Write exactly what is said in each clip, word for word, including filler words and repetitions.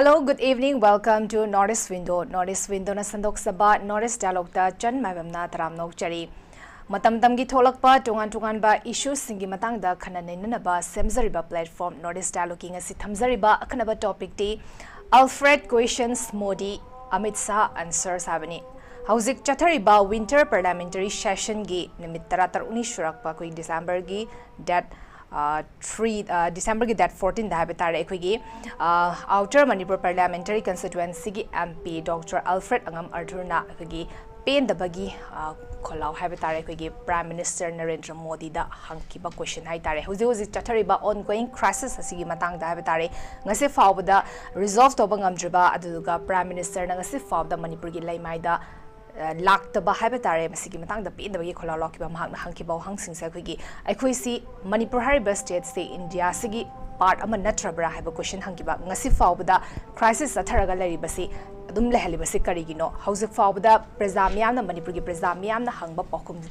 Hello, good evening. Welcome to North East Window. North East Window ꯅ ꯁꯟꯗꯣꯛꯆꯕ North East Dialogue ꯇ ꯆꯟ ꯃꯥꯏꯕꯝꯅ ꯇꯔꯥꯝꯅ ꯑꯣꯛꯆꯔꯤ꯫ ꯃꯇꯝ ꯃꯇꯝꯒꯤ ꯊꯣꯛꯂꯛꯄ ꯇꯣꯉꯥꯟ ꯇꯣꯉꯥꯟꯕ ꯏꯁꯨꯁꯤꯡꯒꯤ ꯃꯇꯥꯡꯗ ꯈꯟꯅ ꯅꯩꯅꯅꯕ ꯁꯦꯝꯖꯔꯤꯕ platform North East Dialogue ꯀꯤ ꯉꯁꯤ ꯊꯝꯖꯔꯤꯕ ꯑꯈꯟꯅꯕ topic T Alfred questions Modi, Amit Shah answers ꯍꯥꯏꯕꯅꯤ꯫ ꯍꯧꯖꯤꯛ ꯆꯠꯊꯔꯤꯕ winter parliamentary session ꯒꯤ ꯅꯨꯃꯤꯠ ꯇꯔꯥꯇꯔꯨꯛꯅꯤ ꯁꯨꯔꯛꯄ ꯑꯩꯈꯣꯏ December ꯒꯤ date three, December ꯒꯤ date fourteen ꯗ ꯍꯥꯏꯕ ꯇꯥꯔꯦ, ꯑꯩꯈꯣꯏꯒꯤ Outer Manipur Parliamentary Constituency ꯒꯤ M P Doctor Alfred Angam Arthur ꯅ ꯑꯩꯈꯣꯏꯒꯤ ꯄꯦꯟꯗꯕꯒꯤ ꯈꯣꯜꯂꯥꯎ ꯍꯥꯏꯕ ꯇꯥꯔꯦ, ꯑꯩꯈꯣꯏꯒꯤ Prime Minister ꯅꯔꯦꯟꯗ꯭ꯔ ꯃꯣꯗꯤꯗ ꯍꯪꯈꯤꯕ question ꯍꯥꯏ ꯇꯥꯔꯦ꯫ ꯍꯧꯖꯤꯛ ꯍꯧꯖꯤꯛ ꯆꯠꯊꯔꯤꯕ ongoing crisis ꯑꯁꯤꯒꯤ ꯃꯇꯥꯡꯗ ꯍꯥꯏꯕ ꯇꯥꯔꯦ, ꯉꯁꯤ ꯐꯥꯎꯕꯗ resolve ꯇꯧꯕ ꯉꯝꯗ꯭ꯔꯤꯕ, ꯑꯗꯨꯗꯨꯒ Prime Minister ꯅ ꯉꯁꯤ ꯐꯥꯎꯕꯗ ꯃꯅꯤꯄꯨꯔꯒꯤ ꯂꯩꯃꯥꯏꯗ ꯂꯥꯛꯇꯕ ꯍꯥꯏꯕ ꯇꯥꯔꯦ, ꯃꯁꯤꯒꯤ ꯃꯇꯥꯡꯗ ꯄꯦꯟꯗꯕꯒꯤ ꯈꯣꯜꯂꯥꯎ ꯂꯥꯎꯈꯤꯕ ꯃꯍꯥꯛꯅ ꯍꯪꯈꯤꯕ ꯋꯥꯍꯪꯁꯤꯡꯁꯦ ꯑꯩꯈꯣꯏꯒꯤ, ꯑꯩꯈꯣꯏꯁꯤ ꯃꯅꯤꯄꯨꯔ ꯍꯥꯏꯔꯤꯕ state ꯁꯤ India ꯁꯤꯒꯤ part ꯑꯃ ꯅꯠꯇ꯭ꯔꯕ꯭ꯔꯥ ꯍꯥꯏꯕ question ꯍꯪꯈꯤꯕ꯫ ꯉꯁꯤ ꯐꯥꯎꯕꯗ crisis ꯆꯠꯊꯔꯒ ꯂꯩꯔꯤꯕꯁꯤ, ꯑꯗꯨꯝ ꯂꯩꯍꯜꯂꯤꯕꯁꯤ ꯀꯔꯤꯒꯤꯅꯣ? ꯍꯧꯖꯤꯛ ꯐꯥꯎꯕꯗ ꯄ꯭ꯔꯖꯥ ꯃꯤꯌꯥꯝꯅ, ꯃꯅꯤꯄꯨꯔꯒꯤ ꯄ꯭ꯔꯖꯥ ꯃꯤꯌꯥꯝꯅ ꯍꯪꯕ ꯄꯥꯎꯈꯨꯝ,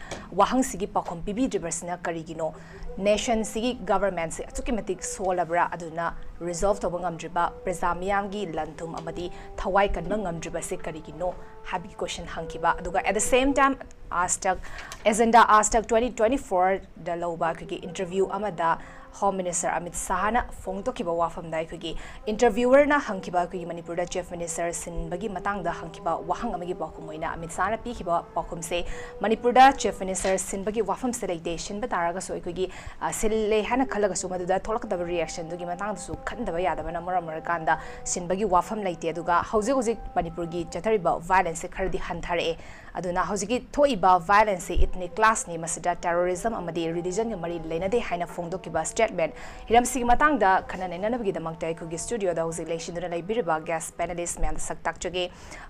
ꯋꯥꯍꯪꯁꯤꯒꯤ ꯄꯥꯎꯈꯨꯝ ꯄꯤꯕꯤꯗ꯭ꯔꯤꯕꯁꯤꯅ ꯀꯔꯤꯒꯤꯅꯣ? Nation ꯁꯤꯒꯤ government ꯁꯤ ꯑꯁꯨꯛꯀꯤ ꯃꯇꯤꯛ ꯁꯣꯜꯂꯕ꯭ꯔꯥ? ꯑꯗꯨꯅ resolve ꯇꯧꯕ ꯉꯝꯗ꯭ꯔꯤꯕ, ꯄ꯭ꯔꯖꯥ ꯃꯤꯌꯥꯝꯒꯤ ꯂꯟ ꯊꯨꯝ ꯑꯃꯗꯤ ꯊꯋꯥꯏ ꯀꯟꯕ ꯉꯝꯗ꯭ꯔꯤꯕꯁꯤ ꯀꯔꯤꯒꯤꯅꯣ ꯍꯥꯏꯕꯒꯤ question ꯍꯪꯈꯤꯕ꯫ ꯑꯗꯨꯒ at the same time, Aaj Tak, Agenda Aaj Tak twenty twenty-four ꯗ ꯂꯧꯕ ꯑꯩꯈꯣꯏꯒꯤ interview ꯑꯃꯗ Home Minister ꯑꯃꯤꯠ ꯁꯥꯍꯅ ꯐꯣꯡꯗꯣꯛꯈꯤꯕ ꯋꯥꯐꯝꯗ ꯑꯩꯈꯣꯏꯒꯤ interviewer ꯅ ꯍꯪꯈꯤꯕ, ꯑꯩꯈꯣꯏꯒꯤ ꯃꯅꯤꯄꯨꯔꯗ Chief Minister ꯁꯤꯟꯕꯒꯤ ꯃꯇꯥꯡꯗ ꯍꯪꯈꯤꯕ ꯋꯥꯍꯪ ꯑꯃꯒꯤ ꯄꯥꯎꯈꯨꯝ ꯑꯣꯏꯅ ꯑꯃꯤꯠ ꯁꯥꯍꯅ ꯄꯤꯈꯤꯕ ꯄꯥꯎꯈꯨꯝꯁꯦ, ꯃꯅꯤꯄꯨꯔꯗ Chief Minister ꯁꯤꯟꯕꯒꯤ ꯋꯥꯐꯝꯁꯦ ꯂꯩꯇꯦ, ꯁꯤꯟꯕ ꯇꯥꯔꯒꯁꯨ ꯑꯩꯈꯣꯏꯒꯤ, ꯑ, ꯁꯤꯜꯂꯦ ꯍꯥꯏꯅ ꯈꯜꯂꯒꯁꯨ ꯃꯗꯨꯗ ꯊꯣꯛꯂꯛꯀꯗꯕ reaction ꯗꯨꯒꯤ ꯃꯇꯥꯡꯗꯁꯨ ꯈꯟꯗꯕ ꯌꯥꯗꯕꯅ ꯃꯔꯝ ꯑꯣꯏꯔꯀꯥꯟꯗ ꯁꯤꯟꯕꯒꯤ ꯋꯥꯐꯝ ꯂꯩꯇꯦ꯫ ꯑꯗꯨꯒ ꯍꯧꯖꯤꯛ ꯍꯧꯖꯤꯛ ꯃꯅꯤꯄꯨꯔꯒꯤ ꯆꯠꯊꯔꯤꯕ violence ꯁꯦ ꯈꯔꯗꯤ ꯍꯟꯊꯔꯛꯑꯦ꯫ ꯑꯗꯨꯅ ꯍꯧꯖꯤꯛꯀꯤ ꯊꯣꯛꯏꯕ violence ꯁꯤ ethnic clash ꯅꯤ, ꯃꯁꯤꯗ terrorism ꯑꯃꯗꯤ religion ꯒ ꯃꯔꯤ ꯂꯩꯅꯗꯦ ꯍꯥꯏꯅ ꯐꯣꯡꯗꯣꯛꯈꯤꯕ statement ꯍꯤꯔꯝꯁꯤꯒꯤ ꯃꯇꯥꯡꯗ ꯈꯟꯅ ꯅꯩꯅꯅꯕꯒꯤꯗꯃꯛꯇ ꯑꯩꯈꯣꯏꯒꯤ studio ꯗ ꯍꯧꯖꯤꯛ ꯂꯩꯁꯤꯟꯗꯨꯅ ꯂꯩꯕꯤꯔꯤꯕ guest panelist ꯃꯌꯥꯝꯗ ꯁꯛ ꯇꯥꯛꯆꯒꯦ꯫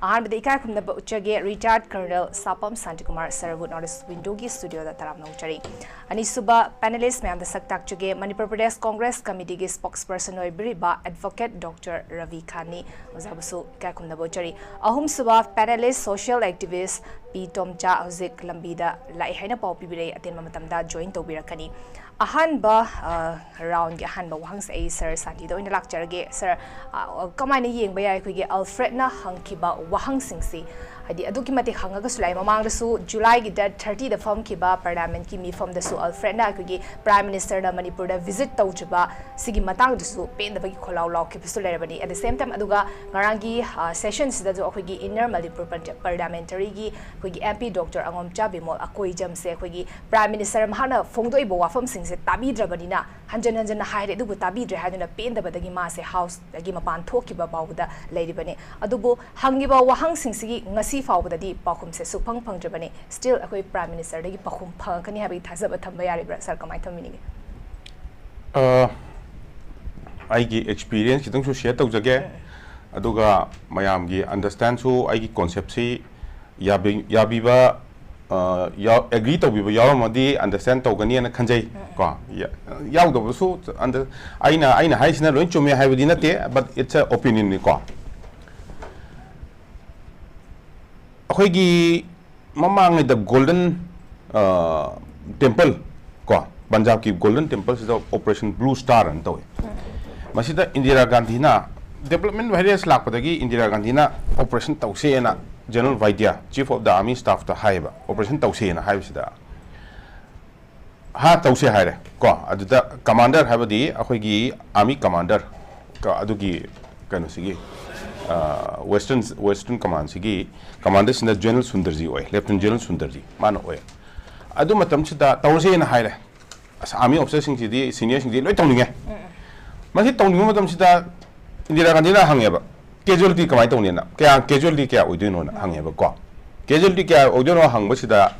ꯑꯍꯥꯟꯕꯗ ꯏꯀꯥꯏ ꯈꯨꯝꯅꯕ ꯎꯠꯆꯒꯦ, retired Colonel ꯁꯥꯄꯝ Shantikumar ꯁꯔꯕꯨ North East Window ꯒꯤ studio ꯗ ꯇꯔꯥꯝꯅ ꯑꯣꯛꯆꯔꯤ꯫ ꯑꯅꯤꯁꯨꯕ panelist ꯃꯌꯥꯝꯗ ꯁꯛ ꯇꯥꯛꯆꯒꯦ, ꯃꯅꯤꯄꯨꯔ ꯄ꯭ꯔꯗꯦꯁ Congress Committee ꯒꯤ spokesperson ꯑꯣꯏꯕꯤꯔꯤꯕ Advocate Doctor ꯔꯕꯤ ꯈꯥꯟꯅꯤ, ꯑꯣꯖꯥꯕꯨꯁꯨ ꯏꯀꯥꯏ ꯈꯨꯝꯅꯕ ꯎꯠꯆꯔꯤ꯫ ꯑꯍꯨꯝꯁꯨꯕ panelist social activist ꯄꯤ ꯇꯣꯝꯆꯥ ꯍꯧꯖꯤꯛ ꯂꯝꯕꯤꯗ ꯂꯥꯛꯏ ꯍꯥꯏꯅ ꯄꯥꯎ ꯄꯤꯕꯤꯔꯛꯏ꯫ ꯑꯇꯦꯟꯕ ꯃꯇꯝꯗ join ꯇꯧꯕꯤꯔꯛꯀꯅꯤ꯫ ꯑꯍꯥꯟꯕ, ꯑ, round ꯒꯤ ꯑꯍꯥꯟꯕ ꯋꯥꯍꯪꯁꯦ ꯑꯩ Sir ꯁꯥꯟꯇꯤꯗ ꯑꯣꯏꯅ ꯂꯥꯛꯆꯔꯒꯦ꯫ Sir, ꯑ, ꯀꯃꯥꯏꯅ ꯌꯦꯡꯕ ꯌꯥꯏ ꯑꯩꯈꯣꯏꯒꯤ ꯑꯜꯐ꯭ꯔꯦꯗꯅ ꯍꯪꯈꯤꯕ ꯋꯥꯍꯪꯁꯤꯡꯁꯤ? ꯍꯥꯏꯗꯤ ꯑꯗꯨꯛꯀꯤ ꯃꯇꯤꯛ ꯍꯪꯉꯒꯁꯨ ꯂꯥꯛꯏ꯫ ꯃꯃꯥꯡꯗꯁꯨ July ꯒꯤ date thirty ꯗ ꯐꯝꯈꯤꯕ Parliament ꯀꯤ ꯃꯤꯐꯝꯗꯁꯨ ꯑꯜꯐ꯭ꯔꯦꯗꯅ ꯑꯩꯈꯣꯏꯒꯤ Prime Minister ꯅ ꯃꯅꯤꯄꯨꯔꯗ visit ꯇꯧꯗ꯭ꯔꯤꯕ ꯁꯤꯒꯤ ꯃꯇꯥꯡꯗꯁꯨ ꯄꯦꯟꯗꯕꯒꯤ ꯈꯣꯜꯂꯥꯎ ꯂꯥꯎꯈꯤꯕꯁꯨ ꯂꯩꯔꯕꯅꯤ꯫ At the same time, ꯑꯗꯨꯒ ꯉꯔꯥꯡꯒꯤ, ꯑ, session ꯁꯤꯗꯁꯨ ꯑꯩꯈꯣꯏꯒꯤ Inner Manipur Parliamentary ꯒꯤ ꯑꯩꯈꯣꯏꯒꯤ M P Doctor ꯑꯉꯣꯝꯆꯥ ꯕꯤꯃꯣꯜ ꯑꯀꯣꯏꯖꯝꯁꯦ ꯑꯩꯈꯣꯏꯒꯤ Prime Minister ꯃꯍꯥꯛꯅ ꯐꯣꯡꯗꯣꯛꯏꯕ ꯋꯥꯐꯝꯁꯤꯡꯁꯦ ꯇꯥꯕꯤꯗ꯭ꯔꯕꯅꯤꯅ, ꯍꯟꯖꯟ ꯍꯟꯖꯟꯅ ꯍꯥꯏꯔꯦ ꯑꯗꯨꯕꯨ ꯇꯥꯕꯤꯗ꯭ꯔꯦ ꯍꯥꯏꯗꯨꯅ ꯄꯦꯟꯗꯕꯗꯒꯤ ꯃꯥꯁꯦ House ꯗꯒꯤ ꯃꯄꯥꯟ ꯊꯣꯛꯈꯤꯕ ꯐꯥꯎꯕꯗ ꯂꯩꯔꯤꯕꯅꯤ꯫ ꯑꯗꯨꯕꯨ ꯍꯪꯉꯤꯕ ꯋꯥꯍꯪꯁꯤꯡꯁꯤꯒꯤ ꯉꯁꯤ ꯐꯥꯎꯕꯗꯗꯤ ꯄꯥꯎꯈꯨꯝꯁꯦ ꯁꯨꯛꯐꯪ ꯐꯪꯗ꯭ꯔꯕꯅꯤ꯫ Still ꯑꯩꯈꯣꯏ Prime Minister ꯗꯒꯤ ꯄꯥꯎꯈꯨꯝ ꯐꯪꯉꯛꯀꯅꯤ ꯍꯥꯏꯕꯒꯤ ꯊꯥꯖꯕ ꯊꯝꯕ ꯌꯥꯔꯤꯕ꯭ꯔꯥ? Sir, ꯀꯃꯥꯏꯅ ꯊꯝꯕꯤꯅꯤꯡꯉꯤ? ꯑ, ꯑꯩꯒꯤ experience ꯈꯤꯇꯪꯁꯨ share ꯇꯧꯖꯒꯦ꯫ ꯑꯗꯨꯒ ꯃꯌꯥꯝꯒꯤ understand ꯁꯨ ꯑꯩꯒꯤ concept ꯁꯤ ꯌꯥꯕꯤ-, ꯌꯥꯕꯤꯕ, ꯑ, ꯌꯥꯎ-, agree ꯇꯧꯕꯤꯕ ꯌꯥꯎꯔꯝꯃꯗꯤ understand ꯇꯧꯒꯅꯤꯅ ꯈꯟꯖꯩ꯫ ꯀꯣ, ꯌꯥ-, ꯌꯥꯎꯗꯕꯁꯨ under-, ꯑꯩꯅ, ꯑꯩꯅ ꯍꯥꯏꯁꯤꯅ ꯂꯣꯏ ꯆꯨꯝꯃꯦ ꯍꯥꯏꯕꯗꯤ ꯅꯠꯇꯦ, but it's a opinion ꯅꯤꯀꯣ꯫ ꯑꯩꯈꯣꯏꯒꯤ ꯃꯃꯥꯡꯉꯩꯗ Golden, ꯑ, Temple ꯀꯣ, ꯄꯟꯖꯥꯕꯀꯤ Golden Temple ꯁꯤꯗ Operation Blue Star ꯑꯅ ꯇꯧꯏ꯫ ꯃꯁꯤꯗ ꯏꯟꯗꯤꯔꯥ ꯒꯥꯟꯙꯤꯅ, development various ꯂꯥꯛꯄꯗꯒꯤ ꯏꯟꯗꯤꯔꯥ ꯒꯥꯟꯙꯤꯅ operation ꯇꯧꯁꯦꯅ General Vaidya, Chief of the Army Staff ꯇ ꯍꯥꯏꯌꯦꯕ, operation ꯇꯧꯁꯦꯅ ꯍꯥꯏꯕꯁꯤꯗ, ꯍꯥ, ꯇꯧꯁꯦ ꯍꯥꯏꯔꯦ ꯀꯣ꯫ ꯑꯗꯨꯗ commander ꯍꯥꯏꯕꯗꯤ ꯑꯩꯈꯣꯏꯒꯤ army commander ꯀ-, ꯑꯗꯨꯒꯤ ꯀꯩꯅꯣꯁꯤꯒꯤ, ꯑ, Western, Western Command ꯁꯤꯒꯤ commander ꯁꯤꯅ General ꯁꯨꯟꯗꯔꯖꯤ ꯑꯣꯏ, Lieutenant General ꯁꯨꯟꯗꯔꯖꯤ ꯃꯥꯅ ꯑꯣꯏ꯫ ꯑꯗꯨ ꯃꯇꯝꯁꯤꯗ ꯇꯧꯔꯁꯦꯅ ꯍꯥꯏꯔꯦ꯫ ꯑꯁ, army officer ꯁꯤꯡꯁꯤꯗꯤ, senior ꯁꯤꯡꯁꯤꯗꯤ ꯂꯣꯏ ꯇꯧꯅꯤꯡꯉꯦ꯫ ꯃꯁꯤ ꯇꯧꯅꯤꯡꯕ ꯃꯇꯝꯁꯤꯗ ꯏꯟꯗꯤꯔꯥ ꯒꯥꯟꯙꯤꯅ ꯍꯪꯉꯦꯕ, casualty ꯀꯃꯥꯏꯅ ꯇꯧꯅꯤꯅ, ꯀꯌꯥ, casualty ꯀꯌꯥ ꯑꯣꯏꯗꯣꯏꯅꯣꯅ ꯍꯪꯉꯦꯕꯀꯣ꯫ Casualty ꯀꯌꯥ ꯑꯣꯏꯗꯣꯏꯅꯣ ꯍꯪꯕꯁꯤꯗ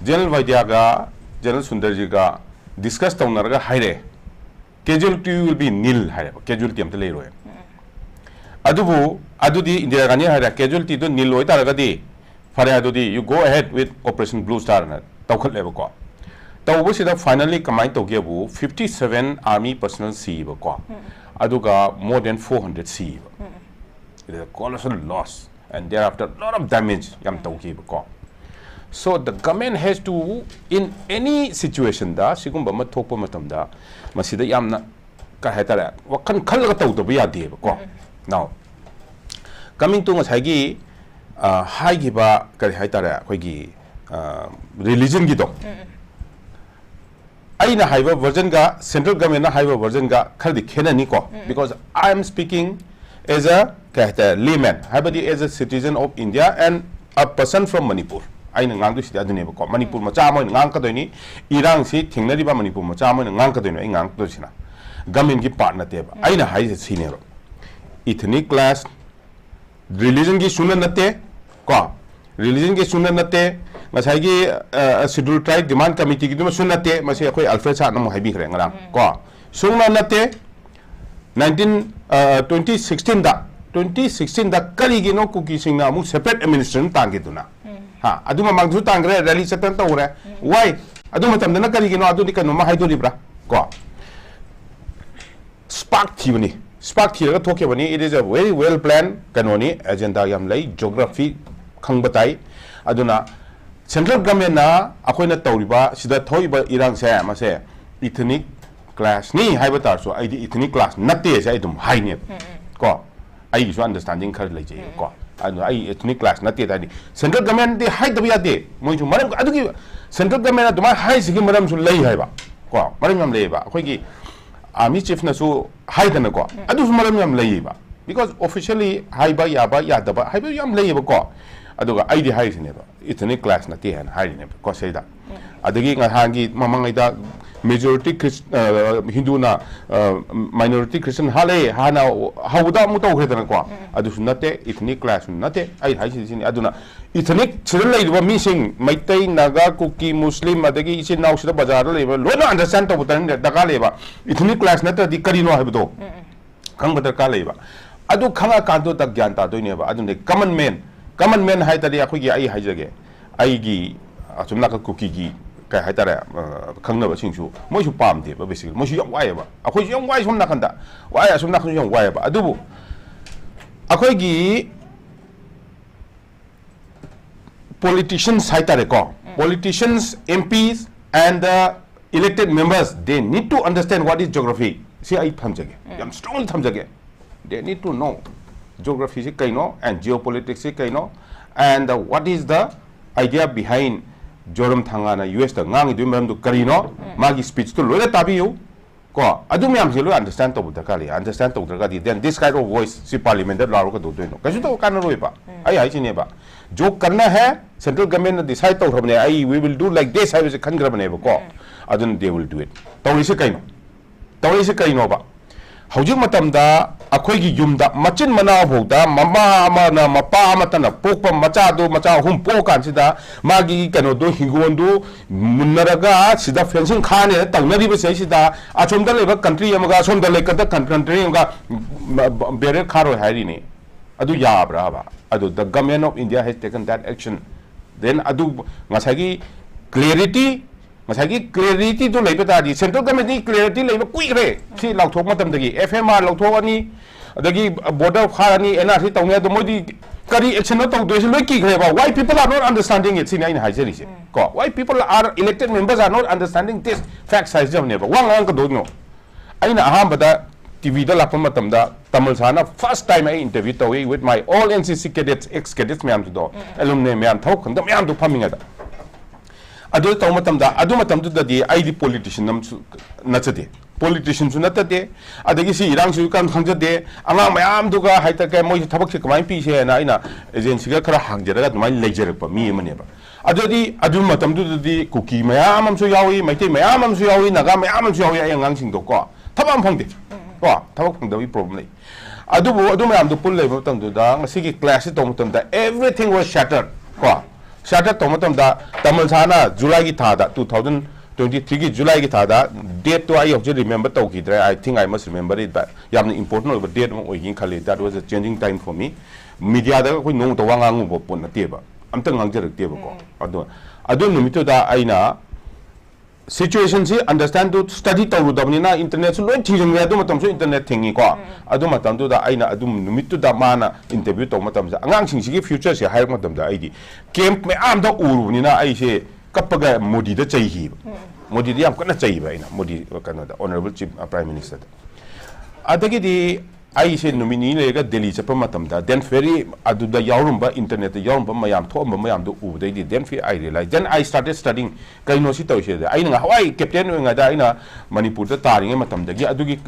General ꯚꯥꯏꯗ꯭ꯌꯥꯒ General ꯁꯨꯟꯗꯔꯖꯤꯒ discuss ꯇꯧꯅꯔꯒ ꯍꯥꯏꯔꯛꯑꯦ, casualty will be nil ꯍꯥꯏꯔꯦꯕ, casualty ꯑꯝꯇ ꯂꯩꯔꯣꯏ꯫ ꯑꯗꯨꯕꯨ ꯑꯗꯨꯗꯤ ꯏꯟꯗꯤꯔꯥ ꯒꯥꯟꯙꯤꯅ ꯍꯥꯏꯔꯦ, casualty ꯗꯣ nil ꯑꯣꯏꯇꯥꯔꯒꯗꯤ ꯐꯔꯦ, ꯑꯗꯨꯗꯤ you go ahead with Operation Blue Star ꯅ ꯇꯧꯈꯠꯂꯦꯕꯀꯣ꯫ ꯇꯧꯕꯁꯤꯗ finally ꯀꯃꯥꯏꯅ ꯇꯧꯒꯦꯕꯨ, fifty seven army personnel ꯁꯤꯕꯀꯣ, ꯑꯗꯨꯒ more than four hundred ꯁꯤꯕ꯫ It is a colossal loss and thereafter lot of damage ꯌꯥꯝ ꯇꯧꯈꯤꯕꯀꯣ꯫ So the government has to, in any situationꯗ, ꯁꯤꯒꯨꯝꯕ ꯑꯃ ꯊꯣꯛꯄ ꯃꯇꯝꯗ, ꯃꯁꯤꯗ ꯌꯥꯝꯅ, ꯀꯩ ꯍꯥꯏꯇꯥꯔꯦ, ꯋꯥꯈꯜ ꯈꯜꯂꯒ ꯇꯧꯗꯕ ꯌꯥꯗꯦꯕꯀꯣ꯫ Now, coming to ꯉꯁꯥꯏꯒꯤ, ꯑ, ꯍꯥꯏꯈꯤꯕ, ꯀꯔꯤ ꯍꯥꯏꯇꯥꯔꯦ, ꯑꯩꯈꯣꯏꯒꯤ, ꯑ, religionꯒꯤꯗꯣ, ꯑꯩꯅ ꯍꯥꯏꯕ versionꯒ central governmentꯅ ꯍꯥꯏꯕ versionꯒ ꯈꯔꯗꯤ ꯈꯦꯠꯅꯅꯤꯀꯣ, because I am speaking as a, ꯀꯩ ꯍꯥꯏꯇꯥꯔꯦ, layman, ꯍꯥꯏꯕꯗꯤ as a citizen of India and a person from Manipur꯫ ꯑꯩꯅ ꯉꯥꯡꯗꯣꯏꯁꯤꯗꯤ ꯑꯗꯨꯅꯦꯕꯀꯣ, ꯃꯅꯤꯄꯨꯔ ꯃꯆꯥ ꯑꯃ ꯑꯣꯏꯅ ꯉꯥꯡꯉꯛꯀꯗꯣꯏꯅꯤ, ꯏꯔꯥꯡꯁꯤ ꯊꯦꯡꯅꯔꯤꯕ ꯃꯅꯤꯄꯨꯔ ꯃꯆꯥ ꯑꯃ ꯑꯣꯏꯅ ꯉꯥꯡꯉꯛꯀꯗꯣꯏꯅꯤ꯫ ꯑꯩ ꯉꯥꯡꯉꯛꯇꯣꯏꯁꯤꯅ, governmentꯀꯤ part ꯅꯠꯇꯦꯕ꯫ ꯑꯩꯅ ꯍꯥꯏꯔꯤꯁꯦ ꯁꯤꯅꯦꯕ: ethnic clash, religionꯒꯤ ꯁꯨꯡꯅ ꯅꯠꯇꯦ ꯀꯣ, religionꯒꯤ ꯁꯨꯡꯅ ꯅꯠꯇꯦ, ꯉꯁꯥꯏꯒꯤ, ꯑ, Scheduled Tribe Demand Committeeꯒꯤꯗꯨꯃꯁꯨ ꯅꯠꯇꯦ꯫ ꯃꯁꯤ ꯑꯩꯈꯣꯏ Alfred sirꯅ ꯑꯃꯨꯛ ꯍꯥꯏꯕꯤꯈ꯭ꯔꯦ ꯉꯔꯥꯡ ꯀꯣ, ꯁꯨꯡꯅ ꯅꯠꯇꯦ꯫ Nineteen, ꯑ, twenty sixteenꯗ, twenty sixteenꯗ ꯀꯔꯤꯒꯤꯅꯣ ꯀꯨꯀꯤꯁꯤꯡꯅ ꯑꯃꯨꯛ separate administration ꯇꯥꯟꯒꯦꯗꯨꯅ? ꯍꯥ, ꯑꯗꯨ ꯃꯃꯥꯡꯗꯁꯨ ꯇꯥꯟꯈ꯭ꯔꯦ, rally ꯆꯠꯇꯅ ꯇꯧꯈ꯭ꯔꯦ꯫ Why? ꯑꯗꯨ ꯃꯇꯝꯗꯅ ꯀꯔꯤꯒꯤꯅꯣ? ꯑꯗꯨꯗꯤ ꯀꯩꯅꯣꯝꯃ ꯍꯥꯏꯗꯣꯔꯤꯕ꯭ꯔꯥ ꯀꯣ? Spark ꯊꯤꯕꯅꯤ, spark ꯊꯤꯔꯒ ꯊꯣꯛꯈꯤꯕꯅꯤ꯫ It is a very well plan ꯀꯩꯅꯣꯅꯤ, agenda ꯌꯥꯝ ꯂꯩ, geography ꯈꯪꯕ ꯇꯥꯏ꯫ ꯑꯗꯨꯅ central governmentꯅ ꯑꯩꯈꯣꯏꯅ ꯇꯧꯔꯤꯕ ꯁꯤꯗ ꯊꯣꯛꯏꯕ ꯏꯔꯥꯡꯁꯦ, ꯃꯁꯦ ethnic clashꯅꯤ ꯍꯥꯏꯕ ꯇꯥꯔꯁꯨ, ꯑꯩꯗꯤ ethnic clash ꯅꯠꯇꯦꯁꯦ ꯑꯩ ꯑꯗꯨꯝ ꯍꯥꯏꯅꯦꯕ ꯀꯣ꯫ ꯑꯩꯒꯤꯁꯨ understanding ꯈꯔ ꯂꯩꯖꯩꯕꯀꯣ꯫ ꯑꯗꯨꯅ ꯑꯩ ethnic clash ꯅꯠꯇꯦ ꯍꯥꯏꯗꯤ, central governmentꯗꯤ ꯍꯥꯏꯗꯕ ꯌꯥꯗꯦ꯫ ꯃꯣꯏꯁꯨ ꯃꯔꯝ, ꯑꯗꯨꯒꯤ central government ꯑꯗꯨꯃꯥꯏꯅ ꯍꯥꯏꯁꯤꯒꯤ ꯃꯔꯝꯁꯨ ꯂꯩ ꯍꯥꯏꯕ ꯀꯣ, ꯃꯔꯝ ꯌꯥꯝ ꯂꯩꯌꯦꯕ꯫ ꯑꯩꯈꯣꯏꯒꯤ army chiefꯅꯁꯨ ꯍꯥꯏꯗꯅꯀꯣ, ꯑꯗꯨꯁꯨ ꯃꯔꯝ ꯌꯥꯝ ꯂꯩꯌꯦꯕ, because officially ꯍꯥꯏꯕ ꯌꯥꯕ ꯌꯥꯗꯕ ꯍꯥꯏꯕ ꯌꯥꯝ ꯂꯩꯌꯦꯕꯀꯣ꯫ ꯑꯗꯨꯒ ꯑꯩꯗꯤ ꯍꯥꯏꯔꯤꯁꯤꯅꯦꯕ, ethnic clash ꯅꯠꯇꯦ ꯍꯥꯏꯅ ꯍꯥꯏꯔꯤꯅꯦꯕꯀꯣ ꯁꯤꯗ꯫ ꯑꯗꯒꯤ ꯉꯍꯥꯟꯒꯤ ꯃꯃꯥꯡꯉꯩꯗ majority Chris-, ꯑ, ꯍꯤꯟꯗꯨꯅ, ꯑ, minority Christian ꯍꯥꯠꯂꯦ ꯍꯥꯟꯅ ꯍꯧꯕꯗ ꯑꯃꯨꯛ ꯇꯧꯈ꯭ꯔꯦꯗꯅꯀꯣ꯫ ꯑꯗꯨꯁꯨ ꯅꯠꯇꯦ, ethnic clashꯁꯨ ꯅꯠꯇꯦ꯫ ꯑꯩ ꯍꯥꯏꯁꯤꯗꯤ ꯁꯤꯅꯤ꯫ ꯑꯗꯨꯅ ethnic ꯁꯤꯗ ꯂꯩꯔꯤꯕ ꯃꯤꯁꯤꯡ, ꯃꯩꯇꯩ, ꯅꯥꯒꯥ, ꯀꯨꯀꯤ, ꯃꯨꯁꯂꯤꯝ, ꯑꯗꯒꯤ ꯏꯆꯤꯟ ꯏꯅꯥꯎꯁꯤꯗ ꯕꯖꯥꯔꯗ ꯂꯩꯕ ꯂꯣꯏꯅ understand ꯇꯧꯕ ꯗꯔꯀꯥꯔ ꯂꯩꯌꯦꯕ꯫ Ethnic clash ꯅꯠꯇ꯭ꯔꯗꯤ ꯀꯔꯤꯅꯣ ꯍꯥꯏꯕꯗꯣ ꯈꯪꯕ ꯗꯔꯀꯥꯔ ꯂꯩꯌꯦꯕ꯫ ꯑꯗꯨ ꯈꯪꯉꯀꯥꯟꯗꯨꯗ ꯒ꯭ꯌꯥꯟ ꯇꯥꯗꯣꯏꯅꯦꯕ꯫ ꯑꯗꯨꯅ common man, common man ꯍꯥꯏ ꯇꯥꯔꯗꯤ ꯑꯩꯈꯣꯏꯒꯤ, ꯑꯩ ꯍꯥꯏꯖꯒꯦ, ꯑꯩꯒꯤ ꯑꯁꯨꯝ ꯅꯥꯀꯟ ꯀꯨꯀꯤꯒꯤ, ꯀꯩ ꯍꯥꯏꯇꯥꯔꯦ, ꯑ, ꯈꯪꯅꯕꯁꯤꯡꯁꯨ ꯃꯣꯏꯁꯨ ꯄꯥꯝꯗꯦꯕ꯫ Basically ꯃꯣꯏꯁꯨ ꯌꯥꯝ ꯋꯥꯏꯑꯦꯕ, ꯑꯩꯈꯣꯏꯁꯨ ꯌꯥꯝ ꯋꯥꯏ ꯁꯣꯝ ꯅꯥꯀꯟꯗ, ꯋꯥꯏ, ꯑꯁꯣꯝ ꯅꯥꯀꯟꯁꯨ ꯌꯥꯝ ꯋꯥꯏꯑꯦꯕ꯫ ꯑꯗꯨꯕꯨ ꯑꯩꯈꯣꯏꯒꯤ politicians ꯍꯥꯏꯇꯥꯔꯦꯀꯣ, politicians, M Ps and the elected members, they need to understand what is geography. ꯁꯤ ꯑꯩ ꯊꯝꯖꯒꯦ, ꯌꯥꯝ strongly ꯊꯝꯖꯒꯦ. They need to know geography ꯁꯤ ꯀꯩꯅꯣ and geopolitics ꯁꯤ ꯀꯩꯅꯣ and what is the idea behind ꯖꯣꯔꯝ ꯊꯪꯒꯥꯅ U S ꯇ ꯉꯥꯡꯉꯤꯗꯨꯒꯤ ꯃꯔꯝꯗꯨ ꯀꯔꯤꯅꯣ, ꯃꯥꯒꯤ speech ꯇꯨ ꯂꯣꯏꯅ ꯇꯥꯕꯤꯌꯨ꯫ ꯀꯣ, ꯑꯗꯨ ꯃꯌꯥꯝꯁꯦ ꯂꯣꯏ understand ꯇꯧꯕ ꯗꯔꯀꯥꯔ ꯂꯩ꯫ Understand ꯇꯧꯗ꯭ꯔꯒꯗꯤ then this kind of voice ꯁꯤ parliament ꯗ ꯂꯥꯎꯔꯒ ꯀꯩꯗꯧꯗꯣꯏꯅꯣ? ꯀꯩꯁꯨ ꯇꯧ ꯀꯥꯟꯅꯔꯣꯏꯕ꯫ ꯑꯩ ꯍꯥꯏꯁꯤꯅꯦꯕ, जो करना है, central government ꯅ decide ꯇꯧꯈ꯭ꯔꯕꯅꯦ, ꯑꯩ we will do like this ꯍꯥꯏꯕꯁꯦ ꯈꯟꯈ꯭ꯔꯕꯅꯦꯕꯀꯣ꯫ ꯑꯗꯨꯅ they will do it꯫ ꯇꯧꯔꯤꯁꯦ ꯀꯩꯅꯣ? ꯇꯧꯔꯤꯁꯦ ꯀꯩꯅꯣꯕ? ꯍꯧꯖꯤꯛ ꯃꯇꯝꯗ ꯑꯩꯈꯣꯏꯒꯤ ꯌꯨꯝꯗ ꯃꯆꯤꯟ ꯃꯅꯥꯎ ꯐꯥꯎꯗ ꯃꯃꯥ ꯑꯃꯅ ꯃꯄꯥ ꯑꯃꯠꯇꯅ ꯄꯣꯛꯄ ꯃꯆꯥꯗꯨ, ꯃꯆꯥ ꯑꯍꯨꯝ ꯄꯣꯛꯑꯀꯥꯟꯁꯤꯗ ꯃꯥꯒꯤ ꯀꯩꯅꯣꯗꯣ, ꯍꯤꯡꯒꯣꯜꯗꯨ ꯃꯨꯟꯅꯔꯒ ꯁꯤꯗ fencing ꯈꯥꯅꯦꯅ ꯇꯧꯅꯔꯤꯕꯁꯤꯗꯩꯁꯤꯗ ꯑꯁꯣꯝꯗ ꯂꯩꯕ country ꯑꯃꯒ ꯑꯁꯣꯝꯗ ꯂꯩꯕ country ꯑꯃꯒ barrier ꯈꯥꯔꯣꯏ ꯍꯥꯏꯔꯤꯅꯦ꯫ ꯑꯗꯨ ꯌꯥꯕ꯭ꯔꯥꯕ? ꯑꯗꯨ the government of India has taken that action, then ꯑꯗꯨ ꯉꯁꯥꯏꯒꯤ clarity, ꯉꯁꯥꯏꯒꯤ clarity ꯗꯨ ꯂꯩꯕ ꯇꯥꯔꯗꯤ, central government ꯀꯤ clarity ꯂꯩꯕ ꯀꯨꯏꯈ꯭ꯔꯦ꯫ ꯁꯤ ꯂꯥꯎꯊꯣꯛ ꯃꯇꯝꯗꯒꯤ F M R ꯂꯧꯊꯣꯛꯑꯅꯤ, ꯑꯗꯒꯤ border ꯈꯥꯔꯅꯤ, N R C ꯇꯧꯅꯤ, ꯑꯗꯣ ꯃꯣꯏꯗꯤ ꯀꯔꯤ action ꯅꯣ ꯇꯧꯗꯣꯏꯁꯦ ꯂꯣꯏ ꯀꯤꯈ꯭ꯔꯦꯕ꯫ Why people are not understanding it? ꯁꯤꯅꯤ ꯑꯩꯅ ꯍꯥꯏꯖꯔꯤꯁꯦ꯫ ꯀꯣ, why people are, elected members are not understanding this facts ꯍꯥꯏꯖꯕꯅꯦꯕ꯫ ꯋꯥ ꯉꯥꯡꯒꯗꯣꯏꯅꯣ? ꯑꯩꯅ ꯑꯍꯥꯟꯕꯗ T V ꯗ ꯂꯥꯛꯄ ꯃꯇꯝꯗ ꯇꯥꯃꯜ ꯁꯥꯔꯅ first time ꯑꯩ interview ꯇꯧꯏ with my all N C C cadets, ex cadets ꯃꯌꯥꯝꯗꯨꯗꯣ, alumni ꯃꯌꯥꯝ, ꯊꯕꯛ ꯐꯪꯗꯕ ꯃꯌꯥꯝꯗꯣ ꯐꯝꯃꯤꯉꯩꯗ꯫ ꯑꯗꯨ ꯇꯧꯕ ꯃꯇꯝꯗ, ꯑꯗꯨ ꯃꯇꯝꯗꯨꯗꯗꯤ ꯑꯩꯗꯤ politician ꯑꯃꯁꯨ ꯅꯠꯆꯗꯦ, politician ꯁꯨ ꯅꯠꯇꯗꯦ, ꯑꯗꯒꯤ ꯁꯤ ꯏꯔꯥꯡꯁꯤꯁꯨ ꯀꯔꯝ ꯈꯪꯖꯗꯦ꯫ ꯑꯉꯥꯡ ꯃꯌꯥꯝꯗꯨꯒ ꯍꯥꯏꯇꯥꯔꯦ, ꯃꯣꯏꯁꯦ ꯊꯕꯛꯁꯦ ꯀꯃꯥꯏꯅ ꯄꯤꯁꯦꯅ ꯑꯩꯅ agency ꯒ ꯈꯔ ꯍꯥꯡꯖꯔꯒ ꯑꯗꯨꯃꯥꯏꯅ ꯂꯩꯖꯔꯛꯄ ꯃꯤ ꯑꯃꯅꯦꯕ꯫ ꯑꯗꯨꯗꯤ ꯑꯗꯨ ꯃꯇꯝꯗꯨꯗꯗꯤ ꯀꯨꯀꯤ ꯃꯌꯥꯝ ꯑꯃꯁꯨ ꯌꯥꯎꯏ, ꯃꯩꯇꯩ ꯃꯌꯥꯝ ꯑꯃꯁꯨ ꯌꯥꯎꯏ, ꯅꯥꯒꯥ ꯃꯌꯥꯝ ꯑꯃꯁꯨ ꯌꯥꯎꯏ, ꯑꯩ ꯑꯉꯥꯡꯁꯤꯡꯗꯣ ꯀꯣ, ꯊꯕꯛ ꯑꯃ ꯐꯪꯗꯦ꯫ ꯀꯣ, ꯊꯕꯛ ꯐꯪꯗꯕꯒꯤ problem ꯂꯩ꯫ ꯑꯗꯨꯕꯨ ꯑꯗꯨ ꯃꯌꯥꯝꯗꯣ ꯄꯨꯜ ꯂꯩꯕ ꯃꯇꯝꯗꯨꯗ ꯉꯁꯤꯒꯤ clash ꯁꯤ ꯇꯧꯕ ꯃꯇꯝꯗ everything was shattered꯫ ꯀꯣ, shatter ꯇꯧꯕ ꯃꯇꯝꯗ ꯇꯥꯃꯜ ꯁꯥꯔꯅ July ꯒꯤ ꯊꯥꯗ, two thousand twenty three ꯒꯤ July ꯒꯤ ꯊꯥꯗ, date ꯇꯣ ꯑꯩ ꯍꯧꯖꯤꯛ remember ꯇꯧꯈꯤꯗ꯭ꯔꯦ, I think I must remember it, but ꯌꯥꯝꯅ important ꯑꯣꯏꯕ date ꯑꯃ ꯑꯣꯏꯒꯅꯤ ꯈꯜꯂꯤ꯫ That was a changing time for me꯫ Media ꯗ ꯑꯩꯈꯣꯏ ꯅꯣꯡꯃꯇ ꯋꯥ ꯉꯥꯡꯉꯨꯕ ꯄꯣꯠ ꯅꯠꯇꯦꯕ, ꯑꯝꯇ ꯉꯥꯡꯖꯔꯛꯇꯦꯕꯀꯣ꯫ ꯑꯗꯣ ꯑꯗꯨ ꯅꯨꯃꯤꯠꯇꯨꯗ ꯑꯩꯅ Situation ꯁꯤ understand ꯇꯨ study ꯇꯧꯔꯨꯗꯕꯅꯤꯅ internet ꯁꯨ ꯂꯣꯏ ꯊꯤꯡꯖꯤꯟꯈ꯭ꯔꯦ꯫ ꯑꯗꯨ ꯃꯇꯝꯁꯨ internet ꯊꯤꯡꯉꯤꯀꯣ꯫ ꯑꯗꯨ ꯃꯇꯝꯗꯨꯗ ꯑꯩꯅ ꯑꯗꯨꯝ ꯅꯨꯃꯤꯠꯇꯨꯗ ꯃꯥꯅ interview ꯇꯧꯕ ꯃꯇꯝꯗ ꯑꯉꯥꯡꯁꯤꯡꯁꯤꯒꯤ future ꯁꯦ ꯍꯥꯏꯔꯛꯄ ꯃꯇꯝꯗ ꯑꯩꯗꯤ camp ꯃꯌꯥꯝꯗ ꯎꯔꯨꯕꯅꯤꯅ ꯑꯩꯁꯦ ꯀꯞꯄꯒ ꯃꯣꯗꯤꯗ ꯆꯩꯈꯤꯕ꯫ ꯃꯣꯗꯤꯗ ꯌꯥꯝ ꯀꯟꯅ ꯆꯩꯕ ꯑꯩꯅ, ꯃꯣꯗꯤ ꯀꯩꯅꯣꯗ, Honourable Chief Prime Minister ꯗ꯫ ꯑꯗꯒꯤꯗꯤ ꯑꯩꯁꯦ ꯅꯨꯃꯤꯠ ꯅꯤꯅꯤ ꯂꯩꯔꯒ ꯗꯦꯜꯂꯤ ꯆꯠꯄ ꯃꯇꯝꯗ, then very ꯑꯗꯨꯗ ꯌꯥꯎꯔꯝꯕ, internet ꯇ ꯌꯥꯎꯔꯝꯕ ꯃꯌꯥꯝ, ꯊꯣꯛꯑꯝꯕ ꯃꯌꯥꯝꯗꯣ ꯎꯕꯗꯩꯗꯤ, then very I realized, then I started studying꯫ ꯀꯩꯅꯣ ꯁꯤ ꯇꯧꯔꯤꯁꯦ? ꯑꯩꯅ ꯉꯍꯥꯟꯋꯥꯏ captain ꯑꯣꯏꯔꯤꯉꯩꯗ ꯑꯩꯅ ꯃꯅꯤꯄꯨꯔꯗ ꯇꯥꯔꯤꯉꯩ ꯃꯇꯝꯗꯒꯤ ꯑꯗꯨꯒꯤ,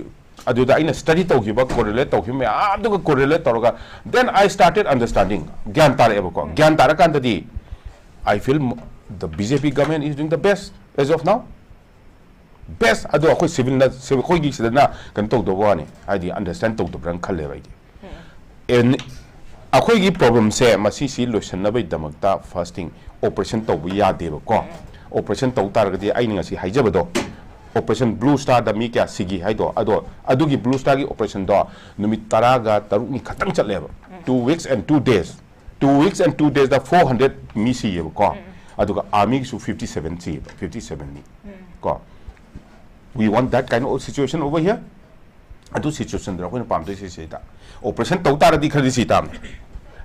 ꯑꯗꯨꯗ ꯑꯩꯅ study ꯇꯧꯈꯤꯕ, correlate ꯇꯧꯈꯤꯕ ꯃꯌꯥꯝꯗꯨꯒ correlate ꯇꯧꯔꯒ, then I started understanding꯫ ꯒ꯭ꯌꯥꯟ ꯇꯥꯔꯛꯑꯦꯕꯀꯣ꯫ ꯒ꯭ꯌꯥꯟ ꯇꯥꯔꯀꯥꯟꯗꯗꯤ, I feel the B J P government is doing the best as of now꯫ Best ꯑꯗꯣ ꯑꯩꯈꯣꯏ civil ꯅ, civil ꯑꯩꯈꯣꯏꯒꯤ ꯁꯤꯗꯅ ꯀꯩꯅꯣ ꯇꯧꯗꯕ ꯋꯥꯅꯤ, ꯍꯥꯏꯗꯤ understand ꯇꯧꯗꯕ꯭ꯔꯅ ꯈꯜꯂꯦꯕ ꯑꯩꯗꯤ꯫ And ꯑꯩꯈꯣꯏꯒꯤ problem ꯁꯦ ꯃꯁꯤꯁꯤ ꯂꯣꯏꯁꯤꯟꯅꯕꯒꯤꯗꯃꯛꯇ first thing operation ꯇꯧꯕ ꯌꯥꯗꯦꯕꯀꯣ꯫ Operation ꯇꯧ ꯇꯥꯔꯒꯗꯤ ꯑꯩꯅ ꯉꯁꯤ ꯍꯥꯏꯖꯕꯗꯣ, Operation Blue Star ꯗ ꯃꯤ ꯀꯌꯥ ꯁꯤꯈꯤ ꯍꯥꯏꯗꯣ, ꯑꯗꯣ ꯑꯗꯨꯒꯤ Blue Star ꯒꯤ operation ꯗꯣ ꯅꯨꯃꯤꯠ ꯇꯔꯥꯒ ꯇꯔꯨꯛꯅꯤ ꯈꯛꯇꯪ ꯆꯠꯂꯦꯕ꯫ Two weeks and two days꯫ Two weeks and two days the four hundred ꯃꯤ ꯁꯤꯌꯦꯕꯀꯣ꯫ ꯑꯗꯨꯒ army ꯒꯤꯁꯨ fifty seven ꯁꯤꯌꯦꯕ, fifty seven ꯃꯤ꯫ ꯀꯣ, we want that kind of situation over here꯫ ꯑꯗꯨ situation ꯗꯨꯔ ꯑꯩꯈꯣꯏꯅ ꯄꯥꯝꯗꯣꯏꯁꯦ꯫ ꯁꯤꯗ operation ꯇꯧ ꯇꯥꯔꯗꯤ ꯈꯔꯗꯤ ꯁꯤ ꯇꯥꯕꯅꯤ꯫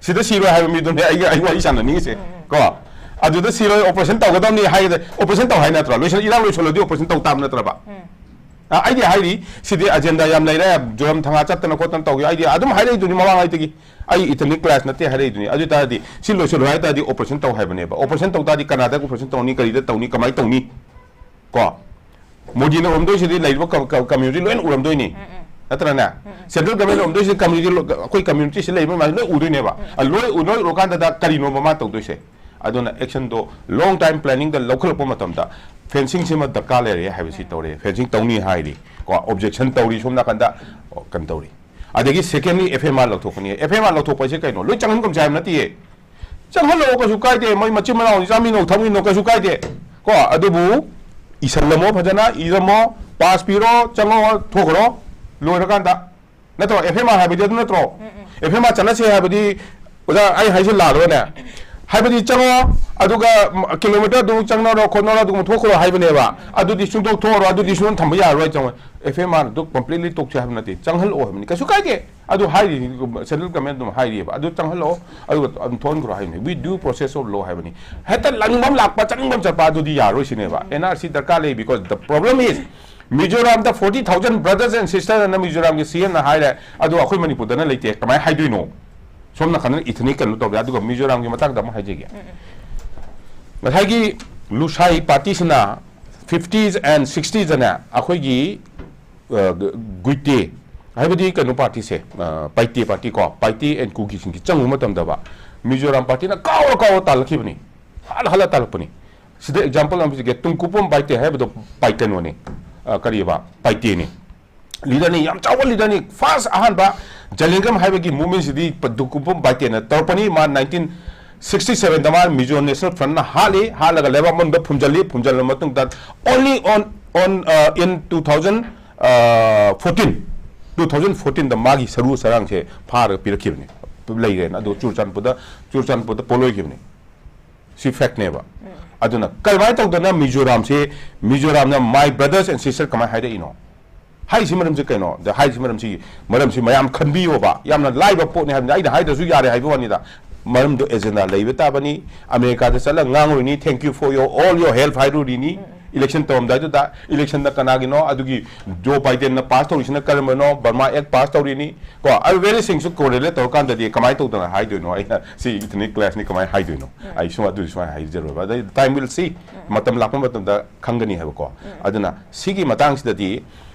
ꯁꯤꯗ ꯁꯤꯔꯣꯏ ꯍꯥꯏꯕ ꯃꯤꯗꯨꯅꯦ ꯑꯩꯒ, ꯑꯩ ꯋꯥꯔꯤ ꯁꯥꯟꯅꯅꯤꯡꯉꯤꯁꯦ꯫ ꯀꯣ, ꯑꯗꯨꯗ ꯁꯤꯔꯣꯏ, operation ꯇꯧꯒꯗꯕꯅꯤ ꯍꯥꯏꯒꯗ, operation ꯇꯧ ꯍꯥꯏ ꯅꯠꯇ꯭ꯔꯣ? ꯂꯣꯏꯁꯟ-, ꯏꯔꯥꯡ ꯂꯣꯏꯁꯜꯂꯗꯤ operation ꯇꯧ ꯇꯥꯕ ꯅꯠꯇ꯭ꯔꯕ? ꯑ, ꯑꯩꯗꯤ ꯍꯥꯏꯔꯤ, ꯁꯤꯗꯤ agenda ꯌꯥꯝ ꯂꯩꯔꯦ, ꯖꯣꯔꯝ ꯊꯪꯒꯥ ꯆꯠꯇꯅ ꯈꯣꯠꯇꯅ ꯇꯧꯈꯤ꯫ ꯑꯩꯗꯤ ꯑꯗꯨꯝ ꯍꯥꯏꯔꯛꯏꯗꯨꯅꯤ ꯃꯃꯥꯡꯉꯩꯗꯒꯤ꯫ ꯑꯩ ethnic clash ꯅꯠꯇꯦ ꯍꯥꯏꯔꯛꯏꯗꯨꯅꯤ꯫ ꯑꯗꯨ ꯑꯣꯏ ꯇꯥꯔꯗꯤ ꯁꯤ ꯂꯣꯏꯁꯜꯂꯨ ꯍꯥꯏ ꯇꯥꯔꯗꯤ operation ꯇꯧ ꯍꯥꯏꯕꯅꯦꯕ꯫ Operation ꯇꯧ ꯇꯥꯔꯗꯤ ꯀꯅꯥꯗ operation ꯇꯧꯅꯤ, ꯀꯔꯤꯗ ꯇꯧꯅꯤ, ꯀꯃꯥꯏꯅ ꯇꯧꯅꯤ? ꯀꯣ? ꯃꯣꯗꯤꯅ ꯎꯔꯝꯗꯣꯏꯁꯤꯗꯤ ꯂꯩꯔꯤꯕ ꯀꯝ-, ꯀꯝ-, community ꯂꯣꯏꯅ ꯎꯔꯝꯗꯣꯏꯅꯤ꯫ ꯅꯠꯇ꯭ꯔꯅꯦ? Central government ꯎꯔꯝꯗꯣꯏꯁꯤꯗꯤ community ꯂꯣ-, ꯑꯩꯈꯣꯏ community ꯁꯤ ꯂꯩꯕ ꯃꯌꯥꯝ ꯂꯣꯏ ꯎꯗꯣꯏꯅꯦꯕ꯫ ꯑ, ꯂꯣꯏ ꯎ-, ꯂꯣꯏ ꯎꯔꯀꯥꯟꯗꯗ ꯀꯔꯤꯅꯣꯕ ꯃꯥ ꯇꯧꯗꯣꯏꯁꯦ? ꯑꯗꯨꯅ action ꯗꯣ long time planning ꯗ ꯂꯧꯈꯠꯂꯛꯄ ꯃꯇꯝꯗ fencing ꯁꯤꯃ ꯗꯔꯀꯥꯔ ꯂꯩꯔꯦ ꯍꯥꯏꯕꯁꯤ ꯇꯧꯔꯦ꯫ Fencing ꯇꯧꯅꯤ ꯍꯥꯏꯔꯤ꯫ ꯀꯣ, objection ꯇꯧꯔꯤ ꯁꯣꯝ ꯅꯥꯀꯟꯗ, ꯑꯣ, ꯀꯩꯅꯣ ꯇꯧꯔꯤ꯫ ꯑꯗꯒꯤ secondly, F M R ꯂꯧꯊꯣꯛꯀꯅꯤ꯫ F M R ꯂꯧꯊꯣꯛꯄ ꯍꯥꯏꯁꯦ ꯀꯩꯅꯣ? ꯂꯣꯏ ꯆꯪꯍꯟꯒꯨꯝꯁꯦ ꯍꯥꯏꯕ ꯅꯠꯇꯤꯌꯦ꯫ ꯆꯪꯍꯜꯂꯛꯑꯣ, ꯀꯩꯁꯨ ꯀꯥꯏꯗꯦ꯫ ꯃꯣꯏ ꯃꯆꯤꯟ ꯃꯅꯥꯎꯅꯤ, ꯆꯥꯃꯤꯟꯅꯧ ꯊꯛꯃꯤꯟꯅꯧ, ꯀꯩꯁꯨ ꯀꯥꯏꯗꯦ꯫ ꯀꯣ, ꯑꯗꯨꯕꯨ ꯏꯁꯜꯂꯝꯃꯣ, ꯐꯖꯅ ꯏꯔꯝꯃꯣ, pass ꯄꯤꯔꯣ, ꯆꯪꯉꯛꯑꯣ, ꯊꯣꯛꯈ꯭ꯔꯣ꯫ ꯂꯣꯏꯔꯀꯥꯟꯗ ꯅꯠꯇ꯭ꯔꯣ? F M R ꯍꯥꯏꯕꯗꯤ ꯑꯗꯨ ꯅꯠꯇ꯭ꯔꯣ? F M R ꯆꯠꯅꯁꯦ ꯍꯥꯏꯕꯗꯤ, ꯑꯣꯖꯥ, ꯑꯩ ꯍꯥꯏꯁꯦ ꯂꯥꯜꯂꯣꯅꯦ? ꯍꯥꯏꯕꯗꯤ ꯆꯪꯉꯣ, ꯑꯗꯨꯒ ꯀꯤꯂꯣꯃꯤꯇꯔ ꯑꯗꯨꯃꯨꯛ ꯆꯪꯅꯔꯣ ꯈꯣꯠꯅꯔꯣ ꯑꯗꯨꯒꯨꯝꯕ ꯊꯣꯛꯈ꯭ꯔꯣ ꯍꯥꯏꯕꯅꯦꯕ꯫ ꯑꯗꯨꯗꯤ ꯁꯨꯡꯇꯣꯛ ꯊꯣꯛꯑꯔꯣꯏ, ꯑꯗꯨꯗꯤ ꯁꯨꯡꯊꯝ ꯊꯝꯕ ꯌꯥꯔꯔꯣꯏ꯫ ꯆꯪꯉꯣ, ꯑꯦꯐ ꯑꯦꯝ ꯑꯥꯔ ꯑꯗꯨ ꯀꯝꯄ꯭ꯂꯤꯠꯂꯤ ꯇꯣꯛꯁꯦ ꯍꯥꯏꯕ ꯅꯠꯇꯦ, ꯆꯪꯍꯜꯂꯛꯑꯣ ꯍꯥꯏꯕꯅꯤ, ꯀꯩꯁꯨ ꯀꯥꯏꯗꯦ꯫ ꯑꯗꯨ ꯍꯥꯏꯔꯤ, ꯁꯦꯟꯇ꯭ꯔꯦꯜ ꯒꯃꯦꯟ ꯑꯗꯨꯝ ꯍꯥꯏꯔꯤꯑꯕ, ꯑꯗꯨ ꯆꯪꯍꯜꯂꯛꯑꯣ, ꯑꯗꯨꯒ ꯑꯗꯨꯝ ꯊꯣꯛꯍꯟꯈ꯭ꯔꯣ ꯍꯥꯏꯕꯅꯤ꯫ We due process of law ꯍꯥꯏꯕꯅꯤ꯫ ꯍꯦꯛꯇ ꯂꯥꯛꯅꯤꯡꯕ ꯑꯃ ꯂꯥꯛꯄ, ꯆꯠꯅꯤꯡꯕ ꯑꯃ ꯆꯠꯄ ꯑꯗꯨꯗꯤ ꯌꯥꯔꯣꯏ ꯁꯤꯅꯦꯕ꯫ ꯑꯦꯟ ꯑꯥꯔ ꯁꯤ ꯗꯔꯀꯥꯔ ꯂꯩ, because the problem is ꯃꯤꯖꯣꯔꯥꯝꯗ forty thousand brothers and sisters ꯑꯅ ꯃꯤꯖꯣꯔꯥꯝꯒꯤ ꯁꯤ ꯑꯦꯝꯅ ꯍꯥꯏꯔꯦ, ꯑꯗꯣ ꯑꯩꯈꯣꯏ ꯃꯅꯤꯄꯨꯔꯗꯅ ꯂꯩꯇꯦ, ꯀꯃꯥꯏꯅ ꯍꯥꯏꯗꯣꯏꯅꯣ? ꯁꯣꯝ ꯅꯥꯀꯟꯗꯅ ꯏꯊꯅꯤꯛ ꯀꯩꯅꯣ ꯇꯧꯔꯦ꯫ ꯑꯗꯨꯒ ꯃꯤꯖꯣꯔꯥꯝꯒꯤ ꯃꯇꯥꯡꯗ ꯑꯃ ꯍꯥꯏꯖꯒꯦ꯫ ꯉꯁꯥꯏꯒꯤ ꯂꯨꯁꯥꯏ ꯄꯥꯔꯇꯤꯁꯤꯅ fifties and sixties ꯑꯅꯦ ꯑꯩꯈꯣꯏꯒꯤ, ꯑ, ꯒꯨꯏꯇꯦ ꯍꯥꯏꯕꯗꯤ ꯀꯩꯅꯣ ꯄꯥꯔꯇꯤꯁꯦ, ꯑ, ꯄꯥꯏꯇꯦ ꯄꯥꯔꯇꯤ ꯀꯣ, ꯄꯥꯏꯇꯦ and ꯀꯨꯀꯤꯁꯤꯡꯁꯤ ꯆꯪꯕ ꯃꯇꯝꯗꯕ ꯃꯤꯖꯣꯔꯥꯝ ꯄꯥꯔꯇꯤꯅ ꯀꯥꯎꯔ ꯀꯥꯎꯔ ꯇꯥꯜꯂꯛꯈꯤꯕꯅꯤ, ꯍꯜꯂ ꯍꯜꯂ ꯇꯥꯜꯂꯛꯄꯅꯤ꯫ ꯁꯤꯗ ꯑꯦꯛꯖꯥꯝꯄꯜ ꯑꯃ ꯄꯤꯖꯒꯦ, ꯇꯨꯡꯀꯨꯄꯝ ꯄꯥꯏꯇꯦ ꯍꯥꯏꯕꯗꯣ ꯄꯥꯏ ꯀꯩꯅꯣꯅꯤ, ꯑ, ꯀꯔꯤꯕ, ꯄꯥꯏꯇꯦꯅꯤ꯫ ꯂꯤꯗꯔꯅꯤ, ꯌꯥꯝ ꯆꯥꯎꯕ ꯂꯤꯗꯔꯅꯤ꯫ ꯐꯥꯔꯁ ꯑꯍꯥꯟꯕ ꯖꯂꯤꯡꯒꯝ ꯍꯥꯏꯕꯒꯤ ꯃꯨꯚꯃꯦꯟꯁꯤꯗꯤ ꯇꯨꯡꯀꯨꯄꯝ ꯄꯥꯏꯇꯦꯅ ꯇꯧꯔꯛꯄꯅꯤ꯫ ꯃꯥ ꯅꯥꯏꯟꯇꯤꯟ ꯁꯤꯛꯁꯇꯤ ꯁꯚꯦꯟꯗ ꯃꯥ ꯃꯤꯖꯣ ꯅꯦꯁꯅꯦꯜ ꯐ꯭ꯔꯟꯠꯅ ꯍꯥꯠꯂꯤ, ꯍꯥꯠꯂꯒ ꯂꯩꯕꯥꯛ ꯃꯅꯨꯡꯗ ꯐꯨꯝꯖꯤꯜꯂꯤ, ꯐꯨꯝꯖꯤꯜꯂꯕ ꯃꯇꯨꯡꯗ only on, on, uh, in two thousand, uh, fourteen, two thousand fourteenꯗ ꯃꯥꯒꯤ ꯁꯔꯨ ꯁꯔꯥꯡꯁꯦ ꯐꯥꯔꯒ ꯄꯤꯔꯛꯈꯤꯕꯅꯤ, ꯂꯩꯔꯦꯅ꯫ ꯑꯗꯣ ꯆꯨꯔꯆꯥꯟꯄꯨꯔꯗ, ꯆꯨꯔꯆꯥꯟꯄꯨꯔꯗ ꯄꯣꯂꯣꯏꯈꯤꯕꯅꯤ꯫ ꯁꯤ ꯐꯦꯛꯅꯦꯕ꯫ ꯑꯗꯨꯅ ꯀꯔꯝꯍꯥꯏꯅ ꯇꯧꯗꯅ ꯃꯤꯖꯣꯔꯥꯝꯁꯦ, ꯃꯤꯖꯣꯔꯥꯝꯅ my brothers and sisters ꯀꯃꯥꯏꯅ ꯍꯥꯏꯔꯛꯏꯅꯣ? ꯍꯥꯏꯔꯤꯁꯤ ꯃꯔꯝꯁꯤ ꯀꯩꯅꯣ? ꯑꯗ ꯍꯥꯏꯔꯤꯁꯤ ꯃꯔꯝꯁꯤ, ꯃꯔꯝꯁꯤ ꯃꯌꯥꯝ ꯈꯟꯕꯤꯌꯣꯕ꯫ ꯌꯥꯝꯅ ꯂꯥꯏꯕ ꯄꯣꯠꯅꯤ ꯍꯥꯏꯕꯅꯤ, ꯑꯩꯅ ꯍꯥꯏꯗ꯭ꯔꯁꯨ ꯌꯥꯔꯦ ꯍꯥꯏꯕ ꯋꯥꯅꯤꯗ꯫ ꯃꯔꯝꯗꯣ ꯑꯦꯖꯦꯟꯗꯥ ꯂꯩꯕ ꯇꯥꯕꯅꯤ꯫ ꯑꯃꯦꯔꯤꯀꯥꯗ ꯆꯠꯂꯒ ꯉꯥꯡꯉꯨꯔꯤꯅꯤ, "Thank you for your, all your help" ꯍꯥꯏꯔꯨꯔꯤꯅꯤ꯫ ꯏꯂꯦꯛꯁꯟ ꯇꯧꯔꯝꯗꯥꯏꯗꯨꯗ, ꯏꯂꯦꯛꯁꯟꯗ ꯀꯅꯥꯒꯤꯅꯣ? ꯑꯗꯨꯒꯤ ꯖꯣ ꯕꯥꯏꯗꯦꯟꯅ ꯄꯥꯁ ꯇꯧꯔꯤꯁꯤꯅ ꯀꯔꯝꯕꯅꯣ? ꯕꯔꯃꯥ ꯑꯦꯛ ꯄꯥꯁ ꯇꯧꯔꯤꯅꯤ꯫ ꯀꯣ, ꯑꯗꯨ ꯚꯦꯔꯤ ꯁꯤꯡꯁꯨ ꯀꯣꯔꯦꯂꯦꯠ ꯇꯧꯔꯀꯥꯟꯗꯗꯤ ꯀꯃꯥꯏꯅ ꯇꯧꯗꯅ ꯍꯥꯏꯗꯣꯏꯅꯣ? ꯑꯩꯅ ꯁꯤ ꯏꯊꯅꯤꯛ ꯀ꯭ꯂꯥꯁꯅꯤ ꯀꯃꯥꯏꯅ ꯍꯥꯏꯗꯣꯏꯅꯣ? ꯑꯩ ꯁꯨꯝ ꯑꯗꯨꯗꯤ ꯁꯨꯃꯥꯏꯅ ꯍꯥꯏꯖꯔꯣꯏꯕ꯫ ꯑꯗꯩ ꯇꯥꯏꯝ ꯋꯤꯜ ꯁꯤ, ꯃꯇꯝ ꯂꯥꯛꯄ ꯃꯇꯝꯗ ꯈꯪꯒꯅꯤ ꯍꯥꯏꯕꯀꯣ꯫ ꯑꯗꯨꯅ ꯁꯤꯒꯤ ꯃꯇꯥꯡꯁꯤꯗꯗꯤ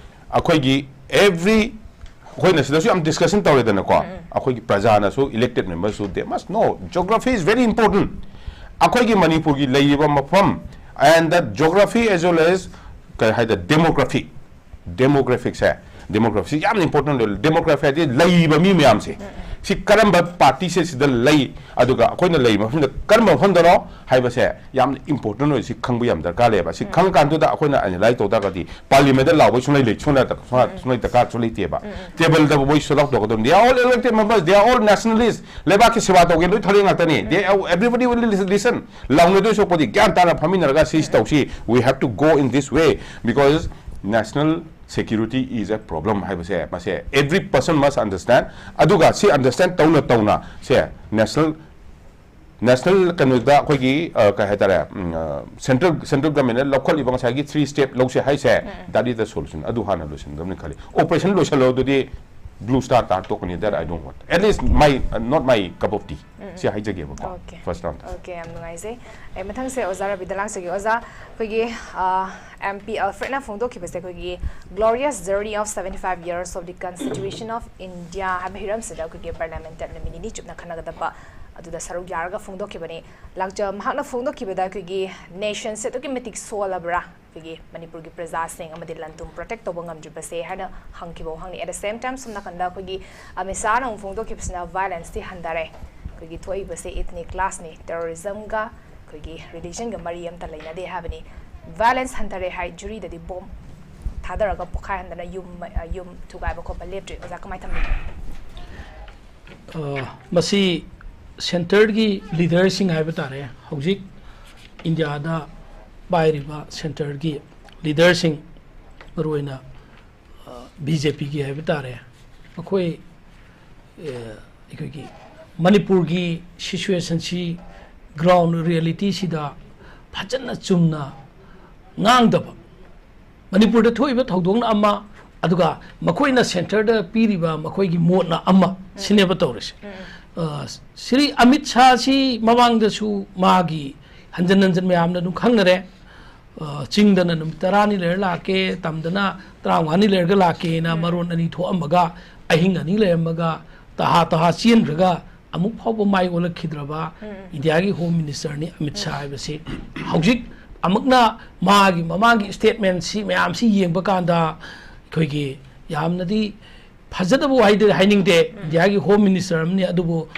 ꯑꯩꯈꯣꯏꯒꯤ ꯑꯦꯚ꯭ꯔꯤ, ꯑꯩꯈꯣꯏꯅ ꯁꯤꯗꯁꯨ ꯌꯥꯝ ꯗꯤꯁꯀꯁꯟ ꯇꯧꯔꯦꯗꯅꯀꯣ꯫ ꯑꯩꯈꯣꯏꯒꯤ ꯄ꯭ꯔꯖꯥꯅꯁꯨ, elected memberꯁꯨ, they must know geography is very important꯫ ꯑꯩꯈꯣꯏꯒꯤ ꯃꯅꯤꯄꯨꯔꯒꯤ ꯂꯩꯔꯤꯕ ꯃꯐꯝ and the geography as well as ꯀꯩ ꯍꯥꯏꯗ demography, demographyꯁꯦ, demographyꯁꯤ ꯌꯥꯝꯅ important ꯑꯣꯏ꯫ Demography ꯍꯥꯏꯗꯤ ꯂꯩꯔꯤꯕ ꯃꯤ ꯃꯌꯥꯝꯁꯦ, ꯁꯤ ꯀꯔꯝꯕ ꯄꯥꯔꯇꯤꯁꯦ ꯁꯤꯗ ꯂꯩ, ꯑꯗꯨꯒ ꯑꯩꯈꯣꯏꯅ ꯂꯩꯔꯤꯕ ꯃꯐꯝꯗ ꯀꯔꯝꯕ ꯃꯐꯝꯗꯅꯣ ꯍꯥꯏꯕꯁꯦ ꯌꯥꯝꯅ ꯏꯝꯄꯣꯔꯇꯦꯟ ꯑꯣꯏ꯫ ꯁꯤ ꯈꯪꯕ ꯌꯥꯝ ꯗꯔꯀꯥꯔ ꯂꯩꯌꯦꯕ꯫ ꯁꯤ ꯈꯪ ꯀꯥꯟꯗꯨꯗ ꯑꯩꯈꯣꯏꯅ ꯑꯦꯅꯥꯂꯥꯏꯁ ꯇꯧ ꯇꯥꯔꯒꯗꯤ ꯄꯥꯔꯂꯤꯌꯥꯃꯦꯟꯗ ꯂꯥꯎꯕꯩ ꯁꯨꯡꯂꯩ ꯂꯩ ꯁꯨꯡꯂꯩ ꯁꯨꯡꯂꯩ ꯗꯔꯀꯥꯔ ꯁꯨꯡꯂꯩꯇꯦꯕ꯫ ꯇꯦꯕꯜꯗ ꯃꯣꯏ ꯁꯣꯜ ꯑꯥꯎꯠ ꯇꯧꯒꯗꯕꯅꯤ꯫ They are all elected members, they are all nationalists. ꯂꯩꯕꯥꯛꯀꯤ ꯁꯦꯕꯥ ꯇꯧꯒꯦ ꯂꯣꯏ ꯊꯣꯛꯂꯛꯏ ꯉꯥꯛꯇꯅꯤ꯫ They, everybody will listen. ꯂꯥꯎꯅꯗꯣꯏ ꯁꯔꯨꯛꯄꯨꯗꯤ ꯒ꯭ꯌꯥꯟ ꯇꯥꯅ ꯐꯝꯃꯤꯟꯅꯔꯒ ꯁꯤ ꯇꯧꯁꯤ꯫ We have to go in this way because national security is a problem ꯍꯥꯏꯕꯁꯦ ꯃꯁꯦ every person must understand꯫ ꯑꯗꯨꯒ ꯁꯤ ꯑꯟꯗꯔꯁꯇꯦꯟ ꯇꯧꯅ ꯇꯧꯅ ꯁꯦ ꯅꯦꯁꯅꯦꯜ ꯅꯦꯁꯅꯦꯜ ꯀꯩꯅꯣꯗ ꯑꯩꯈꯣꯏꯒꯤ, ꯑ, ꯀꯩ ꯍꯥꯏꯇꯥꯔꯦ, ꯎꯝ, ꯑ, ꯁꯦꯟꯇ꯭ꯔꯦꯜ, ꯁꯦꯟꯇ꯭ꯔꯦꯜ ꯒꯚꯔꯟꯃꯦꯟꯠꯅ ꯂꯧꯈꯠꯂꯤꯕ ꯉꯁꯥꯏꯒꯤ ꯊ꯭ꯔꯤ ꯁ꯭ꯇꯦꯞ ꯂꯧꯁꯦ ꯍꯥꯏꯁꯦ, that is the solution꯫ ꯑꯗꯨ ꯍꯥꯟꯅ ꯂꯣꯏꯁꯤꯟꯒꯗꯕꯅꯤ ꯈꯜꯂꯤ꯫ ꯑꯣꯄꯔꯦꯁꯟ ꯂꯣꯏꯁꯤꯜꯂꯣ ꯑꯗꯨꯗꯤ blue star ꯇꯥꯔ ꯇꯣꯛꯀꯅꯤ꯫ That I don't want, at least my, uh, not my cup of tea꯫ ꯁꯤ ꯍꯥꯏꯖꯒꯦꯕꯀꯣ꯫ Okay. First round. Okay, ꯌꯥꯝ ꯅꯨꯡꯉꯥꯏꯖꯩ꯫ ꯑꯩ ꯃꯊꯪꯁꯦ ꯑꯣꯖꯥ ꯔꯕꯤꯗ ꯂꯥꯛꯆꯒꯦ꯫ ꯑꯣꯖꯥ, ꯑꯩꯈꯣꯏꯒꯤ, ꯑ, M P Alfredꯅ ꯐꯣꯡꯗꯣꯛꯈꯤꯕꯁꯦ ꯑꯩꯈꯣꯏꯒꯤ Glorious Journey of Seventy-five Years of the Constitution of India ꯍꯥꯏꯕ ꯍꯤꯔꯝꯁꯤꯗ ꯑꯩꯈꯣꯏꯒꯤ ꯄꯥꯔꯂꯤꯌꯥꯃꯦꯟꯠꯇ ꯅꯨꯃꯤꯠ ꯅꯤꯅꯤ ꯆꯨꯞꯅ ꯈꯟꯅꯒꯗꯕ ꯑꯗꯨꯗ ꯁꯔꯨꯛ ꯌꯥꯔꯒ ꯐꯣꯡꯗꯣꯛꯈꯤꯕꯅꯤ꯫ ꯂꯥꯛꯆ-, ꯃꯍꯥꯛꯅ ꯐꯣꯡꯗꯣꯛꯈꯤꯕꯗ ꯑꯩꯈꯣꯏꯒꯤ ꯅꯦꯁꯟꯁꯦ ꯑꯗꯨꯛꯀꯤ ꯃꯇꯤꯛ ꯁꯣꯜꯂꯕ꯭ꯔꯥ? ꯑꯩꯈꯣꯏꯒꯤ ꯃꯅꯤꯄꯨꯔꯒꯤ ꯄ꯭ꯔꯖꯥꯁꯤꯡ ꯑꯃꯗꯤ ꯂꯟ ꯊꯨꯝ ꯄ꯭ꯔꯣꯇꯦꯛ ꯇꯧꯕ ꯉꯝꯗ꯭ꯔꯤꯕꯁꯦ ꯍꯥꯏꯅ ꯍꯪꯈꯤꯕ ꯋꯥꯍꯪꯅꯤ꯫ At the same time, ꯁꯣꯝ ꯅꯥꯀꯟꯗ ꯑꯩꯈꯣꯏꯒꯤ ꯑꯃꯤꯠ ꯁꯥꯍꯅ ꯑꯃꯨꯛ ꯐꯣꯡꯗꯣꯛꯈꯤꯕꯁꯤꯅ ꯚꯥꯏꯑꯣꯂꯦꯟꯁꯇꯤ ꯍꯟꯊꯔꯦ, ꯑꯩꯈꯣꯏꯒꯤ ꯊꯣꯛꯏꯕꯁꯦ ꯏꯊꯅꯤꯛ ꯀ꯭ꯂꯥꯁꯅꯤ, ꯇꯦꯔꯣꯔꯤꯖꯝꯒ ꯑꯩꯈꯣꯏꯒꯤ ꯔꯤꯂꯤꯖꯟꯒ ꯃꯔꯤ ꯑꯝꯇ ꯂꯩꯅꯗꯦ ꯍꯥꯏꯕꯅꯤ꯫ ꯚꯥꯏꯑꯣꯂꯦꯟꯁ ꯍꯟꯊꯔꯦ ꯍꯥꯏ, ꯖꯨꯔꯤꯗꯗꯤ ꯕꯣꯝ ꯊꯥꯗꯔꯒ ꯄꯣꯈꯥꯏꯍꯟꯗꯅ ꯌꯨꯝ, ꯌꯨꯝ ꯊꯨꯒꯥꯏꯕ ꯈꯣꯠꯄ ꯂꯦꯞꯇ꯭ꯔꯤ꯫ ꯑꯣꯖꯥ, ꯀꯃꯥꯏꯅ ꯊꯝꯕꯤꯒꯦ? ꯑ, ꯃꯁꯤ ꯁꯦꯟꯇꯔꯒꯤ ꯂꯤꯗꯔꯁꯤꯡ ꯍꯥꯏꯕ ꯇꯥꯔꯦ, ꯍꯧꯖꯤꯛ ꯏꯟꯗꯤꯌꯥꯗ ꯄꯥꯏꯔꯤꯕ ꯁꯦꯟꯇꯔꯒꯤ ꯂꯤꯗꯔꯁꯤꯡ, ꯃꯔꯨꯑꯣꯏꯅ ꯕꯤ ꯖꯦ ꯄꯤꯒꯤ ꯍꯥꯏꯕ ꯇꯥꯔꯦ, ꯃꯈꯣꯏ, ꯑ, ꯑꯩꯈꯣꯏꯒꯤ ꯃꯅꯤꯄꯨꯔꯒꯤ ꯁꯤꯆꯨꯋꯦꯁꯟꯁꯤ, ꯒ꯭ꯔꯥꯎꯟ ꯔꯤꯌꯦꯂꯤꯇꯤꯁꯤꯗ ꯐꯖꯅ ꯆꯨꯝꯅ ꯉꯥꯡꯗꯕ, ꯃꯅꯤꯄꯨꯔꯗ ꯊꯣꯛꯏꯕ ꯊꯧꯗꯣꯛꯅ ꯑꯃ, ꯑꯗꯨꯒ ꯃꯈꯣꯏꯅ ꯁꯦꯟꯇꯔꯗ ꯄꯤꯔꯤꯕ ꯃꯈꯣꯏꯒꯤ ꯃꯣꯠꯅ ꯑꯃ, ꯁꯤꯅꯦꯕ ꯇꯧꯔꯤꯁꯦ꯫ ꯑ, ꯁ꯭ꯔꯤ ꯑꯃꯤꯠ ꯁꯥꯍꯁꯤ ꯃꯃꯥꯡꯗꯁꯨ ꯃꯥꯒꯤ ꯍꯟꯖꯟ ꯍꯟꯖꯟ ꯃꯌꯥꯝꯅ ꯑꯗꯨꯝ ꯈꯪꯅꯔꯦ꯫ ꯑ, ꯆꯤꯡꯗꯅ ꯅꯨꯃꯤꯠ ꯇꯔꯥꯅꯤ ꯂꯩꯔ ꯂꯥꯛꯀꯦ, ꯇꯝꯗꯅ ꯇꯔꯥꯃꯉꯥꯅꯤ ꯂꯩꯔꯒ ꯂꯥꯛꯀꯦꯅ ꯃꯔꯣꯟ ꯑꯅꯤ ꯊꯣꯛꯑꯝꯃꯒ, ꯑꯍꯤꯡ ꯑꯅꯤ ꯂꯩꯔꯝꯃꯒ, ꯇꯍꯥ ꯇꯍꯥ ꯆꯦꯟꯈ꯭ꯔꯒ, ꯑꯃꯨꯛ ꯐꯥꯎꯕ ꯃꯥꯏ ꯑꯣꯜꯂꯛꯈꯤꯗ꯭ꯔꯕ ꯏꯟꯗꯤꯌꯥꯒꯤ ꯍꯣꯝ ꯃꯤꯅꯤꯁꯇꯔꯅꯤ ꯑꯃꯤꯠ ꯁꯥꯍ ꯍꯥꯏꯕꯁꯤ꯫ ꯍꯧꯖꯤꯛ ꯑꯃꯨꯛꯅ ꯃꯥꯒꯤ ꯃꯃꯥꯡꯒꯤ ꯁ꯭ꯇꯦꯠꯃꯦꯟꯁꯤ ꯃꯌꯥꯝꯁꯤ ꯌꯦꯡꯕ ꯀꯥꯟꯗ ꯑꯩꯈꯣꯏꯒꯤ ꯌꯥꯝꯅꯗꯤ ꯐꯖꯗꯕ ꯋꯥꯍꯩꯗꯤ ꯍꯥꯏꯅꯤꯡꯗꯦ, ꯏꯟꯗꯤꯌꯥꯒꯤ ꯍꯣꯝ ꯃꯤꯅꯤꯁꯇꯔ ꯑꯃꯅꯤ, ꯑꯗꯨꯕꯨ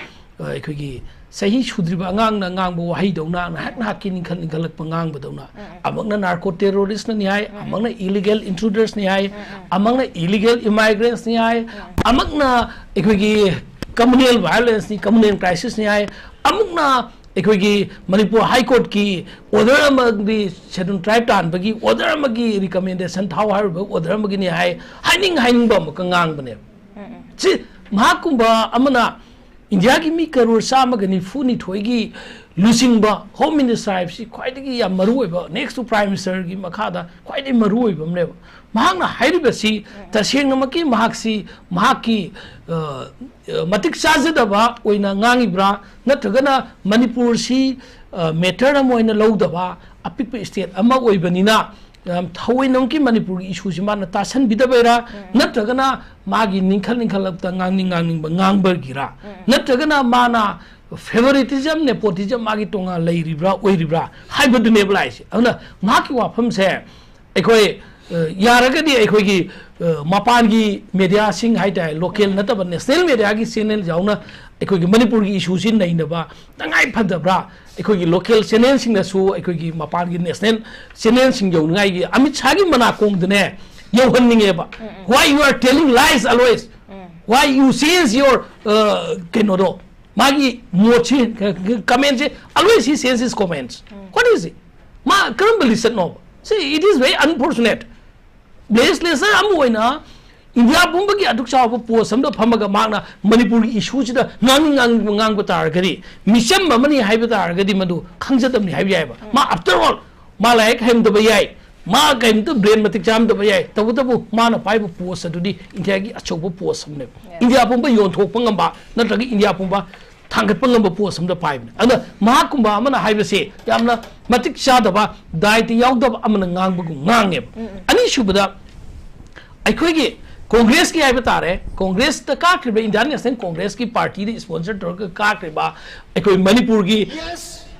ꯑ, ꯑꯩꯈꯣꯏꯒꯤ ꯆꯍꯤ ꯁꯨꯗ꯭ꯔꯤꯕ ꯑꯉꯥꯡꯅ ꯉꯥꯡꯕ ꯋꯥꯍꯩꯗꯧꯅ, ꯉꯥꯏꯍꯥꯛ ꯉꯥꯏꯍꯥꯛꯀꯤ ꯅꯤꯡꯈꯠ ꯅꯤꯡꯈꯠꯂꯛꯄ ꯉꯥꯡꯕꯗꯧꯅ, ꯑꯃꯛꯅ ꯅꯥꯔꯀꯣ ꯇꯦꯔꯣꯔꯤꯁꯅꯅꯤ ꯍꯥꯏ, ꯑꯃꯛꯅ ꯏꯂꯤꯒꯦꯜ ꯏꯟꯇ꯭ꯔꯨꯗꯔꯁꯅꯤ ꯍꯥꯏ, ꯑꯃꯛꯅ ꯏꯂꯤꯒꯦꯜ ꯏꯃꯥꯏꯒ꯭ꯔꯦꯟꯁꯅꯤ ꯍꯥꯏ, ꯑꯃꯛꯅ ꯑꯩꯈꯣꯏꯒꯤ ꯀꯝꯃꯨꯅꯦꯜ ꯚꯥꯏꯑꯣꯂꯦꯟꯁꯅꯤ, ꯀꯝꯃꯨꯅꯦꯜ ꯀ꯭ꯔꯥꯏꯁꯤꯁꯅꯤ ꯍꯥꯏ, ꯑꯃꯛꯅ ꯑꯩꯈꯣꯏꯒꯤ ꯃꯅꯤꯄꯨꯔ ꯍꯥꯏ ꯀꯣꯔꯠꯀꯤ ꯑꯣꯔꯗꯔ ꯑꯃꯗꯤ ꯁꯦꯗꯨꯜ ꯇ꯭ꯔꯥꯏꯕ ꯇꯥꯍꯟꯕꯒꯤ ꯑꯣꯔꯗꯔ ꯑꯃꯒꯤ ꯔꯤꯀꯃꯦꯟꯗꯦꯁꯟ ꯊꯥꯎ ꯍꯥꯏꯔꯤꯕ ꯑꯣꯔꯗꯔ ꯑꯃꯒꯤꯅꯤ ꯍꯥꯏ, ꯍꯥꯏꯅꯤꯡ ꯍꯥꯏꯅꯤꯡꯕ ꯑꯃꯨꯛꯀ ꯉꯥꯡꯕꯅꯦꯕ꯫ ꯁꯤ ꯃꯍꯥꯛꯀꯨꯝꯕ ꯑꯃꯅ ꯏꯟꯗꯤꯌꯥꯒꯤ ꯃꯤ ꯀꯔꯣꯔ ꯆꯥꯝꯃꯒ ꯅꯤꯐꯨ ꯅꯤꯊꯣꯏꯒꯤ ꯂꯨꯆꯤꯡꯕ ꯍꯣꯝ ꯃꯤꯅꯤꯁꯇꯔ ꯍꯥꯏꯕꯁꯤ ꯈ꯭ꯋꯥꯏꯗꯒꯤ ꯌꯥꯝ ꯃꯔꯨ ꯑꯣꯏꯕ, ꯅꯦꯛꯁ ꯇꯨ ꯄ꯭ꯔꯥꯏꯝ ꯃꯤꯅꯤꯁꯇꯔꯒꯤ ꯃꯈꯥꯗ ꯈ꯭ꯋꯥꯏꯗꯒꯤ ꯃꯔꯨ ꯑꯣꯏꯕ ꯑꯃꯅꯦꯕ꯫ ꯃꯍꯥꯛꯅ ꯍꯥꯏꯔꯤꯕꯁꯤ ꯇꯁꯦꯡꯅꯃꯛꯀꯤ ꯃꯍꯥꯛꯁꯤ ꯃꯍꯥꯛꯀꯤ, ꯑ, ꯑ, ꯃꯇꯤꯛ ꯆꯥꯖꯗꯕ ꯑꯣꯏꯅ ꯉꯥꯡꯉꯤꯕ꯭ꯔꯥ, ꯅꯠꯇ꯭ꯔꯒꯅ ꯃꯅꯤꯄꯨꯔꯁꯤ, ꯑ, ꯃꯦꯇꯔ ꯑꯃ ꯑꯣꯏꯅ ꯂꯧꯗꯕ ꯑꯄꯤꯛꯄ ꯁ꯭ꯇꯦꯠ ꯑꯃ ꯑꯣꯏꯕꯅꯤꯅ, ꯌꯥꯝ ꯊꯑꯣꯏꯅꯃꯛꯀꯤ ꯃꯅꯤꯄꯨꯔꯒꯤ ꯏꯁꯨꯁꯤ ꯃꯥꯅ ꯇꯥꯁꯟꯕꯤꯗꯕꯩꯔꯥ, ꯅꯠꯇ꯭ꯔꯒꯅ ꯃꯥꯒꯤ ꯅꯤꯡꯈꯠ ꯅꯤꯡꯈꯠꯂꯛꯇ ꯉꯥꯡꯅꯤꯡ ꯉꯥꯡꯅꯤꯡꯕ ꯉꯥꯡꯕꯒꯤꯔꯥ, ꯅꯠꯇ꯭ꯔꯒꯅ ꯃꯥꯅ ꯐꯦꯚꯣꯔꯤꯇꯤꯖꯝ, ꯅꯦꯄꯣꯇꯤꯖꯝ ꯃꯥꯒꯤ ꯇꯣꯉꯥꯟ ꯂꯩꯔꯤꯕ꯭ꯔꯥ ꯑꯣꯏꯔꯤꯕ꯭ꯔꯥ ꯍꯥꯏꯕꯗꯨꯅꯦꯕ ꯂꯥꯛꯏꯁꯦ꯫ ꯑꯗꯨꯅ ꯃꯍꯥꯛꯀꯤ ꯋꯥꯐꯝꯁꯦ ꯑꯩꯈꯣꯏ, ꯑ, ꯌꯥꯔꯒꯗꯤ ꯑꯩꯈꯣꯏꯒꯤ, ꯑ, ꯃꯄꯥꯟꯒꯤ ꯃꯦꯗꯤꯌꯥꯁꯤꯡ ꯍꯥꯏꯇꯥꯔꯦ, ꯂꯣꯀꯦꯜ ꯅꯠꯇꯕ ꯅꯦꯁꯅꯦꯜ ꯃꯦꯗꯤꯌꯥꯒꯤ ꯆꯦꯅꯦꯜ ꯌꯥꯎꯅ ꯑꯩꯈꯣꯏꯒꯤ ꯃꯅꯤꯄꯨꯔꯒꯤ ꯏꯁꯨꯁꯤ ꯅꯩꯅꯕ ꯇꯉꯥꯏ ꯐꯗꯕ꯭ꯔꯥ? ꯑꯩꯈꯣꯏꯒꯤ ꯂꯣꯀꯦꯜ ꯆꯦꯅꯦꯜꯁꯤꯡꯅꯁꯨ ꯑꯩꯈꯣꯏꯒꯤ ꯃꯄꯥꯟꯒꯤ ꯅꯦꯁꯅꯦꯜ ꯆꯦꯅꯦꯜꯁꯤꯡ ꯌꯧꯅꯤꯡꯉꯥꯏꯒꯤ ꯑꯃꯤꯠ ꯁꯥꯍꯒꯤ ꯃꯅꯥꯀꯣꯡꯗꯅꯦ ꯌꯧꯍꯟꯅꯤꯡꯉꯦꯕ꯫ Why you are telling lies always? Why you change your, uh, ꯀꯩꯅꯣꯗꯣ, ꯃꯥꯒꯤ ꯃꯣꯠꯁꯤ, ꯀꯃꯦꯟꯁꯤ, always he changes his comments. What is it? ꯃꯥ ꯀꯔꯝꯕ ꯂꯤꯆꯠꯅꯣꯕ? See, it is very unfortunate. ꯂꯦꯖꯤꯁꯂꯦꯆꯔ ꯑꯃ ꯑꯣꯏꯅ ꯏꯟꯗꯤꯌꯥ ꯄꯨꯝꯕꯒꯤ ꯑꯗꯨꯛ ꯆꯥꯎꯕ ꯄꯣꯁ ꯑꯃꯗ ꯐꯝꯃꯒ ꯃꯍꯥꯛꯅ ꯃꯅꯤꯄꯨꯔꯒꯤ ꯏꯁꯨꯁꯤꯗ ꯉꯥꯡꯅꯤꯡ ꯉꯥꯡꯅꯤꯡꯕ ꯉꯥꯡꯕ ꯇꯥꯔꯒꯗꯤ, ꯃꯤꯆꯝ ꯑꯃꯅꯤ ꯍꯥꯏꯕ ꯇꯥꯔꯒꯗꯤ ꯃꯗꯨ ꯈꯪꯖꯗꯕꯅꯤ ꯍꯥꯏꯕ ꯌꯥꯏꯑꯕ꯫ ꯃꯥ, after all, ꯃꯥ ꯂꯥꯏꯔꯤꯛ ꯍꯩꯔꯝꯗꯕ ꯌꯥꯏ, ꯃꯥ ꯀꯔꯤꯝꯇ ꯕ꯭ꯔꯦꯟ ꯃꯇꯤꯛ ꯆꯥꯔꯝꯗꯕ ꯌꯥꯏ, ꯇꯧꯕꯇꯕꯨ ꯃꯥꯅ ꯄꯥꯏꯕ ꯄꯣꯁ ꯑꯗꯨꯗꯤ ꯏꯟꯗꯤꯌꯥꯒꯤ ꯑꯆꯧꯕ ꯄꯣꯁ ꯑꯃꯅꯦꯕ꯫ Yes. ꯏꯟꯗꯤꯌꯥ ꯄꯨꯝꯕ ꯌꯣꯟꯊꯣꯛꯄ ꯉꯝꯕ ꯅꯠꯇ꯭ꯔꯒ ꯏꯟꯗꯤꯌꯥ ꯄꯨꯝꯕ ꯊꯥꯡꯒꯠꯄ ꯉꯝꯕ ꯄꯣꯁ ꯑꯃꯗ ꯄꯥꯏꯕꯅꯦ꯫ ꯑꯗꯨꯅ ꯃꯍꯥꯛꯀꯨꯝꯕ ꯑꯃꯅ ꯍꯥꯏꯕꯁꯦ ꯌꯥꯝꯅ ꯃꯇꯤꯛ ꯆꯥꯗꯕ, ꯗꯥꯏꯇ ꯌꯥꯎꯗꯕ ꯑꯃꯅ ꯉꯥꯡꯕꯒꯨꯝ ꯉꯥꯡꯉꯦꯕ꯫ ꯑꯅꯤꯁꯨꯕꯗ, ꯑꯩꯈꯣꯏꯒꯤ ꯀꯣꯡꯒ꯭ꯔꯦꯁꯀꯤ ꯍꯥꯏꯕ ꯇꯥꯔꯦ, ꯀꯣꯡꯒ꯭ꯔꯦꯁꯇ ꯀꯥꯈ꯭ꯔꯤꯕ, ꯏꯟꯗꯤꯌꯥꯟ ꯅꯦꯁꯅꯦꯜ ꯀꯣꯡꯒ꯭ꯔꯦꯁꯀꯤ ꯄꯥꯔꯇꯤꯗ ꯏꯁꯄꯣꯟꯁꯔ ꯇꯧꯔꯒ ꯀꯥꯈ꯭ꯔꯤꯕ ꯑꯩꯈꯣꯏ ꯃꯅꯤꯄꯨꯔꯒꯤ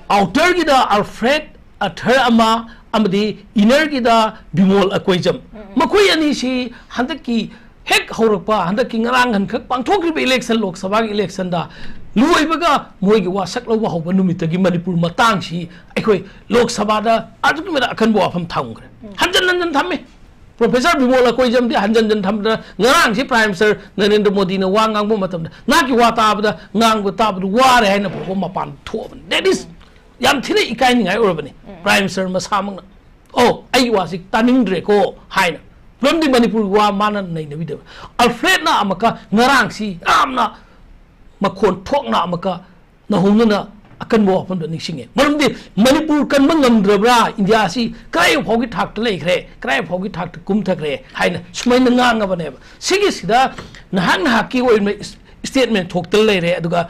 ꯑꯥꯎꯇꯔꯒꯤꯗ ꯑꯜꯐ꯭ꯔꯦꯗ ꯑꯊꯔ ꯑꯃ ꯑꯃꯗꯤ ꯏꯅꯔꯒꯤꯗ ꯕꯤꯃꯣꯜ ꯑꯀꯣꯏꯖꯝ, ꯃꯈꯣꯏ ꯑꯅꯤꯁꯤ ꯍꯟꯗꯛꯀꯤ ꯍꯦꯛ ꯍꯧꯔꯛꯄ ꯍꯟꯗꯛꯀꯤ ꯉꯔꯥꯡ ꯍꯟꯈꯛ ꯄꯥꯡꯊꯣꯛꯈ꯭ꯔꯤꯕ election, ꯂꯣꯛ ꯁꯚꯥꯒꯤ election ꯗ ꯂꯣꯏꯕꯒ ꯃꯣꯏꯒꯤ ꯋꯥꯁꯛ ꯂꯧꯕ ꯍꯧꯕ ꯅꯨꯃꯤꯠꯇꯒꯤ ꯃꯅꯤꯄꯨꯔ ꯃꯇꯥꯡꯁꯤ ꯑꯩꯈꯣꯏ ꯂꯣꯛ ꯁꯚꯥꯗ ꯑꯗꯨꯛꯀꯤ ꯃꯇꯤꯛ ꯑꯀꯟꯕ ꯋꯥꯐꯝ ꯊꯝꯈ꯭ꯔꯦ꯫ ꯍꯟꯖꯟ ꯍꯟꯖꯟ ꯊꯝꯃꯤ꯫ Professor ꯕꯤꯃꯣꯜ ꯑꯩꯈꯣꯏ ꯖꯝꯗꯤ ꯍꯟꯖꯟ ꯍꯟꯖꯟ ꯊꯝꯗꯅ ꯉꯔꯥꯡꯁꯤ Prime Minister ꯅꯔꯦꯟꯗ꯭ꯔ ꯃꯣꯗꯤꯅ ꯋꯥ ꯉꯥꯡꯕ ꯃꯇꯝꯗ ꯅꯍꯥꯛꯀꯤ ꯋꯥ ꯇꯥꯕꯗ, ꯉꯥꯡꯕ ꯇꯥꯕꯗ ꯋꯥꯔꯦ ꯍꯥꯏꯅ ꯐꯥꯎꯕ ꯃꯄꯥꯟ ꯊꯣꯛꯑꯕꯅꯤ꯫ That is ꯌꯥꯝ ꯊꯤꯅ ꯏꯀꯥꯏꯅꯤꯡꯉꯥꯏ ꯑꯣꯏꯔꯕꯅꯤ꯫ Prime Minister ꯃꯁꯥꯃꯛꯅ, "ꯑꯣ, ꯑꯩꯒꯤ ꯋꯥꯁꯤ ꯇꯥꯅꯤꯡꯗ꯭ꯔꯦꯀꯣ" ꯍꯥꯏꯅ꯫ ꯃꯔꯝꯗꯤ ꯃꯅꯤꯄꯨꯔꯒꯤ ꯋꯥ ꯃꯥꯅ ꯅꯩꯅꯕꯤꯗꯕ꯫ Alfred ꯅ ꯑꯃꯨꯛꯀ ꯉꯔꯥꯡꯁꯤ ꯌꯥꯝꯅ ꯃꯈꯣꯟ ꯊꯣꯛꯅ ꯑꯃꯨꯛꯀ ꯅꯧꯍꯧꯅꯅ ꯑꯀꯟꯕ ꯋꯥꯐꯝꯗꯣ ꯅꯤꯡꯁꯤꯡꯉꯦ꯫ ꯃꯔꯝꯗꯤ ꯃꯅꯤꯄꯨꯔ ꯀꯟꯕ ꯉꯝꯗ꯭ꯔꯕ꯭ꯔꯥ, ꯏꯟꯗꯤꯌꯥꯁꯤ ꯀꯗꯥꯏ ꯐꯥꯎꯒꯤ ꯊꯥꯛꯇ ꯂꯩꯈ꯭ꯔꯦ, ꯀꯗꯥꯏ ꯐꯥꯎꯒꯤ ꯊꯥꯛꯇ ꯀꯨꯝꯊꯈ꯭ꯔꯦ ꯍꯥꯏꯅ ꯁꯨꯃꯥꯏꯅ ꯉꯥꯡꯉꯕꯅꯦꯕ꯫ ꯁꯤꯒꯤꯁꯤꯗ ꯅꯍꯥꯛ ꯅꯍꯥꯛꯀꯤ ꯑꯣꯏꯕ statement ꯊꯣꯛꯇꯅ ꯂꯩꯔꯦ꯫ ꯑꯗꯨꯒ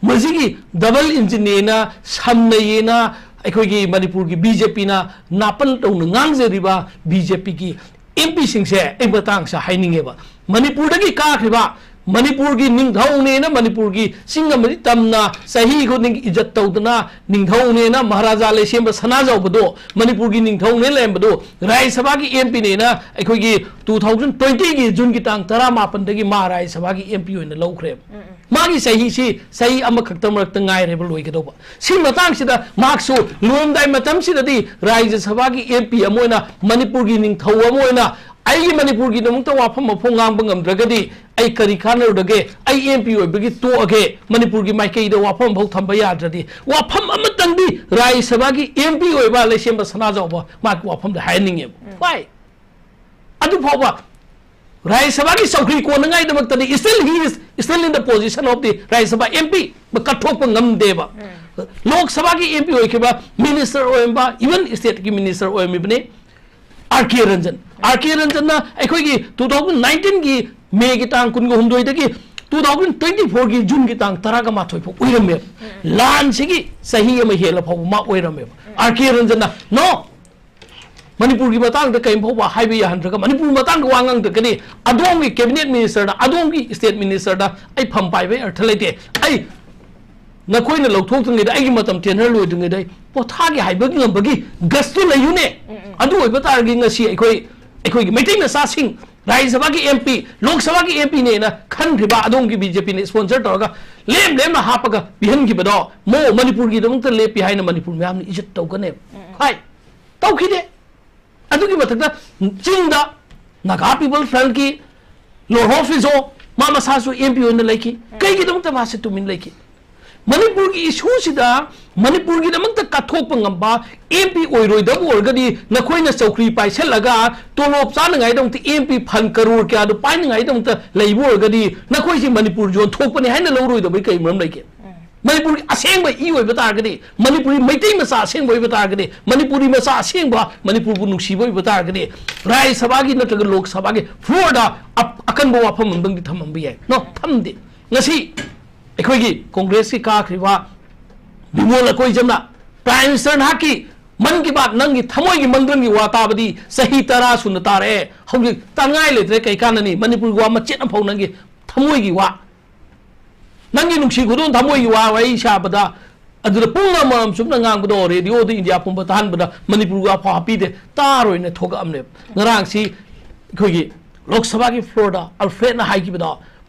ꯃꯁꯤꯒꯤ double engine ꯅꯦꯅ, ꯁꯝꯅꯩꯌꯦꯅ ꯑꯩꯈꯣꯏꯒꯤ ꯃꯅꯤꯄꯨꯔꯒꯤ BJP ꯅ ꯅꯥꯄꯟ ꯇꯧꯅ ꯉꯥꯡꯖꯔꯤꯕ BJP ꯒꯤ MP ꯁꯤꯡꯁꯦ ꯑꯩ ꯃꯇꯥꯡꯁꯦ ꯍꯥꯏꯅꯤꯡꯉꯦꯕ꯫ ꯃꯅꯤꯄꯨꯔꯗꯒꯤ ꯀꯥꯈ꯭ꯔꯤꯕ, ꯃꯅꯤꯄꯨꯔꯒꯤ ꯅꯤꯡꯊꯧꯅꯦꯅ ꯃꯅꯤꯄꯨꯔꯒꯤ ꯆꯤꯡ ꯑꯃꯗꯤ ꯇꯝꯅ ꯆꯍꯤ ꯈꯨꯗꯤꯡꯒꯤ ꯏꯖꯠ ꯇꯧꯗꯅ ꯅꯤꯡꯊꯧꯅꯦꯅ ꯃꯍꯥꯔꯥꯖꯥ ꯂꯩꯁꯦꯝꯕ ꯁꯅꯥꯖꯥꯎꯕꯗꯣ ꯃꯅꯤꯄꯨꯔꯒꯤ ꯅꯤꯡꯊꯧꯅꯦ ꯂꯩꯔꯝꯕꯗꯣ ꯔꯥꯖ꯭ꯌ ꯁꯚꯥꯒꯤ MP ꯅꯦꯅ ꯑꯩꯈꯣꯏꯒꯤ two thousand twenty ꯒꯤ June ꯒꯤ ꯇꯥꯡ ꯇꯔꯥꯃꯥꯄꯟꯗꯒꯤ ꯃꯥ ꯔꯥꯖ꯭ꯌ ꯁꯚꯥꯒꯤ MP ꯑꯣꯏꯅ ꯂꯧꯈ꯭ꯔꯦꯕ꯫ ꯃꯥꯒꯤ ꯆꯍꯤꯁꯤ ꯆꯍꯤ ꯑꯃꯈꯛꯇ ꯃꯔꯛꯇ ꯉꯥꯏꯔꯦꯕ ꯂꯣꯏꯒꯗꯧꯕ꯫ ꯁꯤ ꯃꯇꯥꯡꯁꯤꯗ ꯃꯍꯥꯛꯁꯨ ꯂꯣꯏꯔꯝꯗꯥꯏ ꯃꯇꯝꯁꯤꯗꯗꯤ ꯔꯥꯖ꯭ꯌ ꯁꯚꯥꯒꯤ MP ꯑꯃ ꯑꯣꯏꯅ, ꯃꯅꯤꯄꯨꯔꯒꯤ ꯅꯤꯡꯊꯧ ꯑꯃ ꯑꯣꯏꯅ, "ꯑꯩꯒꯤ ꯃꯅꯤꯄꯨꯔꯒꯤꯗꯃꯛꯇ ꯋꯥꯐꯝ ꯃꯐꯣꯡ ꯉꯥꯡꯕ ꯉꯝꯗ꯭ꯔꯒꯗꯤ ꯑꯩ ꯀꯔꯤ ꯀꯥꯟꯅꯔꯨꯔꯒꯦ? ꯑꯩ MP ꯑꯣꯏꯕꯒꯤ ꯇꯣꯛꯑꯒꯦ, ꯃꯅꯤꯄꯨꯔꯒꯤ ꯃꯥꯏꯀꯩꯗ ꯋꯥꯐꯝ ꯑꯃꯐꯥꯎ ꯊꯝꯕ ꯌꯥꯗ꯭ꯔꯗꯤ", ꯋꯥꯐꯝ ꯑꯃꯇꯪꯗꯤ ꯔꯥꯖ꯭ꯌ ꯁꯚꯥꯒꯤ MP ꯑꯣꯏꯕ ꯂꯩꯁꯦꯝꯕ ꯁꯅꯥꯖꯥꯎꯕ ꯃꯥꯒꯤ ꯋꯥꯐꯝꯗ ꯍꯥꯏꯍꯟꯅꯤꯡꯉꯦꯕ꯫ Why? ꯑꯗꯨ ꯐꯥꯎꯕ ꯔꯥꯖ꯭ꯌ ꯁꯚꯥꯒꯤ ꯆꯧꯀ꯭ꯔꯤ ꯀꯣꯟꯅꯉꯥꯏꯗꯃꯛꯇꯗꯤ still he is still in the position of the ꯔꯥꯖ꯭ꯌ ꯁꯚꯥ MP, ꯀꯠꯊꯣꯛꯄ ꯉꯝꯗꯦꯕ꯫ ꯂꯣꯛ ꯁꯚꯥꯒꯤ MP ꯑꯣꯏꯈꯤꯕ, minister ꯑꯣꯏꯔꯝꯕ, even state ꯀꯤ minister ꯑꯣꯏꯔꯝꯃꯤꯕꯅꯤ꯫ R K Ranjan, R K Ranjan ꯅ ꯑꯩꯈꯣꯏꯒꯤ two thousand nineteen ꯒꯤ May ꯒꯤ ꯇꯥꯡ ꯀꯨꯟꯒ ꯍꯨꯝꯗꯣꯏꯗꯒꯤ two thousand twenty four ꯒꯤ June ꯒꯤ ꯇꯥꯡ ꯇꯔꯥꯒ ꯃꯥꯊꯣꯏ ꯐꯥꯎ ꯑꯣꯏꯔꯝꯃꯦꯕ꯫ ꯂꯥꯟꯁꯤꯒꯤ ꯆꯍꯤ ꯑꯃ ꯍꯦꯜꯂ ꯐꯥꯎꯕ ꯃꯥ ꯑꯣꯏꯔꯝꯃꯦꯕ꯫ R K Ranjan ꯅ, "No, ꯃꯅꯤꯄꯨꯔꯒꯤ ꯃꯇꯥꯡꯗ ꯀꯔꯤꯝ ꯐꯥꯎꯕ ꯍꯥꯏꯕ ꯌꯥꯍꯟꯗ꯭ꯔꯒ ꯃꯅꯤꯄꯨꯔ ꯃꯇꯥꯡꯗ ꯋꯥ ꯉꯥꯡꯗ꯭ꯔꯒꯗꯤ ꯑꯗꯣꯝꯒꯤ cabinet minister ꯗ, ꯑꯗꯣꯝꯒꯤ state minister ꯗ ꯑꯩ ꯐꯝ ꯄꯥꯏꯕꯒꯤ ꯑꯔꯊ ꯂꯩꯇꯦ꯫ ꯑꯩ ꯅꯈꯣꯏꯅ ꯂꯧꯊꯣꯛꯇ꯭ꯔꯤꯉꯩꯗ, ꯑꯩꯒꯤ ꯃꯇꯝ ꯇꯦꯟꯍꯜꯂꯣꯏꯗ꯭ꯔꯤꯉꯩꯗ ꯑꯩ ꯄꯣꯊꯥꯒꯦ ꯍꯥꯏꯕ ꯉꯝꯕꯒꯤ guts ꯇꯨ ꯂꯩꯌꯨꯅꯦ꯫ ꯑꯗꯨ ꯑꯣꯏꯕ ꯇꯥꯔꯗꯤ ꯉꯁꯤ ꯑꯩꯈꯣꯏ, ꯑꯩꯈꯣꯏꯒꯤ ꯃꯩꯇꯩ ꯃꯆꯥꯁꯤꯡ ꯔꯥꯖ꯭ꯌ ꯁꯚꯥꯒꯤ ꯑꯦꯝ ꯄꯤ, ꯂꯣꯛ ꯁꯚꯥꯒꯤ ꯑꯦꯝ ꯄꯤꯅꯦꯅ ꯈꯟꯈ꯭ꯔꯤꯕ ꯑꯗꯣꯝꯒꯤ ꯕꯤ ꯖꯦ ꯄꯤꯅ sponsor ꯇꯧꯔꯒ ꯂꯦꯝ ꯂꯦꯝꯅ ꯍꯥꯞꯄꯒ ꯄꯤꯍꯟꯈꯤꯕꯗꯣ, ꯃꯣ ꯃꯅꯤꯄꯨꯔꯒꯤꯗꯃꯛꯇ ꯂꯦꯞꯄꯤ ꯍꯥꯏꯅ ꯃꯅꯤꯄꯨꯔ ꯃꯌꯥꯝꯅ ꯏꯖꯠ ꯇꯧꯒꯅꯦꯕ꯫ ꯍꯥꯏ, ꯇꯧꯈꯤꯗꯦ꯫ ꯑꯗꯨꯒꯤ ꯃꯊꯛꯇ ꯆꯤꯡꯗ ꯅꯥꯒꯥ ꯄꯤꯄꯜ ꯐ꯭ꯔꯟꯠꯀꯤ ꯂꯣꯔꯍꯣ ꯐꯤꯖꯣ, ꯃꯥ ꯃꯁꯥꯁꯨ ꯑꯦꯝ ꯄꯤ ꯑꯣꯏꯅ ꯂꯩꯈꯤ꯫ ꯀꯩꯒꯤꯗꯃꯛꯇ ꯃꯥꯁꯦ ꯇꯨꯃꯤꯟ ꯂꯩꯈꯤ? ꯃꯅꯤꯄꯨꯔꯒꯤ ꯏꯁꯨꯁꯤꯗ ꯃꯅꯤꯄꯨꯔꯒꯤꯗꯃꯛꯇ ꯀꯠꯊꯣꯛꯄ ꯉꯝꯕ ꯑꯦꯝ ꯄꯤ ꯑꯣꯏꯔꯣꯏꯗꯕ ꯑꯣꯏꯔꯒꯗꯤ, ꯅꯈꯣꯏꯅ ꯆꯧꯀ꯭ꯔꯤ ꯄꯥꯏꯁꯜꯂꯒ ꯇꯣꯂꯣꯞ ꯆꯥꯅꯉꯥꯏꯗꯃꯛꯇ ꯑꯦꯝ ꯄꯤ ꯐꯟ ꯀꯔꯣꯔ ꯀꯌꯥꯗꯣ ꯄꯥꯏꯅꯉꯥꯏꯗꯃꯛꯇ ꯂꯩꯕ ꯑꯣꯏꯔꯒꯗꯤ, ꯅꯈꯣꯏꯁꯤ ꯃꯅꯤꯄꯨꯔ ꯌꯣꯟꯊꯣꯛꯄꯅꯤ ꯍꯥꯏꯅ ꯂꯧꯔꯣꯏꯗꯕꯒꯤ ꯀꯔꯤ ꯃꯔꯝ ꯂꯩꯒꯦ? ꯃꯅꯤꯄꯨꯔꯒꯤ ꯑꯁꯦꯡꯕ ꯏ ꯑꯣꯏꯕ ꯇꯥꯔꯒꯗꯤ, ꯃꯅꯤꯄꯨꯔꯤ ꯃꯩꯇꯩ ꯃꯆꯥ ꯑꯁꯦꯡꯕ ꯑꯣꯏꯕ ꯇꯥꯔꯒꯗꯤ, ꯃꯅꯤꯄꯨꯔꯤ ꯃꯆꯥ ꯑꯁꯦꯡꯕ ꯃꯅꯤꯄꯨꯔꯕꯨ ꯅꯨꯡꯁꯤꯕ ꯑꯣꯏꯕ ꯇꯥꯔꯒꯗꯤ, ꯔꯥꯖ꯭ꯌ ꯁꯚꯥꯒꯤ ꯅꯠꯇ꯭ꯔꯒ ꯂꯣꯛ ꯁꯚꯥꯒꯤ floor ꯗ ꯑꯞ-, ꯑꯀꯟꯕ ꯋꯥꯐꯝ ꯑꯃꯗꯪꯗꯤ ꯊꯝꯃꯝꯕ ꯌꯥꯏ꯫ No, ꯊꯝꯗꯦ꯫ ꯉꯁꯤ ꯑꯩꯈꯣꯏꯒꯤ ꯀꯣꯡꯒ꯭ꯔꯦꯁꯀꯤ ꯀꯥꯈ꯭ꯔꯤꯕ ꯕꯤꯃꯣꯜ ꯑꯀꯣꯏꯖꯝꯅ, "Prime Minister, ꯅꯍꯥꯛꯀꯤ ꯃꯟ ꯀꯤ ꯕꯥꯠ, ꯅꯪꯒꯤ ꯊꯃꯣꯏꯒꯤ ꯃꯪꯒꯜꯒꯤ ꯋꯥ ꯇꯥꯕꯗꯤ ꯆꯍꯤ ꯇꯔꯥ ꯁꯨꯅ ꯇꯥꯔꯛꯑꯦ, ꯍꯧꯖꯤꯛ ꯇꯥꯅꯤꯡꯉꯥꯏ ꯂꯩꯇ꯭ꯔꯦ, ꯀꯩ ꯀꯥꯟꯅꯅꯤ? ꯃꯅꯤꯄꯨꯔꯒꯤ ꯋꯥ ꯃꯆꯦꯠ ꯑꯃꯐꯥꯎ, ꯅꯪꯒꯤ ꯊꯃꯣꯏꯒꯤ ꯋꯥ, ꯅꯪꯒꯤ ꯅꯨꯡꯁꯤ ꯈꯨꯗꯣꯜ ꯊꯃꯣꯏꯒꯤ ꯋꯥ ꯋꯥꯔꯤ ꯁꯥꯕꯗ, ꯑꯗꯨꯗ ꯄꯨꯡ ꯑꯃꯃꯝ ꯆꯨꯞꯅ ꯉꯥꯡꯕꯗꯣ, ꯔꯦꯗꯤꯑꯣꯗ ꯏꯟꯗꯤꯌꯥ ꯄꯨꯝꯕ ꯇꯥꯍꯟꯕꯗ ꯃꯅꯤꯄꯨꯔꯒꯤ ꯋꯥ ꯐꯥꯎ ꯍꯥꯞꯄꯤꯗꯦ, ꯇꯥꯔꯣꯏꯅ ꯊꯣꯛꯂꯛꯑꯕꯅꯦꯕ꯫ ꯉꯔꯥꯡꯁꯤ ꯑꯩꯈꯣꯏꯒꯤ ꯂꯣꯛ ꯁꯚꯥꯒꯤ floor ꯗ ꯑꯜꯐ꯭ꯔꯦꯗꯅ ꯍꯥꯏꯈꯤꯕꯗꯣ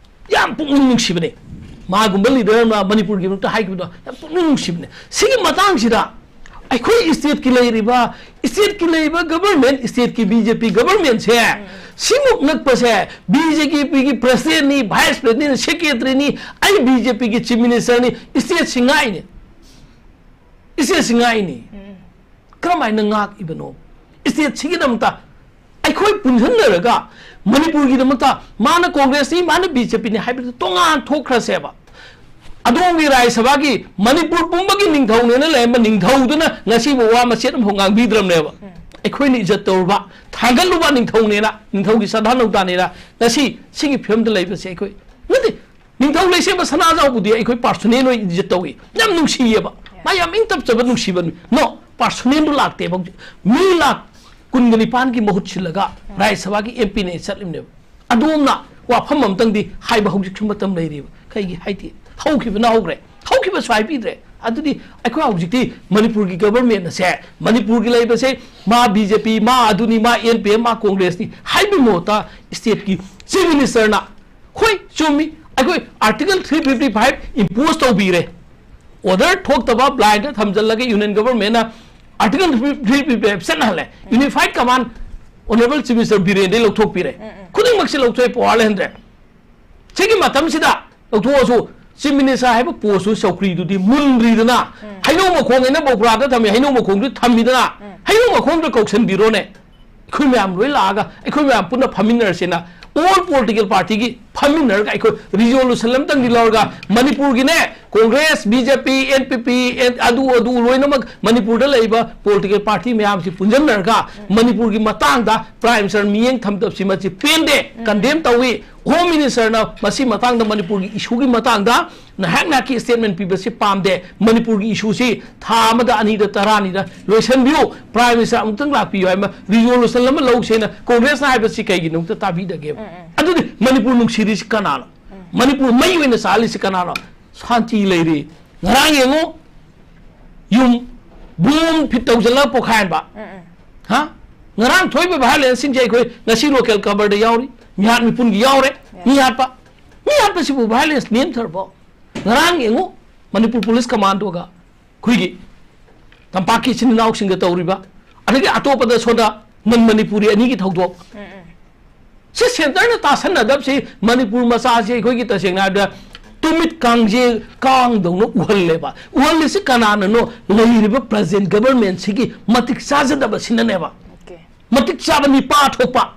ꯌꯥꯝ ꯄꯨꯛꯅꯤꯡ ꯅꯨꯡꯁꯤꯕꯅꯦ꯫ ꯃꯥꯒꯨꯝꯕ leader ꯑꯃ ꯃꯅꯤꯄꯨꯔꯒꯤꯗꯃꯛꯇ ꯍꯥꯏꯈꯤꯕꯗꯣ ꯌꯥꯝ ꯄꯨꯛꯅꯤꯡ ꯅꯨꯡꯁꯤꯕꯅꯦ꯫ ꯁꯤꯒꯤ ꯃꯇꯥꯡꯁꯤꯗ ꯑꯩꯈꯣꯏ state ꯀꯤ ꯂꯩꯔꯤꯕ, state ꯀꯤ ꯂꯩꯔꯤꯕ government, state ꯀꯤ ꯕꯤ ꯖꯦ ꯄꯤ government ꯁꯦ ꯁꯤꯃꯨꯛ ꯉꯛꯄꯁꯦ, ꯕꯤ ꯖꯦ ꯄꯤ ꯒꯤ president ꯅꯤ, vice president ꯅꯤ, secretary ꯅꯤ, ꯑꯩ ꯕꯤ ꯖꯦ ꯄꯤ ꯒꯤ chief minister ꯅꯤ, state ꯁꯤ ꯉꯥꯛꯏꯅꯦ꯫ State ꯁꯤ ꯉꯥꯛꯏꯅꯦ꯫ ꯀꯔꯝꯍꯥꯏꯅ ꯉꯥꯛꯏꯕꯅꯣ? State ꯁꯤꯒꯤꯗꯃꯛꯇ ꯑꯩꯈꯣꯏ ꯄꯨꯟꯁꯤꯟꯅꯔꯒ ꯃꯅꯤꯄꯨꯔꯒꯤꯗꯃꯛꯇ ꯃꯥꯅ ꯀꯣꯡꯒ꯭ꯔꯦꯁꯅꯤ, ꯃꯥꯅ ꯕꯤ ꯖꯦ ꯄꯤ ꯅꯤ ꯍꯥꯏꯕꯗꯨ ꯇꯣꯉꯥꯟ ꯊꯣꯛꯈ꯭ꯔꯁꯦꯕ꯫ ꯑꯗꯣꯝꯒꯤ ꯔꯥꯖ꯭ꯌ ꯁꯚꯥꯒꯤ ꯃꯅꯤꯄꯨꯔ ꯄꯨꯝꯕꯒꯤ ꯅꯤꯡꯊꯧꯅꯦꯅ ꯂꯩꯔꯝꯕ ꯅꯤꯡꯊꯧꯗꯨꯅ ꯉꯁꯤꯕꯨ ꯋꯥ ꯃꯆꯦꯠ ꯑꯃꯐꯥꯎ ꯉꯥꯡꯕꯤꯗ꯭ꯔꯕꯅꯦꯕ꯫ ꯑꯩꯈꯣꯏꯅ ꯏꯖꯠ ꯇꯧꯔꯨꯕ, ꯊꯥꯡꯒꯠꯂꯨꯕ ꯅꯤꯡꯊꯧꯅꯦꯅ, ꯅꯤꯡꯊꯧꯒꯤ ꯁꯗꯥ ꯅꯧꯗꯥꯅꯦꯅ ꯉꯁꯤ ꯁꯤꯒꯤ ꯐꯤꯕꯝꯗ ꯂꯩꯕꯁꯦ ꯑꯩꯈꯣꯏ ꯅꯠꯇꯦ꯫ ꯅꯤꯡꯊꯧ ꯂꯩꯁꯦꯝꯕ ꯁꯅꯥꯖꯥꯎꯕꯨꯗꯤ ꯑꯩꯈꯣꯏ personal ꯑꯣꯏꯅ ꯏꯖꯠ ꯇꯧꯏ, ꯌꯥꯝ ꯅꯨꯡꯁꯤꯌꯦꯕ, ꯃꯥ ꯌꯥꯝ ꯏꯪ ꯇꯞꯆꯕ ꯅꯨꯡꯁꯤꯕ ꯃꯤ꯫ No, personal ꯗꯨ ꯂꯥꯛꯇꯦꯕ ꯍꯧꯖꯤꯛ꯫ ꯃꯤ ꯂꯥꯛ ꯀꯨꯟꯒ ꯅꯤꯄꯥꯟꯒꯤ ꯃꯍꯨꯠ ꯁꯤꯜꯂꯒ ꯔꯥꯖ꯭ꯌ ꯁꯚꯥꯒꯤ ꯑꯦꯝ ꯄꯤ ꯅ ꯆꯠꯂꯤꯕꯅꯦꯕ꯫ ꯑꯗꯣꯝꯅ ꯋꯥꯐꯝ ꯑꯃꯇꯪꯗꯤ ꯍꯥꯏꯕ ꯍꯧꯖꯤꯛꯁꯨ ꯃꯇꯝ ꯂꯩꯔꯤꯕ꯫ ꯀꯩꯒꯤ ꯍꯥꯏꯗꯤ? ꯍꯧꯈꯤꯕꯅ ꯍꯧꯈ꯭ꯔꯦ, ꯍꯧꯈꯤꯕꯁꯨ ꯍꯥꯏꯕꯤꯗ꯭ꯔꯦ꯫ ꯑꯗꯨꯗꯤ ꯑꯩꯈꯣꯏ ꯍꯧꯖꯤꯛꯇꯤ ꯃꯅꯤꯄꯨꯔꯒꯤ ꯒꯕꯔꯃꯦꯟ ꯑꯁꯦ, ꯃꯅꯤꯄꯨꯔꯒꯤ ꯂꯩꯕꯁꯦ, ꯃꯥ ꯕꯤ ꯖꯦ ꯄꯤ, ꯃꯥ ꯑꯗꯨꯅꯤ, ꯃꯥ ꯑꯦꯟ ꯄꯤ ꯑꯦꯝ, ꯃꯥ ꯀꯣꯡꯒ꯭ꯔꯦꯁꯅꯤ ꯍꯥꯏꯕꯒꯤ ꯃꯍꯨꯠꯇ ꯁ꯭ꯇꯦꯠꯀꯤ ꯆꯤꯐ ꯃꯤꯅꯤꯁꯇꯔꯅ, ꯍꯣꯏ, ꯆꯨꯝꯃꯤ, ꯑꯩꯈꯣꯏ article three fifty five impose ꯇꯧꯕꯤꯔꯦ, ꯑꯣꯔꯗꯔ ꯊꯣꯛꯇꯕ ꯕ꯭ꯂꯥꯏꯟꯗ ꯊꯝꯖꯤꯜꯂꯒ ꯌꯨꯅꯤꯌꯟ ꯒꯕꯔꯃꯦꯟꯅ ꯑꯥꯔꯇꯤꯀꯜ ꯊ꯭ꯔꯤ ꯐꯤꯐꯇꯤ ꯐꯥꯏꯚ ꯆꯠꯅꯍꯜꯂꯦ, unified command honourable chief minister ꯕꯤꯔꯦꯟꯗꯩ ꯂꯧꯊꯣꯛꯄꯤꯔꯦ, ꯈꯨꯗꯤꯡꯃꯛꯁꯦ ꯂꯧꯊꯣꯛꯑꯦ, ꯄꯋꯥꯔ ꯂꯩꯍꯟꯗ꯭ꯔꯦ꯫ ꯁꯤꯒꯤ ꯃꯇꯝꯁꯤꯗ ꯂꯧꯊꯣꯛꯑꯁꯨ ꯆꯤꯐ ꯃꯤꯅꯤꯁꯇꯔ ꯍꯥꯏꯕ ꯄꯣꯁꯇꯨ, ꯆꯧꯀ꯭ꯔꯤꯗꯨꯗꯤ ꯃꯨꯟꯗ꯭ꯔꯤꯗꯅ, ꯍꯩꯅꯧ ꯃꯈꯣꯡ ꯑꯩꯅ ꯕꯣꯀ꯭ꯔꯥꯗ ꯊꯝꯃꯤ, ꯍꯩꯅꯧ ꯃꯈꯣꯡꯗꯨ ꯊꯝꯃꯤꯗꯅ, ꯍꯩꯅꯧ ꯃꯈꯣꯡꯗ ꯀꯧꯁꯟꯕꯤꯔꯣꯅꯦ꯫ ꯑꯩꯈꯣꯏ ꯃꯌꯥꯝ ꯂꯣꯏ ꯂꯥꯛꯑꯒ ꯑꯩꯈꯣꯏ ꯃꯌꯥꯝ ꯄꯨꯟꯅ ꯐꯝꯃꯤꯟꯅꯔꯁꯦꯅ, ꯑꯣꯜ ꯄꯣꯂꯤꯇꯤꯀꯦꯜ ꯄꯥꯔꯇꯤꯒꯤ ꯐꯝꯃꯤꯟꯅꯔꯒ ꯑꯩꯈꯣꯏ ꯔꯤꯖꯣꯂꯨꯁꯟ ꯑꯃꯇꯪꯗꯤ ꯂꯧꯔꯒ, ꯃꯅꯤꯄꯨꯔꯒꯤꯅꯦ, Congress, B J P, N P P, ꯑꯦꯟ-, ꯑꯗꯨ, ꯑꯗꯨ ꯂꯣꯏꯅꯃꯛ ꯃꯅꯤꯄꯨꯔꯗ ꯂꯩꯔꯤꯕ ꯄꯣꯂꯤꯇꯤꯀꯦꯜ ꯄꯥꯔꯇꯤ ꯃꯌꯥꯝꯁꯤ ꯄꯨꯟꯁꯤꯟꯅꯔꯒ ꯃꯅꯤꯄꯨꯔꯒꯤ ꯃꯇꯥꯡꯗ ꯄ꯭ꯔꯥꯏꯝ ꯃꯤꯅꯤꯁꯇꯔ ꯃꯤꯠꯌꯦꯡ ꯊꯝꯗꯕꯁꯤ ꯃꯁꯤ ꯄꯦꯟꯗꯦ, ꯀꯟꯗꯦꯝ ꯇꯧꯏ꯫ ꯍꯣꯝ ꯃꯤꯅꯤꯁꯇꯔꯅ ꯃꯁꯤ ꯃꯇꯥꯡꯗ, ꯃꯅꯤꯄꯨꯔꯒꯤ ꯏꯁꯨꯒꯤ ꯃꯇꯥꯡꯗ ꯅꯍꯥꯛ ꯅꯍꯥꯛꯀꯤ ꯁ꯭ꯇꯦꯠꯃꯦꯟ ꯄꯤꯕꯁꯤ ꯄꯥꯝꯗꯦ꯫ ꯃꯅꯤꯄꯨꯔꯒꯤ ꯏꯁꯨꯁꯤ ꯊꯥ ꯑꯃꯗ, ꯑꯅꯤꯗ, ꯇꯔꯥꯅꯤꯗ ꯂꯣꯏꯁꯤꯟꯕꯤꯌꯨ, ꯄ꯭ꯔꯥꯏꯝ ꯃꯤꯅꯤꯁꯇꯔ ꯑꯃꯨꯛꯇꯪ ꯂꯥꯛꯄꯤꯌꯨ ꯍꯥꯏꯕ ꯔꯤꯖꯣꯂꯨꯁꯟ ꯑꯃ ꯂꯧꯁꯦꯅ ꯀꯣꯡꯒ꯭ꯔꯦꯁꯅ ꯍꯥꯏꯕꯁꯤ ꯀꯩꯒꯤꯅꯣ ꯑꯝꯇ ꯇꯥꯕꯤꯗꯒꯦꯕ꯫ ꯑꯗꯨꯗꯤ ꯃꯅꯤꯄꯨꯔ ꯅꯨꯡꯁꯤꯔꯤꯁꯤ ꯀꯅꯥꯅꯣ? ꯃꯅꯤꯄꯨꯔ ꯃꯩ ꯑꯣꯏꯅ ꯆꯥꯍꯜꯂꯤꯁꯤ ꯀꯅꯥꯅꯣ? ꯁꯥꯟꯇꯤ ꯂꯩꯔꯤ꯫ ꯉꯔꯥꯡ ꯌꯦꯡꯉꯨ, ꯌꯨꯝ ꯕꯣꯝ ꯐꯤꯠ ꯇꯧꯁꯤꯜꯂꯒ ꯄꯣꯈꯥꯏꯍꯟꯕ꯫ ꯍꯥ? ꯉꯔꯥꯡ ꯊꯣꯛꯏꯕ ꯚꯥꯏꯑꯣꯂꯦꯟꯁꯁꯤꯡꯁꯦ ꯑꯩꯈꯣꯏ ꯉꯁꯤ ꯂꯣꯀꯦꯜ ꯈꯕꯔꯗ ꯌꯥꯎꯔꯤ, ꯃꯤꯍꯥꯠ ꯃꯤꯄꯨꯟꯒꯤ ꯌꯥꯎꯔꯦ, ꯃꯤ ꯍꯥꯠꯄ꯫ ꯃꯤ ꯍꯥꯠꯄꯁꯤꯕꯨ ꯚꯥꯏꯑꯣꯂꯦꯟꯁ ꯅꯦꯝꯊꯔꯕꯣ? ꯉꯔꯥꯡ ꯌꯦꯡꯉꯨ, ꯃꯅꯤꯄꯨꯔ ꯄꯨꯂꯤꯁ ꯀꯃꯥꯟꯗꯣꯒ ꯑꯩꯈꯣꯏꯒꯤ ꯇꯝꯄꯥꯛꯀꯤ ꯏꯆꯤꯟ ꯏꯅꯥꯎꯁꯤꯡꯒ ꯇꯧꯔꯤꯕ, ꯑꯗꯒꯤ ꯑꯇꯣꯞꯄꯗ ꯁꯣꯝꯗ ꯅꯟ ꯃꯅꯤꯄꯨꯔꯤ ꯑꯅꯤꯒꯤ ꯊꯧꯗꯣꯛ꯫ ꯁꯤ ꯁꯦꯟꯇꯔꯅ ꯇꯥꯁꯟꯅꯗꯕꯁꯤ ꯃꯅꯤꯄꯨꯔ ꯃꯆꯥꯁꯤ ꯑꯩꯈꯣꯏꯒꯤ ꯇꯁꯦꯡꯅ ꯍꯥꯏꯔꯕꯗ ꯇꯨꯃꯤꯠ ꯀꯥꯡꯖꯦ ꯀꯥꯡꯗꯧꯅ ꯎꯍꯜꯂꯦꯕ꯫ ꯎꯍꯜꯂꯤꯁꯤ ꯀꯅꯥꯅꯅꯣ? ꯂꯩꯔꯤꯕ ꯄ꯭ꯔꯖꯦꯟ ꯒꯕꯔꯃꯦꯟꯁꯤꯒꯤ ꯃꯇꯤꯛ ꯆꯥꯖꯗꯕꯁꯤꯅꯅꯦꯕ꯫ ꯃꯇꯤꯛ ꯆꯥꯕ ꯃꯤꯄꯥ ꯊꯣꯛꯄ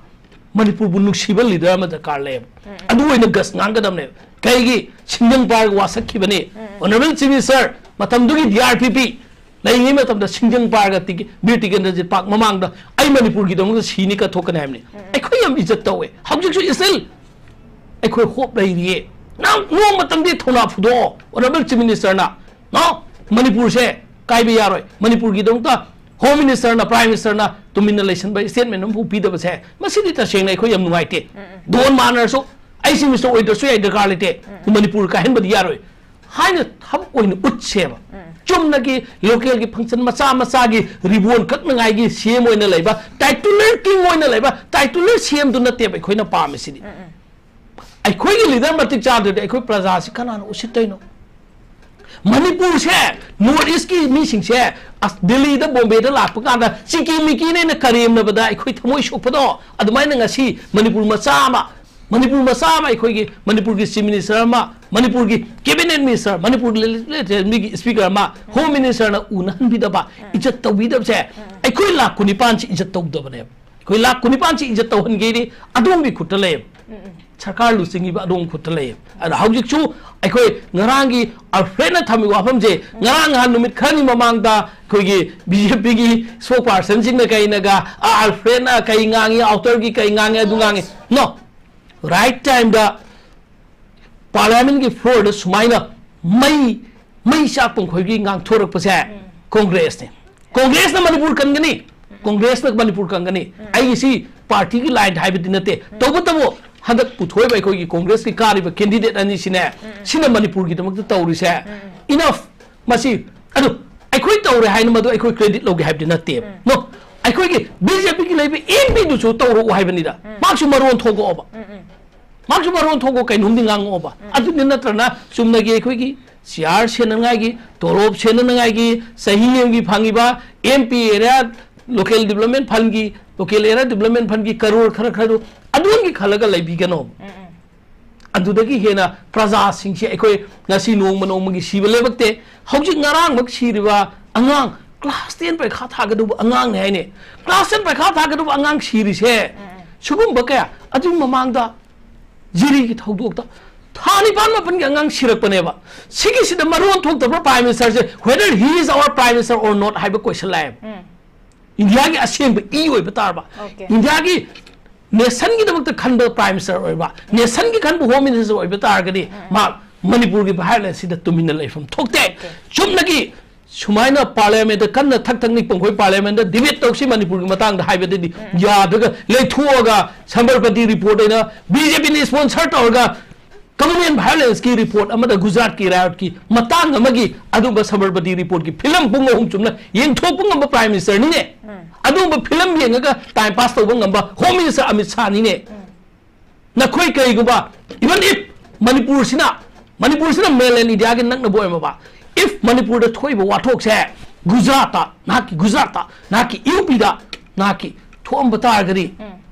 ꯃꯅꯤꯄꯨꯔꯕꯨ ꯅꯨꯡꯁꯤꯕ ꯂꯤꯗꯔ ꯑꯃ ꯗꯔꯀꯥꯔ ꯂꯩꯌꯦꯕ꯫ ꯑꯗꯨ ꯑꯣꯏꯅ ꯒꯁ ꯉꯥꯡꯒꯗꯕꯅꯦꯕ꯫ ꯀꯩꯒꯤ? ꯁꯤꯡꯖꯪ ꯄꯥꯏꯔꯒ ꯋꯥꯁꯛꯈꯤꯕꯅꯤ꯫ ꯑꯣꯅꯔꯦꯕꯜ ꯆꯤꯐ ꯃꯤꯅꯤꯁꯇꯔ ꯃꯇꯝꯗꯨꯒꯤ ꯗꯤ ꯑꯥꯔ ꯄꯤ ꯄꯤ ꯂꯩꯔꯤꯉꯩ ꯃꯇꯝꯗ ꯁꯤꯡꯖꯪ ꯄꯥꯏꯔꯒ ꯇꯤꯀꯦ-, ꯕꯤꯔ ꯇꯤꯀꯦꯟꯗ꯭ꯔꯖꯤꯠ ꯄꯥꯛ ꯃꯃꯥꯡꯗ ꯑꯩ ꯃꯅꯤꯄꯨꯔꯒꯤꯗꯃꯛꯇ ꯁꯤꯅꯤ ꯀꯠꯊꯣꯛꯀꯅꯤ ꯍꯥꯏꯕꯅꯤ꯫ ꯑꯩꯈꯣꯏ ꯌꯥꯝ ꯏꯖꯠ ꯇꯧꯋꯦ꯫ ꯍꯧꯖꯤꯛꯁꯨ still ꯑꯩꯈꯣꯏ ꯍꯣꯞ ꯂꯩꯔꯤꯌꯦ꯫ ꯅꯪ ꯅꯣꯡꯃꯇꯪꯗꯤ ꯊꯧꯅꯥ ꯐꯨꯗꯣꯛꯑꯣ, ꯑꯣꯅꯔꯦꯕꯜ ꯆꯤꯐ ꯃꯤꯅꯤꯁꯇꯔꯅ꯫ ꯅꯣ, ꯃꯅꯤꯄꯨꯔꯁꯦ ꯀꯥꯏꯕ ꯌꯥꯔꯣꯏ꯫ ꯃꯅꯤꯄꯨꯔꯒꯤꯗꯃꯛꯇ ꯍꯣꯝ ꯃꯤꯅꯤꯁꯇꯔꯅ, ꯄ꯭ꯔꯥꯏꯝ ꯃꯤꯅꯤꯁꯇꯔꯅ ꯇꯨꯃꯤꯟꯅ ꯂꯩꯁꯟꯕ ꯁ꯭ꯇꯦꯠꯃꯦꯟ ꯑꯃꯐꯥꯎ ꯄꯤꯗꯕꯁꯦ, ꯃꯁꯤꯗꯤ ꯇꯁꯦꯡꯅ ꯑꯩꯈꯣꯏ ꯌꯥꯝ ꯅꯨꯡꯉꯥꯏꯇꯦ꯫ ꯗꯣꯟ ꯃꯥꯟꯅꯔꯁꯨ, ꯑꯩ ꯆꯤꯐ ꯃꯤꯅꯤꯁꯇꯔ ꯑꯣꯏꯗ꯭ꯔꯁꯨ ꯌꯥꯏ, ꯗꯔꯀꯥꯔ ꯂꯩꯇꯦ꯫ ꯃꯅꯤꯄꯨꯔ ꯀꯥꯏꯍꯟꯕꯗꯤ ꯌꯥꯔꯣꯏ꯫ ꯍꯥꯏꯅ ꯊꯕꯛ ꯑꯣꯏꯅ ꯎꯠꯁꯦꯕ꯫ ꯆꯨꯝꯅꯒꯤ ꯂꯣꯀꯦꯜꯒꯤ ꯐꯪꯁꯟ ꯃꯆꯥ ꯃꯆꯥꯒꯤ ꯔꯤꯕꯣꯟ ꯀꯛꯅꯉꯥꯏꯒꯤ ꯁꯤ ꯑꯦꯝ ꯑꯣꯏꯅ ꯂꯩꯕ, ꯇꯥꯏꯇꯨꯂꯔ ꯀꯤꯡ ꯑꯣꯏꯅ ꯂꯩꯕ, ꯇꯥꯏꯇꯨꯂꯔ ꯁꯤ ꯑꯦꯝꯗꯨ ꯅꯠꯇꯦꯕ ꯑꯩꯈꯣꯏꯅ ꯄꯥꯝꯃꯤꯁꯤꯗꯤ꯫ ꯑꯩꯈꯣꯏꯒꯤ ꯂꯤꯗꯔ ꯃꯇꯤꯛ ꯆꯥꯗ꯭ꯔꯗꯤ ꯑꯩꯈꯣꯏ ꯄ꯭ꯔꯖꯥꯁꯤ ꯀꯅꯥꯅ ꯎꯁꯤꯠꯇꯣꯏꯅꯣ? ꯃꯅꯤꯄꯨꯔꯁꯦ, ꯅꯣꯔꯠ ꯏꯁꯀꯤ ꯃꯤꯁꯤꯡꯁꯦ, ꯑꯁ, ꯗꯦꯜꯂꯤꯗ, ꯕꯣꯝꯕꯦꯗ ꯂꯥꯛꯄ ꯀꯥꯟꯗ ꯆꯤꯀꯤ ꯃꯤꯀꯤꯅꯦꯅ ꯀꯔꯦꯝꯅꯕꯗ ꯑꯩꯈꯣꯏ ꯊꯃꯣꯏ ꯁꯣꯛꯄꯗꯣ, ꯑꯗꯨꯃꯥꯏꯅ ꯉꯁꯤ ꯃꯅꯤꯄꯨꯔ ꯃꯆꯥ ꯑꯃ, ꯃꯅꯤꯄꯨꯔ ꯃꯆꯥ ꯑꯃ, ꯑꯩꯈꯣꯏꯒꯤ ꯃꯅꯤꯄꯨꯔꯒꯤ ꯆꯤꯐ ꯃꯤꯅꯤꯁꯇꯔ ꯑꯃ, ꯃꯅꯤꯄꯨꯔꯒꯤ ꯀꯦꯕꯤꯅꯦꯠ ꯃꯤꯅꯤꯁꯇꯔ, ꯃꯅꯤꯄꯨꯔꯒꯤ ꯂꯦꯖꯤꯁꯂꯦꯇꯤꯚ ꯑꯦꯁꯦꯝꯕ꯭ꯂꯤꯒꯤ ꯁ꯭ꯄꯤꯀꯔ ꯑꯃ, ꯍꯣꯝ ꯃꯤꯅꯤꯁꯇꯔꯅ ꯎꯅꯍꯟꯕꯤꯗꯕ, ꯏꯖꯠ ꯇꯧꯕꯤꯗꯕꯁꯦ, ꯑꯩꯈꯣꯏ ꯂꯥꯈ ꯀꯨꯟꯅꯤꯄꯥꯟꯁꯤ ꯏꯖꯠ ꯇꯧꯗꯕꯅꯦꯕ꯫ ꯑꯩꯈꯣꯏ ꯂꯥꯈ ꯀꯨꯟꯅꯤꯄꯥꯟꯁꯤ ꯏꯖꯠ ꯇꯧꯍꯟꯒꯦꯗꯤ ꯑꯗꯣꯝꯒꯤ ꯈꯨꯠꯇ ꯂꯩꯌꯦꯕ꯫ ꯁꯔꯀꯥꯔ ꯂꯨꯆꯤꯡꯉꯤꯕ ꯑꯗꯣꯝꯒꯤ ꯈꯨꯠꯇ ꯂꯩꯌꯦꯕ꯫ ꯑꯗ ꯍꯧꯖꯤꯛꯁꯨ ꯑꯩꯈꯣꯏ ꯉꯔꯥꯡꯒꯤ ꯑꯜꯐ꯭ꯔꯦꯗꯅ ꯊꯝꯃꯤꯕ ꯋꯥꯐꯝꯁꯦ, ꯉꯔꯥꯡ ꯅꯍꯥꯟ ꯅꯨꯃꯤꯠ ꯈꯔꯅꯤ ꯃꯃꯥꯡꯗ ꯑꯩꯈꯣꯏꯒꯤ ꯕꯤ ꯖꯦ ꯄꯤꯒꯤ ꯁ꯭ꯄꯣꯛ ꯄꯥꯔꯁꯟꯁꯤꯡꯅ ꯀꯩꯅꯒ, "ꯑꯥ, ꯑꯜꯐ꯭ꯔꯦꯗꯅ ꯀꯩ ꯉꯥꯡꯉꯤ, ꯑꯥꯎꯇꯔꯒꯤ ꯀꯩ ꯉꯥꯡꯉꯤ, ꯑꯗꯨ ꯉꯥꯡꯉꯤ"꯫ No, right time ꯗ ꯄꯥꯔꯂꯤꯌꯥꯃꯦꯟꯒꯤ ꯐ꯭ꯂꯣꯔꯗ ꯁꯨꯃꯥꯏꯅ ꯃꯩ, ꯃꯩ ꯆꯥꯛꯄ ꯃꯈꯣꯏꯒꯤ ꯉꯥꯡꯊꯣꯔꯛꯄꯁꯦ ꯀꯣꯡꯒ꯭ꯔꯦꯁꯅꯤ꯫ ꯀꯣꯡꯒ꯭ꯔꯦꯁꯅ ꯃꯅꯤꯄꯨꯔ ꯀꯟꯒꯅꯤ, ꯀꯣꯡꯒ꯭ꯔꯦꯁꯅ ꯃꯅꯤꯄꯨꯔ ꯀꯟꯒꯅꯤ꯫ ꯑꯩꯒꯤ ꯁꯤ ꯄꯥꯔꯇꯤꯒꯤ ꯂꯥꯏꯟ ꯍꯥꯏꯕꯗꯤ ꯅꯠꯇꯦ꯫ ꯇꯧꯕꯇꯕꯨ ꯍꯟꯗꯛ ꯄꯨꯊꯣꯛꯏꯕ ꯑꯩꯈꯣꯏꯒꯤ ꯀꯣꯡꯒ꯭ꯔꯦꯁꯀꯤ ꯀꯥꯔꯤꯕ ꯀꯦꯟꯗꯤꯗꯦꯠ ꯑꯅꯤꯁꯤꯅꯦ, ꯁꯤꯅ ꯃꯅꯤꯄꯨꯔꯒꯤꯗꯃꯛꯇ ꯇꯧꯔꯤꯁꯦ, enough꯫ ꯃꯁꯤ, ꯑꯗꯨ ꯑꯩꯈꯣꯏ ꯇꯧꯔꯦ ꯍꯥꯏꯅ ꯃꯗꯨ ꯑꯩꯈꯣꯏ ꯀ꯭ꯔꯦꯗꯤꯠ ꯂꯧꯒꯦ ꯍꯥꯏꯕꯗꯤ ꯅꯠꯇꯦꯕ꯫ No, ꯑꯩꯈꯣꯏꯒꯤ ꯕꯤ ꯖꯦ ꯄꯤꯒꯤ ꯂꯩꯕ ꯑꯦꯝ ꯄꯤꯗꯨꯁꯨ ꯇꯧꯔꯛꯎ ꯍꯥꯏꯕꯅꯤꯗ꯫ ꯃꯥꯁꯨ ꯃꯔꯣꯟ ꯊꯣꯛꯂꯛꯑꯣꯕ꯫ ꯃꯥꯁꯨ ꯃꯔꯣꯟ ꯊꯣꯛꯄ ꯀꯩꯅꯣꯝꯗꯤ ꯉꯥꯡꯉꯛꯑꯣꯕ꯫ ꯑꯗꯨꯗꯤ ꯅꯠꯇ꯭ꯔꯅ ꯆꯨꯝꯅꯒꯤ ꯑꯩꯈꯣꯏꯒꯤ ꯆꯤꯌꯥꯔ ꯁꯦꯟꯅꯉꯥꯏꯒꯤ, ꯇꯣꯂꯣꯞ ꯁꯦꯟꯅꯉꯥꯏꯒꯤ, ꯆꯍꯤ ꯑꯃꯒꯤ ꯐꯪꯉꯤꯕ M P area local development ꯐꯟꯒꯤ, ꯂꯣꯀꯦꯜ ꯑꯦꯔꯤꯌꯥ ꯗꯤꯕ꯭ꯂꯞꯃꯦꯟ ꯐꯟꯒꯤ ꯀꯔꯣꯔ ꯈꯔ ꯈꯔꯗꯨ ꯑꯗꯣꯝꯒꯤ ꯈꯜꯂꯒ ꯂꯩꯕꯤꯒꯅꯣ꯫ ꯑꯗꯨꯗꯒꯤ ꯍꯦꯟꯅ ꯄ꯭ꯔꯖꯥꯁꯤꯡꯁꯤ ꯑꯩꯈꯣꯏ ꯉꯁꯤ ꯅꯣꯡꯃ ꯅꯣꯡꯃꯒꯤ ꯁꯤꯕ ꯂꯦꯞꯄꯛꯇꯦ꯫ ꯍꯧꯖꯤꯛ ꯉꯔꯥꯡꯃꯛ ꯁꯤꯔꯤꯕ ꯑꯉꯥꯡ class ten ꯄꯔꯤꯈꯥ ꯊꯥꯒꯗꯧꯕ ꯑꯉꯥꯡꯅꯦ ꯍꯥꯏꯅꯦ꯫ Class ten ꯄꯔꯤꯈꯥ ꯊꯥꯒꯗꯧꯕ ꯑꯉꯥꯡ ꯁꯤꯔꯤꯁꯦ ꯁꯤꯒꯨꯝꯕ ꯀꯌꯥ, ꯑꯗꯨꯒꯤ ꯃꯃꯥꯡꯗ ꯖꯤꯔꯤꯒꯤ ꯊꯧꯗꯣꯛꯇ ꯊꯥ ꯅꯤꯄꯥꯟ ꯃꯥꯄꯟꯒꯤ ꯑꯉꯥꯡ ꯁꯤꯔꯛꯄꯅꯦꯕ꯫ ꯁꯤꯒꯤꯁꯤꯗ ꯃꯔꯣꯟ ꯊꯣꯛꯇꯕ꯭ꯔꯥ Prime Minister say? Whether he is our Prime Minister or not ꯍꯥꯏꯕ question ꯂꯥꯛꯑꯦꯕ꯫ ꯏꯟꯗꯤꯌꯥꯒꯤ ꯑꯁꯦꯡꯕ ꯏ ꯑꯣꯏꯕ ꯇꯥꯔꯕ, Okay. ꯏꯟꯗꯤꯌꯥꯒꯤ ꯅꯦꯁꯟꯒꯤꯗꯃꯛꯇ ꯈꯟꯕ Prime Minister ꯑꯣꯏꯕ, ꯅꯦꯁꯟꯒꯤ ꯈꯟꯕ ꯍꯣꯝ ꯃꯤꯅꯤꯁꯇꯔ ꯑꯣꯏꯕ ꯇꯥꯔꯒꯗꯤ, ꯃꯥ ꯃꯅꯤꯄꯨꯔꯒꯤ ꯚꯥꯏꯑꯣꯂꯦꯟꯁꯁꯤꯗ ꯇꯨꯃꯤꯟꯅ ꯂꯩꯐꯝ ꯊꯣꯛꯇꯦ꯫ Okay. ꯆꯨꯝꯅꯒꯤ ꯁꯨꯃꯥꯏꯅ ꯄꯥꯔꯂꯤꯌꯥꯃꯦꯟꯗ ꯀꯟꯅ ꯊꯛ ꯊꯛ ꯅꯤꯛꯄ ꯃꯈꯣꯏ ꯄꯥꯔꯂꯤꯌꯥꯃꯦꯟꯗ ꯗꯤꯕꯦꯠ ꯇꯧꯁꯤ ꯃꯅꯤꯄꯨꯔꯒꯤ ꯃꯇꯥꯡꯗ ꯍꯥꯏꯕꯗꯗꯤ ꯌꯥꯗ꯭ꯔꯒ ꯂꯩꯊꯣꯛꯑꯒ ꯁꯝꯕꯔꯄꯇꯤ ꯔꯤꯄꯣꯔꯠ ꯑꯩꯅ ꯕꯤ ꯖꯦ ꯄꯤꯅ ꯏꯁꯄꯣꯟꯁꯔ ꯇꯧꯔꯒ communal violence ꯀꯤ report ꯑꯃꯗ, ꯒꯨꯖꯔꯥꯠꯀꯤ riot ꯀꯤ ꯃꯇꯥꯡ ꯑꯃꯒꯤ ꯑꯗꯨꯝꯕ ꯁꯕꯔꯃꯇꯤ report ꯀꯤ film ꯄꯨꯡ ꯑꯍꯨꯝ ꯆꯨꯝꯅ ꯌꯦꯡꯊꯣꯛꯄ ꯉꯝꯕ Prime Minister ꯅꯤꯅꯦ꯫ ꯑꯗꯨꯝꯕ film ꯌꯦꯡꯉꯒ time pass ꯇꯧꯕ ꯉꯝꯕ Home Minister ꯑꯃꯤꯠ ꯁꯥꯍꯅꯤꯅꯦ꯫ ꯅꯈꯣꯏ ꯀꯔꯤꯒꯨꯝꯕ, even if ꯃꯅꯤꯄꯨꯔꯁꯤꯅ, ꯃꯅꯤꯄꯨꯔꯁꯤꯅ mainland India ꯒꯤ ꯅꯛꯅꯕ ꯑꯣꯏꯔꯝꯃꯕ, if ꯃꯅꯤꯄꯨꯔꯗ ꯊꯣꯛꯏꯕ ꯋꯥꯊꯣꯛꯁꯦ ꯒꯨꯖꯔꯥꯠꯇ, ꯅꯍꯥꯛꯀꯤ ꯒꯨꯖꯔꯥꯠꯇ, ꯅꯍꯥꯛꯀꯤ UP ꯗ, ꯅꯍꯥꯛꯀꯤ ꯊꯣꯛꯑꯝꯕ ꯇꯥꯔꯒꯗꯤ,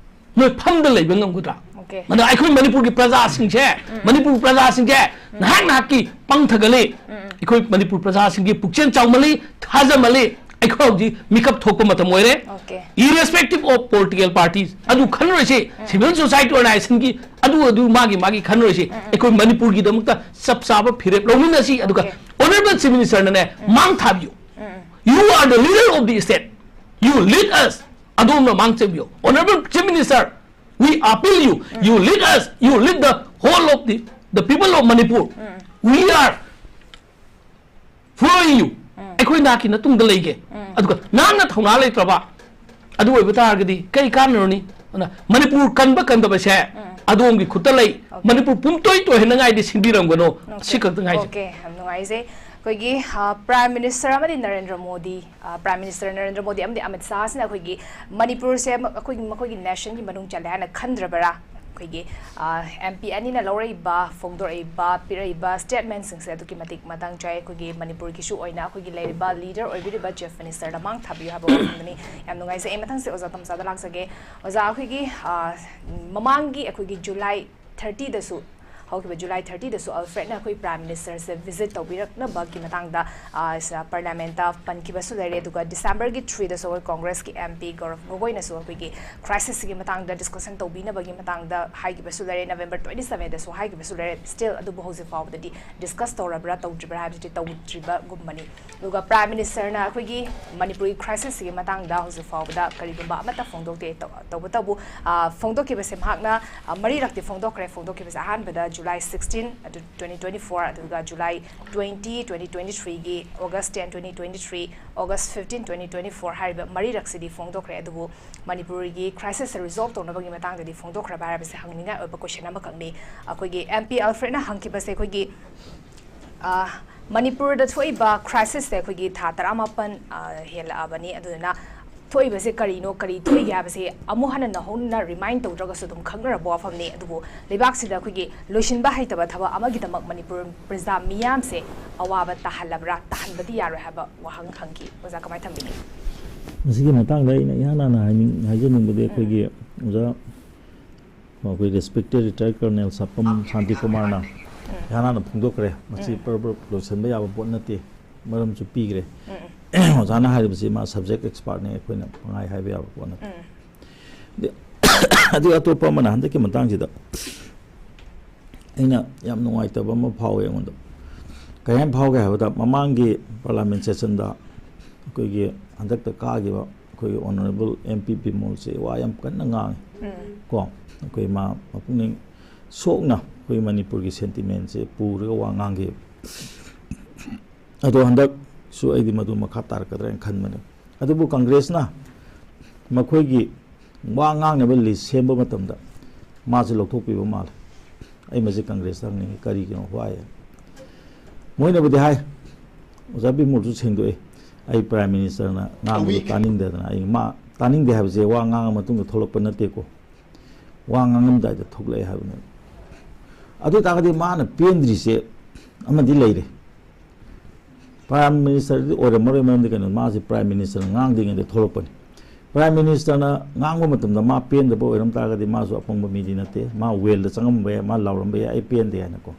ꯅꯣꯏ ꯐꯝꯗ ꯂꯩꯕ ꯉꯝꯒꯗ꯭ꯔꯥ? Okay. ꯃꯗꯨ ꯑꯩꯈꯣꯏ ꯃꯅꯤꯄꯨꯔꯒꯤ ꯄ꯭ꯔꯖꯥꯁꯤꯡꯁꯦ, ꯃꯅꯤꯄꯨꯔ ꯄ꯭ꯔꯖꯥꯁꯤꯡꯁꯦ ꯅꯍꯥꯛ ꯅꯍꯥꯛꯀꯤ ꯄꯪ ꯊꯒꯠꯂꯤ꯫ ꯑꯩꯈꯣꯏ ꯃꯅꯤꯄꯨꯔ ꯄ꯭ꯔꯖꯥꯁꯤꯡꯒꯤ ꯄꯨꯛꯆꯦꯜ ꯆꯥꯎꯃꯜꯂꯤ, ꯊꯥꯖꯃꯜꯂꯤ꯫ ꯑꯩꯈꯣꯏ ꯍꯧꯖꯤꯛ ꯃꯤꯀꯞ ꯊꯣꯛꯄ ꯃꯇꯝ ꯑꯣꯏꯔꯦ꯫ Okay. Irrespective of political parties, ꯑꯗꯨ ꯈꯟꯅꯔꯣꯏꯁꯤ, civil society organization ꯒꯤ ꯑꯗꯨ, ꯑꯗꯨ ꯃꯥꯒꯤ, ꯃꯥꯒꯤ ꯈꯟꯅꯔꯣꯏꯁꯤ꯫ ꯑꯩꯈꯣꯏ ꯃꯅꯤꯄꯨꯔꯒꯤꯗꯃꯛꯇ ꯆꯞ ꯆꯥꯕ ꯐꯤꯔꯦꯞ ꯂꯧꯃꯤꯟꯅꯁꯤ꯫ ꯑꯗꯨꯒ Okay. Honourable Chief Minister ꯅꯅꯦ ꯃꯥꯡ ꯊꯥꯕꯤꯌꯨ꯫ You are the leader of the state. You lead us. ꯑꯗꯣꯝꯅ ꯃꯥꯡ ꯆꯦꯟꯕꯤꯌꯨ꯫ Honourable Chief Minister, we appeal you. You lead us. You lead the whole of the, the people of Manipur. We are following you. ꯑꯩꯈꯣꯏ ꯅꯍꯥꯛꯀꯤ ꯅꯇꯨꯡꯗ ꯂꯩꯒꯦ꯫ ꯑꯗꯨꯒ ꯅꯍꯥꯛꯅ ꯊꯧꯅꯥ ꯂꯩꯇ꯭ꯔꯕ ꯑꯗꯨ ꯑꯣꯏꯕ ꯇꯥꯔꯒꯗꯤ ꯀꯔꯤ ꯀꯥꯟꯅꯔꯨꯅꯤ? ꯑꯗꯨꯅ ꯃꯅꯤꯄꯨꯔ ꯀꯟꯕ ꯀꯟꯗꯕꯁꯦ ꯑꯗꯣꯝꯒꯤ ꯈꯨꯠꯇ ꯂꯩ꯫ ꯃꯅꯤꯄꯨꯔ ꯄꯨꯝꯇꯣꯏ ꯇꯣꯏꯍꯟꯅꯉꯥꯏꯗꯤ ꯁꯤꯟꯕꯤꯔꯝꯒꯅꯣ꯫ ꯁꯤ ꯈꯛꯇ ꯉꯥꯏꯖꯩ꯫ Okay, ꯌꯥꯝ ꯅꯨꯡꯉꯥꯏꯖꯩ꯫ ꯑꯩꯈꯣꯏꯒꯤ, ꯑ, Prime Minister ꯑꯃꯗꯤ ꯅꯔꯦꯟꯗ꯭ꯔ ꯃꯣꯗꯤ, ꯑ, Prime Minister ꯅꯔꯦꯟꯗ꯭ꯔ ꯃꯣꯗꯤ ꯑꯃꯗꯤ ꯑꯃꯤꯠ ꯁꯥꯍꯁꯤꯅ ꯑꯩꯈꯣꯏꯒꯤ ꯃꯅꯤꯄꯨꯔꯁꯦ ꯑꯃ-, ꯑꯩꯈꯣꯏꯒꯤ, ꯃꯈꯣꯏꯒꯤ nation ꯒꯤ ꯃꯅꯨꯡ ꯆꯜꯂꯦ ꯍꯥꯏꯅ ꯈꯟꯗ꯭ꯔꯕꯔꯥ? ꯑꯩꯈꯣꯏꯒꯤ, ꯑ, MP ꯑꯅꯤꯅ ꯂꯧꯔꯛꯏꯕ, ꯐꯣꯡꯗꯣꯔꯛꯏꯕ, ꯄꯤꯔꯛꯏꯕ statement ꯁꯤꯡꯁꯦ ꯑꯗꯨꯛꯀꯤ ꯃꯇꯤꯛ ꯃꯇꯥꯡ ꯆꯥꯏ꯫ ꯑꯩꯈꯣꯏꯒꯤ ꯃꯅꯤꯄꯨꯔꯒꯤꯁꯨ ꯑꯣꯏꯅ ꯑꯩꯈꯣꯏꯒꯤ ꯂꯩꯔꯤꯕ leader ꯑꯣꯏꯕꯤꯔꯤꯕ Chief Minister ꯗ ꯃꯥꯡ ꯊꯥꯕꯤꯌꯨ ꯍꯥꯏꯕ ꯋꯥꯐꯝꯗꯨꯅꯤ꯫ ꯌꯥꯝ ꯅꯨꯡꯉꯥꯏꯖꯩ꯫ ꯑꯩ ꯃꯊꯪꯁꯦ ꯑꯣꯖꯥ ꯇꯣꯝꯆꯥꯗ ꯂꯥꯛꯆꯒꯦ꯫ ꯑꯣꯖꯥ, ꯑꯩꯈꯣꯏꯒꯤ, ꯑ, ꯃꯃꯥꯡꯒꯤ ꯑꯩꯈꯣꯏꯒꯤ July thirty ꯗꯁꯨ, ꯍꯧꯈꯤꯕ July thirty ꯗꯁꯨ ꯑꯜꯐ꯭ꯔꯦꯗꯅ ꯑꯩꯈꯣꯏ Prime Minister ꯁꯦ visit ꯇꯧꯕꯤꯔꯛꯅꯕꯒꯤ ꯃꯇꯥꯡꯗ, ꯑ, ꯁ-, Parliament ꯇ ꯄꯟꯈꯤꯕꯁꯨ ꯂꯩꯔꯦ꯫ ꯑꯗꯨꯒ December ꯒꯤ three ꯗꯁꯨ ꯑꯩꯈꯣꯏ Congress ꯀꯤ MP ꯒꯧꯔꯕ ꯒꯣꯒꯣꯏꯅꯁꯨ ꯑꯩꯈꯣꯏꯒꯤ crisis ꯁꯤꯒꯤ ꯃꯇꯥꯡꯗ discussion ꯇꯧꯕꯤꯅꯕꯒꯤ ꯃꯇꯥꯡꯗ ꯍꯥꯏꯈꯤꯕꯁꯨ ꯂꯩꯔꯦ꯫ November twenty seven ꯗꯁꯨ ꯍꯥꯏꯈꯤꯕꯁꯨ ꯂꯩꯔꯦ꯫ Still ꯑꯗꯨꯕꯨ ꯍꯧꯖꯤꯛ ꯐꯥꯎꯕꯗꯗꯤ discuss ꯇꯧꯔꯕ꯭ꯔꯥ ꯇꯧꯗ꯭ꯔꯤꯕ꯭ꯔꯥ ꯍꯥꯏꯕꯁꯤꯗꯤ ꯇꯧꯗ꯭ꯔꯤꯕꯒꯨꯝꯕꯅꯤ꯫ ꯑꯗꯨꯒ Prime Minister ꯅ ꯑꯩꯈꯣꯏꯒꯤ ꯃꯅꯤꯄꯨꯔꯒꯤ crisis ꯁꯤꯒꯤ ꯃꯇꯥꯡꯗ ꯍꯧꯖꯤꯛ ꯐꯥꯎꯕꯗ ꯀꯔꯤꯒꯨꯝꯕ ꯑꯃꯠꯇ ꯐꯣꯡꯗꯣꯛꯇꯦ꯫ ꯇꯧ-, ꯇꯧꯕꯇꯕꯨ, ꯑ, ꯐꯣꯡꯗꯣꯛꯈꯤꯕꯁꯦ ꯃꯍꯥꯛꯅ, ꯑ, ꯃꯔꯤꯔꯛꯇꯤ ꯐꯣꯡꯗꯣꯛꯈ꯭ꯔꯦ꯫ ꯐꯣꯡꯗꯣꯛꯈꯤꯕꯁꯦ ꯑꯍꯥꯟꯕꯗ July sixteen ꯑꯗꯨ twenty twenty-four, ꯑꯗꯨꯒ July twenty, twenty twenty-threeꯒꯤ August ten, twenty twenty-three, August fifteen, twenty twenty-four ꯍꯥꯏꯔꯤꯕ ꯃꯔꯤꯔꯛꯁꯤꯗꯤ ꯐꯣꯡꯗꯣꯛꯈ꯭ꯔꯦ꯫ ꯑꯗꯨꯕꯨ ꯃꯅꯤꯄꯨꯔꯒꯤ crisis resolve ꯇꯧꯅꯕꯒꯤ ꯃꯇꯥꯡꯗꯗꯤ ꯐꯣꯡꯗꯣꯛꯈ꯭ꯔꯕ ꯍꯥꯏꯕꯁꯦ ꯍꯪꯅꯤꯡꯉꯥꯏ ꯑꯣꯏꯕ question ꯑꯃꯈꯛꯅꯤ꯫ ꯑꯩꯈꯣꯏꯒꯤ MP Alfredꯅ ꯍꯪꯈꯤꯕꯁꯦ ꯑꯩꯈꯣꯏꯒꯤ, ꯑ, ꯃꯅꯤꯄꯨꯔꯗ ꯊꯣꯛꯏꯕ crisisꯁꯦ ꯑꯩꯈꯣꯏꯒꯤ ꯊꯥ ꯇꯔꯥꯃꯥꯄꯟ, ꯑ, ꯍꯦꯜꯂꯛꯑꯕꯅꯤ꯫ ꯑꯗꯨꯗꯨꯅ ꯊꯣꯛꯏꯕꯁꯦ ꯀꯔꯤꯅꯣ, ꯀꯔꯤ ꯊꯣꯛꯏꯒꯦ ꯍꯥꯏꯕꯁꯦ ꯑꯃꯨꯛ ꯍꯟꯅ ꯅꯧꯍꯧꯅ remind ꯇꯧꯗ꯭ꯔꯒꯁꯨ ꯑꯗꯨꯝ ꯈꯪꯅꯔꯕ ꯋꯥꯐꯝꯅꯤ꯫ ꯑꯗꯨꯕꯨ ꯂꯩꯕꯥꯛꯁꯤꯗ ꯑꯩꯈꯣꯏꯒꯤ ꯂꯣꯏꯁꯤꯟꯕ ꯍꯩꯇꯕ ꯊꯕꯛ ꯑꯃꯒꯤꯗꯃꯛ ꯃꯅꯤꯄꯨꯔ ꯄ꯭ꯔꯖꯥ ꯃꯤꯌꯥꯝꯁꯦ ꯑꯋꯥꯕ ꯇꯥꯍꯜꯂꯕ꯭ꯔꯥ, ꯇꯥꯍꯟꯕꯗꯤ ꯌꯥꯔꯣꯏ ꯍꯥꯏꯕ ꯋꯥꯍꯪ ꯍꯪꯈꯤ꯫ ꯑꯣꯖꯥ, ꯀꯃꯥꯏꯅ ꯊꯝꯕꯤꯅꯤ? ꯃꯁꯤꯒꯤ ꯃꯇꯥꯡꯗ ꯑꯩꯅ ꯏꯍꯥꯟ ꯍꯥꯟꯅ ꯍꯥꯏꯅꯤꯡ ꯍꯥꯏꯖꯅꯤꯡꯕꯗꯤ ꯑꯩꯈꯣꯏꯒꯤ ꯑꯣꯖꯥ, ꯑꯩꯈꯣꯏ respected retired colonel ꯁꯥꯄꯝ ꯁꯥꯟꯇꯤ ꯀꯨꯃꯥꯔꯅ ꯏꯍꯥꯟ ꯍꯥꯟꯅ ꯐꯣꯡꯗꯣꯛꯈ꯭ꯔꯦ꯫ ꯃꯁꯤ ꯄꯔ ꯄꯔ ꯂꯣꯏꯁꯤꯟꯕ ꯌꯥꯕ ꯄꯣꯠ ꯅꯠꯇꯦ, ꯃꯔꯝꯁꯨ ꯄꯤꯈ꯭ꯔꯦ꯫ ꯑꯣꯖꯥꯅ ꯍꯥꯏꯔꯤꯕꯁꯤ ꯃꯥ subject expertꯅꯤ, ꯑꯩꯈꯣꯏꯅ ꯄꯪꯍꯥꯏ ꯍꯥꯏꯕ ꯌꯥꯕ ꯄꯣꯠ ꯅꯠꯇꯦ꯫ ꯑꯗꯨ ꯑꯇꯣꯞꯄ ꯑꯃꯅ ꯍꯟꯗꯛꯀꯤ ꯃꯇꯥꯡꯁꯤꯗ ꯑꯩꯅ ꯌꯥꯝ ꯅꯨꯡꯉꯥꯏꯇꯕ ꯑꯃ ꯐꯥꯎꯋꯦ ꯑꯩꯉꯣꯟꯗ꯫ ꯀꯔꯤ ꯍꯥꯏꯅ ꯐꯥꯎꯒꯦ ꯍꯥꯏꯕꯗ, ꯃꯃꯥꯡꯒꯤ parliament sessionꯗ ꯑꯩꯈꯣꯏꯒꯤ ꯍꯟꯗꯛꯇ ꯀꯥꯈꯤꯕ ꯑꯩꯈꯣꯏꯒꯤ honourable MP ꯕꯤꯃꯣꯜꯁꯦ ꯋꯥ ꯌꯥꯝ ꯀꯟꯅ ꯉꯥꯡꯉꯤ꯫ ꯀꯣ, ꯑꯩꯈꯣꯏ ꯃꯥ ꯃꯄꯨꯛꯅꯤꯡ ꯁꯣꯛꯅ ꯑꯩꯈꯣꯏ ꯃꯅꯤꯄꯨꯔꯒꯤ sentimentꯁꯦ ꯄꯨꯔꯒ ꯋꯥ ꯉꯥꯡꯈꯤꯕ꯫ ꯑꯗꯣ ꯍꯟꯗꯛꯁꯨ ꯑꯩꯗꯤ ꯃꯗꯨ ꯃꯈꯥ ꯇꯥꯔꯛꯀꯗ꯭ꯔꯥ ꯍꯥꯏꯅ ꯈꯟꯕꯅꯦ꯫ ꯑꯗꯨꯕꯨ ꯀꯪꯒ꯭ꯔꯦꯁꯅ ꯃꯈꯣꯏꯒꯤ ꯋꯥ ꯉꯥꯡꯅꯕ list ꯁꯦꯝꯕ ꯃꯇꯝꯗ ꯃꯥꯁꯦ ꯂꯧꯊꯣꯛꯄꯤꯕ ꯃꯥꯜꯂꯦ꯫ ꯑꯩ ꯃꯁꯤ ꯀꯪꯒ꯭ꯔꯦꯁꯇ ꯍꯪꯅꯤꯡꯉꯤ, ꯀꯔꯤꯒꯤꯅꯣ? Why? ꯃꯣꯏꯅꯕꯨꯗꯤ ꯍꯥꯏ, ꯑꯣꯖꯥ ꯕꯤꯃꯣꯜꯁꯨ ꯁꯦꯡꯗꯣꯛꯑꯦ, "ꯑꯩ Prime Ministerꯅ ꯉꯥꯡꯕꯗꯣ ꯇꯥꯅꯤꯡꯗꯗꯅ, ꯑꯩ ꯃꯥ ꯇꯥꯅꯤꯡꯗꯦ ꯍꯥꯏꯕꯁꯦ ꯋꯥ ꯉꯥꯡꯉ ꯃꯇꯨꯡꯗ ꯊꯣꯛꯂꯛꯄ ꯅꯠꯇꯦꯀꯣ, ꯋꯥ ꯉꯥꯡꯉꯝꯗꯥꯏꯗ ꯊꯣꯛꯂꯛꯑꯦ" ꯍꯥꯏꯕꯅꯦꯕ꯫ ꯑꯗꯨ ꯑꯣꯏ ꯇꯥꯔꯒꯗꯤ ꯃꯥꯅ ꯄꯦꯟꯗ꯭ꯔꯤꯁꯦ ꯑꯃꯗꯤ ꯂꯩꯔꯦ꯫ Prime Ministerꯗꯤ ꯑꯣꯏꯔꯝꯃꯔꯣꯏ, ꯃꯔꯝꯗꯤ ꯀꯩꯅꯣ, ꯃꯥꯁꯦ Prime Ministerꯅ ꯉꯥꯡꯗ꯭ꯔꯤꯉꯩꯗ ꯊꯣꯛꯂꯛꯄꯅꯤ꯫ Prime Ministerꯅ ꯉꯥꯡꯕ ꯃꯇꯝꯗ ꯃꯥ ꯄꯦꯟꯗꯕ ꯑꯣꯏꯔꯝ ꯇꯥꯔꯒꯗꯤ ꯃꯥꯁꯨ ꯑꯄꯪꯕ ꯃꯤꯗꯤ ꯅꯠꯇꯦ꯫ ꯃꯥ wellꯗ ꯆꯪꯉꯝꯕ ꯌꯥꯏ, ꯃꯥ ꯂꯥꯎꯔꯝꯕ ꯌꯥꯏ, "ꯑꯩ ꯄꯦꯟꯗꯦ" ꯍꯥꯏꯅꯀꯣ꯫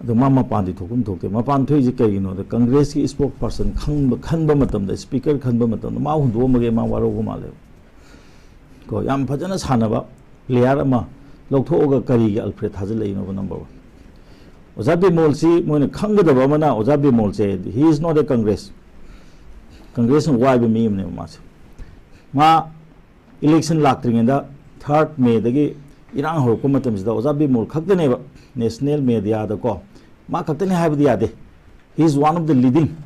ꯑꯗꯣ ꯃꯥ ꯃꯄꯥꯟꯗꯤ ꯊꯣꯛꯐꯝ ꯊꯣꯛꯇꯦ꯫ ꯃꯄꯥꯟ ꯊꯣꯛꯏꯁꯦ ꯀꯩꯒꯤꯅꯣꯗ, ꯀꯪꯒ꯭ꯔꯦꯁꯀꯤ spokesperson ꯈꯟꯕ, ꯈꯟꯕ ꯃꯇꯝꯗ, speaker ꯈꯟꯕ ꯃꯇꯝꯗ ꯃꯥ ꯍꯨꯟꯗꯣꯛꯑꯝꯃꯒꯦ ꯃꯥ ꯋꯥꯔꯧꯕ ꯃꯥꯜꯂꯦꯕ꯫ ꯀꯣ, ꯌꯥꯝ ꯐꯖꯅ ꯁꯥꯟꯅꯕ player ꯑꯃ ꯂꯧꯊꯣꯛꯑꯒ ꯀꯔꯤꯒꯤ Alfred ꯊꯥꯖꯤꯜꯂꯛꯏꯅꯣꯕ? Number one꯫ ꯑꯣꯖꯥ ꯕꯤꯃꯣꯜꯁꯤ ꯃꯣꯏꯅ ꯈꯪꯒꯗꯕ ꯑꯃꯅ, ꯑꯣꯖꯥ ꯕꯤꯃꯣꯜꯁꯦ, he is not a Congress, ꯀꯪꯒ꯭ꯔꯦꯁꯅ ꯋꯥꯏꯕ ꯃꯤ ꯑꯃꯅꯦꯕ ꯃꯥꯁꯦ꯫ ꯃꯥ election ꯂꯥꯛꯇ꯭ꯔꯤꯉꯩꯗ third Mayꯗꯒꯤ ꯏꯔꯥꯡ ꯍꯧꯔꯛꯄ ꯃꯇꯝꯁꯤꯗ ꯑꯣꯖꯥ ꯕꯤꯃꯣꯜ ꯈꯛꯇꯅꯦꯕ ꯅꯦꯁꯅꯦꯜ ꯃꯦꯗꯤꯌꯥꯗꯀꯣ, ꯃꯥ ꯈꯛꯇꯅꯦ ꯍꯥꯏꯕꯗꯤ ꯌꯥꯗꯦ, he is one of the leading,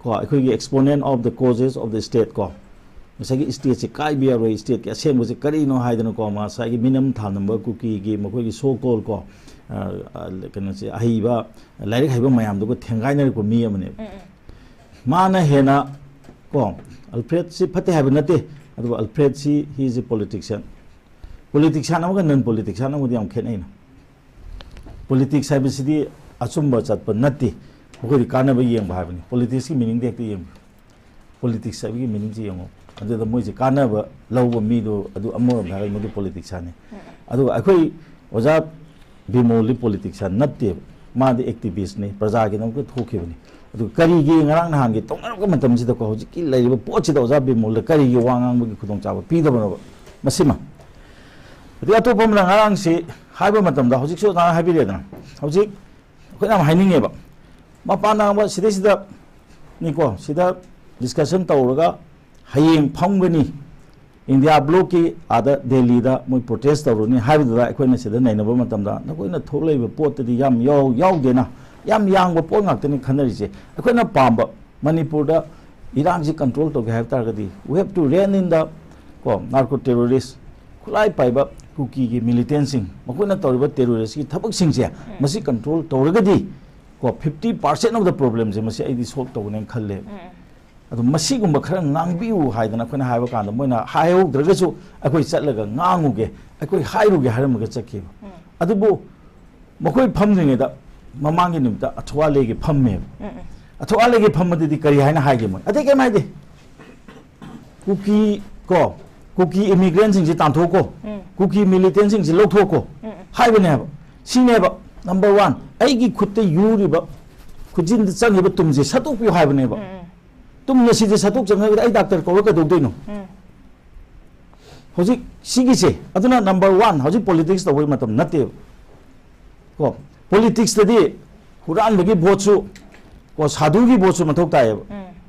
ꯀꯣ, ꯑꯩꯈꯣꯏꯒꯤ exponent of the causes of the state ꯀꯣ, ꯉꯁꯥꯏꯒꯤ ꯏꯁꯇꯦꯠꯁꯦ ꯀꯥꯏꯕ ꯌꯥꯔꯣꯏ, ꯏꯁꯇꯦꯠꯀꯤ ꯑꯁꯦꯡꯕꯁꯦ ꯀꯔꯤꯅꯣ ꯍꯥꯏꯗꯅꯀꯣ, ꯉꯁꯥꯏꯒꯤ ꯃꯤꯅꯝ ꯊꯥꯅꯝꯕ ꯀꯨꯀꯤꯒꯤ ꯃꯈꯣꯏꯒꯤ so called ꯀꯣ, ꯑ, ꯑ, ꯀꯩꯅꯣꯁꯦ, ꯑꯍꯩꯕ, ꯂꯥꯏꯔꯤꯛ ꯍꯩꯕ ꯃꯌꯥꯝꯗꯨꯒ ꯊꯦꯡꯒꯥꯏꯅꯔꯛꯄ ꯃꯤ ꯑꯃꯅꯦꯕ꯫ ꯃꯥꯅ ꯍꯦꯟꯅ ꯀꯣ, ꯑꯜꯐ꯭ꯔꯦꯗꯁꯤ ꯐꯠꯇꯦ ꯍꯥꯏꯕ ꯅꯠꯇꯦ, ꯑꯗꯨꯕꯨ ꯑꯜꯐ꯭ꯔꯦꯗꯁꯤ he is a politician꯫ Politician ꯑꯃꯒ non politician ꯑꯃꯒꯗꯤ ꯌꯥꯝ ꯈꯦꯠꯅꯩꯅ꯫ Politics ꯍꯥꯏꯕꯁꯤꯗꯤ ꯑꯆꯨꯝꯕ ꯆꯠꯄ ꯅꯠꯇꯦ, ꯃꯈꯣꯏꯗꯤ ꯀꯥꯟꯅꯕ ꯌꯦꯡꯕ ꯍꯥꯏꯕꯅꯤ꯫ Politicsꯀꯤ meaningꯗꯤ ꯍꯦꯛꯇ ꯌꯦꯡꯕ꯫ Politics ꯍꯥꯏꯕꯒꯤ meaningꯁꯤ ꯌꯦꯡꯉꯣ꯫ ꯑꯗꯨꯗ ꯃꯣꯏꯁꯦ ꯀꯥꯟꯅꯕ ꯂꯧꯕ ꯃꯤꯗꯣ, ꯑꯗꯨ ꯑꯃꯔꯣꯝꯗ ꯍꯥꯏꯔꯒꯗꯤ ꯃꯗꯨ politicianꯅꯤ꯫ ꯑꯗꯨꯒ ꯑꯩꯈꯣꯏ ꯑꯣꯖꯥ ꯕꯤꯃꯣꯜꯗꯤ politician ꯅꯠꯇꯦꯕ, ꯃꯥꯗꯤ activistꯅꯤ, ꯄ꯭ꯔꯖꯥꯒꯤꯗꯃꯛꯇ ꯊꯣꯛꯈꯤꯕꯅꯤ꯫ ꯑꯗꯨ ꯀꯔꯤꯒꯤ ꯉꯔꯥꯡ ꯅꯍꯥꯟꯒꯤ ꯇꯧꯅꯔꯛꯄ ꯃꯇꯝꯁꯤꯗꯀꯣ, ꯍꯧꯖꯤꯛꯀꯤ ꯂꯩꯔꯤꯕ ꯄꯣꯠꯁꯤꯗ ꯑꯣꯖꯥ ꯕꯤꯃꯣꯜꯗ ꯀꯔꯤꯒꯤ ꯋꯥ ꯉꯥꯡꯕꯒꯤ ꯈꯨꯗꯣꯡꯆꯥꯕ ꯄꯤꯗꯕꯅꯣꯕ? ꯃꯁꯤꯃ꯫ ꯑꯗꯩ ꯑꯇꯣꯞꯄ ꯑꯃꯅ ꯉꯔꯥꯡꯁꯤ ꯍꯥꯏꯕ ꯃꯇꯝꯗ, ꯍꯧꯖꯤꯛꯁꯨ ꯑꯣꯖꯥꯅ ꯍꯥꯏꯕꯤꯔꯦꯗꯅ, ꯍꯧꯖꯤꯛ ꯑꯩꯈꯣꯏꯅ ꯌꯥꯝ ꯍꯥꯏꯅꯤꯡꯉꯦꯕ, ꯃꯄꯥꯟ ꯅꯥꯕ ꯁꯤꯗꯩꯁꯤꯗꯅꯤꯀꯣ, ꯁꯤꯗ discussion ꯇꯧꯔꯒ ꯍꯌꯦꯡ ꯐꯝꯒꯅꯤ, ꯏꯟꯗꯤꯌꯥ ꯕ꯭ꯂꯣꯛꯀꯤ ꯑꯥꯗ ꯗꯦꯜꯂꯤꯗ ꯃꯣꯏ protest ꯇꯧꯔꯨꯅꯤ ꯍꯥꯏꯕꯗꯨꯗ ꯑꯩꯈꯣꯏꯅ ꯁꯤꯗ ꯅꯩꯅꯕ ꯃꯇꯝꯗ, ꯅꯈꯣꯏꯅ ꯊꯣꯛꯂꯛꯏꯕ ꯄꯣꯠꯇꯗꯤ ꯌꯥꯝ ꯌꯥꯎ-, ꯌꯥꯎꯗꯦꯅ, ꯌꯥꯝ ꯌꯥꯡꯕ ꯄꯣꯠ ꯉꯥꯛꯇꯅꯤ ꯈꯟꯅꯔꯤꯁꯦ꯫ ꯑꯩꯈꯣꯏꯅ ꯄꯥꯝꯕ ꯃꯅꯤꯄꯨꯔꯗ ꯏꯔꯥꯡꯁꯤ control ꯇꯧꯒꯦ ꯍꯥꯏꯕ ꯇꯥꯔꯒꯗꯤ, we have to rein in the, ꯀꯣ, narco terrorist, ꯈꯨꯠꯂꯥꯏ ꯄꯥꯏꯕ ꯀꯨꯀꯤꯒꯤ militantꯁꯤꯡ, ꯃꯈꯣꯏꯅ ꯇꯧꯔꯤꯕ terroristꯀꯤ ꯊꯕꯛꯁꯤꯡꯁꯦ, ꯃꯁꯤ control ꯇꯧꯔꯒꯗꯤ, ꯀꯣ, fifty percent of the problemꯁꯦ ꯃꯁꯤ ꯑꯩꯗꯤ solve ꯇꯧꯒꯅꯦꯅ ꯈꯜꯂꯦ꯫ ꯑꯗꯨ ꯃꯁꯤꯒꯨꯝꯕ ꯈꯔ ꯉꯥꯡꯕꯤꯌꯨ ꯍꯥꯏꯗꯅ ꯑꯩꯈꯣꯏꯅ ꯍꯥꯏꯕ ꯀꯥꯟꯗ, ꯃꯣꯏꯅ ꯍꯥꯏꯍꯧꯗ꯭ꯔꯒꯁꯨ ꯑꯩꯈꯣꯏ ꯆꯠꯂꯒ ꯉꯥꯡꯉꯨꯒꯦ, ꯑꯩꯈꯣꯏ ꯍꯥꯏꯔꯨꯒꯦ ꯍꯥꯏꯔꯝꯃꯒ ꯆꯠꯈꯤꯕ꯫ ꯑꯗꯨꯕꯨ ꯃꯈꯣꯏ ꯐꯝꯗ꯭ꯔꯤꯉꯩꯗ ꯃꯃꯥꯡꯒꯤ ꯅꯨꯃꯤꯠꯇ ꯑꯊꯋꯥꯂꯦꯒꯤ ꯐꯝꯃꯦꯕ꯫ ꯑꯊꯋꯥꯂꯦꯒꯤ ꯐꯝꯕꯗꯗꯤ ꯀꯔꯤ ꯍꯥꯏꯅ ꯍꯥꯏꯒꯦ ꯃꯣꯏ? ꯑꯇꯩ ꯀꯩꯝ ꯍꯥꯏꯗꯦ꯫ ꯀꯨꯀꯤ ꯀꯣ, ꯀꯨꯀꯤ immigrantꯁꯤꯡꯁꯦ ꯇꯥꯟꯊꯣꯛꯀꯣ, ꯀꯨꯀꯤ militantꯁꯤꯡꯁꯦ ꯂꯧꯊꯣꯛꯀꯣ ꯍꯥꯏꯕꯅꯦꯕ꯫ ꯁꯤꯅꯦꯕ number one, ꯑꯩꯒꯤ ꯈꯨꯠꯇ ꯌꯨꯔꯤꯕ, ꯈꯨꯖꯤꯟꯗ ꯆꯪꯉꯤꯕ ꯇꯨꯝꯁꯦ ꯁꯠꯇꯣꯛꯄꯤꯌꯨ ꯍꯥꯏꯕꯅꯦꯕ꯫ ꯇꯨꯝ ꯉꯁꯤꯁꯦ ꯁꯠꯇꯣꯛ ꯆꯪꯉꯒꯗꯤ ꯑꯩ doctor ꯀꯧꯔ ꯀꯩꯗꯧꯗꯣꯏꯅꯣ? ꯍꯧꯖꯤꯛ ꯁꯤꯒꯤꯁꯦ, ꯑꯗꯨꯅ number one, ꯍꯧꯖꯤꯛ politics ꯇꯧꯕꯒꯤ ꯃꯇꯝ ꯅꯠꯇꯦꯕ꯫ ꯀꯣ, politicsꯇꯗꯤ ꯍꯨꯔꯥꯟꯕꯒꯤ voteꯁꯨ, ꯀꯣ, ꯁꯥꯗꯨꯒꯤ voteꯁꯨ ꯃꯊꯧ ꯇꯥꯏꯌꯦꯕ꯫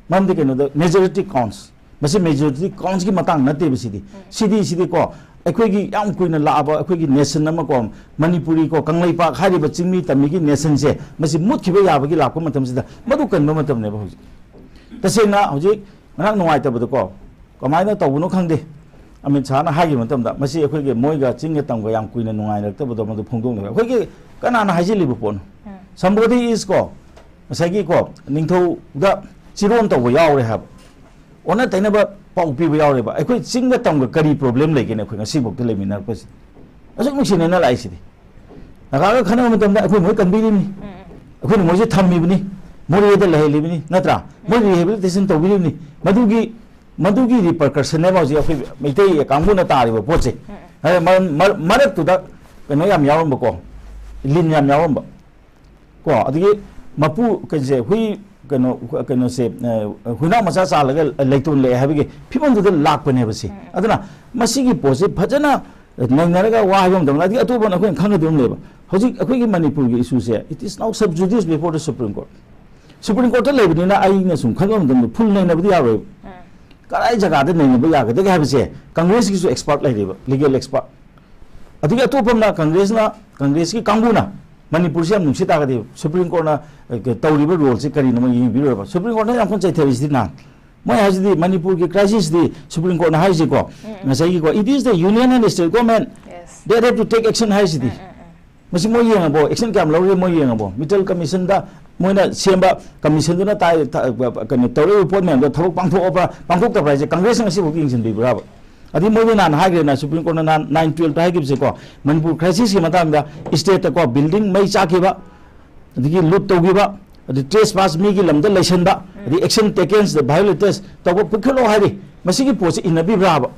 ꯃꯔꯝꯗꯤ ꯀꯩꯅꯣꯗ, majority counts꯫ ꯃꯁꯤ majority countsꯀꯤ ꯃꯇꯥꯡ ꯅꯠꯇꯦꯕ ꯁꯤꯗꯤ꯫ ꯁꯤꯗꯤ, ꯁꯤꯗꯤ ꯀꯣ, ꯑꯩꯈꯣꯏꯒꯤ ꯌꯥꯝ ꯀꯨꯏꯅ ꯂꯥꯛꯑꯕ ꯑꯩꯈꯣꯏꯒꯤ ꯅꯦꯁꯟ ꯑꯃ ꯀꯣ, ꯃꯅꯤꯄꯨꯔꯤ ꯀꯣ, ꯀꯪꯂꯩꯄꯥꯛ ꯍꯥꯏꯔꯤꯕ ꯆꯤꯡꯃꯤ ꯇꯝꯃꯤꯒꯤ ꯅꯦꯁꯟꯁꯦ, ꯃꯁꯤ ꯃꯨꯠꯈꯤꯕ ꯌꯥꯕꯒꯤ ꯂꯥꯛꯄ ꯃꯇꯝꯁꯤꯗ ꯃꯗꯨ ꯀꯟꯕ ꯃꯇꯝꯅꯦꯕ ꯍꯧꯖꯤꯛ꯫ ꯇꯁꯦꯡꯅ ꯍꯧꯖꯤꯛ ꯉꯔꯥꯡ ꯅꯨꯡꯉꯥꯏꯇꯕꯗꯀꯣ, ꯀꯃꯥꯏꯅ ꯇꯧꯕꯅꯣ ꯈꯪꯗꯦ, ꯑꯃꯤꯠ ꯁꯥꯍꯅ ꯍꯥꯏꯈꯤꯕ ꯃꯇꯝꯗ, ꯃꯁꯤ ꯑꯩꯈꯣꯏꯒꯤ ꯃꯣꯏꯒ ꯆꯤꯡꯒ ꯇꯝꯒ ꯌꯥꯝ ꯀꯨꯏꯅ ꯅꯨꯡꯉꯥꯏꯅꯔꯛꯇꯕꯗꯣ ꯃꯗꯨ ꯐꯣꯡꯗꯣꯛꯅꯕ꯫ ꯑꯩꯈꯣꯏꯒꯤ ꯀꯅꯥꯅ ꯍꯥꯏꯖꯤꯜꯂꯤꯕ ꯄꯣꯠꯅꯣ? ꯎꯝ꯫ Somebody is ꯀꯣ, ꯉꯁꯥꯏꯒꯤ ꯀꯣ, ꯅꯤꯡꯊꯧꯗ ꯆꯤꯔꯣꯟ ꯇꯧꯕ ꯌꯥꯎꯔꯦ ꯍꯥꯏꯕ, ꯑꯣꯟꯅ ꯇꯩꯅꯕ ꯄꯥꯎ ꯄꯤꯕ ꯌꯥꯎꯔꯦꯕ꯫ ꯑꯩꯈꯣꯏ ꯆꯤꯡꯒ ꯇꯝꯒ ꯀꯔꯤ ꯄ꯭ꯔꯣꯕ꯭ꯂꯦꯝ ꯂꯩꯒꯦꯅꯦ ꯑꯩꯈꯣꯏ ꯉꯁꯤꯐꯥꯎꯗ ꯂꯩꯃꯤꯟꯅꯔꯛꯄꯁꯤꯗ? ꯑꯁꯨꯛ ꯅꯨꯡꯁꯤꯅꯅ ꯂꯥꯛꯏꯁꯤꯗꯤ꯫ ꯅꯥꯒꯥꯒ ꯈꯟꯅꯕ ꯃꯇꯝꯗ ꯑꯩꯈꯣꯏ ꯃꯣꯏ ꯀꯟꯕꯤꯔꯤꯅꯤ, ꯑꯩꯈꯣꯏꯅ ꯃꯣꯏꯁꯦ ꯊꯝꯃꯤꯕꯅꯤ, ꯃꯣꯔꯦꯗ ꯂꯩꯍꯜꯂꯤꯕꯅꯤ, ꯅꯠꯇ꯭ꯔꯥ? ꯃꯣꯏ ꯔꯤꯍꯦꯕꯤꯂꯤꯇꯦꯁꯟ ꯇꯧꯕꯤꯔꯤꯕꯅꯤ꯫ ꯃꯗꯨꯒꯤ, ꯃꯗꯨꯒꯤ ꯔꯤꯄꯔꯀꯁꯟꯅꯦꯕ ꯍꯧꯖꯤꯛ ꯑꯩꯈꯣꯏ ꯃꯩꯇꯩ ꯀꯥꯡꯕꯨꯅ ꯇꯥꯔꯤꯕ ꯄꯣꯠꯁꯦ꯫ ꯍꯥꯏ-, ꯃꯔꯝ-, ꯃꯔ-, ꯃꯔꯛꯇꯨꯗ ꯀꯩꯅꯣ ꯌꯥꯝ ꯌꯥꯎꯔꯝꯕꯀꯣ, ꯂꯤꯟ ꯌꯥꯝ ꯌꯥꯎꯔꯝꯕ ꯀꯣ, ꯑꯗꯒꯤ ꯃꯄꯨ ꯀꯩꯁꯦ ꯍꯨꯏ, ꯀꯩꯅꯣ, ꯀꯩꯅꯣꯁꯦ, ꯑ, ꯍꯨꯏꯅꯥꯎ ꯃꯆꯥ ꯆꯥꯜꯂꯒ ꯂꯩꯇꯣꯟ ꯂꯩ ꯍꯥꯏꯕꯒꯤ ꯐꯤꯕꯝꯗꯨꯗ ꯂꯥꯛꯄꯅꯦꯕ ꯁꯤ꯫ ꯑꯗꯨꯅ ꯃꯁꯤꯒꯤ ꯄꯣꯠꯁꯦ ꯐꯖꯅ ꯅꯩꯅꯔꯒ ꯋꯥ ꯍꯥꯏꯕ ꯃꯇꯝꯗ, ꯑꯗꯒꯤ ꯑꯇꯣꯞꯄꯅ ꯑꯩꯈꯣꯏꯅ ꯈꯪꯒꯗꯕ ꯑꯃ ꯂꯩꯕ, ꯍꯧꯖꯤꯛ ꯑꯩꯈꯣꯏꯒꯤ ꯃꯅꯤꯄꯨꯔꯒꯤ ꯏꯁꯨꯁꯦ, it is now sub judice before the Supreme Court꯫ Supreme Courtꯇ ꯂꯩꯕꯅꯤꯅ ꯑꯩꯅ ꯁꯨꯝ ꯈꯟꯕ ꯃꯇꯝꯗ ꯐꯨꯜ ꯅꯩꯅꯕꯗꯤ ꯌꯥꯔꯣꯏꯕ꯫ ꯀꯗꯥꯏ ꯖꯒꯥꯗ ꯅꯩꯅꯕ ꯌꯥꯒꯗꯒꯦ ꯍꯥꯏꯕꯁꯦ ꯀꯪꯒ꯭ꯔꯦꯁꯀꯤꯁꯨ ꯑꯦꯛꯁꯄꯥꯔꯠ ꯂꯩꯔꯤꯕ, ꯂꯤꯒꯦꯜ ꯑꯦꯛꯁꯄꯥꯔꯠ꯫ ꯑꯗꯒꯤ ꯑꯇꯣꯞꯄ ꯑꯃꯅ ꯀꯪꯒ꯭ꯔꯦꯁꯅ, ꯀꯪꯒ꯭ꯔꯦꯁꯀꯤ ꯀꯥꯡꯕꯨꯅ ꯃꯅꯤꯄꯨꯔꯁꯤ ꯌꯥꯝ ꯅꯨꯡꯁꯤ ꯇꯥꯔꯒꯗꯤ ꯁꯨꯄ꯭ꯔꯤꯝ ꯀꯣꯔꯠꯅ, ꯑ, ꯇꯧꯔꯤꯕ ꯔꯣꯜꯁꯤ ꯀꯔꯤꯅꯣ ꯃꯣꯏ ꯌꯦꯡꯕꯤꯔꯣꯏꯕ꯫ ꯁꯨꯄ꯭ꯔꯤꯝ ꯀꯣꯔꯠꯅ ꯌꯥꯝ ꯀꯟꯅ ꯆꯩꯊꯔꯤꯁꯤꯗꯤ ꯅꯍꯥꯟ꯫ ꯃꯣꯏ ꯍꯥꯏꯁꯤꯗꯤ ꯃꯅꯤꯄꯨꯔꯒꯤ ꯀ꯭ꯔꯥꯏꯁꯤꯁꯇꯤ supreme ꯀꯣꯔꯠꯅ ꯍꯥꯏꯔꯤꯁꯤꯀꯣ, ꯉꯁꯥꯏꯒꯤꯀꯣ, "It is the union and state government Yes. that have to take action" ꯍꯥꯏꯁꯤꯗꯤ꯫ ꯃꯁꯤ ꯃꯣꯏ ꯌꯦꯡꯉꯕꯣ? ꯑꯦꯛꯁꯟ ꯀꯌꯥꯝ ꯂꯧꯔꯤꯒꯦ ꯃꯣꯏ ꯌꯦꯡꯉꯕꯣ? ꯃꯤꯇꯜ ꯀꯃꯤꯁꯟꯗ ꯃꯣꯏꯅ ꯁꯦꯝꯕ ꯀꯃꯤꯁꯟꯗꯨꯅ ꯇꯥꯏ-, ꯊ-, ꯀꯩꯅꯣ ꯇꯧꯔꯛꯏꯕ ꯄꯣꯠ ꯃꯌꯥꯝꯗꯣ ꯊꯕꯛ ꯄꯥꯡꯊꯣꯛꯑꯕ꯭ꯔꯥ, ꯄꯥꯡꯊꯣꯛꯇꯕ꯭ꯔꯥ ꯍꯥꯏꯁꯦ ꯀꯪꯒ꯭ꯔꯦꯁꯅ ꯉꯁꯤꯐꯥꯎ ꯌꯦꯡꯁꯤꯟꯕꯤꯕ꯭ꯔꯥꯕ? ꯑꯗꯩ ꯃꯣꯏꯗꯤ ꯅꯍꯥꯟ ꯍꯥꯏꯈ꯭ꯔꯦꯅ, ꯁꯨꯄ꯭ꯔꯤꯝ ꯀꯣꯔꯠꯅ ꯅꯍꯥꯟ ꯅꯥꯏꯟ ꯇꯨꯌꯦꯜꯞꯇ ꯍꯥꯏꯈꯤꯕꯁꯦꯀꯣ, ꯃꯅꯤꯄꯨꯔ ꯀ꯭ꯔꯥꯏꯁꯤꯁꯀꯤ ꯃꯇꯥꯡꯗ ꯏꯁꯇꯦꯠꯇꯀꯣ ꯕꯤꯜꯗꯤꯡ ꯃꯩ ꯆꯥꯛꯈꯤꯕ, ꯑꯗꯒꯤ ꯂꯨꯠ ꯇꯧꯈꯤꯕ, ꯑꯗꯩ ꯇ꯭ꯔꯦꯁ ꯄꯥꯁ ꯃꯤꯒꯤ ꯂꯝꯗ ꯂꯩꯁꯟꯕ, ꯑꯗꯩ action taken the violators ꯇꯧꯕ ꯄꯨꯈꯠꯂꯣ ꯍꯥꯏꯔꯤ꯫ ꯃꯁꯤꯒꯤ ꯄꯣꯠꯁꯤ ꯏꯟꯅꯕꯤꯕ꯭ꯔꯥꯕ?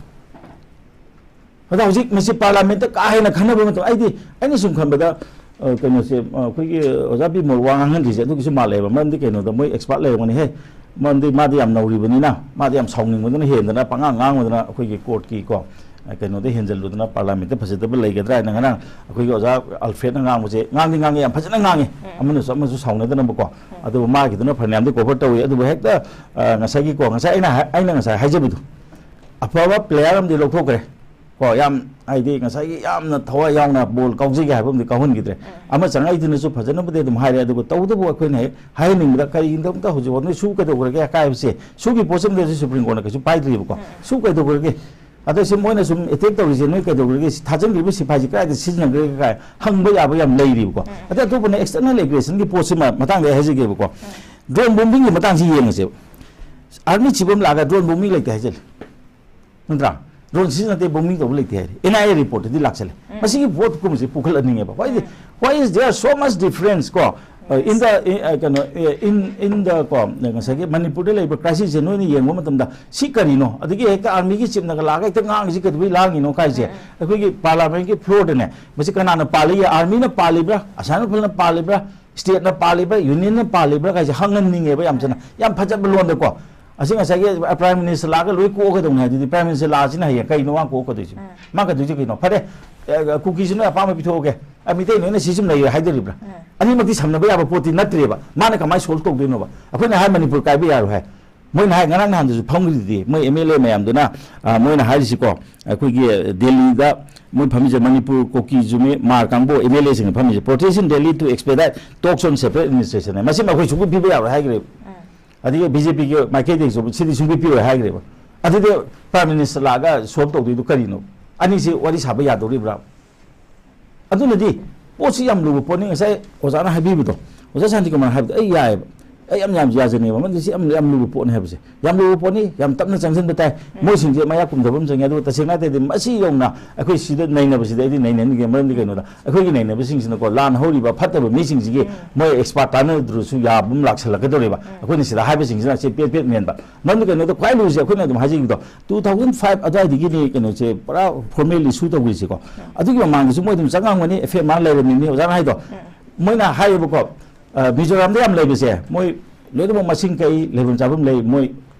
ꯑꯗ ꯍꯧꯖꯤꯛ ꯃꯁꯤ ꯄꯥꯔꯂꯥꯃꯦꯟꯠꯇ ꯀꯥ ꯍꯦꯟꯅ ꯈꯟꯅꯕ ꯃꯇꯝ, ꯑꯩꯗꯤ, ꯑꯩꯅ ꯁꯨꯝ ꯈꯟꯕꯗ, ꯑ, ꯀꯩꯅꯣꯁꯦ, ꯑ, ꯑꯩꯈꯣꯏꯒꯤ ꯑꯣꯖꯥ ꯕꯤꯃꯣꯜ ꯋꯥ ꯉꯥꯡꯍꯟꯗ꯭ꯔꯤꯁꯦ ꯑꯗꯨꯒꯤꯁꯨ ꯃꯥꯜꯂꯦꯕ꯫ ꯃꯔꯝꯗꯤ ꯀꯩꯅꯣꯗ ꯃꯣꯏ ꯑꯦꯛꯁꯄꯥꯔꯠ ꯂꯩꯔꯝꯒꯅꯤꯍꯦ꯫ ꯃꯔꯝꯗꯤ ꯃꯥꯗꯤ ꯌꯥꯝ ꯅꯧꯔꯤꯕꯅꯤꯅ, ꯃꯥꯗꯤ ꯌꯥꯝ ꯁꯥꯎꯅꯤꯡꯕꯗꯨꯅ ꯍꯦꯟꯗꯅ ꯄꯉꯥꯡ ꯉꯥꯡꯕꯗꯨꯅ ꯑꯩꯈꯣꯏꯒꯤ ꯀꯣꯔꯠꯀꯤ ꯀꯣ, ꯑ, ꯀꯩꯅꯣꯗ ꯍꯦꯟꯖꯜꯂꯨꯗꯅ ꯄꯥꯔꯂꯥꯃꯦꯟꯠꯇ ꯐꯖꯗꯕ ꯂꯩꯒꯗ꯭ꯔꯥ ꯍꯥꯏꯅ ꯉꯔꯥꯡ ꯑꯩꯈꯣꯏꯒꯤ ꯑꯣꯖꯥ ꯑꯜꯐ꯭ꯔꯦꯗꯅ ꯉꯥꯡꯕꯁꯦ, ꯉꯥꯡꯗꯤ ꯉꯥꯡꯉꯦ, ꯌꯥꯝ ꯐꯖꯅ ꯉꯥꯡꯉꯦ꯫ ꯑꯃꯅꯁꯨ ꯑꯃꯁꯨ ꯁꯥꯎꯅꯗꯅꯕꯀꯣ꯫ ꯑꯗꯨꯕꯨ ꯃꯥꯒꯤꯗꯨꯅ ꯐꯅꯌꯥꯝꯗꯤ ꯀꯣꯚꯔ ꯇꯧꯏ꯫ ꯑꯗꯨꯕꯨ ꯍꯦꯛꯇ, ꯑ, ꯉꯁꯥꯏꯒꯤ ꯀꯣ, ꯉꯁꯥꯏ ꯑꯩꯅ ꯍꯥꯏ-, ꯑꯩꯅ ꯉꯁꯥꯏ ꯍꯥꯏꯖꯕꯗꯣ, ꯑꯐꯕ ꯄ꯭ꯂꯦꯌꯥꯔ ꯑꯃꯗꯤ ꯂꯧꯊꯣꯛꯈ꯭ꯔꯦ꯫ ꯀꯣ, ꯌꯥꯝ ꯍꯥꯏꯗꯤ ꯉꯁꯥꯏꯒꯤ ꯌꯥꯝꯅ ꯊꯋꯥꯏ ꯌꯥꯎꯅ ꯕꯣꯜ ꯀꯥꯎꯖꯒꯦ ꯍꯥꯏꯕ ꯑꯃꯗꯤ ꯀꯥꯎꯍꯟꯈꯤꯗ꯭ꯔꯦ꯫ ꯑꯃ ꯆꯪꯉꯛꯏꯗꯨꯅꯁꯨ ꯐꯖꯅꯕꯨꯗꯤ ꯑꯗꯨꯝ ꯍꯥꯏꯔꯦ, ꯑꯗꯨꯒ ꯇꯧꯕꯇꯕꯨ ꯑꯩꯈꯣꯏꯅ ꯍꯦꯛ ꯍꯥꯏꯍꯟꯅꯤꯡꯕꯗ, ꯀꯔꯤꯒꯤꯅꯣ ꯑꯝꯇ ꯍꯧꯖꯤꯛꯐꯥꯎ ꯅꯣꯏ ꯁꯨ ꯀꯩꯗꯧꯈ꯭ꯔꯒꯦ ꯑꯀꯥꯏꯕꯁꯦ? ꯁꯨꯒꯤ ꯄꯣꯠꯁꯤꯃꯗꯤ ꯁꯨꯄ꯭ꯔꯤꯝ ꯀꯣꯔꯠꯅ ꯀꯩꯁꯨ ꯄꯥꯏꯗ꯭ꯔꯤꯕꯀꯣ꯫ ꯁꯨ ꯀꯩꯗꯧꯈ꯭ꯔꯒꯦ? ꯑꯗꯣ ꯁꯤ ꯃꯣꯏꯅ ꯁꯨꯝ ꯑꯦꯇꯦꯛ ꯇꯧꯔꯤꯁꯦ, ꯅꯣꯏ ꯀꯩꯗꯧꯈ꯭ꯔꯒꯦ? ꯁꯤ ꯊꯥꯖꯤꯟꯈ꯭ꯔꯤꯕ ꯁꯤꯐꯥꯏꯁꯤ ꯀꯗꯥꯏꯗ ꯁꯤꯖꯤꯟꯅꯈ꯭ꯔꯒꯦ ꯀꯥꯏ ꯍꯪꯕ ꯌꯥꯕ ꯌꯥꯝ ꯂꯩꯔꯤꯕꯀꯣ꯫ ꯑꯗꯩ ꯑꯇꯣꯞꯄꯅ ꯑꯦꯛꯁꯇꯔꯅꯦꯜ ꯑꯦꯒ꯭ꯔꯦꯁꯟꯒꯤ ꯄꯣꯠꯁꯤꯃ ꯃꯇꯥꯡꯗ ꯑꯩ ꯍꯥꯏꯖꯒꯦꯕꯀꯣ꯫ ꯗ꯭ꯔꯣꯟ ꯕꯣꯝꯕꯤꯡꯒꯤ ꯃꯇꯥꯡꯁꯤ ꯌꯦꯡꯉꯁꯦꯕ꯫ ꯑꯥꯔꯃꯤ ꯆꯤꯞ ꯑꯃ ꯂꯥꯛꯑꯒ ꯗ꯭ꯔꯣꯟ ꯕꯣꯝꯕꯤꯡ ꯂꯩꯇꯦ ꯍꯥꯏꯖꯜꯂꯦ, ꯅꯠꯇ꯭ꯔꯥ? ꯗ꯭ꯔꯣꯟ ꯁꯤꯖꯤꯟꯅꯗꯦ, ꯕꯣꯝꯕꯤꯡ ꯇꯧꯕ ꯂꯩꯇꯦ ꯍꯥꯏꯔꯦ꯫ ꯑꯦꯟ ꯑꯥꯏ ꯑꯦ ꯔꯤꯄꯣꯔꯠꯇꯗꯤ ꯂꯥꯛꯁꯜꯂꯦ꯫ ꯃꯁꯤꯒꯤ ꯄꯣꯠ ꯀꯨꯝꯕꯁꯦ ꯄꯨꯈꯠꯍꯟꯅꯤꯡꯉꯦꯕ꯫ Why, why is there so much difference ꯀꯣ? ꯏꯟ ꯗ, ꯀꯩꯅꯣ, ꯏꯟ, ꯏꯟ ꯗ ꯀꯣ, ꯉꯁꯥꯏꯒꯤ ꯃꯅꯤꯄꯨꯔꯗ ꯂꯩꯔꯤꯕ ꯀ꯭ꯔꯥꯏꯁꯤꯁꯁꯦ ꯅꯣꯏꯅ ꯌꯦꯡꯕ ꯃꯇꯝꯗ ꯁꯤ ꯀꯔꯤꯅꯣ? ꯑꯗꯒꯤ ꯍꯦꯛꯇ ꯑꯥꯔꯃꯤꯒꯤ ꯆꯤꯞꯅꯒ ꯂꯥꯛꯑꯒ ꯍꯦꯛꯇ ꯉꯥꯡꯉꯤꯁꯤ ꯀꯩꯗꯧꯕꯩ ꯂꯥꯡꯉꯤꯅꯣ ꯀꯥꯏꯁꯦ? ꯑꯩꯈꯣꯏꯒꯤ ꯄꯥꯔꯂꯥꯃꯦꯟꯒꯤ ꯐ꯭ꯂꯣꯔꯗꯅꯦ, ꯃꯁꯤ ꯀꯅꯥꯅ ꯄꯥꯜꯂꯤ? ꯑꯥꯔꯃꯤꯅ ꯄꯥꯜꯂꯤꯕ꯭ꯔꯥ, ꯑꯁꯥꯝ ꯔꯥꯏꯐꯜꯅ ꯄꯥꯜꯂꯤꯕ꯭ꯔꯥ, ꯁ꯭ꯇꯦꯠꯅ ꯄꯥꯜꯂꯤꯕ꯭ꯔꯥ, ꯌꯨꯅꯤꯌꯟꯅ ꯄꯥꯜꯂꯤꯕ꯭ꯔꯥ ꯀꯥꯏꯁꯦ ꯍꯪꯍꯟꯅꯤꯡꯉꯦꯕ ꯌꯥꯝ ꯆꯟꯅ꯫ ꯌꯥꯝ ꯐꯖꯕ ꯂꯣꯟꯗꯀꯣ꯫ ꯑꯁꯤ ꯉꯁꯥꯏꯒꯤ ꯄ꯭ꯔꯥꯏꯝ ꯃꯤꯅꯤꯁꯇꯔ ꯂꯥꯛꯑꯒ ꯂꯣꯏ ꯀꯣꯛꯑꯒꯗꯧꯅꯤ ꯍꯥꯏꯗꯨꯗꯤ, ꯄ꯭ꯔꯥꯏꯝ ꯃꯤꯅꯤꯁꯇꯔ ꯂꯥꯛꯑꯁꯤꯅ ꯍꯌꯦꯡ ꯀꯩꯅꯣ ꯃꯥ ꯀꯣꯛꯀꯗꯣꯏꯁꯦ? ꯃꯥ ꯀꯩꯗꯣꯏꯁꯦ ꯀꯩꯅꯣ? ꯐꯔꯦ, ꯑ, ꯀꯨꯀꯤꯁꯤ ꯅꯣꯏ ꯑꯄꯥꯝꯕ ꯄꯤꯊꯣꯛꯑꯒꯦ, ꯑ, ꯃꯤꯇꯩ ꯅꯣꯏꯅ ꯁꯤ ꯁꯨꯝ ꯂꯩꯔꯦ ꯍꯥꯏꯗꯣꯔꯤꯕ꯭ꯔꯥ? ꯑꯅꯤꯃꯛꯇꯤ ꯁꯝꯅꯕ ꯌꯥꯕ ꯄꯣꯠꯇꯤ ꯅꯠꯇ꯭ꯔꯦꯕ꯫ ꯃꯥꯅ ꯀꯃꯥꯏꯅ ꯁꯣꯜꯕ ꯇꯧꯗꯣꯏꯅꯣꯕ? ꯑꯩꯈꯣꯏꯅ ꯍꯥꯏ ꯃꯅꯤꯄꯨꯔ ꯀꯥꯏꯕ ꯌꯥꯔꯣꯏ ꯍꯥꯏ꯫ ꯃꯣꯏꯅ ꯍꯥꯏ, ꯉꯔꯥꯡ ꯅꯍꯥꯟꯗꯁꯨ ꯐꯝꯈ꯭ꯔꯤꯗꯨꯗꯤ, ꯃꯣꯏ ꯑꯦꯝ ꯑꯦꯜ ꯑꯦ ꯃꯌꯥꯝꯗꯨꯅ, ꯑ, ꯃꯣꯏꯅ ꯍꯥꯏꯔꯤꯁꯤꯀꯣ, ꯑꯩꯈꯣꯏꯒꯤ ꯗꯦꯜꯂꯤꯗ ꯃꯣꯏ ꯐꯝꯃꯤꯁꯦ, ꯃꯅꯤꯄꯨꯔ, ꯀꯨꯀꯤ, ꯖꯨꯃꯦ, ꯃꯥꯔ ꯀꯥꯡꯕꯨ ꯑꯦꯝ ꯑꯦꯜ ꯑꯦꯁꯤꯡꯅ ꯐꯝꯃꯤꯁꯦ, "Protest in Delhi to expedite talks on separate administration" ꯍꯥꯏ꯫ ꯃꯁꯤꯃ ꯑꯩꯈꯣꯏ ꯁꯨꯡꯄꯤ ꯄꯤꯕ ꯌꯥꯔꯣꯏ ꯍꯥꯏꯈ꯭ꯔꯦꯕ꯫ ꯑꯗꯒꯤ ꯕꯤ ꯖꯦ ꯄꯤꯒꯤ ꯃꯥꯏꯀꯩꯗꯒꯤꯁꯨ ꯁꯤꯗꯤ ꯁꯨꯡꯄꯤ ꯄꯤꯔꯣꯏ ꯍꯥꯏꯈ꯭ꯔꯦꯕ꯫ ꯑꯗꯨꯗꯤ ꯄ꯭ꯔꯥꯏꯝ ꯃꯤꯅꯤꯁꯇꯔ ꯂꯥꯛꯑꯒ ꯁꯣꯜꯕ ꯇꯧꯗꯣꯏꯗꯨ ꯀꯔꯤꯅꯣ? ꯑꯅꯤꯁꯤ ꯋꯥꯔꯤ ꯁꯥꯕ ꯌꯥꯗꯧꯔꯤꯕ꯭ꯔꯥ? ꯑꯗꯨꯅꯗꯤ ꯄꯣꯠꯁꯤ ꯌꯥꯝ ꯂꯨꯕ ꯄꯣꯠꯅꯤ꯫ ꯉꯁꯥꯏ ꯑꯣꯖꯥꯅ ꯍꯥꯏꯕꯤꯕꯗꯣ, ꯑꯣꯖꯥ ꯁꯥꯟꯇꯤꯀꯨꯃꯥꯔꯅ ꯍꯥꯏꯕꯗꯣ ꯑꯩ ꯌꯥꯏꯑꯕ, ꯑꯩ ꯌꯥꯝ, ꯌꯥꯝ ꯌꯥꯖꯅꯤꯡꯉꯦꯕ, ꯃꯔꯝꯗꯤ ꯁꯤ ꯌꯥꯝ, ꯌꯥꯝ ꯂꯨꯕ ꯄꯣꯠꯅꯤ ꯍꯥꯏꯕꯁꯦ꯫ ꯌꯥꯝ ꯂꯨꯕ ꯄꯣꯠꯅꯤ, ꯌꯥꯝ ꯇꯞꯅ ꯆꯪꯁꯤꯟꯕ ꯇꯥꯏ꯫ ꯃꯣꯏꯁꯤꯡꯁꯦ ꯃꯌꯥ ꯀꯨꯝꯊꯕ ꯑꯃ ꯆꯪꯉꯦ꯫ ꯑꯗꯨꯒ ꯇꯁꯦꯡꯅ ꯍꯥꯏꯔꯗꯤ ꯃꯁꯤ ꯌꯧꯅ ꯑꯩꯈꯣꯏ ꯁꯤꯗ ꯅꯩꯅꯕꯁꯤꯗꯤ ꯑꯩꯗꯤ ꯅꯩꯅꯅꯤꯡꯗꯦ꯫ ꯃꯔꯝꯗꯤ ꯀꯩꯅꯣꯗ, ꯑꯩꯈꯣꯏꯒꯤ ꯅꯩꯅꯕꯁꯤꯡꯁꯤꯅꯀꯣ, ꯂꯥꯟ ꯍꯧꯔꯤꯕ ꯐꯠꯇꯕ ꯃꯤꯁꯤꯡꯁꯤꯒꯤ ꯃꯣꯏ ꯑꯦꯛꯁꯄꯥꯔꯠ ꯇꯥꯟꯅꯗ꯭ꯔꯁꯨ ꯌꯥꯕ ꯑꯃ ꯂꯥꯛꯁꯜꯂꯛꯀꯗꯧꯔꯤꯕ꯫ ꯑꯩꯈꯣꯏꯅ ꯁꯤꯗ ꯍꯥꯏꯕꯁꯤꯡꯁꯤꯅ ꯁꯤ ꯄꯦꯠ ꯄꯦꯠ ꯃꯦꯟꯕ꯫ ꯃꯔꯝꯗꯤ ꯀꯩꯅꯣꯗ, ꯈ꯭ꯋꯥꯏ ꯂꯨꯔꯤꯁꯦ ꯑꯩꯈꯣꯏꯅ ꯑꯗꯨꯝ ꯍꯥꯏꯖꯈꯤꯕꯗꯣ, ꯇꯨ ꯊꯥꯎꯖꯟ ꯐꯥꯏꯚ ꯑꯗꯨꯋꯥꯏꯗꯒꯤꯅꯤ ꯀꯩꯅꯣꯁꯦ ꯄꯨꯔꯥ ꯐꯣꯔꯃꯦꯜ ꯏꯁꯨ ꯇꯧꯈ꯭ꯔꯤꯁꯤꯀꯣ꯫ ꯑꯗꯨꯒꯤ ꯃꯃꯥꯡꯗꯁꯨ ꯃꯣꯏ ꯑꯗꯨꯝ ꯆꯪꯉꯝꯒꯅꯤ, ꯑꯦꯐ ꯑꯥꯏ ꯑꯥꯔ ꯂꯩꯔꯝꯃꯤꯅꯤ, ꯑꯣꯖꯥꯅ ꯍꯥꯏꯗꯣ꯫ ꯃꯣꯏꯅ ꯍꯥꯏꯌꯦꯕꯀꯣ, ꯑ, ꯃꯤꯖꯣꯔꯥꯝꯗ ꯌꯥꯝ ꯂꯩꯕꯁꯦ, ꯃꯣꯏ ꯂꯣꯏꯅꯃꯛ ꯃꯁꯤꯡ ꯀꯛꯏ, ꯂꯩꯐꯝ ꯆꯥꯐꯝ ꯂꯩ, ꯃꯣꯏ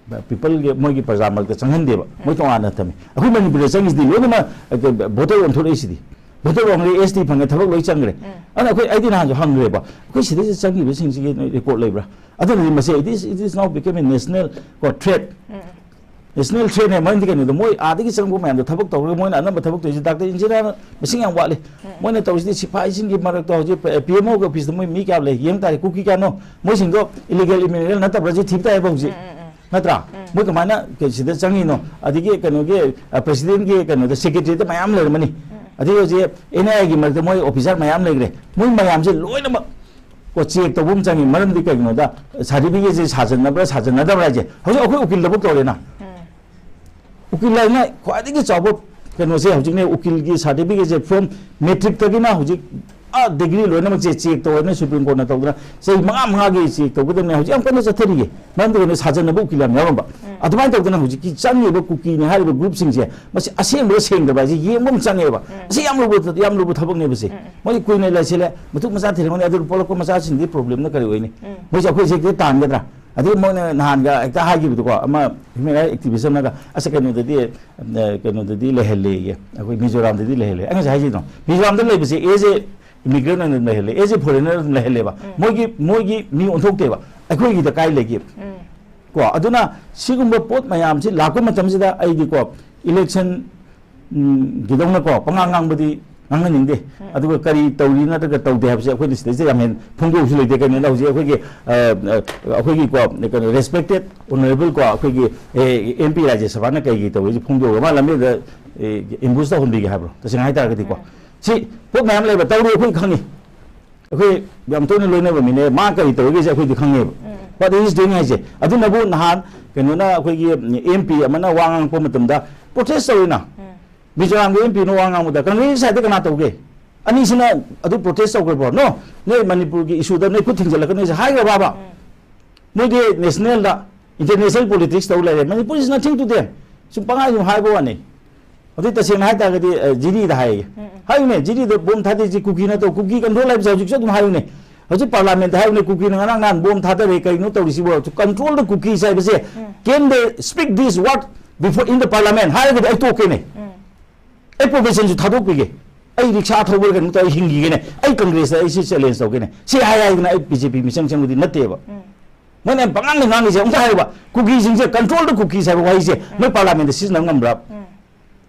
ꯄꯤꯄꯜꯒꯤ, ꯃꯣꯏꯒꯤ ꯄ꯭ꯔꯖꯥ ꯃꯔꯛꯇ ꯆꯪꯍꯟꯗꯦꯕ, ꯃꯣꯏ ꯇꯣꯉꯥꯟꯅ ꯊꯝꯃꯤ꯫ ꯑꯩꯈꯣꯏ ꯃꯅꯤꯄꯨꯔꯗ ꯆꯪꯉꯤꯁꯤꯗꯤ ꯂꯣꯏꯅꯃꯛ, ꯑ, ꯚꯣꯇꯔ ꯑꯣꯟꯊꯣꯔꯛꯏꯁꯤꯗꯤ꯫ ꯚꯣꯇꯔ ꯑꯣꯟꯈ꯭ꯔꯦ, ꯑꯦꯁ ꯇꯤ ꯐꯪꯉꯦ, ꯊꯕꯛ ꯂꯣꯏ ꯆꯪꯈ꯭ꯔꯦ꯫ ꯑꯗꯨꯅ ꯑꯩꯈꯣꯏ, ꯑꯩꯗꯤ ꯅꯍꯥꯟꯁꯨ ꯍꯪꯈ꯭ꯔꯦꯕ, "ꯑꯩꯈꯣꯏ ꯁꯤꯗꯩꯁꯤꯗ ꯆꯪꯈꯤꯕꯁꯤꯡꯁꯤꯒꯤ ꯅꯣꯏ ꯔꯦꯀꯣꯔꯠ ꯂꯩꯕ꯭ꯔꯥ?" ꯑꯗꯨꯅꯗꯤ ꯃꯁꯤ, it is, it is now become a national ꯀꯣ, threat꯫ ꯅꯦꯁꯅꯦꯜ ꯊ꯭ꯔꯦꯠꯅꯦ꯫ ꯃꯔꯝꯗꯤ ꯀꯩꯅꯣꯗ, ꯃꯣꯏ ꯑꯥꯗꯒꯤ ꯆꯪꯉꯛꯄ ꯃꯌꯥꯝꯗꯣ ꯊꯕꯛ ꯇꯧꯔꯒ ꯃꯣꯏꯅ ꯑꯅꯝꯕ ꯊꯕꯛ ꯇꯧꯔꯤꯁꯤ, ꯗꯥꯛꯇꯔ ꯏꯟꯖꯤꯅꯤꯌꯥꯔ ꯃꯁꯤꯡ ꯌꯥꯝ ꯋꯥꯠꯂꯤ꯫ ꯃꯣꯏꯅ ꯇꯧꯔꯤꯁꯤꯗꯤ ꯁꯤꯐꯥꯏꯁꯤꯡꯒꯤ ꯃꯔꯛꯇ ꯍꯧꯖꯤꯛ ꯄꯤ ꯑꯦꯝ ꯑꯣꯒꯤ ꯑꯣꯐꯤꯁꯇ ꯃꯣꯏ ꯃꯤ ꯀꯌꯥ ꯂꯩ ꯌꯦꯡ ꯇꯥꯔꯦ꯫ ꯀꯨꯀꯤ ꯀꯌꯥꯅꯣ? ꯃꯣꯏꯁꯤꯡꯗꯣ ꯏꯂꯤꯒꯦꯜ ꯏꯃꯤꯒ꯭ꯔꯦꯟ ꯅꯠꯇꯕ꯭ꯔꯥ ꯁꯤ ꯊꯤꯕ ꯇꯥꯏꯌꯦꯕ ꯍꯧꯖꯤꯛ꯫ ꯅꯠꯇ꯭ꯔꯥ? ꯃꯣꯏ ꯀꯃꯥꯏꯅ ꯀꯩ-, ꯁꯤꯗ ꯆꯪꯉꯤꯅꯣ? ꯑꯗꯒꯤ ꯀꯩꯅꯣꯒꯤ, ꯑ, ꯄ꯭ꯔꯦꯁꯤꯗꯦꯟꯒꯤ ꯀꯩꯅꯣꯗ, ꯁꯦꯀ꯭ꯔꯦꯇꯔꯤꯗ ꯃꯌꯥꯝ ꯂꯩꯔꯝꯃꯅꯤ꯫ ꯑꯗꯒꯤ ꯍꯧꯖꯤꯛ ꯑꯦꯟ ꯑꯥꯏ ꯑꯦꯒꯤ ꯃꯔꯛꯇ ꯃꯣꯏ ꯑꯣꯐꯤꯁꯥꯔ ꯃꯌꯥꯝ ꯂꯩꯈ꯭ꯔꯦ꯫ ꯃꯣꯏ ꯃꯌꯥꯝꯁꯦ ꯂꯣꯏꯅꯃꯛ ꯀꯣ, ꯆꯦꯛ ꯇꯧꯕ ꯑꯃ ꯆꯪꯉꯤ꯫ ꯃꯔꯝꯗꯤ ꯀꯩꯒꯤꯅꯣꯗ, ꯁꯥꯔꯇꯤꯐꯤꯀꯦꯠꯁꯦ ꯁꯥꯖꯟꯅꯕ꯭ꯔꯥ ꯁꯥꯖꯟꯅꯗꯕ꯭ꯔꯥ ꯍꯥꯏꯁꯦ ꯍꯧꯖꯤꯛ ꯑꯩꯈꯣꯏ ꯎꯀꯤꯜꯗꯐꯥꯎ ꯇꯧꯔꯦꯅ꯫ ꯎꯀꯤꯜ ꯍꯥꯏꯅ ꯈ꯭ꯋꯥꯏꯗꯒꯤ ꯆꯥꯎꯕ ꯀꯩꯅꯣꯁꯦ ꯍꯧꯖꯤꯛꯅꯦ, ꯎꯀꯤꯜꯒꯤ ꯁꯥꯔꯇꯤꯐꯤꯀꯦꯠꯁꯦ from ꯃꯦꯇ꯭ꯔꯤꯛꯇꯒꯤꯅ ꯍꯧꯖꯤꯛ ꯑꯥ ꯗꯤꯒ꯭ꯔꯤ ꯂꯣꯏꯅꯃꯛꯁꯦ ꯆꯦꯛ ꯇꯧꯔꯦꯅ ꯁꯨꯄ꯭ꯔꯤꯝ ꯀꯣꯔꯠꯅ ꯇꯧꯗꯅ ꯆꯍꯤ ꯃꯉꯥ ꯃꯉꯥꯒꯤ ꯆꯦꯛ ꯇꯧꯒꯗꯕꯅꯦ꯫ ꯍꯧꯖꯤꯛ ꯌꯥꯝ ꯀꯟꯅ ꯆꯠꯊꯔꯤꯌꯦ꯫ ꯃꯔꯝꯗꯤ ꯀꯩꯅꯣ, ꯁꯥꯖꯟꯅꯕ ꯎꯀꯤꯜ ꯌꯥꯝ ꯌꯥꯎꯔꯝꯕ꯫ ꯑꯗꯨꯃꯥꯏꯅ ꯇꯧꯗꯅ ꯍꯧꯖꯤꯛꯀꯤ ꯆꯪꯉꯤꯕ ꯀꯨꯀꯤꯅꯤ ꯍꯥꯏꯔꯤꯕ ꯒ꯭ꯔꯨꯞꯁꯤꯡꯁꯦ, ꯃꯁꯤ ꯑꯁꯦꯡꯕ꯭ꯔꯥ ꯁꯦꯡꯗꯕ꯭ꯔꯥ ꯍꯥꯏꯁꯦ ꯌꯦꯡꯕ ꯑꯃ ꯆꯪꯉꯦꯕ꯫ ꯑꯁꯤ ꯌꯥꯝ ꯂꯨꯕ ꯊ-, ꯌꯥꯝ ꯂꯨꯕ ꯊꯕꯛꯅꯦꯕ ꯁꯤ꯫ ꯃꯣꯏ ꯀꯨꯏꯅ ꯂꯩꯁꯤꯜꯂꯦ, ꯃꯇꯨꯡ ꯃꯆꯥ ꯊꯤꯔꯝꯒꯅꯤ, ꯑꯗꯨ ꯄꯣꯛꯂꯛꯄ ꯃꯆꯥꯁꯤꯡꯗꯤ ꯄ꯭ꯔꯣꯕ꯭ꯂꯦꯝꯅ ꯀꯔꯤ ꯑꯣꯏꯅꯤ? ꯃꯣꯏꯁꯦ ꯑꯩꯈꯣꯏꯁꯦ ꯍꯦꯛꯇ ꯇꯥꯟꯒꯗ꯭ꯔꯥ? ꯑꯗꯩ ꯃꯣꯏꯅ ꯅꯍꯥꯟꯒ ꯍꯦꯛꯇ ꯍꯥꯏꯈꯤꯕꯗꯣꯀꯣ, ꯑꯃ ꯍ꯭ꯌꯨꯃꯦꯟ ꯔꯥꯏꯠ ꯑꯦꯛꯇꯤꯚꯤꯁ ꯑꯃꯅꯒ, "ꯑꯁ, ꯀꯩꯅꯣꯗꯗꯤ, ꯑ, ꯀꯩꯅꯣꯗꯗꯤ ꯂꯩꯍꯜꯂꯦꯌꯦ, ꯑꯩꯈꯣꯏ ꯃꯤꯖꯣꯔꯥꯝꯗꯗꯤ ꯂꯩꯍꯜꯂꯦ"꯫ ꯑꯩ ꯉꯁꯥꯏ ꯍꯥꯏꯖꯩꯗꯣ, ꯃꯤꯖꯣꯔꯥꯝꯗ ꯂꯩꯕꯁꯦ ꯑꯦꯖ ꯑꯦ ꯏꯃꯤꯒ꯭ꯔꯦꯟ ꯑꯣꯏꯅ ꯂꯩꯍꯜꯂꯦ, ꯑꯦꯖ ꯑꯦ ꯐꯣꯔꯦꯅꯔ ꯑꯗꯨꯝ ꯂꯩꯍꯜꯂꯦꯕ꯫ ꯃꯣꯏꯒꯤ, ꯃꯣꯏꯒꯤ ꯃꯤ ꯑꯣꯟꯊꯣꯛꯇꯦꯕ꯫ ꯑꯩꯈꯣꯏꯒꯤꯗ ꯀꯥꯏ ꯂꯩꯒꯦ? ꯀꯣ, ꯑꯗꯨꯅ ꯁꯤꯒꯨꯝꯕ ꯄꯣꯠ ꯃꯌꯥꯝꯁꯤ ꯂꯥꯛꯄ ꯃꯇꯝꯁꯤꯗ ꯑꯩꯗꯤꯀꯣ, ꯏꯂꯦꯛꯁꯟ, ꯎꯝ, ꯒꯤꯗꯧꯅꯀꯣ ꯄꯉꯥꯡ ꯉꯥꯡꯕꯗꯤ ꯉꯥꯡꯍꯟꯅꯤꯡꯗꯦ꯫ ꯑꯗꯨꯒ ꯀꯔꯤ ꯇꯧꯔꯤ ꯅꯠꯇ꯭ꯔꯒ ꯇꯧꯗꯦ ꯍꯥꯏꯕꯁꯦ ꯑꯩꯈꯣꯏꯅ ꯁꯤꯗꯩꯁꯤꯗ ꯌꯥꯝ ꯍꯦꯟꯅ ꯐꯣꯡꯗꯣꯛꯄꯁꯨ ꯂꯩꯇꯦ꯫ ꯀꯩꯅꯣꯗ ꯍꯧꯖꯤꯛ ꯑꯩꯈꯣꯏꯒꯤ, ꯑ, ꯑ, ꯑꯩꯈꯣꯏꯒꯤꯀꯣ, ꯀꯩꯅꯣ, ꯔꯦꯁꯄꯦꯛꯇꯦꯠ ꯑꯣꯅꯔꯦꯕꯜ ꯀꯣ, ꯑꯩꯈꯣꯏꯒꯤ, ꯑꯦ, ꯑꯦꯝ ꯄꯤ ꯔꯥꯖ꯭ꯌ ꯁꯚꯥꯅ ꯀꯩꯒꯤ ꯇꯧꯔꯤꯁꯦ ꯐꯣꯡꯗꯣꯛꯑꯒ ꯃꯥ ꯂꯝꯕꯤꯗ, ꯑꯦ, ꯑꯦꯝꯕꯨꯁ ꯇꯧꯍꯟꯕꯤꯒꯦ ꯍꯥꯏꯕ꯭ꯔꯣ? ꯇꯁꯦꯡꯅ ꯍꯥꯏꯇꯥꯔꯒꯗꯤꯀꯣ, ꯁꯤ ꯄꯣꯠ ꯃꯌꯥꯝ ꯂꯩꯕ ꯇꯧꯔꯤ, ꯑꯩꯈꯣꯏ ꯈꯪꯉꯤ꯫ ꯑꯩꯈꯣꯏ ꯌꯥꯝ ꯇꯣꯏꯅ ꯂꯣꯏꯅꯕ ꯃꯤꯅꯦ꯫ ꯃꯥ ꯀꯔꯤ ꯇꯧꯔꯤꯒꯦꯁꯦ ꯑꯩꯈꯣꯏꯗꯤ ꯈꯪꯉꯦꯕ꯫ What he is doing ꯍꯥꯏꯁꯦ꯫ ꯑꯗꯨꯅꯕꯨ ꯅꯍꯥꯟ ꯀꯩꯅꯣꯅ, ꯑꯩꯈꯣꯏꯒꯤ ꯑꯦꯝ ꯄꯤ ꯑꯃꯅ ꯋꯥ ꯉꯥꯡꯉꯛꯄ ꯃꯇꯝꯗ ꯄ꯭ꯔꯣꯇꯦꯁ ꯇꯧꯔꯤꯅ꯫ ꯃꯤꯖꯣꯔꯥꯝꯒꯤ ꯑꯦꯝ ꯄꯤꯅ ꯋꯥ ꯉꯥꯡꯕꯗ ꯀꯪꯒ꯭ꯔꯦꯁꯀꯤ ꯁꯥꯏꯠꯇ ꯀꯅꯥ ꯇꯧꯒꯦ? ꯑꯅꯤꯁꯤꯅ ꯑꯗꯨ ꯄ꯭ꯔꯣꯇꯦꯁ ꯇꯧꯈ꯭ꯔꯕ꯭ꯔꯣ? No, ꯅꯣꯏ ꯃꯅꯤꯄꯨꯔꯒꯤ ꯏꯁꯨꯗ ꯅꯣꯏ ꯈꯨꯠ ꯊꯤꯡꯖꯤꯜꯂꯛꯀꯅꯨꯁꯦ ꯍꯥꯏꯈ꯭ꯔꯕꯕ? ꯃꯣꯏꯗꯤ ꯅꯦꯁꯅꯦꯜꯗ, ꯏꯟꯇꯔꯅꯦꯁꯅꯦꯜ ꯄꯣꯂꯤꯇꯤꯛꯁ ꯇꯧ ꯂꯩꯔꯦ꯫ Manipur is nothing to them꯫ ꯁꯨꯝ ꯄꯪꯍꯥꯏ ꯁꯨꯝ ꯍꯥꯏꯕ ꯋꯥꯅꯤ꯫ ꯑꯗꯨ ꯇꯁꯦꯡꯅ ꯍꯥꯏꯇꯥꯔꯒꯗꯤ, ꯑ, ꯖꯤꯔꯤꯗ ꯍꯥꯏꯌꯦ꯫ ꯎꯝ, ꯎꯝ꯫ ꯍꯥꯏꯌꯨꯅꯦ, ꯖꯤꯔꯤꯗ ꯕꯣꯝ ꯊꯥꯗꯩꯁꯤ ꯀꯨꯀꯤ ꯅꯠꯇ꯭ꯔꯣ? ꯀꯨꯀꯤ ꯀꯟꯇ꯭ꯔꯣꯜ ꯍꯥꯏꯕꯁꯦ ꯍꯧꯖꯤꯛꯁꯨ ꯑꯗꯨꯝ ꯍꯥꯏꯌꯨꯅꯦ꯫ ꯍꯧꯖꯤꯛ ꯄꯥꯔꯂꯥꯃꯦꯟꯗ ꯍꯥꯏꯌꯨꯅꯦ, ꯀꯨꯀꯤꯅ ꯉꯔꯥꯡ ꯅꯍꯥꯟ ꯕꯣꯝ ꯊꯥꯗꯔꯦ, ꯀꯩꯅꯣ ꯇꯧꯔꯤꯁꯤꯕꯣ? To control the Kukis ꯍꯥꯏꯕꯁꯦ, ꯎꯝ꯫ Can they speak this word before in the parliament? ꯍꯥꯏꯔꯒꯗꯤ ꯑꯩ ꯇꯣꯛꯀꯦꯅꯦ꯫ ꯎꯝ꯫ ꯑꯩ ꯄ꯭ꯔꯣꯕꯦꯁꯟꯁꯨ ꯊꯥꯗꯣꯛꯄꯤꯒꯦ꯫ ꯑꯩ ꯔꯤꯛꯁꯥ ꯊꯧꯕꯔ ꯀꯩꯅꯣ ꯇꯧꯔ ꯍꯤꯡꯈꯤꯒꯦꯅꯦ꯫ ꯑꯩ ꯀꯪꯒ꯭ꯔꯦꯁꯇ ꯑꯩ ꯁꯤ ꯆꯦꯂꯦꯟꯖ ꯇꯧꯒꯦꯅꯦ꯫ ꯁꯤ ꯍꯥꯏ ꯍꯥꯏꯗꯅ ꯑꯩ ꯕꯤ ꯖꯦ ꯄꯤ ꯃꯤꯆꯪ ꯆꯪꯕꯗꯤ ꯅꯠꯇꯦꯕ꯫ ꯎꯝ꯫ ꯃꯣꯏꯅ ꯌꯥꯝ ꯄꯉꯥꯡꯗ ꯉꯥꯡꯉꯤꯁꯦ ꯑꯃꯨꯛꯇ ꯍꯥꯏꯌꯨꯕ, ꯀꯨꯀꯤꯁꯤꯡꯁꯦ control the cookies ꯍꯥꯏꯕ ꯋꯥꯍꯩꯁꯦ ꯃꯣꯏ parliament ꯗ ꯁꯤꯖꯤꯟꯅꯕ ꯉꯝꯕ꯭ꯔꯥ?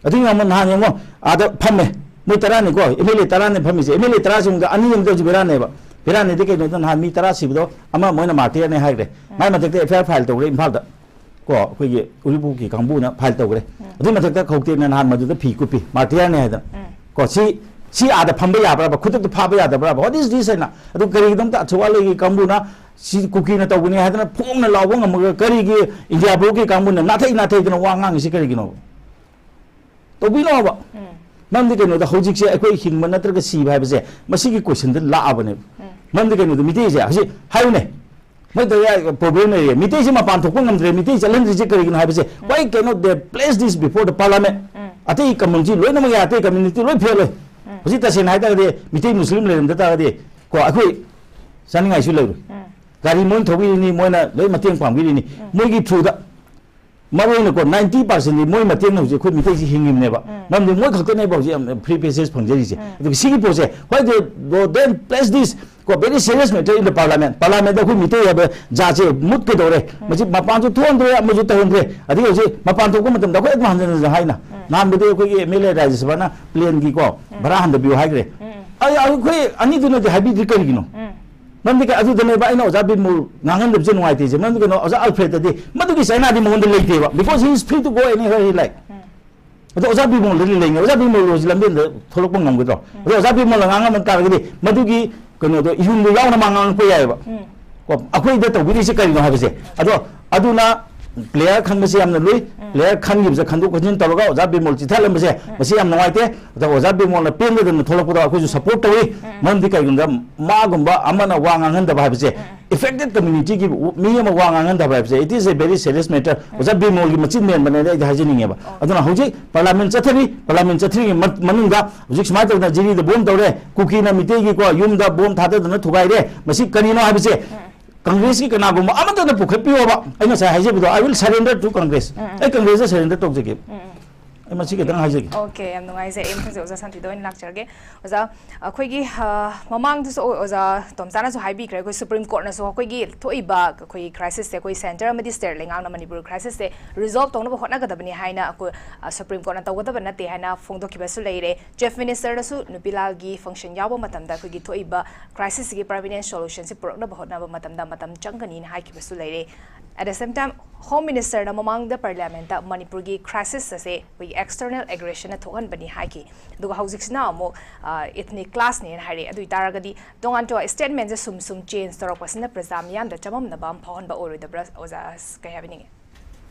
ꯑꯗꯨ ꯌꯦꯡꯉꯣ, ꯅꯍꯥꯟ ꯌꯦꯡꯉꯣ, ꯑꯥꯗ ꯐꯝꯃꯦ, ꯃꯣꯏ ꯇꯔꯥꯅꯤꯀꯣ, M L A ꯇꯔꯥꯅꯤ ꯐꯝꯃꯤꯁꯦ, M L A ꯇꯔꯥꯁꯤꯃꯨꯛꯇ ꯑꯅꯤ ꯑꯃꯗꯤ ꯍꯧꯖꯤꯛ ꯕꯦꯔꯥꯅꯦꯕ꯫ ꯕꯦꯔꯥꯅꯤꯗꯤ ꯀꯩꯅꯣꯗ ꯅꯍꯥꯟ ꯃꯤ ꯇꯔꯥ ꯁꯤꯕꯗꯣ ꯑꯃ ꯃꯣꯏꯅ martyr ꯅꯦ ꯍꯥꯏꯈ꯭ꯔꯦ꯫ ꯃꯥꯏ ꯃꯊꯛꯇ F I R file ꯇꯧꯈ꯭ꯔꯦ ꯏꯝꯐꯥꯜꯗ꯫ ꯀꯣ, ꯑꯩꯈꯣꯏꯒꯤ ꯎꯔꯤꯄꯣꯛꯀꯤ ꯀꯥꯡꯕꯨꯅ file ꯇꯧꯈ꯭ꯔꯦ꯫ ꯑꯗꯨꯏ ꯃꯊꯛꯇ ꯈꯧꯇꯦꯛꯅ ꯅꯍꯥꯟ ꯃꯗꯨꯗ ꯐꯤ ꯀꯨꯞꯄꯤ, martyr ꯅꯦ ꯍꯥꯏꯗꯅ꯫ ꯀꯣ, ꯁꯤ, ꯁꯤ ꯑꯥꯗ ꯐꯝꯕ ꯌꯥꯕ꯭ꯔꯕ? ꯈꯨꯗꯛꯇ ꯐꯥꯕ ꯌꯥꯗꯕ꯭ꯔꯕ? What is this ꯍꯥꯏꯅ꯫ ꯑꯗꯨ ꯀꯔꯤꯒꯤꯗꯃꯛꯇ ꯑꯊꯧꯕꯥꯜꯒꯤ ꯀꯥꯡꯕꯨꯅ ꯁꯤ ꯀꯨꯀꯤꯅ ꯇꯧꯕꯅꯤ ꯍꯥꯏꯗꯅ ꯐꯣꯡꯅ ꯂꯥꯎꯕ ꯉꯝꯃꯒ ꯀꯔꯤꯒꯤ ꯏꯟꯗꯤꯌꯥ ꯕ꯭ꯂꯣꯛꯀꯤ ꯀꯥꯡꯕꯨꯅ ꯅꯥꯊꯩ ꯅꯥꯊꯩꯗꯅ ꯋꯥ ꯉꯥꯡꯉꯤꯁꯤ ꯀꯔꯤꯒꯤꯅꯣꯕ? ꯇꯧꯕꯤꯅꯣꯕ꯫ ꯃꯔꯝꯗꯤ ꯀꯩꯅꯣꯗ ꯍꯧꯖꯤꯛꯁꯦ ꯑꯩꯈꯣꯏ ꯍꯤꯡꯕ ꯅꯠꯇ꯭ꯔꯒ ꯁꯤꯕ ꯍꯥꯏꯕꯁꯦ ꯃꯁꯤꯒꯤ question ꯗ ꯂꯥꯛꯑꯕꯅꯦꯕ꯫ ꯃꯔꯝꯗꯤ ꯀꯩꯅꯣꯗ ꯃꯤꯇꯩꯁꯦ ꯍꯧꯖꯤꯛ ꯍꯥꯏꯌꯨꯅꯦ, ꯃꯣꯏꯗ problem ꯂꯩꯔꯦ, ꯃꯤꯇꯩꯁꯦ ꯃꯄꯥꯟ ꯊꯣꯛꯄ ꯉꯝꯗ꯭ꯔꯦ, ꯃꯤꯇꯩ ꯆꯠꯍꯟꯗ꯭ꯔꯤꯁꯦ ꯀꯔꯤꯒꯤꯅꯣ ꯍꯥꯏꯕꯁꯦ, why cannot they place this before the parliament? ꯑꯇꯩ community ꯂꯣꯏꯅꯃꯛ ꯌꯥꯏ, ꯑꯇꯩ community ꯂꯣꯏ ꯐꯦꯜ ꯑꯣꯏ꯫ ꯍꯧꯖꯤꯛ ꯇꯁꯦꯡꯅ ꯍꯥꯏꯇꯥꯔꯒꯗꯤ ꯃꯤꯇꯩ ꯃꯨꯁꯂꯤꯝ ꯂꯩꯔꯝꯗ ꯇꯥꯔꯒꯗꯤ ꯀꯣ ꯑꯩꯈꯣꯏ ꯆꯥꯅꯤꯡꯉꯥꯏꯁꯨ ꯂꯩꯔꯣꯏ꯫ ꯒꯥꯔꯤ ꯃꯣꯏꯅ ꯊꯧꯕꯤꯔꯤꯅꯤ, ꯃꯣꯏꯅ ꯂꯣꯏ ꯃꯇꯦꯡ ꯄꯥꯡꯕꯤꯔꯤꯅꯤ, ꯃꯣꯏꯒꯤ through ꯗ ꯃꯔꯨ ꯑꯣꯏꯅꯀꯣ ninety percent ꯗꯤ ꯃꯣꯏ ꯃꯇꯦꯡꯅ ꯍꯧꯖꯤꯛ ꯑꯩꯈꯣꯏ ꯃꯤꯇꯩꯁꯤ ꯍꯤꯡꯉꯤꯕꯅꯦꯕ꯫ ꯃꯔꯝꯗꯤ ꯃꯣꯏ ꯈꯛꯇꯅꯦꯕ ꯍꯧꯖꯤꯛ ꯌꯥꯝ free passage ꯐꯪꯖꯔꯤꯁꯦ꯫ ꯑꯗꯨꯒ ꯁꯤꯒꯤ ꯄꯣꯠꯁꯦ, why they, they place this ꯀꯣ very serious matter in the parliament꯫ Parliament ꯗ ꯑꯩꯈꯣꯏ ꯃꯤꯇꯩ ꯍꯥꯏꯕ ꯖꯥꯠꯁꯦ ꯃꯨꯠꯀꯗꯧꯔꯦ꯫ ꯃꯁꯤ ꯃꯄꯥꯟꯁꯨ ꯊꯣꯛꯍꯟꯗ꯭ꯔꯦ, ꯑꯃꯁꯨ ꯇꯧꯍꯟꯗ꯭ꯔꯦ꯫ ꯑꯗꯒꯤ ꯍꯧꯖꯤꯛ ꯃꯄꯥꯟ ꯊꯣꯛꯄ ꯃꯇꯝꯗ ꯑꯩꯈꯣꯏ ꯑꯗꯨꯝ ꯍꯟꯖꯤꯟ ꯍꯟꯖꯤꯟ ꯍꯥꯏꯅ, ꯅꯍꯥꯟꯕꯨꯗꯤ ꯑꯩꯈꯣꯏꯒꯤ M L A ꯔꯥꯖ꯭ꯌ ꯁꯚꯥꯅ plane ꯒꯤ ꯀꯣ ꯚꯔꯥ ꯍꯟꯊꯕꯤꯌꯨ ꯍꯥꯏꯈ꯭ꯔꯦ꯫ ꯑꯩ, ꯑꯩꯈꯣꯏ ꯑꯅꯤꯗꯨꯅꯗꯤ ꯍꯥꯏꯕꯤꯗ꯭ꯔꯤ ꯀꯔꯤꯒꯤꯅꯣ? ꯃꯔꯝꯗꯤ ꯀꯩ-, ꯑꯗꯨꯗꯅꯦꯕ ꯑꯩꯅ ꯑꯣꯖꯥ ꯕꯤꯃꯣꯜ ꯉꯥꯡꯍꯟꯗꯕꯁꯦ ꯅꯨꯡꯉꯥꯏꯇꯦꯁꯦ꯫ ꯃꯔꯝꯗꯤ ꯀꯩꯅꯣ, ꯑꯣꯖꯥ ꯑꯜꯐ꯭ꯔꯦꯗꯇꯗꯤ ꯃꯗꯨꯒꯤ ꯆꯩꯅꯥꯗꯤ ꯃꯉꯣꯟꯗ ꯂꯩꯇꯦꯕ, because he is free to go anywhere he like꯫ ꯑꯗꯣ ꯑꯣꯖꯥ ꯕꯤꯃꯣꯜꯗꯗꯤ ꯂꯩꯅꯤ꯫ ꯑꯣꯖꯥ ꯕꯤꯃꯣꯜ ꯍꯧꯖꯤꯛ ꯂꯝꯕꯦꯟꯗ ꯊꯣꯛꯂꯛꯄ ꯉꯝꯒꯗ꯭ꯔꯣ? ꯑꯗꯣ ꯑꯣꯖꯥ ꯕꯤꯃꯣꯜꯅ ꯉꯥꯡꯉꯝꯕ ꯇꯥꯔꯒꯗꯤ ꯃꯗꯨꯒꯤ ꯀꯩꯅꯣꯗꯣ, ꯏꯍꯨꯜꯗꯣ ꯌꯥꯎꯅ ꯃꯥ ꯉꯥꯡꯉꯛꯄ ꯌꯥꯏꯑꯕ꯫ ꯀꯣ, ꯑꯩꯈꯣꯏꯗ ꯇꯧꯕꯤꯔꯤꯁꯦ ꯀꯔꯤꯅꯣ ꯍꯥꯏꯕꯁꯦ꯫ ꯑꯗꯣ ꯑꯗꯨꯅ player ꯈꯟꯕꯁꯦ ꯌꯥꯝꯅ ꯂꯨꯏ꯫ Player ꯈꯟꯈꯤꯕꯁꯦ ꯈꯟꯗꯣꯛ ꯈꯟꯖꯤꯟ ꯇꯧꯔꯒ ꯑꯣꯖꯥ ꯕꯤꯃꯣꯜ ꯆꯤꯊꯍꯜꯂꯝꯕꯁꯦ, ꯃꯁꯤ ꯌꯥꯝ ꯅꯨꯡꯉꯥꯏꯇꯦ꯫ ꯑꯗꯣ ꯑꯣꯖꯥ ꯕꯤꯃꯣꯜꯅ ꯄꯦꯟꯗꯗꯅ ꯊꯣꯛꯂꯛꯄꯗꯣ ꯑꯩꯈꯣꯏꯁꯨ support ꯇꯧꯏ꯫ ꯃꯔꯝꯗꯤ ꯀꯩꯒꯤꯅꯣꯗ ꯃꯥꯒꯨꯝꯕ ꯑꯃꯅ ꯋꯥ ꯉꯥꯡꯍꯟꯗꯕ ꯍꯥꯏꯕꯁꯦ affected community ꯒꯤ ꯃꯤ ꯑꯃ ꯋꯥ ꯉꯥꯡꯍꯟꯗꯕ ꯍꯥꯏꯕꯁꯦ, it is a very serious matter꯫ ꯑꯣꯖꯥ ꯕꯤꯃꯣꯜꯒꯤ ꯃꯆꯤꯟ ꯃꯦꯟꯕꯅꯦꯅ ꯑꯩꯗꯤ ꯍꯥꯏꯖꯅꯤꯡꯉꯦꯕ꯫ ꯑꯗꯨꯅ ꯍꯧꯖꯤꯛ parliament ꯆꯠꯊꯔꯤ, parliament ꯆꯠꯊꯔꯤꯉꯩ ꯃ-, ꯃꯅꯨꯡꯗ ꯍꯧꯖꯤꯛ ꯁꯨꯃꯥꯏꯅ ꯇꯧꯗꯅ ꯖꯤꯔꯤꯗ bomb ꯇꯧꯔꯦ, ꯀꯨꯀꯤꯅ ꯃꯤꯇꯩꯒꯤꯀꯣ ꯌꯨꯝꯗ bomb ꯊꯥꯗꯗꯅ ꯊꯨꯒꯥꯏꯔꯦ, ꯃꯁꯤ ꯀꯔꯤꯅꯣ ꯍꯥꯏꯕꯁꯦ ꯀꯪꯒ꯭ꯔꯦꯁꯀꯤ ꯀꯅꯥꯒꯨꯝꯕ ꯑꯃꯠꯇꯅ ꯄꯨꯈꯠꯄꯤꯌꯣꯕ꯫ ꯑꯩ ꯉꯁꯥꯏ ꯍꯥꯏꯖꯕꯗꯣ, I will surrender to Congress꯫ ꯑꯩ ꯀꯪꯒ꯭ꯔꯦꯁꯇ surrender ꯇꯧꯖꯒꯦ꯫ ꯑꯩ ꯃꯁꯤ ꯈꯤꯇꯪ ꯍꯥꯏꯖꯒꯦ꯫ ꯑꯣꯀꯦ, ꯌꯥꯝ ꯅꯨꯡꯉꯥꯏꯖꯩ꯫ ꯑꯩ ꯃꯊꯪꯁꯦ ꯑꯣꯖꯥ ꯁꯥꯟꯇꯤꯗ ꯑꯣꯏꯅ ꯂꯥꯛꯆꯔꯒꯦ꯫ ꯑꯣꯖꯥ, ꯑꯩꯈꯣꯏꯒꯤ, ꯑ, ꯃꯃꯥꯡꯗꯁꯨ ꯑꯣ-, ꯑꯣꯖꯥ ꯇꯣꯝꯆꯥꯅꯁꯨ ꯍꯥꯏꯕꯤꯈ꯭ꯔꯦ, ꯑꯩꯈꯣꯏ ꯁꯨꯄ꯭ꯔꯤꯝ ꯀꯣꯔꯠꯅꯁꯨ ꯑꯩꯈꯣꯏꯒꯤ ꯊꯣꯛꯏꯕ ꯑꯩꯈꯣꯏ crisis ꯁꯦ, ꯑꯩꯈꯣꯏ centre ꯑꯃꯗꯤ state ꯂꯩꯉꯥꯛꯅ ꯃꯅꯤꯄꯨꯔ crisis ꯁꯦ resolve ꯇꯧꯅꯕ ꯍꯣꯠꯅꯒꯗꯕꯅꯤ ꯍꯥꯏꯅ ꯑꯩꯈꯣꯏ, ꯑ, ꯁꯨꯄ꯭ꯔꯤꯝ ꯀꯣꯔꯠꯅ ꯇꯧꯒꯗꯕ ꯅꯠꯇꯦ ꯍꯥꯏꯅ ꯐꯣꯡꯗꯣꯛꯈꯤꯕꯁꯨ ꯂꯩꯔꯦ꯫ Chief Minister ꯅꯁꯨ ꯅꯨꯄꯤ ꯂꯥꯜꯒꯤ function ꯌꯥꯎꯕ ꯃꯇꯝꯗ ꯑꯩꯈꯣꯏꯒꯤ ꯊꯣꯛꯏꯕ crisis ꯁꯤꯒꯤ permanent solution ꯁꯤ ꯄꯨꯔꯛꯅꯕ ꯍꯣꯠꯅꯕ ꯃꯇꯝꯗ ꯃꯇꯝ ꯆꯪꯒꯅꯤꯅ ꯍꯥꯏꯈꯤꯕꯁꯨ ꯂꯩꯔꯦ꯫ At the same time, Home Minister ꯅ ꯃꯃꯥꯡꯗ Parliament ꯇ ꯃꯅꯤꯄꯨꯔꯒꯤ crisis ꯑꯁꯦ ꯑꯩꯈꯣꯏꯒꯤ external aggression ꯅ ꯊꯣꯛꯍꯟꯕꯅꯤ ꯍꯥꯏꯈꯤ꯫ ꯑꯗꯨꯒ ꯍꯧꯖꯤꯛꯁꯤꯅ ꯑꯃꯨꯛ, ꯑ, ethnic clash ꯅꯦꯅ ꯍꯥꯏꯔꯛꯑꯦ꯫ ꯑꯗꯨ ꯑꯣꯏꯇꯥꯔꯒꯗꯤ ꯇꯣꯉꯥꯟ ꯇꯣꯉꯥꯟ statement ꯁꯦ ꯁꯨꯝ ꯁꯨꯝ change ꯇꯧꯔꯛꯄꯁꯤꯅ ꯄ꯭ꯔꯖꯥ ꯃꯤꯌꯥꯝꯗ ꯆꯃꯝꯅꯕ ꯑꯃ ꯐꯥꯎꯍꯟꯕ ꯑꯣꯏꯔꯣꯏꯗꯕ꯭ꯔꯥ, ꯑꯣꯖꯥ? ꯀꯩ ꯍꯥꯏꯕꯤꯅꯤꯡꯉꯤ?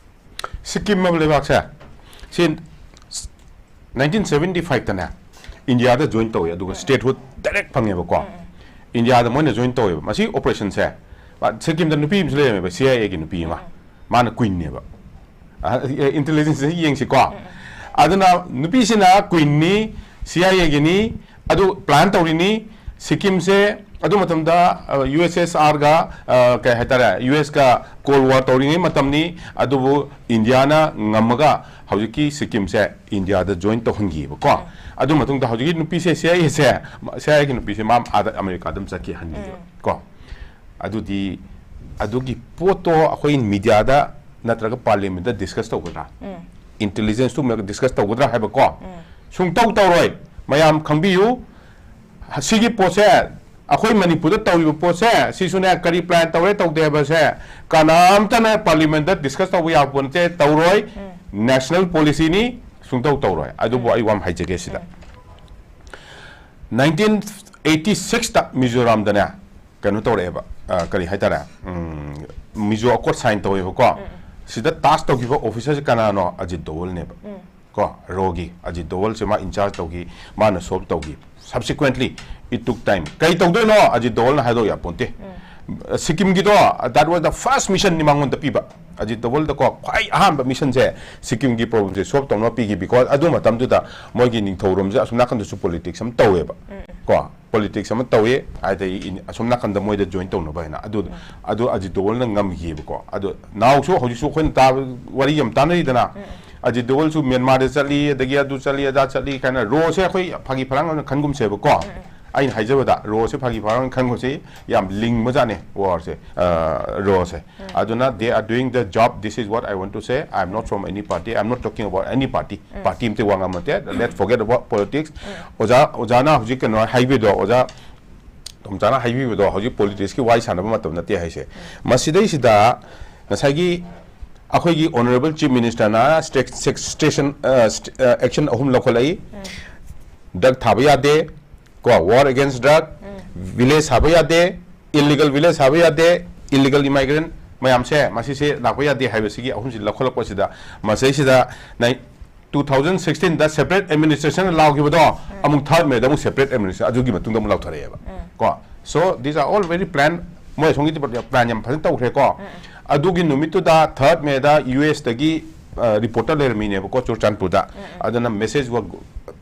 ꯁꯤꯛꯀꯤꯝ ꯍꯥꯏꯕ ꯂꯩꯕꯥꯛꯁꯦ, ꯁꯤ nineteen seventy five ꯇꯅꯦ ꯏꯟꯗꯤꯌꯥꯗ join ꯇꯧꯏ, ꯑꯗꯨꯒ statehood direct ꯐꯪꯉꯦꯕꯀꯣ꯫ ꯏꯟꯗꯤꯌꯥꯗ ꯃꯣꯏꯅ join ꯇꯧꯋꯦꯕ꯫ ꯃꯁꯤ operation ꯁꯦ, ꯁꯤꯛꯀꯤꯝꯗ ꯅꯨꯄꯤ ꯑꯃꯁꯨ ꯂꯩꯔꯝꯃꯦꯕ, C I A ꯒꯤ ꯅꯨꯄꯤ ꯑꯃ, ꯃꯥꯅ queen ꯅꯦꯕ꯫ ꯑ, intelligence ꯁꯦ ꯌꯦꯡꯁꯤꯀꯣ꯫ ꯑꯗꯨꯅ ꯅꯨꯄꯤꯁꯤꯅ queen ꯅꯤ, C I A ꯒꯤꯅꯤ, ꯑꯗꯨ plan ꯇꯧꯔꯤꯅꯤ꯫ ꯁꯤꯛꯀꯤꯝꯁꯦ ꯑꯗꯨ ꯃꯇꯝꯗ, ꯑ, U S S R ꯒ, ꯑ, ꯀꯩ ꯍꯥꯏꯇꯥꯔꯦ, U S ꯀ Cold War ꯇꯧꯔꯤꯉꯩ ꯃꯇꯝꯅꯤ꯫ ꯑꯗꯨꯕꯨ ꯏꯟꯗꯤꯌꯥꯅ ꯉꯝꯃꯒ ꯍꯧꯖꯤꯛꯀꯤ ꯁꯤꯛꯀꯤꯝꯁꯦ ꯏꯟꯗꯤꯌꯥꯗ join ꯇꯧꯍꯟꯈꯤꯕꯀꯣ꯫ ꯑꯗꯨ ꯃꯇꯨꯡꯗ ꯍꯧꯖꯤꯛꯀꯤ ꯅꯨꯄꯤꯁꯦ, C I A say, C I A ꯒꯤ ꯅꯨꯄꯤꯁꯦ ꯃꯥ ꯑꯥꯗ ꯑꯃꯦꯔꯤꯀꯥꯗ ꯑꯗꯨꯝ ꯆꯠꯈꯤ ꯍꯟꯈꯤꯕ ꯀꯣ꯫ ꯑꯗꯨꯗꯤ ꯑꯗꯨꯒꯤ ꯄꯣꯠꯇꯣ ꯑꯩꯈꯣꯏ media ꯗ ꯅꯠꯇ꯭ꯔꯒ Parliament ꯇ discuss ꯇꯧꯒꯗ꯭ꯔꯥ? Intelligence ꯇꯨꯝꯃꯒ discuss ꯇꯧꯒꯗ꯭ꯔꯥ ꯍꯥꯏꯕꯀꯣ? ꯁꯨꯡꯇꯧ ꯇꯧꯔꯣꯏ꯫ ꯃꯌꯥꯝ ꯈꯪꯕꯤꯌꯨ, ꯁꯤꯒꯤ ꯄꯣꯠꯁꯦ, ꯑꯩꯈꯣꯏ ꯃꯅꯤꯄꯨꯔꯗ ꯇꯧꯔꯤꯕ ꯄꯣꯠꯁꯦ, ꯁꯤꯁꯨꯅꯦ, ꯀꯔꯤ plan ꯇꯧꯔꯦ ꯇꯧꯗꯦ ꯍꯥꯏꯕꯁꯦ ꯀꯅꯥꯝꯇꯅ Parliament ꯇ discuss ꯇꯧꯕ ꯌꯥꯕ ꯄꯣꯠ ꯅꯠꯇꯦ, ꯇꯧꯔꯣꯏ꯫ National policy ꯅꯤ, ꯁꯨꯡꯇꯧ ꯇꯧꯔꯣꯏ꯫ ꯑꯗꯨꯕꯨ ꯑꯩ ꯋꯥ ꯑꯃ ꯍꯥꯏꯖꯒꯦ ꯁꯤꯗ꯫ Nineteen eighty six ꯇ ꯃꯤꯖꯣꯔꯥꯝꯗꯅꯦ, ꯀꯩꯅꯣ ꯇꯧꯔꯛꯑꯦꯕ, ꯑ, ꯀꯔꯤ ꯍꯥꯏꯇꯥꯔꯦ, ꯎꯝ, Mizo Accord sign ꯇꯧꯋꯦꯕꯀꯣ꯫ ꯁꯤꯗ ꯇꯥꯁ ꯇꯧꯈꯤꯕ officer ꯁꯦ ꯀꯅꯥꯅꯣ? ꯑꯖꯤꯠ ꯗꯣꯋꯜꯅꯦꯕ꯫ ꯀꯣ, ꯔꯣꯒꯤ ꯑꯖꯤꯠ ꯗꯣꯋꯜꯁꯦ ꯃꯥ in charge ꯇꯧꯈꯤ, ꯃꯥꯅ solve ꯇꯧꯈꯤ꯫ Subsequently, it took time. ꯀꯩ ꯇꯧꯗꯣꯏꯅꯣ? Ajit ꯗꯣꯋꯜꯅ ꯍꯥꯏꯗꯣꯛ ꯌꯥꯄꯣꯟꯇꯦ꯫ ꯁꯤꯛꯀꯤꯝꯒꯤꯗꯣ, that was the first mission ꯅꯤ ꯃꯉꯣꯟꯗ ꯄꯤꯕ꯫ ꯑꯖꯤꯠ ꯗꯣꯋꯜꯗꯀꯣ, ꯈ꯭ꯋꯥꯏ ꯑꯍꯥꯟꯕ mission ꯁꯦ ꯁꯤꯛꯀꯤꯝꯒꯤ problem ꯁꯦ solve ꯇꯧꯅꯕ ꯄꯤꯈꯤ, because ꯑꯗꯨ ꯃꯇꯝꯗꯨꯗ ꯃꯣꯏꯒꯤ ꯅꯤꯡꯊꯧꯔꯣꯝꯁꯦ ꯑꯁꯣꯝ ꯅꯥꯀꯟꯗꯁꯨ politics ꯑꯃ ꯇꯧꯋꯦꯕ꯫ ꯀꯣ, politics ꯑꯃ ꯇꯧꯋꯦ, ꯍꯥꯏꯗꯤ ꯑꯁꯣꯝ ꯅꯥꯀꯟꯗ ꯃꯣꯏꯗ join ꯇꯧꯅꯕ ꯍꯥꯏꯅ꯫ ꯑꯗꯨ, ꯑꯗꯨ ꯑꯖꯤꯠ ꯗꯣꯋꯜꯅ ꯉꯝꯈꯤꯕꯀꯣ꯫ ꯑꯗꯨ ꯅꯥꯎꯁꯨ ꯍꯧꯖꯤꯛꯁꯨ ꯑꯩꯈꯣꯏꯅ ꯇꯥꯕ, ꯋꯥꯔꯤ ꯌꯥꯝ ꯇꯥꯅꯔꯤꯗꯅ, ꯑꯖꯤꯠ ꯗꯣꯋꯜꯁꯨ ꯃ꯭ꯌꯥꯟꯃꯥꯔꯗ ꯆꯠꯂꯤ, ꯑꯗꯒꯤ ꯑꯗꯨ ꯆꯠꯂꯤ, ꯑꯗꯥ ꯆꯠꯂꯤ ꯀꯥꯏꯅ ꯔꯣꯁꯦ ꯑꯩꯈꯣꯏ ꯐꯥꯒꯤ ꯐꯔꯥꯡ ꯑꯣꯏꯅ ꯈꯟꯒꯨꯝꯁꯦꯕꯀꯣ꯫ ꯑꯩꯅ ꯍꯥꯏꯖꯕꯗ ꯔꯣꯁꯦ ꯐꯥꯒꯤ ꯐꯔꯥꯡ ꯑꯣꯏꯅ ꯈꯟꯒꯨꯝꯁꯤ, ꯌꯥꯝ ꯂꯤꯡꯕꯖꯥꯠꯅꯦ ꯋꯥꯔꯁꯦ, ꯔꯣꯁꯦ꯫ ꯑꯗꯨꯅ they are doing the job, this is what I want to say, I am not from any party, I am not talking about any party, party ꯑꯝꯇ ꯋꯥ ꯉꯥꯡꯕ ꯅꯠꯇꯦ, let's forget about politics꯫ ꯑꯣꯖꯥ, ꯑꯣꯖꯥꯅ ꯍꯧꯖꯤꯛ ꯀꯩꯅꯣ ꯍꯥꯏꯕꯤꯗꯣ, ꯑꯣꯖꯥ ꯇꯣꯝꯆꯥꯅ ꯍꯥꯏꯕꯤꯕꯗꯣ ꯍꯧꯖꯤꯛ ꯄꯣꯂꯤꯇꯤꯛꯁꯀꯤ ꯋꯥꯔꯤ ꯁꯥꯟꯅꯕ ꯃꯇꯝ ꯅꯠꯇꯦ ꯍꯥꯏꯁꯦ꯫ ꯃꯁꯤꯗꯩꯁꯤꯗ ꯉꯁꯥꯏꯒꯤ ꯑꯩꯈꯣꯏꯒꯤ ꯑꯣꯅꯔꯦꯕꯜ ꯆꯤꯐ ꯃꯤꯅꯤꯁꯇꯔꯅ ꯁ꯭ꯇꯦꯁꯟ ꯑꯦꯛꯁꯟ ꯑꯍꯨꯝ ꯂꯧꯈꯠꯂꯛꯏ꯫ ꯗ꯭ꯔꯒ ꯊꯥꯕ ꯌꯥꯗꯦ, ꯀꯣ, ꯋꯥꯔ ꯑꯦꯒꯦꯟꯁ ꯗ꯭ꯔꯒ, ꯚꯤꯂꯦꯖ ꯁꯥꯕ ꯌꯥꯗꯦ, ꯏꯂꯤꯒꯦꯜ ꯚꯤꯂꯦꯖ ꯁꯥꯕ ꯌꯥꯗꯦ, ꯏꯂꯤꯒꯦꯜ ꯏꯃꯥꯏꯒ꯭ꯔꯦꯟ ꯃꯌꯥꯝꯁꯦ ꯃꯁꯤꯁꯦ ꯂꯥꯛꯄ ꯌꯥꯗꯦ ꯍꯥꯏꯕꯁꯤꯒꯤ ꯑꯍꯨꯝꯁꯤ ꯂꯧꯈꯠꯂꯛꯄꯁꯤꯗ ꯃꯁꯤꯗꯩꯁꯤꯗ ꯅꯥꯏ-, two thousand sixteen ꯗ separate administration ꯂꯥꯎꯈꯤꯕꯗꯣ ꯑꯃꯨꯛ third May ꯗ ꯑꯃꯨꯛ separate administration ꯑꯗꯨꯒꯤ ꯃꯇꯨꯡꯗ ꯑꯃꯨꯛ ꯂꯥꯎꯊꯣꯔꯛꯑꯦꯕ꯫ ꯀꯣ, so these are all very plan, ꯃꯣꯏ ꯑꯁꯣꯝꯒꯤ plan ꯌꯥꯝ ꯐꯖꯅ ꯇꯧꯈ꯭ꯔꯦꯀꯣ꯫ ꯑꯗꯨꯒꯤ ꯅꯨꯃꯤꯠꯇꯨꯗ third May ꯗ U S ꯇꯒꯤ ꯔꯤꯄꯣꯔꯇꯔ ꯂꯩꯔꯝꯃꯤꯅꯦꯕꯀꯣ ꯆꯨꯔꯆꯥꯟꯄꯨꯔꯗ꯫ ꯑꯗꯨꯅ ꯃꯦꯁꯦꯖ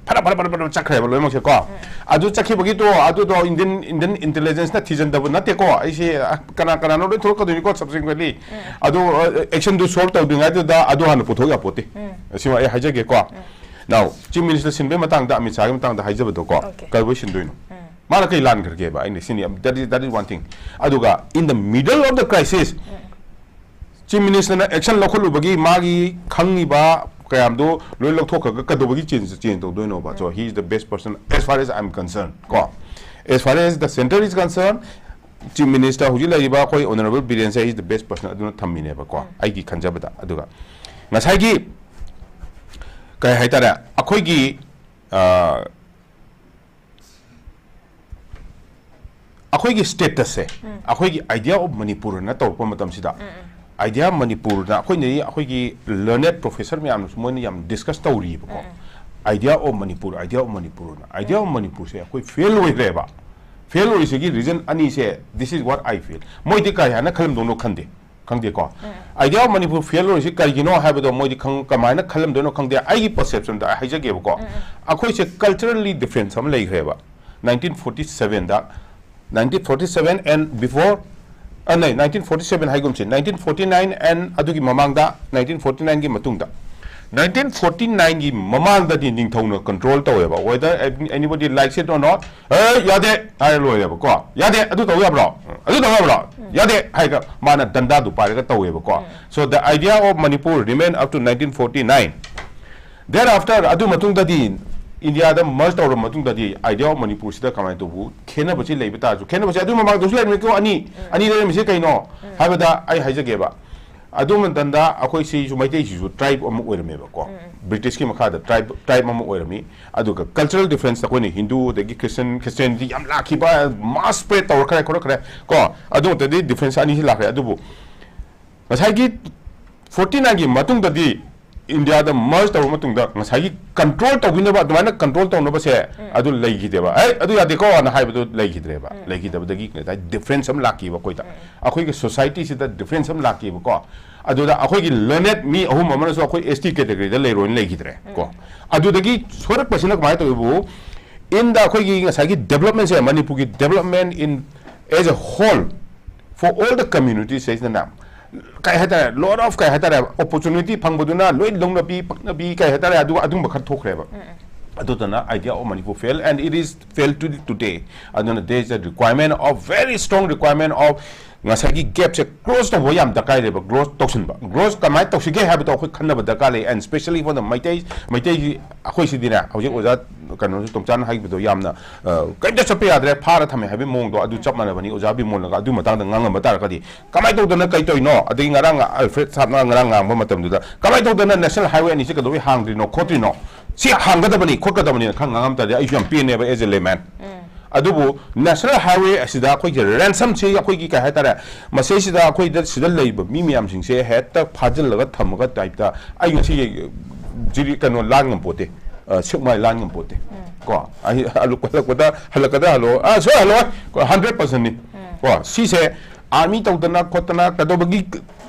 ꯐꯔ ꯐꯔ ꯐꯔ ꯐꯔ ꯆꯠꯈ꯭ꯔꯦꯕ ꯂꯣꯏꯅꯃꯛꯁꯦ ꯀꯣ꯫ ꯑꯗꯨ ꯆꯠꯈꯤꯕꯒꯤꯗꯣ ꯑꯗꯨꯗꯣ ꯏꯟꯗꯤꯌꯟ ꯏꯟꯗꯤꯌꯟ ꯏꯟꯇꯦꯂꯤꯖꯦꯟꯁꯅ ꯊꯤꯖꯤꯟꯗꯕ ꯅꯠꯇꯦꯀꯣ꯫ ꯑꯩꯁꯦ, ꯑ, ꯀꯅꯥ ꯀꯅꯥꯅꯣ ꯂꯣꯏ ꯊꯣꯛꯂꯛꯀꯗꯣꯏꯅꯤꯀꯣ subsequently꯫ ꯑꯗꯨ ꯑꯦꯛꯁꯟꯗꯨ ꯁꯣꯜꯕ ꯇꯧꯗ꯭ꯔꯤꯉꯩꯗꯨꯗ ꯑꯗꯨ ꯍꯥꯟꯅ ꯄꯨꯊꯣꯛ ꯌꯥꯄꯣꯠꯇꯦ꯫ ꯁꯤꯃ ꯑꯩ ꯍꯥꯏꯖꯒꯦꯀꯣ꯫ Now, ꯆꯤꯐ ꯃꯤꯅꯤꯁꯇꯔ ꯁꯤꯟꯕꯒꯤ ꯃꯇꯥꯡꯗ, ꯑꯃꯤꯠ ꯁꯥꯍꯒꯤ ꯃꯇꯥꯡꯗ ꯍꯥꯏꯖꯕꯗꯣꯀꯣ, okay, ꯀꯩꯗꯧꯕꯩ ꯁꯤꯟꯗꯣꯏꯅꯣ? ꯃꯥꯅ ꯀꯩ ꯂꯥꯟꯈ꯭ꯔꯒꯦꯕ? ꯑꯩꯅ ꯁꯤꯅꯤ, that is, that is one thing. ꯑꯗꯨꯒ in the middle of the crisis, chief ꯃꯤꯅꯤꯁꯇꯔꯅ ꯑꯦꯛꯁꯟ ꯂꯧꯈꯠꯂꯨꯕꯒꯤ ꯃꯥꯒꯤ ꯈꯪꯉꯤꯕ ꯀꯌꯥꯝꯗꯣ ꯂꯣꯏ ꯂꯧꯊꯣꯛꯈ꯭ꯔꯒ ꯀꯩꯗꯧꯕꯒꯤ ꯆꯦꯟꯖ, ꯆꯦꯟꯖ ꯇꯧꯗꯣꯏꯅꯣꯕ? So he is the best person as far as I am concerned ꯀꯣ꯫ As far as the centre is concerned, chief minister ꯍꯧꯖꯤꯛ ꯂꯩꯔꯤꯕ ꯑꯩꯈꯣꯏ honourable ꯕꯤꯔꯦꯟꯁꯦ, he is the best person ꯑꯗꯨꯅ ꯊꯝꯃꯤꯅꯦꯕꯀꯣ, ꯑꯩꯒꯤ ꯈꯟꯖꯕꯗ꯫ ꯑꯗꯨꯒ ꯉꯁꯥꯏꯒꯤ ꯀꯩ ꯍꯥꯏꯇꯥꯔꯦ, ꯑꯩꯈꯣꯏꯒꯤ, ꯑ, ꯑꯩꯈꯣꯏꯒꯤ ꯁ꯭ꯇꯦꯇꯁꯁꯦ, ꯑꯩꯈꯣꯏꯒꯤ Idea of Manipur ꯅ ꯇꯧꯔꯛꯄ ꯃꯇꯝꯁꯤꯗ, Idea of Manipur ꯅ ꯑꯩꯈꯣꯏꯅ, ꯑꯩꯈꯣꯏꯒꯤ learned professor ꯃꯌꯥꯝꯅꯁꯨ ꯃꯣꯏꯅ ꯌꯥꯝ discuss ꯇꯧꯔꯤꯕꯀꯣ꯫ Idea of Manipur, Idea of Manipur ꯅ, Idea of Manipur ꯁꯦ ꯑꯩꯈꯣꯏ ꯐꯦꯜ ꯑꯣꯏꯈ꯭ꯔꯦꯕ꯫ ꯐꯦꯜ ꯑꯣꯏꯔꯤꯁꯤꯒꯤ ꯔꯤꯖꯟ ꯑꯅꯤꯁꯦ, this is what I feel. ꯃꯣꯏꯗꯤ ꯀꯔꯤ ꯍꯥꯏꯅ ꯈꯜꯂꯝꯗꯧꯅꯣ ꯈꯟꯗꯦ, ꯈꯪꯗꯦꯀꯣ꯫ Idea of Manipur ꯐꯦꯜ ꯑꯣꯏꯔꯤꯁꯤ ꯀꯔꯤꯒꯤꯅꯣ ꯍꯥꯏꯕꯗꯣ ꯃꯣꯏꯗꯤ ꯈꯪ-, ꯀꯃꯥꯏꯅ ꯈꯜꯂꯝꯗꯣꯏꯅꯣ ꯈꯪꯗꯦ꯫ ꯑꯩꯒꯤ ꯄꯔꯁꯦꯞꯁꯟꯗ ꯑꯩ ꯍꯥꯏꯖꯒꯦꯕꯀꯣ꯫ ꯑꯩꯈꯣꯏꯁꯦ ꯀꯜꯆꯔꯦꯜꯂꯤ ꯗꯤꯐ꯭ꯔꯦꯟꯁ ꯑꯃ ꯂꯩꯈ꯭ꯔꯦꯕ꯫ Nineteen forty seven the, nineteen forty seven and before, ꯑ, ꯅꯩ, nineteen forty seven ꯍꯥꯏꯒꯨꯝꯁꯤ, nineteen forty nine and ꯑꯗꯨꯒꯤ ꯃꯃꯥꯡꯗ, nineteen forty nine ꯒꯤ ꯃꯇꯨꯡꯗ, ꯅꯥꯏꯟꯇꯤꯟ ꯐꯣꯔꯇꯤ ꯅꯥꯏꯟꯒꯤ ꯃꯃꯥꯡꯗꯗꯤ ꯅꯤꯡꯊꯧꯅ ꯀꯟꯇ꯭ꯔꯣꯜ ꯇꯧꯋꯦꯕ, whether anybody likes it or not, "ꯑꯦ, ꯌꯥꯗꯦ" ꯍꯥꯏꯔ ꯂꯣꯏꯔꯦꯕꯀꯣ꯫ "ꯌꯥꯗꯦ, ꯑꯗꯨ ꯇꯧ ꯌꯥꯕ꯭ꯔꯣ? ꯑꯗꯨ ꯇꯧ ꯌꯥꯕ꯭ꯔꯣ? ꯌꯥꯗꯦ" ꯍꯥꯏꯔꯒ ꯃꯥꯅ ꯗꯟꯗꯥꯗꯨ ꯄꯥꯏꯔꯒ ꯇꯧꯋꯦꯕꯀꯣ꯫ So the idea of Manipur remain up to nineteen forty-nine. Thereafter, ꯑꯗꯨ ꯃꯇꯨꯡꯗꯗꯤ, ꯏꯟꯗꯤꯌꯥꯗ ꯃꯔꯖ ꯇꯧꯔꯕ ꯃꯇꯨꯡꯗꯗꯤ, idea of ꯃꯅꯤꯄꯨꯔꯁꯤꯗ ꯀꯃꯥꯏꯅ ꯇꯧꯕ ꯈꯦꯠꯅꯕꯁꯤ ꯂꯩꯕ ꯇꯥꯔꯁꯨ, ꯈꯦꯠꯅꯕꯁꯤ ꯑꯗꯨ ꯃꯃꯥꯡꯗꯁꯨ ꯂꯩꯔꯝꯃꯤꯀꯣ꯫ ꯑꯅꯤ, ꯑꯅꯤ ꯂꯩꯔꯝꯃꯤꯁꯦ ꯀꯩꯅꯣ ꯍꯥꯏꯕꯗ, ꯑꯩ ꯍꯥꯏꯖꯒꯦꯕ, ꯑꯗꯨ ꯃꯇꯝꯗ ꯑꯩꯈꯣꯏ ꯁꯤꯁꯨ, ꯃꯩꯇꯩꯁꯤꯁꯨ tribe ꯑꯃ ꯑꯣꯏꯔꯝꯃꯦꯕꯀꯣ꯫ ꯕ꯭ꯔꯤꯇꯤꯁꯀꯤ ꯃꯈꯥꯗ tribe, tribe ꯑꯃ ꯑꯣꯏꯔꯝꯃꯤ꯫ ꯑꯗꯨꯒ cultural difference, ꯑꯩꯈꯣꯏꯅ ꯍꯤꯟꯗꯨ, ꯑꯗꯒꯤ ꯈ꯭ꯔꯤꯁꯇꯟ, ꯈ꯭ꯔꯤꯁꯇꯤꯌꯥꯅꯤꯇꯤ ꯌꯥꯝ ꯂꯥꯛꯈꯤꯕ, mass spread ꯇꯧꯔꯛꯈ꯭ꯔꯦ, ꯈꯣꯠꯂꯛꯈ꯭ꯔꯦ ꯀꯣ꯫ ꯑꯗꯨ ꯃꯇꯝꯗꯗꯤ difference ꯑꯅꯤꯁꯤ ꯂꯥꯛꯈ꯭ꯔꯦ꯫ ꯑꯗꯨꯕꯨ ꯉꯁꯥꯏꯒꯤ ꯐꯣꯔꯇꯤ ꯅꯥꯏꯟꯒꯤ ꯃꯇꯨꯡꯗꯗꯤ, ꯏꯟꯗꯤꯌꯥꯗ ꯃꯔꯖ ꯇꯧꯔꯕ ꯃꯇꯨꯡꯗ, ꯉꯁꯥꯏꯒꯤ ꯀꯟꯇ꯭ꯔꯣꯜ ꯇꯧꯕꯤꯅꯕ, ꯑꯗꯨꯃꯥꯏꯅ ꯀꯟꯇ꯭ꯔꯣꯜ ꯇꯧꯅꯕꯁꯦ ꯑꯗꯨ ꯂꯩꯈꯤꯗꯦꯕ꯫ "ꯑꯦ, ꯑꯗꯨ ꯌꯥꯗꯦꯀꯣ" ꯑꯅ ꯍꯥꯏꯕꯗꯣ ꯂꯩꯈꯤꯗ꯭ꯔꯦꯕ꯫ ꯂꯩꯈꯤꯗꯕꯗꯒꯤ ꯉꯁꯥꯏ difference ꯑꯃ ꯂꯥꯛꯈꯤꯕ ꯑꯩꯈꯣꯏꯗ꯫ ꯑꯩꯈꯣꯏꯒꯤ societyꯁꯤꯗ difference ꯑꯃ ꯂꯥꯛꯈꯤꯕꯀꯣ꯫ ꯑꯗꯨꯗ ꯑꯩꯈꯣꯏꯒꯤ learned ꯃꯤ ꯑꯍꯨꯝ ꯑꯃꯅꯁꯨ ꯑꯩꯈꯣꯏ S T categoryꯗ ꯂꯩꯔꯣꯏꯅ ꯂꯩꯈꯤꯗ꯭ꯔꯦ ꯀꯣ꯫ ꯑꯗꯨꯗꯒꯤ ꯁꯣꯏꯔꯛꯄꯁꯤꯅ ꯀꯃꯥꯏꯅ ꯇꯧꯋꯤꯕꯨ, in the ꯑꯩꯈꯣꯏꯒꯤ ꯉꯁꯥꯏꯒꯤ developmentꯁꯦ, ꯃꯅꯤꯄꯨꯔꯒꯤ development in as a whole for all the communities ꯍꯥꯏꯁꯤꯅ, ꯀꯩ ꯍꯥꯏꯇꯥꯔꯦ, lot of, ꯀꯩ ꯍꯥꯏꯇꯥꯔꯦ, opportunity ꯐꯪꯕꯗꯨꯅ ꯂꯣꯏ ꯂꯧꯅꯕꯤ, ꯄꯛꯅꯕꯤ, ꯀꯩ ꯍꯥꯏꯇꯥꯔꯦ, ꯑꯗꯨꯒ ꯑꯗꯨꯝꯕ ꯈꯔ ꯊꯣꯛꯈ꯭ꯔꯦꯕ꯫ ꯑꯗꯨꯗꯅ idea of Manipur fail and it is fail to today. ꯑꯗꯨꯅ there is a requirement of, very strong requirement of, ꯉꯁꯥꯏꯒꯤ gapꯁꯦ close ꯇꯧꯕ ꯌꯥꯝ ꯗꯔꯀꯥꯔ ꯂꯩꯕ, close ꯇꯧꯁꯤꯟꯕ꯫ Close ꯀꯃꯥꯏꯅ ꯇꯧꯁꯤꯒꯦ ꯍꯥꯏꯕꯗꯣ ꯑꯩꯈꯣꯏ ꯈꯟꯅꯕ ꯗꯔꯀꯥꯔ ꯂꯩ꯫ And especially for the Meitei, ꯃꯩꯇꯩꯒꯤ ꯑꯩꯈꯣꯏꯁꯤꯗꯤꯅꯦ, ꯍꯧꯖꯤꯛ ꯑꯣꯖꯥ ꯀꯩꯅꯣꯁꯨ, ꯇꯣꯝꯆꯥꯅ ꯍꯥꯏꯈꯤꯕꯗꯣ, ꯌꯥꯝꯅ, ꯑ, ꯀꯩꯝꯇ ꯆꯠꯄ ꯌꯥꯗ꯭ꯔꯦ, ꯐꯥꯔ ꯊꯝꯃꯦ ꯍꯥꯏꯕꯒꯤ ꯃꯑꯣꯡꯗꯣ, ꯑꯗꯨ ꯆꯞ ꯃꯥꯟꯅꯕꯅꯤ꯫ ꯑꯣꯖꯥ ꯕꯤꯃꯣꯜꯅꯒ ꯑꯗꯨ ꯃꯇꯥꯡꯗ ꯉꯥꯡꯉꯝꯕ ꯇꯥꯔꯒꯗꯤ, ꯀꯃꯥꯏꯅ ꯇꯧꯗꯅ ꯀꯩ ꯇꯧꯔꯤꯅꯣ? ꯑꯗꯒꯤ ꯉꯔꯥꯡ ꯑꯜꯐ꯭ꯔꯦꯗ ꯁꯥꯍꯕꯅ ꯉꯔꯥꯡ ꯉꯥꯡꯕ ꯃꯇꯝꯗꯨꯗ, ꯀꯃꯥꯏꯅ ꯇꯧꯗꯅ national highway ꯑꯅꯤꯁꯤ ꯀꯩꯗꯧꯕꯩ ꯍꯥꯡꯗ꯭ꯔꯤꯅꯣ, ꯈꯣꯠꯇ꯭ꯔꯤꯅꯣ? ꯁꯤ ꯍꯥꯡꯒꯗꯕꯅꯤ, ꯈꯣꯠꯀꯗꯕꯅꯤꯅ ꯈꯔ ꯉꯥꯡꯉꯝ ꯇꯥꯔꯗꯤ ꯑꯩꯁꯨ ꯌꯥꯝ ꯄꯦꯟꯅꯦꯕ, as a layman꯫ ꯑꯗꯨꯕꯨ national highway ꯑꯁꯤꯗ ꯑꯩꯈꯣꯏꯒꯤ ransomꯁꯦ, ꯑꯩꯈꯣꯏꯒꯤ ꯀꯩ ꯍꯥꯏꯇꯥꯔꯦ, ꯃꯁꯤꯁꯤꯗ ꯑꯩꯈꯣꯏꯗ, ꯁꯤꯗ ꯂꯩꯕ ꯃꯤ ꯃꯌꯥꯝꯁꯤꯡꯁꯦ ꯍꯦꯛꯇ ꯐꯥꯖꯤꯜꯂꯒ ꯊꯝꯃꯒ typeꯇ, ꯑꯩ ꯉꯁꯤ ꯖꯤꯔꯤ ꯀꯩꯅꯣ ꯂꯥꯟ ꯉꯝꯄꯣꯠꯇꯦ, ꯑ, ꯁꯦꯛꯃꯥꯏ ꯂꯥꯟ ꯉꯝꯄꯣꯠꯇꯦ꯫ ꯀꯣ, ꯑꯩ ꯍꯜꯂꯛꯄꯗ, ꯍꯜꯂꯛꯀꯗ ꯍꯜꯂꯣ, ꯑ, ꯁꯣꯏ ꯍꯜꯂꯣꯏ, ꯀꯣ, hundred percentꯅꯤ꯫ ꯀꯣ, ꯁꯤꯁꯦ army ꯇꯧꯗꯅ ꯈꯣꯠꯇꯅ ꯀꯩꯗꯧꯕꯒꯤ,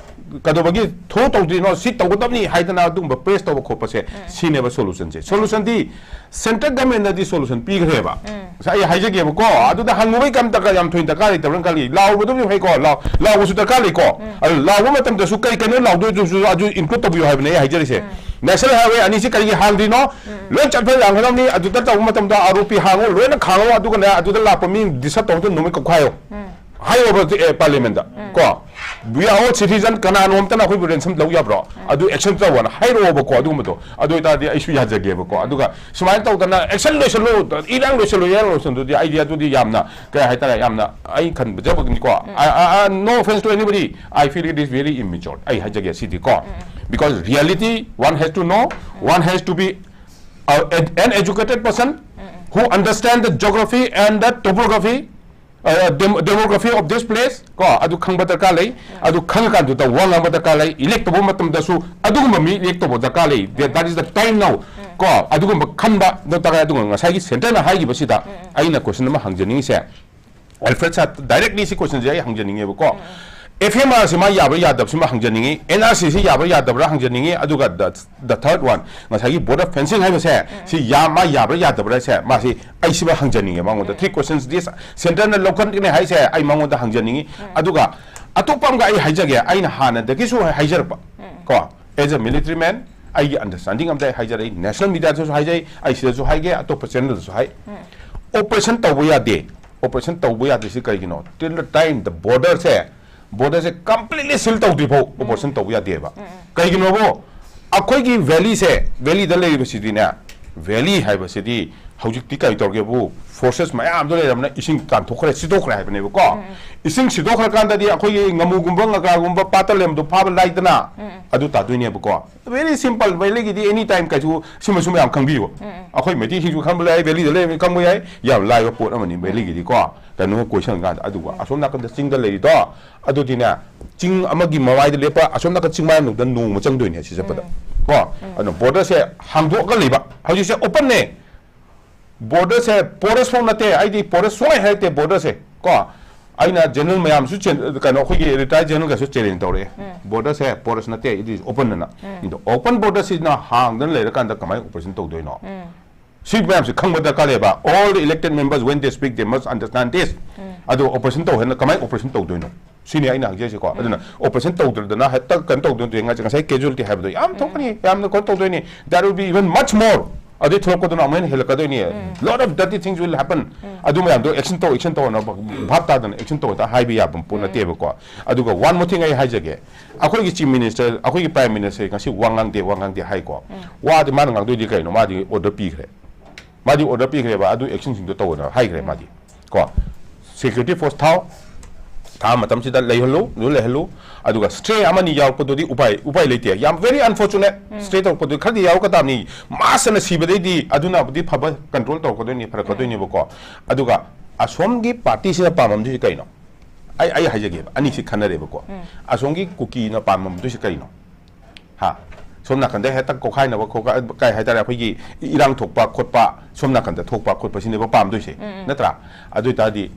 ꯀꯩꯗꯧꯕꯒꯤ ꯊꯣꯛ ꯇꯧꯗ꯭ꯔꯤꯅꯣ, ꯁꯤ ꯇꯧꯒꯗꯕꯅꯤ ꯍꯥꯏꯗꯅ ꯑꯗꯨꯒꯨꯝꯕ press ꯇꯧꯕ ꯈꯣꯠꯄꯁꯦ, ꯁꯤꯅꯦꯕ solutionꯁꯦ꯫ Solutionꯗꯤ central governmentꯅꯗꯤ solution ꯄꯤꯈ꯭ꯔꯦꯕ꯫ ꯉꯁꯥꯏ ꯑꯩ ꯍꯥꯏꯖꯒꯦꯕꯀꯣ, ꯑꯗꯨꯗ ꯍꯪꯉꯨꯕꯩ ꯀꯩꯝ ꯗꯔꯀꯥꯔ, ꯌꯥꯝ ꯊꯣꯏꯅ ꯗꯔꯀꯥꯔ ꯂꯩꯇꯕ꯭ꯔꯅ ꯈꯜꯂꯤ꯫ ꯂꯥꯎꯕꯗꯨꯕꯨꯗꯤ ꯐꯩꯀꯣ, ꯂꯥꯎ-, ꯂꯥꯎꯕꯁꯨ ꯗꯔꯀꯥꯔ ꯂꯩꯀꯣ꯫ ꯑꯗꯨ ꯂꯥꯎꯕ ꯃꯇꯝꯗꯁꯨ ꯀꯩ ꯀꯩꯅꯣ ꯂꯥꯎꯗꯣꯏꯗꯨꯁꯨ ꯑꯗꯨ include ꯇꯧꯕꯤꯌꯨ ꯍꯥꯏꯕꯅꯦ ꯑꯩ ꯍꯥꯏꯖꯔꯤꯁꯦ꯫ National Highway ꯑꯅꯤꯁꯤ ꯀꯔꯤꯒꯤ ꯍꯥꯡꯗ꯭ꯔꯤꯅꯣ? ꯂꯣꯏ ꯆꯠꯄ ꯌꯥꯒꯗꯕꯅꯤ꯫ ꯑꯗꯨꯗ ꯇꯧꯕ ꯃꯇꯝꯗ ꯑꯥꯔ ꯑꯣ ꯄꯤ ꯍꯥꯡꯉꯨ, ꯂꯣꯏꯅ ꯈꯥꯡꯉꯨ, ꯑꯗꯨꯒꯅꯦ ꯑꯗꯨꯗ ꯂꯥꯛꯄ ꯃꯤ ꯗꯤꯁꯇꯔꯕ ꯇꯧꯕꯗ ꯅꯨꯃꯤꯠ ꯀꯛꯈꯥꯏꯌꯣ꯫ ꯍꯥꯏꯌꯣꯕ, ꯑꯦ, ꯄꯥꯔꯂꯤꯌꯥꯃꯦꯟꯗ꯫ ꯀꯣ, we are all citizen, ꯀꯅꯥꯅꯣꯝꯇꯅ ꯑꯩꯈꯣꯏꯕꯨ ꯔꯦꯟꯁꯝ ꯂꯧ ꯌꯥꯕ꯭ꯔꯣ? ꯑꯗꯨ ꯑꯦꯛꯁꯟ ꯇꯧꯋꯣꯅ ꯍꯥꯏꯔꯛꯑꯣꯕꯀꯣ, ꯑꯗꯨꯒꯨꯝꯕꯗꯣ꯫ ꯑꯗꯨ ꯑꯣꯏꯇꯥꯔꯗꯤ ꯑꯩꯁꯨ ꯌꯥꯖꯒꯦꯕꯀꯣ꯫ ꯑꯗꯨꯒ ꯁꯨꯃꯥꯏꯅ ꯇꯧꯗꯅ ꯑꯦꯛꯁꯟ ꯂꯣꯏꯁꯜꯂꯨ, ꯏꯔꯥꯡ ꯂꯣꯏꯁꯜꯂꯨ, ꯏꯔꯥꯡ ꯂꯣꯏꯁꯜꯂꯨꯗꯤ ꯑꯩꯗꯤ ꯑꯗꯨꯗꯤ ꯌꯥꯝꯅ, ꯀꯩ ꯍꯥꯏꯇꯥꯔꯦ, ꯌꯥꯝꯅ ꯑꯩ ꯈꯟꯕꯖꯕꯅꯤꯀꯣ꯫ I, I, I, no offense to anybody, I feel it is very immature꯫ ꯑꯩ ꯍꯥꯏꯖꯒꯦ ꯁꯤꯗꯤꯀꯣ꯫ Because reality, one has to know, one has to be uh, ed- an educated person who understand the geography and the topography, uh, dem- demography of this place, ꯀꯣ, ꯑꯗꯨ ꯈꯪꯕ ꯗꯔꯀꯥꯔ ꯂꯩ꯫ ꯑꯗꯨ ꯈꯪꯉꯀꯥꯟꯗꯨꯗ ꯋꯥ ꯉꯥꯡꯕ ꯗꯔꯀꯥꯔ ꯂꯩ꯫ ꯏꯂꯦꯛ ꯇꯧꯕ ꯃꯇꯝꯗꯁꯨ ꯑꯗꯨꯒꯨꯝꯕ ꯃꯤ ꯏꯂꯦꯛ ꯇꯧꯕ ꯗꯔꯀꯥꯔ ꯂꯩ꯫ That, that is the time now꯫ ꯀꯣ, ꯑꯗꯨꯒꯨꯝꯕ ꯈꯟꯕ ꯗꯔꯀꯥꯔ ꯂꯩ꯫ ꯑꯗꯨꯒ ꯉꯁꯥꯏꯒꯤ ꯁꯦꯟꯇꯔꯅ ꯍꯥꯏꯈꯤꯕꯁꯤꯗ ꯑꯩꯅ ꯀꯣꯏꯁꯟ ꯑꯃ ꯍꯪꯖꯅꯤꯡꯉꯤꯁꯦ, ꯑꯦꯜꯐ꯭ꯔꯦꯗ ꯁꯥꯔ, ꯗꯥꯏꯔꯦꯛꯂꯤ ꯁꯤ ꯀꯣꯏꯁꯟꯁꯦ ꯑꯩ ꯍꯪꯖꯅꯤꯡꯉꯦꯕꯀꯣ꯫ ꯑꯦꯐ ꯑꯦꯝ ꯑꯥꯔ ꯁꯤ ꯃꯥ ꯌꯥꯕ꯭ꯔꯥ ꯌꯥꯗꯕꯁꯤꯃ ꯍꯪꯖꯅꯤꯡꯉꯤ, ꯑꯦꯟ ꯑꯥꯔ ꯁꯤ ꯁꯤ ꯌꯥꯕ꯭ꯔꯥ ꯌꯥꯗꯕ꯭ꯔꯥ ꯍꯪꯖꯅꯤꯡꯉꯤ, ꯑꯗꯨꯒ the, the third one, ꯉꯁꯥꯏꯒꯤ border fencing ꯍꯥꯏꯕꯁꯦ, ꯁꯤ ꯌꯥ-, ꯃꯥ ꯌꯥꯕ꯭ꯔꯥ ꯌꯥꯗꯕ꯭ꯔꯥ ꯁꯦ, ꯃꯥꯁꯤ ꯑꯩ ꯁꯤꯃ ꯍꯪꯖꯅꯤꯡꯉꯦ ꯃꯉꯣꯟꯗ꯫ Three questions this centerꯅ ꯂꯧꯈꯠꯀꯅꯤ ꯍꯥꯏꯁꯦ ꯑꯩ ꯃꯉꯣꯟꯗ ꯍꯪꯖꯅꯤꯡꯉꯤ꯫ ꯑꯗꯨꯒ ꯑꯇꯣꯞꯄ ꯑꯃꯒ ꯑꯩ ꯍꯥꯏꯖꯒꯦ, ꯑꯩꯅ ꯍꯥꯟꯅꯗꯒꯤꯁꯨ ꯍꯥꯏꯖꯔꯛꯄ ꯀꯣ, as a military man, ꯑꯩꯒꯤ understanding ꯑꯝꯗ ꯑꯩ ꯍꯥꯏꯖꯔꯛꯏ, ꯅꯦꯁꯅꯦꯜ ꯃꯤꯗꯤꯌꯥꯗꯁꯨ ꯍꯥꯏꯖꯩ, ꯑꯩ ꯁꯤꯗꯁꯨ ꯍꯥꯏꯒꯦ, ꯑꯇꯣꯞꯄ ꯆꯦꯅꯦꯜꯗꯁꯨ ꯍꯥꯏ꯫ ꯑꯣꯄꯔꯦꯁꯟ ꯇꯧꯕ ꯌꯥꯗꯦ꯫ ꯑꯣꯄꯔꯦꯁꯟ ꯇꯧꯕ ꯌꯥꯗ꯭ꯔꯤꯁꯤ ꯀꯩꯒꯤꯅꯣ? Till the time the borderꯁꯦ, borderꯁꯦ completely seal ꯇꯧꯗ꯭ꯔꯤ ꯐꯥꯎ ꯑꯣꯄꯔꯦꯁꯟ ꯇꯧꯕ ꯌꯥꯗꯦꯕ꯫ ꯀꯩꯒꯤꯅꯣꯕꯨ? ꯑꯩꯈꯣꯏꯒꯤ valleyꯁꯦ, valleyꯗ ꯂꯩꯔꯤꯕꯁꯤꯗꯤꯅꯦ, valley ꯍꯥꯏꯕꯁꯤꯗꯤ ꯍꯧꯖꯤꯛꯇꯤ ꯀꯔꯤ ꯇꯧꯔꯒꯦꯕꯨ, forces ꯃꯌꯥꯝꯗꯣ ꯂꯩꯔꯕꯅꯤꯅ ꯏꯁꯤꯡ ꯇꯥꯟꯊꯣꯛꯈ꯭ꯔꯦ, ꯁꯤꯠꯇꯣꯛꯈ꯭ꯔꯦ ꯍꯥꯏꯕꯅꯦꯕꯀꯣ꯫ ꯏꯁꯤꯡ ꯁꯤꯠꯇꯣꯛꯈ꯭ꯔꯀꯥꯟꯗꯗꯤ ꯑꯩꯈꯣꯏꯒꯤ ꯉꯥꯃꯨꯒꯨꯝꯕ, ꯉꯀ꯭ꯔꯥꯒꯨꯝꯕ ꯄꯥꯠꯇ ꯂꯩꯔꯝꯕꯗꯣ ꯐꯥꯕ ꯂꯥꯏꯗꯅ꯫ ꯑꯗꯨ ꯇꯥꯗꯣꯏꯅꯦꯕꯀꯣ꯫ Very simple, valleyꯒꯤꯗꯤ any time ꯀꯩꯁꯨ ꯁꯤꯃꯁꯨ ꯃꯌꯥꯝ ꯈꯪꯕꯤꯌꯨ꯫ ꯑꯩꯈꯣꯏ ꯃꯩꯇꯩꯁꯤꯡꯁꯨ ꯈꯪꯕ ꯂꯩ, valleyꯗ ꯂꯩꯔꯝꯃꯤ ꯈꯪꯕ ꯌꯥꯏ, ꯌꯥꯝ ꯂꯥꯏꯕ ꯄꯣꯠ ꯑꯃꯅꯤ valleyꯒꯤꯗꯤꯀꯣ꯫ ꯀꯩꯅꯣ ꯀꯣꯏꯁꯟ ꯀꯥꯟꯗ꯫ ꯑꯗꯨꯒ ꯑꯁꯣꯝ ꯅꯥꯀꯟꯗ ꯆꯤꯡꯗ ꯂꯩꯔꯤꯗꯣ, ꯑꯗꯨꯗꯤꯅꯦ, ꯆꯤꯡ ꯑꯃꯒꯤ ꯃꯃꯥꯏꯗ ꯂꯦꯞꯄ, ꯑꯁꯣꯝ ꯅꯥꯀꯟ ꯆꯤꯡꯃꯥꯏ ꯃꯅꯨꯡꯗ ꯅꯣꯡꯃ ꯆꯪꯗꯣꯏꯅꯦ ꯁꯤ ꯆꯠꯄꯗ꯫ ꯀꯣ, ꯑꯗꯨꯅ borderꯁꯦ ꯍꯥꯡꯗꯣꯛꯑꯒ ꯂꯩꯕ, ꯍꯧꯖꯤꯛꯁꯦ openꯅꯦ꯫ Borderꯁꯦ porous ꯐꯥꯎ ꯅꯠꯇꯦ, ꯑꯩꯗꯤ porous ꯁꯨꯡꯍꯥꯏ ꯍꯥꯏꯔꯛꯇꯦ borderꯁꯦ꯫ ꯀꯣ, ꯑꯩꯅ general ꯃꯌꯥꯝꯁꯨ ꯆꯦꯟ-, ꯀꯩꯅꯣ, ꯑꯩꯈꯣꯏꯒꯤ retired generalꯒꯁꯨ challenge ꯇꯧꯔꯛꯑꯦ꯫ Borderꯁꯦ porous ꯅꯠꯇꯦ, it is open ꯑꯅ꯫ ꯑꯗꯣ open borderꯁꯤꯅ ꯍꯥꯡꯗꯅ ꯂꯩꯔꯀꯥꯟꯗ ꯀꯃꯥꯏꯅ operation ꯇꯧꯗꯣꯏꯅꯣ? ꯁꯤ ꯃꯌꯥꯝꯁꯦ ꯈꯪꯕ ꯗꯔꯀꯥꯔ ꯂꯩꯌꯦꯕ꯫ All the elected members, when they speak, they must understand this. ꯑꯗꯣ operation ꯇꯧ ꯍꯥꯏꯅ ꯀꯃꯥꯏꯅ operation ꯇꯧꯗꯣꯏꯅꯣ? ꯁꯤꯅꯤ ꯑꯩꯅ ꯍꯪꯖꯔꯤꯁꯦꯀꯣ꯫ ꯑꯗꯨꯅ operation ꯇꯧꯗ꯭ꯔꯗꯅ ꯍꯦꯛꯇ ꯀꯩꯅꯣ ꯇꯧꯗꯣꯏꯅꯣ? ꯉꯁꯥꯏ, ꯉꯁꯥꯏ casualty ꯍꯥꯏꯕꯗꯣ ꯌꯥꯝ ꯊꯣꯛꯀꯅꯤ, ꯌꯥꯝꯅ ꯀꯩꯅꯣ ꯇꯧꯗꯣꯏꯅꯤ, that will be even much more. ꯑꯗꯨ ꯊꯣꯛꯂꯛꯄꯗꯨꯅ ꯑꯃꯨꯛ ꯍꯦꯟꯅ ꯍꯦꯜꯂꯛꯀꯗꯣꯏꯅꯤ꯫ Lot of dirty things will happen. ꯑꯗꯨ ꯃꯌꯥꯝꯗꯣ action ꯇꯧ, action ꯇꯧꯅ ꯚꯥꯞ ꯇꯥꯗꯅ action ꯇꯧ ꯍꯥꯏꯕ ꯌꯥꯕ ꯄꯣꯠ ꯅꯠꯇꯦꯕꯀꯣ꯫ ꯑꯗꯨꯒ one more thing ꯑꯩ ꯍꯥꯏꯖꯒꯦ, ꯑꯩꯈꯣꯏꯒꯤ chief minister, ꯑꯩꯈꯣꯏꯒꯤ prime minister ꯉꯁꯤ ꯋꯥ ꯉꯥꯡꯗꯦ, ꯋꯥ ꯉꯥꯡꯗꯦ ꯍꯥꯏꯀꯣ꯫ ꯋꯥꯗꯤ ꯃꯥꯅ ꯉꯥꯡꯗꯣꯏꯗꯤ ꯀꯩꯅꯣ? ꯃꯥꯗꯤ order ꯄꯤꯈ꯭ꯔꯦ꯫ ꯃꯥꯗꯤ order ꯄꯤꯈ꯭ꯔꯦꯕ, ꯑꯗꯨ actionꯁꯤꯡꯗꯣ ꯇꯧꯑꯣꯅ ꯍꯥꯏꯈ꯭ꯔꯦ ꯃꯥꯗꯤ꯫ ꯀꯣ, security force ꯊꯥꯎ, ꯊꯥ ꯃꯇꯝꯁꯤꯗ ꯂꯩꯍꯜꯂꯨ, ꯑꯗꯨ ꯂꯩꯍꯜꯂꯨ꯫ ꯑꯗꯨꯒ stray ꯑꯃꯅꯤ ꯌꯥꯎꯔꯛꯄꯗꯨꯗꯤ ꯎꯄꯥꯏ, ꯎꯄꯥꯏ ꯂꯩꯇꯦ꯫ ꯌꯥꯝ very unfortunate꯫ Stray ꯇꯧꯔꯛꯄꯗꯨꯗꯤ ꯈꯔꯗꯤ ꯌꯥꯎꯔꯛꯀꯗꯕꯅꯤ꯫ Mass ꯑꯅ ꯁꯤꯕꯗꯩꯗꯤ ꯑꯗꯨꯅꯕꯨꯗꯤ ꯐꯕ, control ꯇꯧꯔꯛꯀꯗꯣꯏꯅꯤ, ꯐꯔꯛꯀꯗꯣꯏꯅꯦꯕꯀꯣ꯫ ꯑꯗꯨꯒ ꯑꯁꯣꯝꯒꯤ partyꯁꯤꯅ ꯄꯥꯝꯃꯝꯗꯣꯏꯁꯤ ꯀꯩꯅꯣ? ꯑꯩ, ꯑꯩ ꯍꯥꯏꯖꯒꯦꯕ, ꯑꯅꯤꯁꯤ ꯈꯟꯅꯔꯦꯕꯀꯣ꯫ ꯑꯁꯣꯝꯒꯤ ꯀꯨꯀꯤꯅ ꯄꯥꯝꯃꯝꯗꯣꯏꯁꯤ ꯀꯩꯅꯣ? ꯍꯥ? ꯁꯣꯝ ꯅꯥꯀꯟꯗ ꯍꯦꯛꯇ ꯀꯣꯛꯈꯥꯏꯅꯕ ꯈꯣꯠꯀ-, ꯀꯩ ꯍꯥꯏꯇꯥꯔꯦ, ꯑꯩꯈꯣꯏꯒꯤ ꯏꯔꯥꯡ ꯊꯣꯛꯄ ꯈꯣꯠꯄ, ꯁꯣꯝ ꯅꯥꯀꯟꯗ ꯊꯣꯛꯄ ꯈꯣꯠꯄꯁꯤꯅꯦꯕ ꯄꯥꯝꯗꯣꯏꯁꯦ, ꯅꯠꯇ꯭ꯔꯥ? ꯑꯗꯨ ꯑꯣꯏꯇꯥꯔꯗꯤ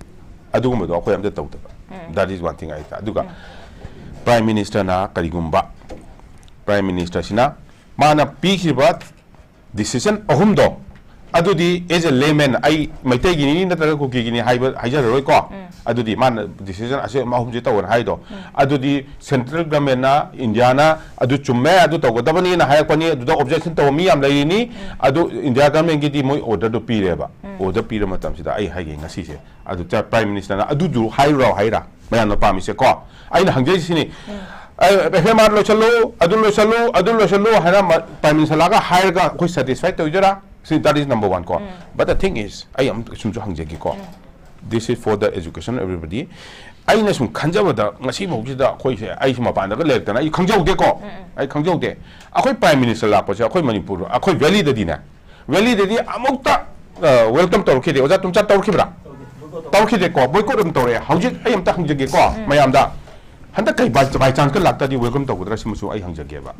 ꯑꯗꯨꯒꯨꯝꯕꯗꯣ ꯑꯩꯈꯣꯏ ꯑꯝꯇ ꯇꯧꯗꯕ꯫ That is one thing ꯍꯥꯏꯇꯥꯔꯦ꯫ ꯑꯗꯨꯒ prime ministerꯅ ꯀꯔꯤꯒꯨꯝꯕ, prime ministerꯁꯤꯅ ꯃꯥꯅ ꯄꯤꯈꯤꯕ decision ꯑꯍꯨꯝꯗꯣ, ꯑꯗꯨꯗꯤ as a layman, ꯑꯩ ꯃꯩꯇꯩꯒꯤꯅꯤ ꯅꯠꯇ꯭ꯔꯒ ꯀꯨꯀꯤꯒꯤꯅꯤ ꯍꯥꯏꯕ ꯍꯥꯏꯖꯔꯔꯣꯏꯀꯣ꯫ ꯑꯗꯨꯗꯤ ꯃꯥꯅ decision ꯑꯁꯤ ꯑꯍꯨꯝꯁꯤ ꯇꯧꯑꯣꯅ ꯍꯥꯏꯗꯣ, ꯑꯗꯨꯗꯤ central governmentꯅ, ꯏꯟꯗꯤꯌꯥꯅ ꯑꯗꯨ ꯆꯨꯝꯃꯦ, ꯑꯗꯨ ꯇꯧꯒꯗꯕꯅꯤꯅ ꯍꯥꯏꯔꯛꯄꯅꯤ, ꯑꯗꯨꯗ objection ꯇꯧꯕ ꯃꯤ ꯌꯥꯝ ꯂꯩꯔꯤꯅꯤ꯫ ꯑꯗꯨ ꯏꯟꯗꯤꯌꯥ governmentꯀꯤꯗꯤ ꯃꯣꯏ orderꯗꯨ ꯄꯤꯔꯦꯕ꯫ Order ꯄꯤꯔ ꯃꯇꯝꯁꯤꯗ ꯑꯩ ꯍꯥꯏꯒꯦ ꯉꯁꯤꯁꯦ, ꯑꯗꯨ prime ministerꯅ ꯑꯗꯨꯗꯨ ꯍꯥꯏꯔꯨꯔꯣ ꯍꯥꯏꯔ ꯃꯌꯥꯝꯅ ꯄꯥꯝꯃꯤꯁꯦꯀꯣ꯫ ꯑꯩꯅ ꯍꯪꯖꯔꯤꯁꯤꯅꯤ, ꯑꯦꯐ ꯑꯥꯏ ꯑꯥꯔ ꯂꯣꯏꯁꯜꯂꯨ, ꯑꯗꯨ ꯂꯣꯏꯁꯜꯂꯨ, ꯑꯗꯨ ꯂꯣꯏꯁꯜꯂꯨ ꯍꯥꯏꯅ prime minister ꯂꯥꯛꯑꯒ ꯍꯥꯏꯔꯒ ꯑꯩꯈꯣꯏ satisfied ꯇꯧꯖꯔꯥ? ꯁꯤ, that is number one ꯀꯣ꯫ But the thing is, ꯑꯩ ꯑꯃꯨꯛ ꯁꯨꯝꯁꯨ ꯍꯪꯖꯒꯦꯀꯣ꯫ This is for the education of everybody. ꯑꯩꯅ ꯁꯨꯝ ꯈꯟꯖꯕꯗ ꯉꯁꯤ ꯐꯥꯎꯁꯤꯗ ꯑꯩꯈꯣꯏꯁꯦ, ꯑꯩꯁꯨ ꯃꯄꯥꯟꯗꯒ ꯂꯩꯔꯛꯇꯅ ꯑꯩ ꯈꯪꯖꯍꯧꯗꯦꯀꯣ꯫ ꯑꯩ ꯈꯪꯖꯍꯧꯗꯦ꯫ ꯑꯩꯈꯣꯏ prime minister ꯂꯥꯛꯄꯁꯦ ꯑꯩꯈꯣꯏ ꯃꯅꯤꯄꯨꯔ, ꯑꯩꯈꯣꯏ valleyꯗꯗꯤꯅꯦ, valleyꯗꯗꯤ ꯑꯃꯨꯛꯇ welcome ꯇꯧꯔꯛꯈꯤꯗꯦ꯫ ꯑꯣꯖꯥ ꯇꯨꯝꯆꯥ ꯇꯧꯔꯛꯈꯤꯕ꯭ꯔꯥ? ꯇꯧꯔꯛꯈꯤꯗꯦꯀꯣ꯫ Boycott ꯑꯗꯨꯝ ꯇꯧꯔꯛꯑꯦ꯫ ꯍꯧꯖꯤꯛ ꯑꯩ ꯑꯝꯇ ꯍꯪꯖꯒꯦꯀꯣ ꯃꯌꯥꯝꯗ, ꯍꯟꯗꯛ ꯀꯩ by, by chanceꯀ ꯂꯥꯛꯇꯥꯔꯗꯤ welcome ꯇꯧꯒꯗ꯭ꯔꯥ? ꯁꯤꯃꯁꯨ ꯑꯩ ꯍꯪꯖꯒꯦꯕ꯫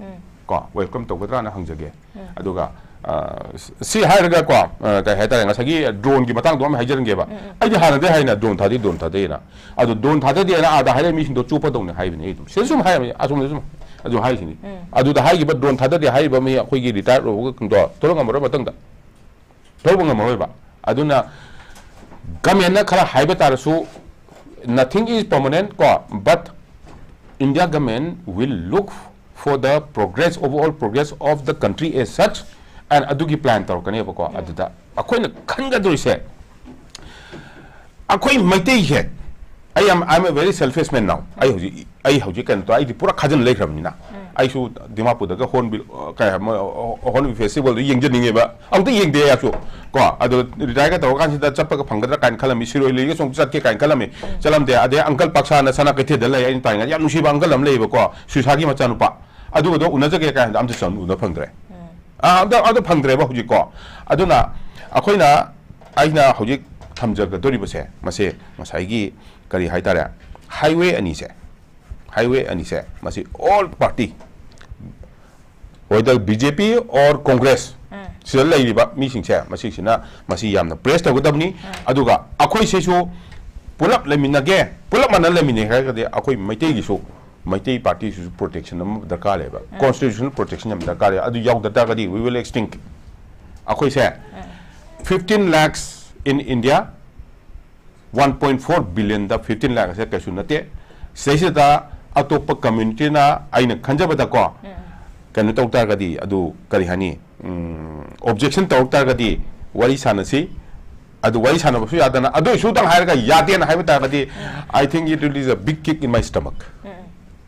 ꯀꯣ, welcome ꯇꯧꯒꯗ꯭ꯔꯥꯅ ꯍꯪꯖꯒꯦ꯫ ꯑꯗꯨꯒ, ꯑ, ꯁꯤ ꯍꯥꯏꯔꯒ ꯀꯣ, ꯑ, ꯀꯩ ꯍꯥꯏꯇꯥꯔꯦ, ꯉꯁꯥꯏꯒꯤ droneꯒꯤ ꯃꯇꯥꯡꯗꯣ ꯑꯃ ꯍꯥꯏꯖꯔꯝꯒꯦꯕ꯫ ꯑꯩꯗꯤ ꯍꯥꯟꯅꯗꯤ ꯍꯥꯏꯅ drone ꯊꯥꯗꯩ, drone ꯊꯥꯗꯩꯅ꯫ ꯑꯗꯣ drone ꯊꯥꯗꯗꯦꯅ ꯑꯥꯗ ꯍꯥꯏꯔꯛꯏ ꯃꯤꯁꯤꯡꯗꯣ ꯆꯣꯞꯄꯗꯧꯅꯦ ꯍꯥꯏꯕꯅꯤ꯫ ꯑꯩ ꯑꯗꯨꯝ ꯁꯤꯗ ꯁꯨꯝ ꯍꯥꯏꯔꯝꯃꯤ, ꯑꯁꯣꯝꯗ ꯁꯨꯝ ꯑꯗꯨ ꯍꯥꯏꯔꯤꯁꯤꯅꯤ꯫ ꯑꯗꯨꯗ ꯍꯥꯏꯈꯤꯕ drone ꯊꯥꯗꯗꯦ ꯍꯥꯏꯔꯤꯕ ꯃꯤ ꯑꯩꯈꯣꯏꯒꯤ retired ꯑꯣꯏꯕꯁꯤꯡꯗꯣ ꯊꯣꯛꯂꯛꯉꯝꯃꯔꯣꯏ ꯃꯊꯪꯗ꯫ ꯂꯧꯕ ꯉꯝꯃꯔꯣꯏꯕ꯫ ꯑꯗꯨꯅ government ꯅ ꯈꯔ ꯍꯥꯏꯕ ꯇꯥꯔꯁꯨ, nothing is permanent ꯀꯣ, but India government will look for the progress, overall progress of the country as such, and ꯑꯗꯨꯒꯤ plan ꯇꯧꯔꯛꯀꯅꯦꯕꯀꯣ꯫ ꯑꯗꯨꯗ ꯑꯩꯈꯣꯏꯅ ꯈꯟꯒꯗꯣꯏꯁꯦ, ꯑꯩꯈꯣꯏ ꯃꯩꯇꯩꯁꯦ, ꯑꯩ ꯌꯥꯝ, I'm a very selfish man now. ꯑꯩ ꯍꯧꯖꯤꯛ, ꯑꯩ ꯍꯧꯖꯤꯛ ꯀꯩꯅꯣ ꯇꯧ, ꯑꯩꯗꯤ ꯄꯨꯔꯥ ꯈꯥꯖꯤꯟ ꯂꯩꯈ꯭ꯔꯕꯅꯤꯅ꯫ ꯑꯩꯁꯨ ꯗꯤꯃꯥꯄꯨꯔꯗꯒ Hornbill, ꯑ, ꯀꯩ, ꯃꯣꯏ, ꯑ, Hornbill Festival ꯗꯨ ꯌꯦꯡꯖꯅꯤꯡꯉꯦꯕ꯫ ꯑꯃꯨꯛꯇ ꯌꯦꯡꯗꯦ ꯑꯩꯁꯨ꯫ ꯀꯣ, ꯑꯗꯣ retire ꯒ ꯇꯧꯔꯀꯥꯟꯁꯤꯗ ꯆꯠꯄꯒ ꯐꯪꯒꯗ꯭ꯔꯥ ꯀꯥꯏꯅ ꯈꯜꯂꯝꯃꯤ, ꯁꯤꯔꯣꯏ ꯂꯤꯂꯤꯒꯁꯨ ꯑꯃꯨꯛ ꯆꯠꯀꯦ ꯀꯥꯏꯅ ꯈꯜꯂꯝꯃꯤ꯫ ꯆꯠꯂꯝꯗꯦ꯫ ꯑꯗꯩ uncle ꯄꯥꯛꯁꯥꯅ ꯁꯅꯥ ꯀꯩꯊꯦꯜꯗ ꯂꯩ, ꯑꯩꯅ ꯇꯥꯏꯉꯩꯗ ꯌꯥꯝ ꯅꯨꯡꯁꯤꯕ uncle ꯑꯃ ꯂꯩꯌꯦꯕꯀꯣ, ꯁꯨꯏꯁꯥꯒꯤ ꯃꯆꯥꯅꯨꯄꯥ꯫ ꯑꯗꯨꯒꯗꯣ ꯎꯅꯖꯒꯦ ꯀꯥꯏꯅ ꯑꯝꯇ ꯆꯪ-, ꯎꯅ ꯐꯪꯗ꯭ꯔꯦ꯫ ꯑꯥ, ꯑꯝꯇ, ꯑꯝꯇ ꯐꯪꯗ꯭ꯔꯦꯕ ꯍꯧꯖꯤꯛꯀꯣ꯫ ꯑꯗꯨꯅ ꯑꯩꯈꯣꯏꯅ, ꯑꯩꯅ ꯍꯧꯖꯤꯛ ꯊꯝꯖꯒꯗꯧꯔꯤꯕꯁꯦ, ꯃꯁꯦ ꯉꯁꯥꯏꯒꯤ ꯀꯔꯤ ꯍꯥꯏꯇꯥꯔꯦ, highway ꯑꯅꯤꯁꯦ, highway ꯑꯅꯤꯁꯦ, ꯃꯁꯤ all party, whether B J P or Congress, ꯁꯤꯗ ꯂꯩꯔꯤꯕ ꯃꯤꯁꯤꯡꯁꯦ, ꯃꯁꯤꯁꯤꯅ ꯃꯁꯤ ꯌꯥꯝꯅ press ꯇꯧꯒꯗꯕꯅꯤ꯫ ꯑꯗꯨꯒ ꯑꯩꯈꯣꯏ ꯁꯤꯁꯨ ꯄꯨꯂꯞ ꯂꯩꯃꯤꯟꯅꯒꯦ, ꯄꯨꯂꯞ ꯃꯥꯟꯅ ꯂꯩꯃꯤꯟꯅꯩ ꯍꯥꯏꯔꯒꯗꯤ ꯑꯩꯈꯣꯏ ꯃꯩꯇꯩꯒꯤꯁꯨ, ꯃꯩꯇꯩ party ꯁꯤꯁꯨ protection ꯑꯃ ꯗꯔꯀꯥꯔ ꯂꯩꯌꯦꯕ꯫ Constitutional protection ꯌꯥꯝ ꯗꯔꯀꯥꯔ ꯂꯩ꯫ ꯑꯗꯨ ꯌꯥꯎꯗ ꯇꯥꯔꯒꯗꯤ we will extinct꯫ ꯑꯩꯈꯣꯏꯁꯦ fifteen lakhs in India, one point four billion the fifteen lakh ꯑꯁꯦ ꯀꯩꯁꯨ ꯅꯠꯇꯦ꯫ ꯁꯤꯗꯩꯁꯤꯗ ꯑꯇꯣꯞꯄ community ꯅ, ꯑꯩꯅ ꯈꯟꯖꯕꯗꯀꯣ, ꯀꯩꯅꯣ ꯇꯧ ꯇꯥꯔꯒꯗꯤ, ꯑꯗꯨ ꯀꯔꯤ ꯍꯥꯏꯅꯤ, ꯎꯝ, objection ꯇꯧꯔꯛ ꯇꯥꯔꯒꯗꯤ ꯋꯥꯔꯤ ꯁꯥꯟꯅꯁꯤ꯫ ꯑꯗꯨ ꯋꯥꯔꯤ ꯁꯥꯟꯅꯕꯁꯨ ꯌꯥꯗꯅ, ꯑꯗꯨ issue ꯗꯪ ꯍꯥꯏꯔꯒ ꯌꯥꯗꯦꯅ ꯍꯥꯏꯕ ꯇꯥꯔꯒꯗꯤ, I think it is a big kick in my stomach꯫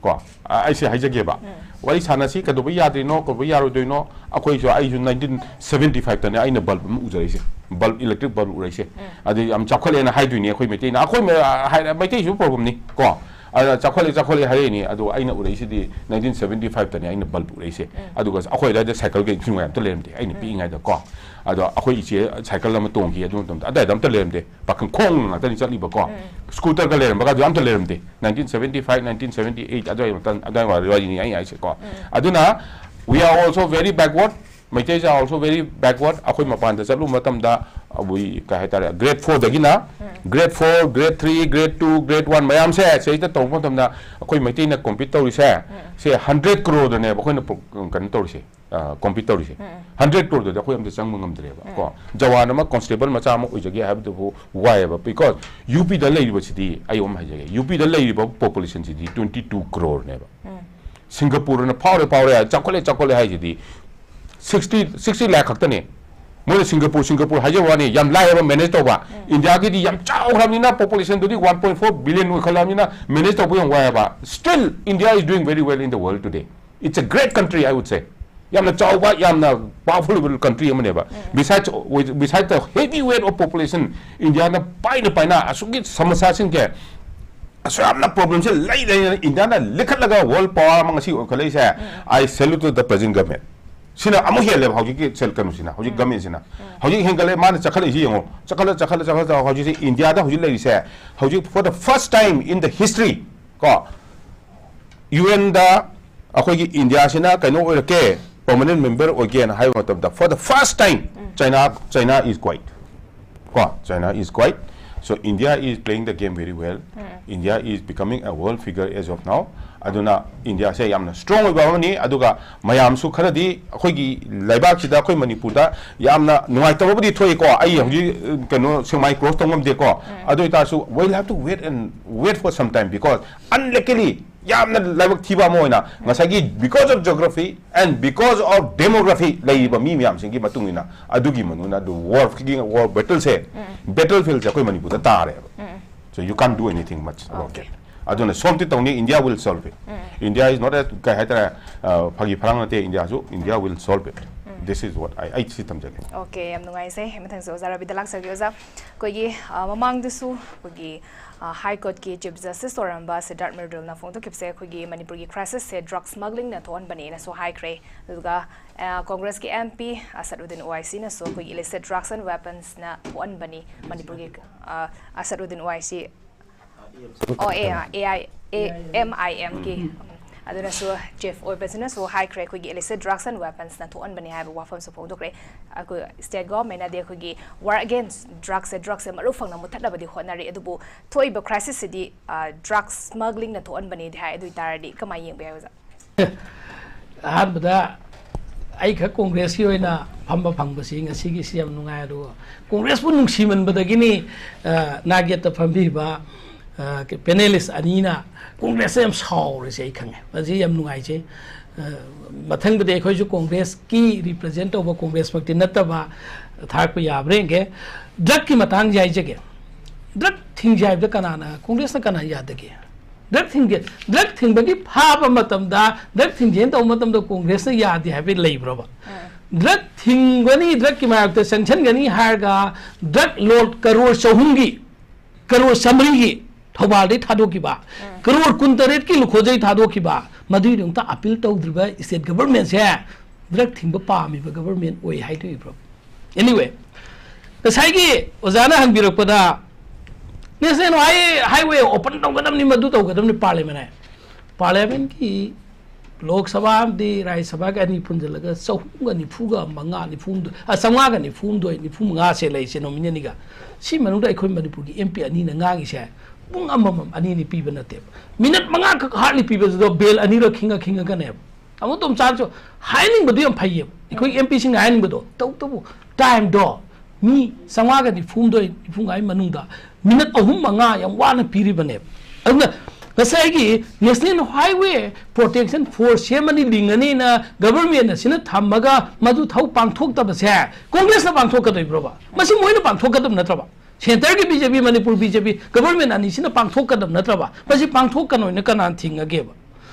ꯀꯣ, ꯑ-, ꯑꯩꯁꯦ ꯍꯥꯏꯖꯒꯦꯕ꯫ ꯋꯥꯔꯤ ꯁꯥꯟꯅꯁꯤ, ꯀꯩꯗꯧꯕ ꯌꯥꯗ꯭ꯔꯤꯅꯣ, ꯀꯩꯗꯧꯕ ꯌꯥꯔꯣꯏꯗꯣꯏꯅꯣ? ꯑꯩꯈꯣꯏꯁꯨ, ꯑꯩꯁꯨ nineteen seventy five ꯇꯅꯦ ꯑꯩꯅ bulb ꯑꯃ ꯎꯖꯔꯛꯏꯁꯦ꯫ Bulb, electric bulb ꯎꯔꯛꯏꯁꯦ꯫ ꯑꯗꯨ ꯌꯥꯝ ꯆꯥꯎꯈꯠꯂꯦꯅ ꯍꯥꯏꯗꯣꯏꯅꯤ ꯑꯩꯈꯣꯏ ꯃꯩꯇꯩꯅ꯫ ꯑꯩꯈꯣꯏ ꯃ-, ꯍꯥꯏ-, ꯃꯩꯇꯩꯁꯨ problem ꯅꯤ ꯀꯣ꯫ ꯑꯗ ꯆꯥꯎꯈꯠꯂꯦ, ꯆꯥꯎꯈꯠꯂꯦ ꯍꯥꯏꯔꯛꯏꯅꯤ꯫ ꯑꯗꯣ ꯑꯩꯅ ꯎꯔꯛꯏꯁꯤꯗꯤ nineteen seventy five ꯇꯅꯦ ꯑꯩꯅ bulb ꯎꯔꯛꯏꯁꯦ꯫ ꯑꯗꯨꯒ ꯑꯩꯈꯣꯏ ꯑꯗꯥꯏꯗ cycle ꯒ ꯏꯟꯊꯤ ꯅꯨꯡꯉꯥꯏ ꯑꯝꯇ ꯂꯩꯔꯝꯗꯦ ꯑꯩꯅ ꯄꯤꯛꯏꯉꯩꯗ ꯀꯣ꯫ ꯑꯗꯣ ꯑꯩꯈꯣꯏ ꯏꯆꯦ cycle ꯑꯃ ꯇꯣꯡꯈꯤ ꯑꯗꯨ ꯃꯇꯝꯗ꯫ ꯑꯗꯥꯏꯗ ꯑꯝꯇ ꯂꯩꯔꯝꯗꯦ꯫ ꯄꯥꯈꯪ ꯈꯣꯡ ꯉꯥꯛꯇꯅꯤ ꯆꯠꯂꯤꯕꯀꯣ꯫ Scooter ꯒ ꯂꯩꯔꯝꯕꯒꯗꯨ ꯑꯝꯇ ꯂꯩꯔꯝꯗꯦ꯫ Nineteen seventy five, nineteen seventy eight ꯑꯗꯨꯋꯥꯏ ꯃꯇꯝ, ꯑꯗꯨꯋꯥꯏ ꯋꯥꯔꯤꯅꯤ ꯑꯩ ꯍꯥꯏꯁꯦꯀꯣ꯫ ꯑꯗꯨꯅ we are also very backward, Meiteis are also very backward꯫ ꯑꯩꯈꯣꯏ ꯃꯄꯥꯟꯗ ꯆꯠꯂꯨꯕ ꯃꯇꯝꯗ, ꯑꯩꯈꯣꯏ ꯀꯩ ꯍꯥꯏꯇꯥꯔꯦ, grade four ꯗꯒꯤꯅ Grade four, grade three, grade two, grade one ꯃꯌꯥꯝꯁꯦ ꯁꯤꯗꯩꯗ ꯇꯧꯕ ꯃꯇꯝꯗ ꯑꯩꯈꯣꯏ ꯃꯩꯇꯩꯅ compete ꯇꯧꯔꯤꯁꯦ, ꯁꯦ hundred crore ꯗꯅꯦꯕ ꯑꯩꯈꯣꯏꯅ ꯄ꯭ꯔꯣ-, ꯀꯩꯅꯣ ꯇꯧꯔꯤꯁꯦ, compete ꯇꯧꯔꯤꯁꯦ꯫ Hundred crore ꯗꯨꯗꯤ ꯑꯩꯈꯣꯏ ꯑꯝꯇ ꯆꯪꯕ ꯉꯝꯗ꯭ꯔꯦꯕ ꯀꯣ꯫ ꯖꯋꯥꯟ ꯑꯃ, constable ꯃꯆꯥ ꯑꯃ ꯑꯣꯏꯖꯒꯦ ꯍꯥꯏꯕꯗꯨꯕꯨ ꯋꯥꯏꯑꯦꯕ, because UP ꯗ ꯂꯩꯔꯤꯕꯁꯤꯗꯤ, ꯑꯩ ꯑꯃ ꯍꯥꯏꯖꯒꯦ, UP ꯗ ꯂꯩꯔꯤꯕ population ꯁꯤꯗꯤ twenty two crore ꯅꯦꯕ꯫ ꯁꯤꯡꯒꯥꯄꯨꯔꯅ ꯐꯥꯎꯔꯦ ꯐꯥꯎꯔꯦ, ꯆꯥꯎꯈꯠꯂꯦ ꯆꯥꯎꯈꯠꯂꯦ ꯍꯥꯏꯁꯤꯗꯤ sixty, sixty lakh ꯈꯛꯇꯅꯦ꯫ ꯃꯣꯏꯅ ꯁꯤꯡꯒꯥꯄꯨꯔ, ꯁꯤꯡꯒꯥꯄꯨꯔ ꯍꯥꯏꯖꯕ ꯋꯥꯅꯤ, ꯌꯥꯝ ꯂꯥꯏꯌꯦꯕ manage ꯇꯧꯕ꯫ ꯏꯟꯗꯤꯌꯥꯒꯤꯗꯤ ꯌꯥꯝ ꯆꯥꯎꯈ꯭ꯔꯕꯅꯤꯅ, population ꯗꯨꯗꯤ one point four billion ꯑꯣꯏꯈꯠꯂꯕꯅꯤꯅ, manage ꯇꯧꯕ ꯌꯥꯝ ꯋꯥꯏꯑꯦꯕ꯫ Still, India is doing very well in the world today. It's a great country, I would say. ꯌꯥꯝꯅ ꯆꯥꯎꯕ, ꯌꯥꯝꯅ powerful ꯑꯣꯏꯕ country ꯑꯃꯅꯦꯕ꯫ Besides, besides the heavy weight of population, ꯏꯟꯗꯤꯌꯥꯅ ꯄꯥꯏꯅ ꯄꯥꯏꯅ ꯑꯁꯨꯛꯀꯤ ꯁꯃꯁ꯭ꯌꯥꯁꯤꯡꯁꯦ, ꯑꯁꯨꯛ ꯌꯥꯝꯅ problem ꯁꯦ ꯂꯩ ꯂꯩꯅ ꯏꯟꯗꯤꯌꯥꯅ ꯂꯤꯈꯠꯂꯒ world power ꯑꯃ ꯉꯁꯤ ꯑꯣꯏꯈꯠꯂꯛꯏꯁꯦ, I salute to the present government. ꯁꯤꯅ ꯑꯃꯨꯛ ꯍꯦꯜꯂꯦꯕ ꯍꯧꯖꯤꯛꯀꯤ ꯁꯦꯜ ꯀꯩꯅꯣꯁꯤꯅ, ꯍꯧꯖꯤꯛ government ꯁꯤꯅ꯫ ꯍꯧꯖꯤꯛ ꯍꯦꯟꯒꯠꯂꯦ, ꯃꯥꯅ ꯆꯈꯠꯂꯛꯏꯁꯤ ꯌꯦꯡꯉꯣ, ꯆꯈꯠꯂ, ꯆꯈꯠꯂ, ꯆꯈꯠꯂ, ꯆꯈꯠꯂ ꯍꯧꯖꯤꯛꯁꯦ ꯏꯟꯗꯤꯌꯥꯗ ꯍꯧꯖꯤꯛ ꯂꯩꯔꯤꯁꯦ, ꯍꯧꯖꯤꯛ for the first time in the history ꯀꯣ, UN ꯗ ꯑꯩꯈꯣꯏꯒꯤ ꯏꯟꯗꯤꯌꯥꯁꯤꯅ ꯀꯩꯅꯣ ꯑꯣꯏꯔꯛꯀꯦ, permanent member ꯑꯣꯏꯒꯦꯅ ꯍꯥꯏꯕ ꯃꯇꯝꯗ, for the first time, China, China is quiet. ꯀꯣ, China is quiet. So India is playing the game very well. India is becoming a world figure as of now. ꯑꯗꯨꯅ ꯏꯟꯗꯤꯌꯥꯁꯦ ꯌꯥꯝꯅ strong ꯑꯣꯏꯕ ꯑꯃꯅꯤ꯫ ꯑꯗꯨꯒ ꯃꯌꯥꯝꯁꯨ ꯈꯔꯗꯤ ꯑꯩꯈꯣꯏꯒꯤ ꯂꯩꯕꯥꯛꯁꯤꯗ, ꯑꯩꯈꯣꯏ ꯃꯅꯤꯄꯨꯔꯗ ꯌꯥꯝꯅ ꯅꯨꯡꯉꯥꯏꯇꯕꯕꯨꯗꯤ ꯊꯣꯛꯏꯀꯣ꯫ ꯑꯩ ꯍꯧꯖꯤꯛ, ꯑ, ꯀꯩꯅꯣ, ꯁꯦꯛꯃꯥꯏ cross ꯇꯧ ꯉꯝꯗꯦꯀꯣ꯫ ꯑꯗꯨ ꯑꯣꯏꯇꯥꯔꯁꯨ, we'll have to wait and wait for some time, because unluckily ꯌꯥꯝꯅ ꯂꯥꯏꯕꯛ ꯊꯤꯕ ꯑꯃ ꯑꯣꯏꯅ ꯉꯁꯥꯏꯒꯤ because of geography and because of demography ꯂꯩꯔꯤꯕ ꯃꯤ ꯃꯌꯥꯝꯁꯤꯡꯒꯤ ꯃꯇꯨꯡ ꯏꯟꯅ, ꯑꯗꯨꯒꯤ ꯃꯅꯨꯡꯗ ꯑꯗꯨ war, war battle ꯁꯦ, battle field ꯁꯦ ꯑꯩꯈꯣꯏ ꯃꯅꯤꯄꯨꯔꯗ ꯇꯥꯔꯦꯕ꯫ So you can't do anything much about it. ꯑꯗꯨꯅ solve ꯇꯤ ꯇꯧꯅꯤ, India will solve it. India is not a, ꯀꯩ ꯍꯥꯏꯇꯥꯔꯦ, ꯑ, ꯐꯥꯒꯤ ꯐꯔꯥꯡ ꯅꯠꯇꯦ, ꯏꯟꯗꯤꯌꯥꯁꯨ, India will solve it. This is what I, ꯑꯩ ꯁꯤ ꯊꯝꯖꯒꯦ꯫ Okay, ꯌꯥꯝ ꯅꯨꯡꯉꯥꯏꯖꯩ꯫ ꯃꯊꯪꯁꯨ ꯑꯣꯖꯥ ꯔꯕꯤꯗ ꯂꯥꯛꯆꯒꯦ꯫ ꯑꯣꯖꯥ, ꯑꯩꯈꯣꯏꯒꯤ, ꯑ, ꯃꯃꯥꯡꯗꯁꯨ ꯑꯩꯈꯣꯏꯒꯤ, ꯑ, High Court ꯀꯤ Chief Justice ꯑꯣꯏꯔꯝꯕ ꯁꯤꯗꯥꯔꯠ ꯃꯔꯗꯨꯜꯅ ꯐꯣꯡꯗꯣꯛꯈꯤꯕꯁꯦ, ꯑꯩꯈꯣꯏꯒꯤ ꯃꯅꯤꯄꯨꯔꯒꯤ crisis ꯁꯦ drug smuggling ꯅ ꯊꯣꯛꯍꯟꯕꯅꯦꯅꯁꯨ ꯍꯥꯏꯈ꯭ꯔꯦ꯫ ꯑꯗꯨꯒ, ꯑ, Congress ꯀꯤ MP ꯑꯁꯗ ꯎꯗꯤꯟ ꯑꯣꯋꯥꯏꯁꯤꯅꯁꯨ ꯑꯩꯈꯣꯏꯒꯤ illicit drugs and weapons ꯅ ꯊꯣꯛꯍꯟꯕꯅꯤ ꯃꯅꯤꯄꯨꯔꯒꯤ, ꯑ, ꯑꯁꯗ ꯎꯗꯤꯟ ꯑꯣꯋꯥꯏꯁꯤ ꯑꯣ, ꯑꯦ, ꯑꯥꯏ, A I, A M I M ꯀꯤ꯫ ꯑꯗꯨꯅꯁꯨ ꯆꯤꯐ ꯑꯣꯏꯕꯁꯤꯅꯁꯨ ꯍꯥꯏꯈ꯭ꯔꯦ, ꯑꯩꯈꯣꯏꯒꯤ illicit drugs and weaponsꯅ ꯊꯣꯛꯍꯟꯕꯅꯤ ꯍꯥꯏꯕ ꯋꯥꯐꯝꯁꯨ ꯐꯣꯡꯗꯣꯛꯈ꯭ꯔꯦ꯫ ꯑꯩꯈꯣꯏ ꯁ꯭ꯇꯦꯠ ꯒꯣꯚꯔꯟꯃꯦꯟꯠꯅꯗꯤ ꯑꯩꯈꯣꯏꯒꯤ war against drugsꯁꯦ, drugsꯁꯦ ꯃꯔꯨ ꯐꯪꯅ ꯃꯨꯠꯊꯠꯅꯕꯗꯤ ꯍꯣꯠꯅꯔꯤ, ꯑꯗꯨꯕꯨ ꯊꯣꯛꯏꯕ crisisꯁꯤꯗꯤ drugs smugglingꯅ ꯊꯣꯛꯍꯟꯕꯅꯤꯗꯤ ꯍꯥꯏ꯫ ꯑꯗꯨ ꯑꯣꯏꯇꯥꯔꯗꯤ ꯀꯃꯥꯏꯅ ꯌꯦꯡꯕ ꯌꯥꯏ, ꯑꯣꯖꯥ? ꯑꯍꯥꯟꯕꯗ ꯑꯩꯈꯛ ꯀꯣꯡꯒ꯭ꯔꯦꯁꯀꯤ ꯑꯣꯏꯅ ꯐꯝꯕ ꯐꯪꯕꯁꯤ ꯉꯁꯤꯒꯤꯁꯤ ꯌꯥꯝ ꯅꯨꯡꯉꯥꯏ꯫ ꯑꯗꯨꯒ ꯀꯣꯡꯒ꯭ꯔꯦꯁꯄꯨ ꯅꯨꯡꯁꯤꯃꯟꯕꯗꯒꯤꯅꯤ, ꯑ, ꯅꯥꯛ ꯌꯦꯠꯇ ꯐꯝꯕꯤꯕ, ꯑ, ꯄꯦꯅꯦꯂꯤꯁ ꯑꯅꯤꯅ ꯀꯣꯡꯒ꯭ꯔꯦꯁꯇ ꯌꯥꯝ ꯁꯥꯎꯔꯤꯁꯦ ꯑꯩ ꯈꯪꯉꯦ꯫ ꯃꯁꯤ ꯌꯥꯝ ꯅꯨꯡꯉꯥꯏꯖꯩ꯫ ꯑ, ꯃꯊꯪꯗꯗꯤ ꯑꯩꯈꯣꯏꯁꯨ ꯀꯣꯡꯒ꯭ꯔꯦꯁꯀꯤ ꯔꯤꯄ꯭ꯔꯖꯦꯟ ꯇꯧꯕ, ꯀꯣꯡꯒ꯭ꯔꯦꯁꯃꯛꯇꯤ ꯅꯠꯇꯕ, ꯊꯥꯔꯛꯄ ꯌꯥꯕ꯭ꯔꯥ ꯌꯦꯡꯒꯦ꯫ ꯗ꯭ꯔꯒꯀꯤ ꯃꯇꯥꯡꯁꯦ ꯍꯥꯏꯖꯒꯦ꯫ ꯗ꯭ꯔꯒ ꯊꯤꯡꯁꯦ ꯍꯥꯏꯕꯗ ꯀꯅꯥꯅ, ꯀꯣꯡꯒ꯭ꯔꯦꯁꯅ ꯀꯅꯥ ꯌꯥꯗꯒꯦ? ꯗ꯭ꯔꯒ ꯊꯤꯡꯒꯦ, ꯗ꯭ꯔꯒ ꯊꯤꯡꯕꯒꯤ ꯐꯥꯕ ꯃꯇꯝꯗ, ꯗ꯭ꯔꯒ ꯊꯤꯡꯁꯦꯅ ꯇꯧꯕ ꯃꯇꯝꯗ ꯀꯣꯡꯒ꯭ꯔꯦꯁꯅ ꯌꯥꯗꯦ ꯍꯥꯏꯕ ꯂꯩꯕ꯭ꯔꯕ? ꯗ꯭ꯔꯒ ꯊꯤꯡꯒꯅꯤ, ꯗ꯭ꯔꯒꯀꯤ ꯃꯥꯌꯣꯛꯇ ꯆꯪꯁꯟꯒꯅꯤ ꯍꯥꯏꯔꯒ ꯗ꯭ꯔꯒ ꯂꯣꯔꯗ ꯀꯔꯣꯔ ꯆꯍꯨꯝꯒꯤ, ꯀꯔꯣꯔ ꯆꯥꯃꯔꯤꯒꯤ ꯊꯧꯕꯥꯜꯗꯩ ꯊꯥꯗꯣꯛꯈꯤꯕ, ꯀꯔꯣꯔ ꯀꯨꯟꯇꯔꯦꯠꯀꯤ ꯂꯨꯈꯣꯖꯩ ꯊꯥꯗꯣꯛꯈꯤꯕ, ꯃꯗꯨꯒꯤꯗꯃꯛꯇ ꯑꯄꯤꯜ ꯇꯧꯗ꯭ꯔꯤꯕ ꯁ꯭ꯇꯦꯠ ꯒꯚꯔꯟꯃꯦꯟꯠꯁꯦ ꯗ꯭ꯔꯒ ꯊꯤꯡꯕ ꯄꯥꯝꯃꯤꯕ ꯒꯚꯔꯟꯃꯦꯟꯠ ꯑꯣꯏ ꯍꯥꯏꯗꯣꯔꯤꯕ꯭ꯔꯣ? Anyway, ꯉꯁꯥꯏꯒꯤ ꯑꯣꯖꯥꯅ ꯍꯪꯕꯤꯔꯛꯄꯗ national high, highway open ꯇꯧꯒꯗꯕꯅꯤ, ꯃꯗꯨ ꯇꯧꯒꯗꯕꯅꯤ, ꯄꯥꯔꯂꯤꯌꯥꯃꯦꯟ ꯍꯥꯏ꯫ ꯄꯥꯔꯂꯤꯌꯥꯃꯦꯟꯒꯤ ꯂꯣꯛ ꯁꯚꯥ ꯑꯃꯗꯤ ꯔꯥꯖ꯭ꯌ ꯁꯚꯥꯒꯤ ꯑꯅꯤ ꯄꯨꯟꯁꯤꯜꯂꯒ ꯆꯍꯨꯝꯒ ꯅꯤꯐꯨꯒ ꯃꯉꯥ, ꯅꯤꯐꯨ, ꯑ, ꯆꯥꯝꯃꯉꯥꯒ ꯅꯤꯐꯨ ꯍꯨꯝꯗꯣꯏ, ꯅꯤꯐꯨ ꯃꯉꯥꯁꯦ ꯂꯩꯔꯤꯁꯦ, ꯅꯣꯃꯤꯅꯦꯜꯒꯤꯒ꯫ ꯁꯤ ꯃꯅꯨꯡꯗ ꯑꯩꯈꯣꯏ ꯃꯅꯤꯄꯨꯔꯒꯤ ꯑꯦꯝ ꯄꯤ ꯑꯅꯤꯅ ꯉꯥꯡꯉꯤꯁꯦ ꯄꯨꯡ ꯑꯃꯃꯝ, ꯑꯅꯤ ꯑꯅꯤ ꯄꯤꯕ ꯅꯠꯇꯦꯕ꯫ ꯃꯤꯅꯠ ꯃꯉꯥꯈꯛ hardly ꯄꯤꯕꯗꯨꯗ ꯕꯦꯜ ꯑꯅꯤꯔꯛ ꯈꯤꯡꯉ ꯈꯤꯡꯉꯒꯅꯦꯕ꯫ ꯇꯥꯃꯣ ꯇꯣꯝꯆꯥꯅꯁꯨ ꯍꯥꯏꯅꯤꯡꯕꯗꯨ ꯌꯥꯝ ꯐꯩꯌꯦꯕ, ꯑꯩꯈꯣꯏ ꯑꯦꯝ ꯄꯤꯁꯤꯡꯅ ꯍꯥꯏꯅꯤꯡꯕꯗꯣ꯫ ꯇꯧꯕꯇꯕꯨ ꯇꯥꯏꯝꯗꯣ ꯃꯤ ꯆꯥꯝꯃꯉꯥꯒ ꯅꯤꯐꯨ ꯍꯨꯝꯗꯣꯏ, ꯅꯤꯐꯨ ꯃꯉꯥꯒꯤ ꯃꯅꯨꯡꯗ ꯃꯤꯅꯠ ꯑꯍꯨꯝ ꯃꯉꯥ ꯌꯥꯝ ꯋꯥꯅ ꯄꯤꯔꯤꯕꯅꯦꯕ꯫ ꯑꯗꯨꯅ ꯉꯁꯥꯏꯒꯤ National Highway Protection Force ꯁꯦꯝꯃꯅꯤ, ꯂꯤꯡꯉꯅꯤꯅ ꯒꯚꯔꯟꯃꯦꯟ ꯑꯁꯤꯅ ꯊꯝꯃꯒ ꯃꯗꯨ ꯊꯕꯛ ꯄꯥꯡꯊꯣꯛꯇꯕꯁꯦ ꯀꯣꯡꯒ꯭ꯔꯦꯁꯅ ꯄꯥꯡꯊꯣꯛꯀꯗꯣꯏꯕ꯭ꯔꯣꯕ? ꯃꯁꯤ ꯃꯣꯏꯅ ꯄꯥꯡꯊꯣꯛꯀꯗꯕ ꯅꯠꯇ꯭ꯔꯕ? ꯁꯦꯟꯇꯔꯒꯤ ꯕꯤ ꯖꯦ ꯄꯤ, ꯃꯅꯤꯄꯨꯔ ꯕꯤ ꯖꯦ ꯄꯤ ꯒꯚꯔꯟꯃꯦꯟ ꯑꯅꯤꯁꯤꯅ ꯄꯥꯡꯊꯣꯛꯀꯗꯕ ꯅꯠꯇ꯭ꯔꯕ? ꯃꯁꯤ ꯄꯥꯡꯊꯣꯛꯀꯅꯣꯏꯅ ꯀꯅꯥꯅ ꯊꯤꯡꯉꯒꯦꯕ?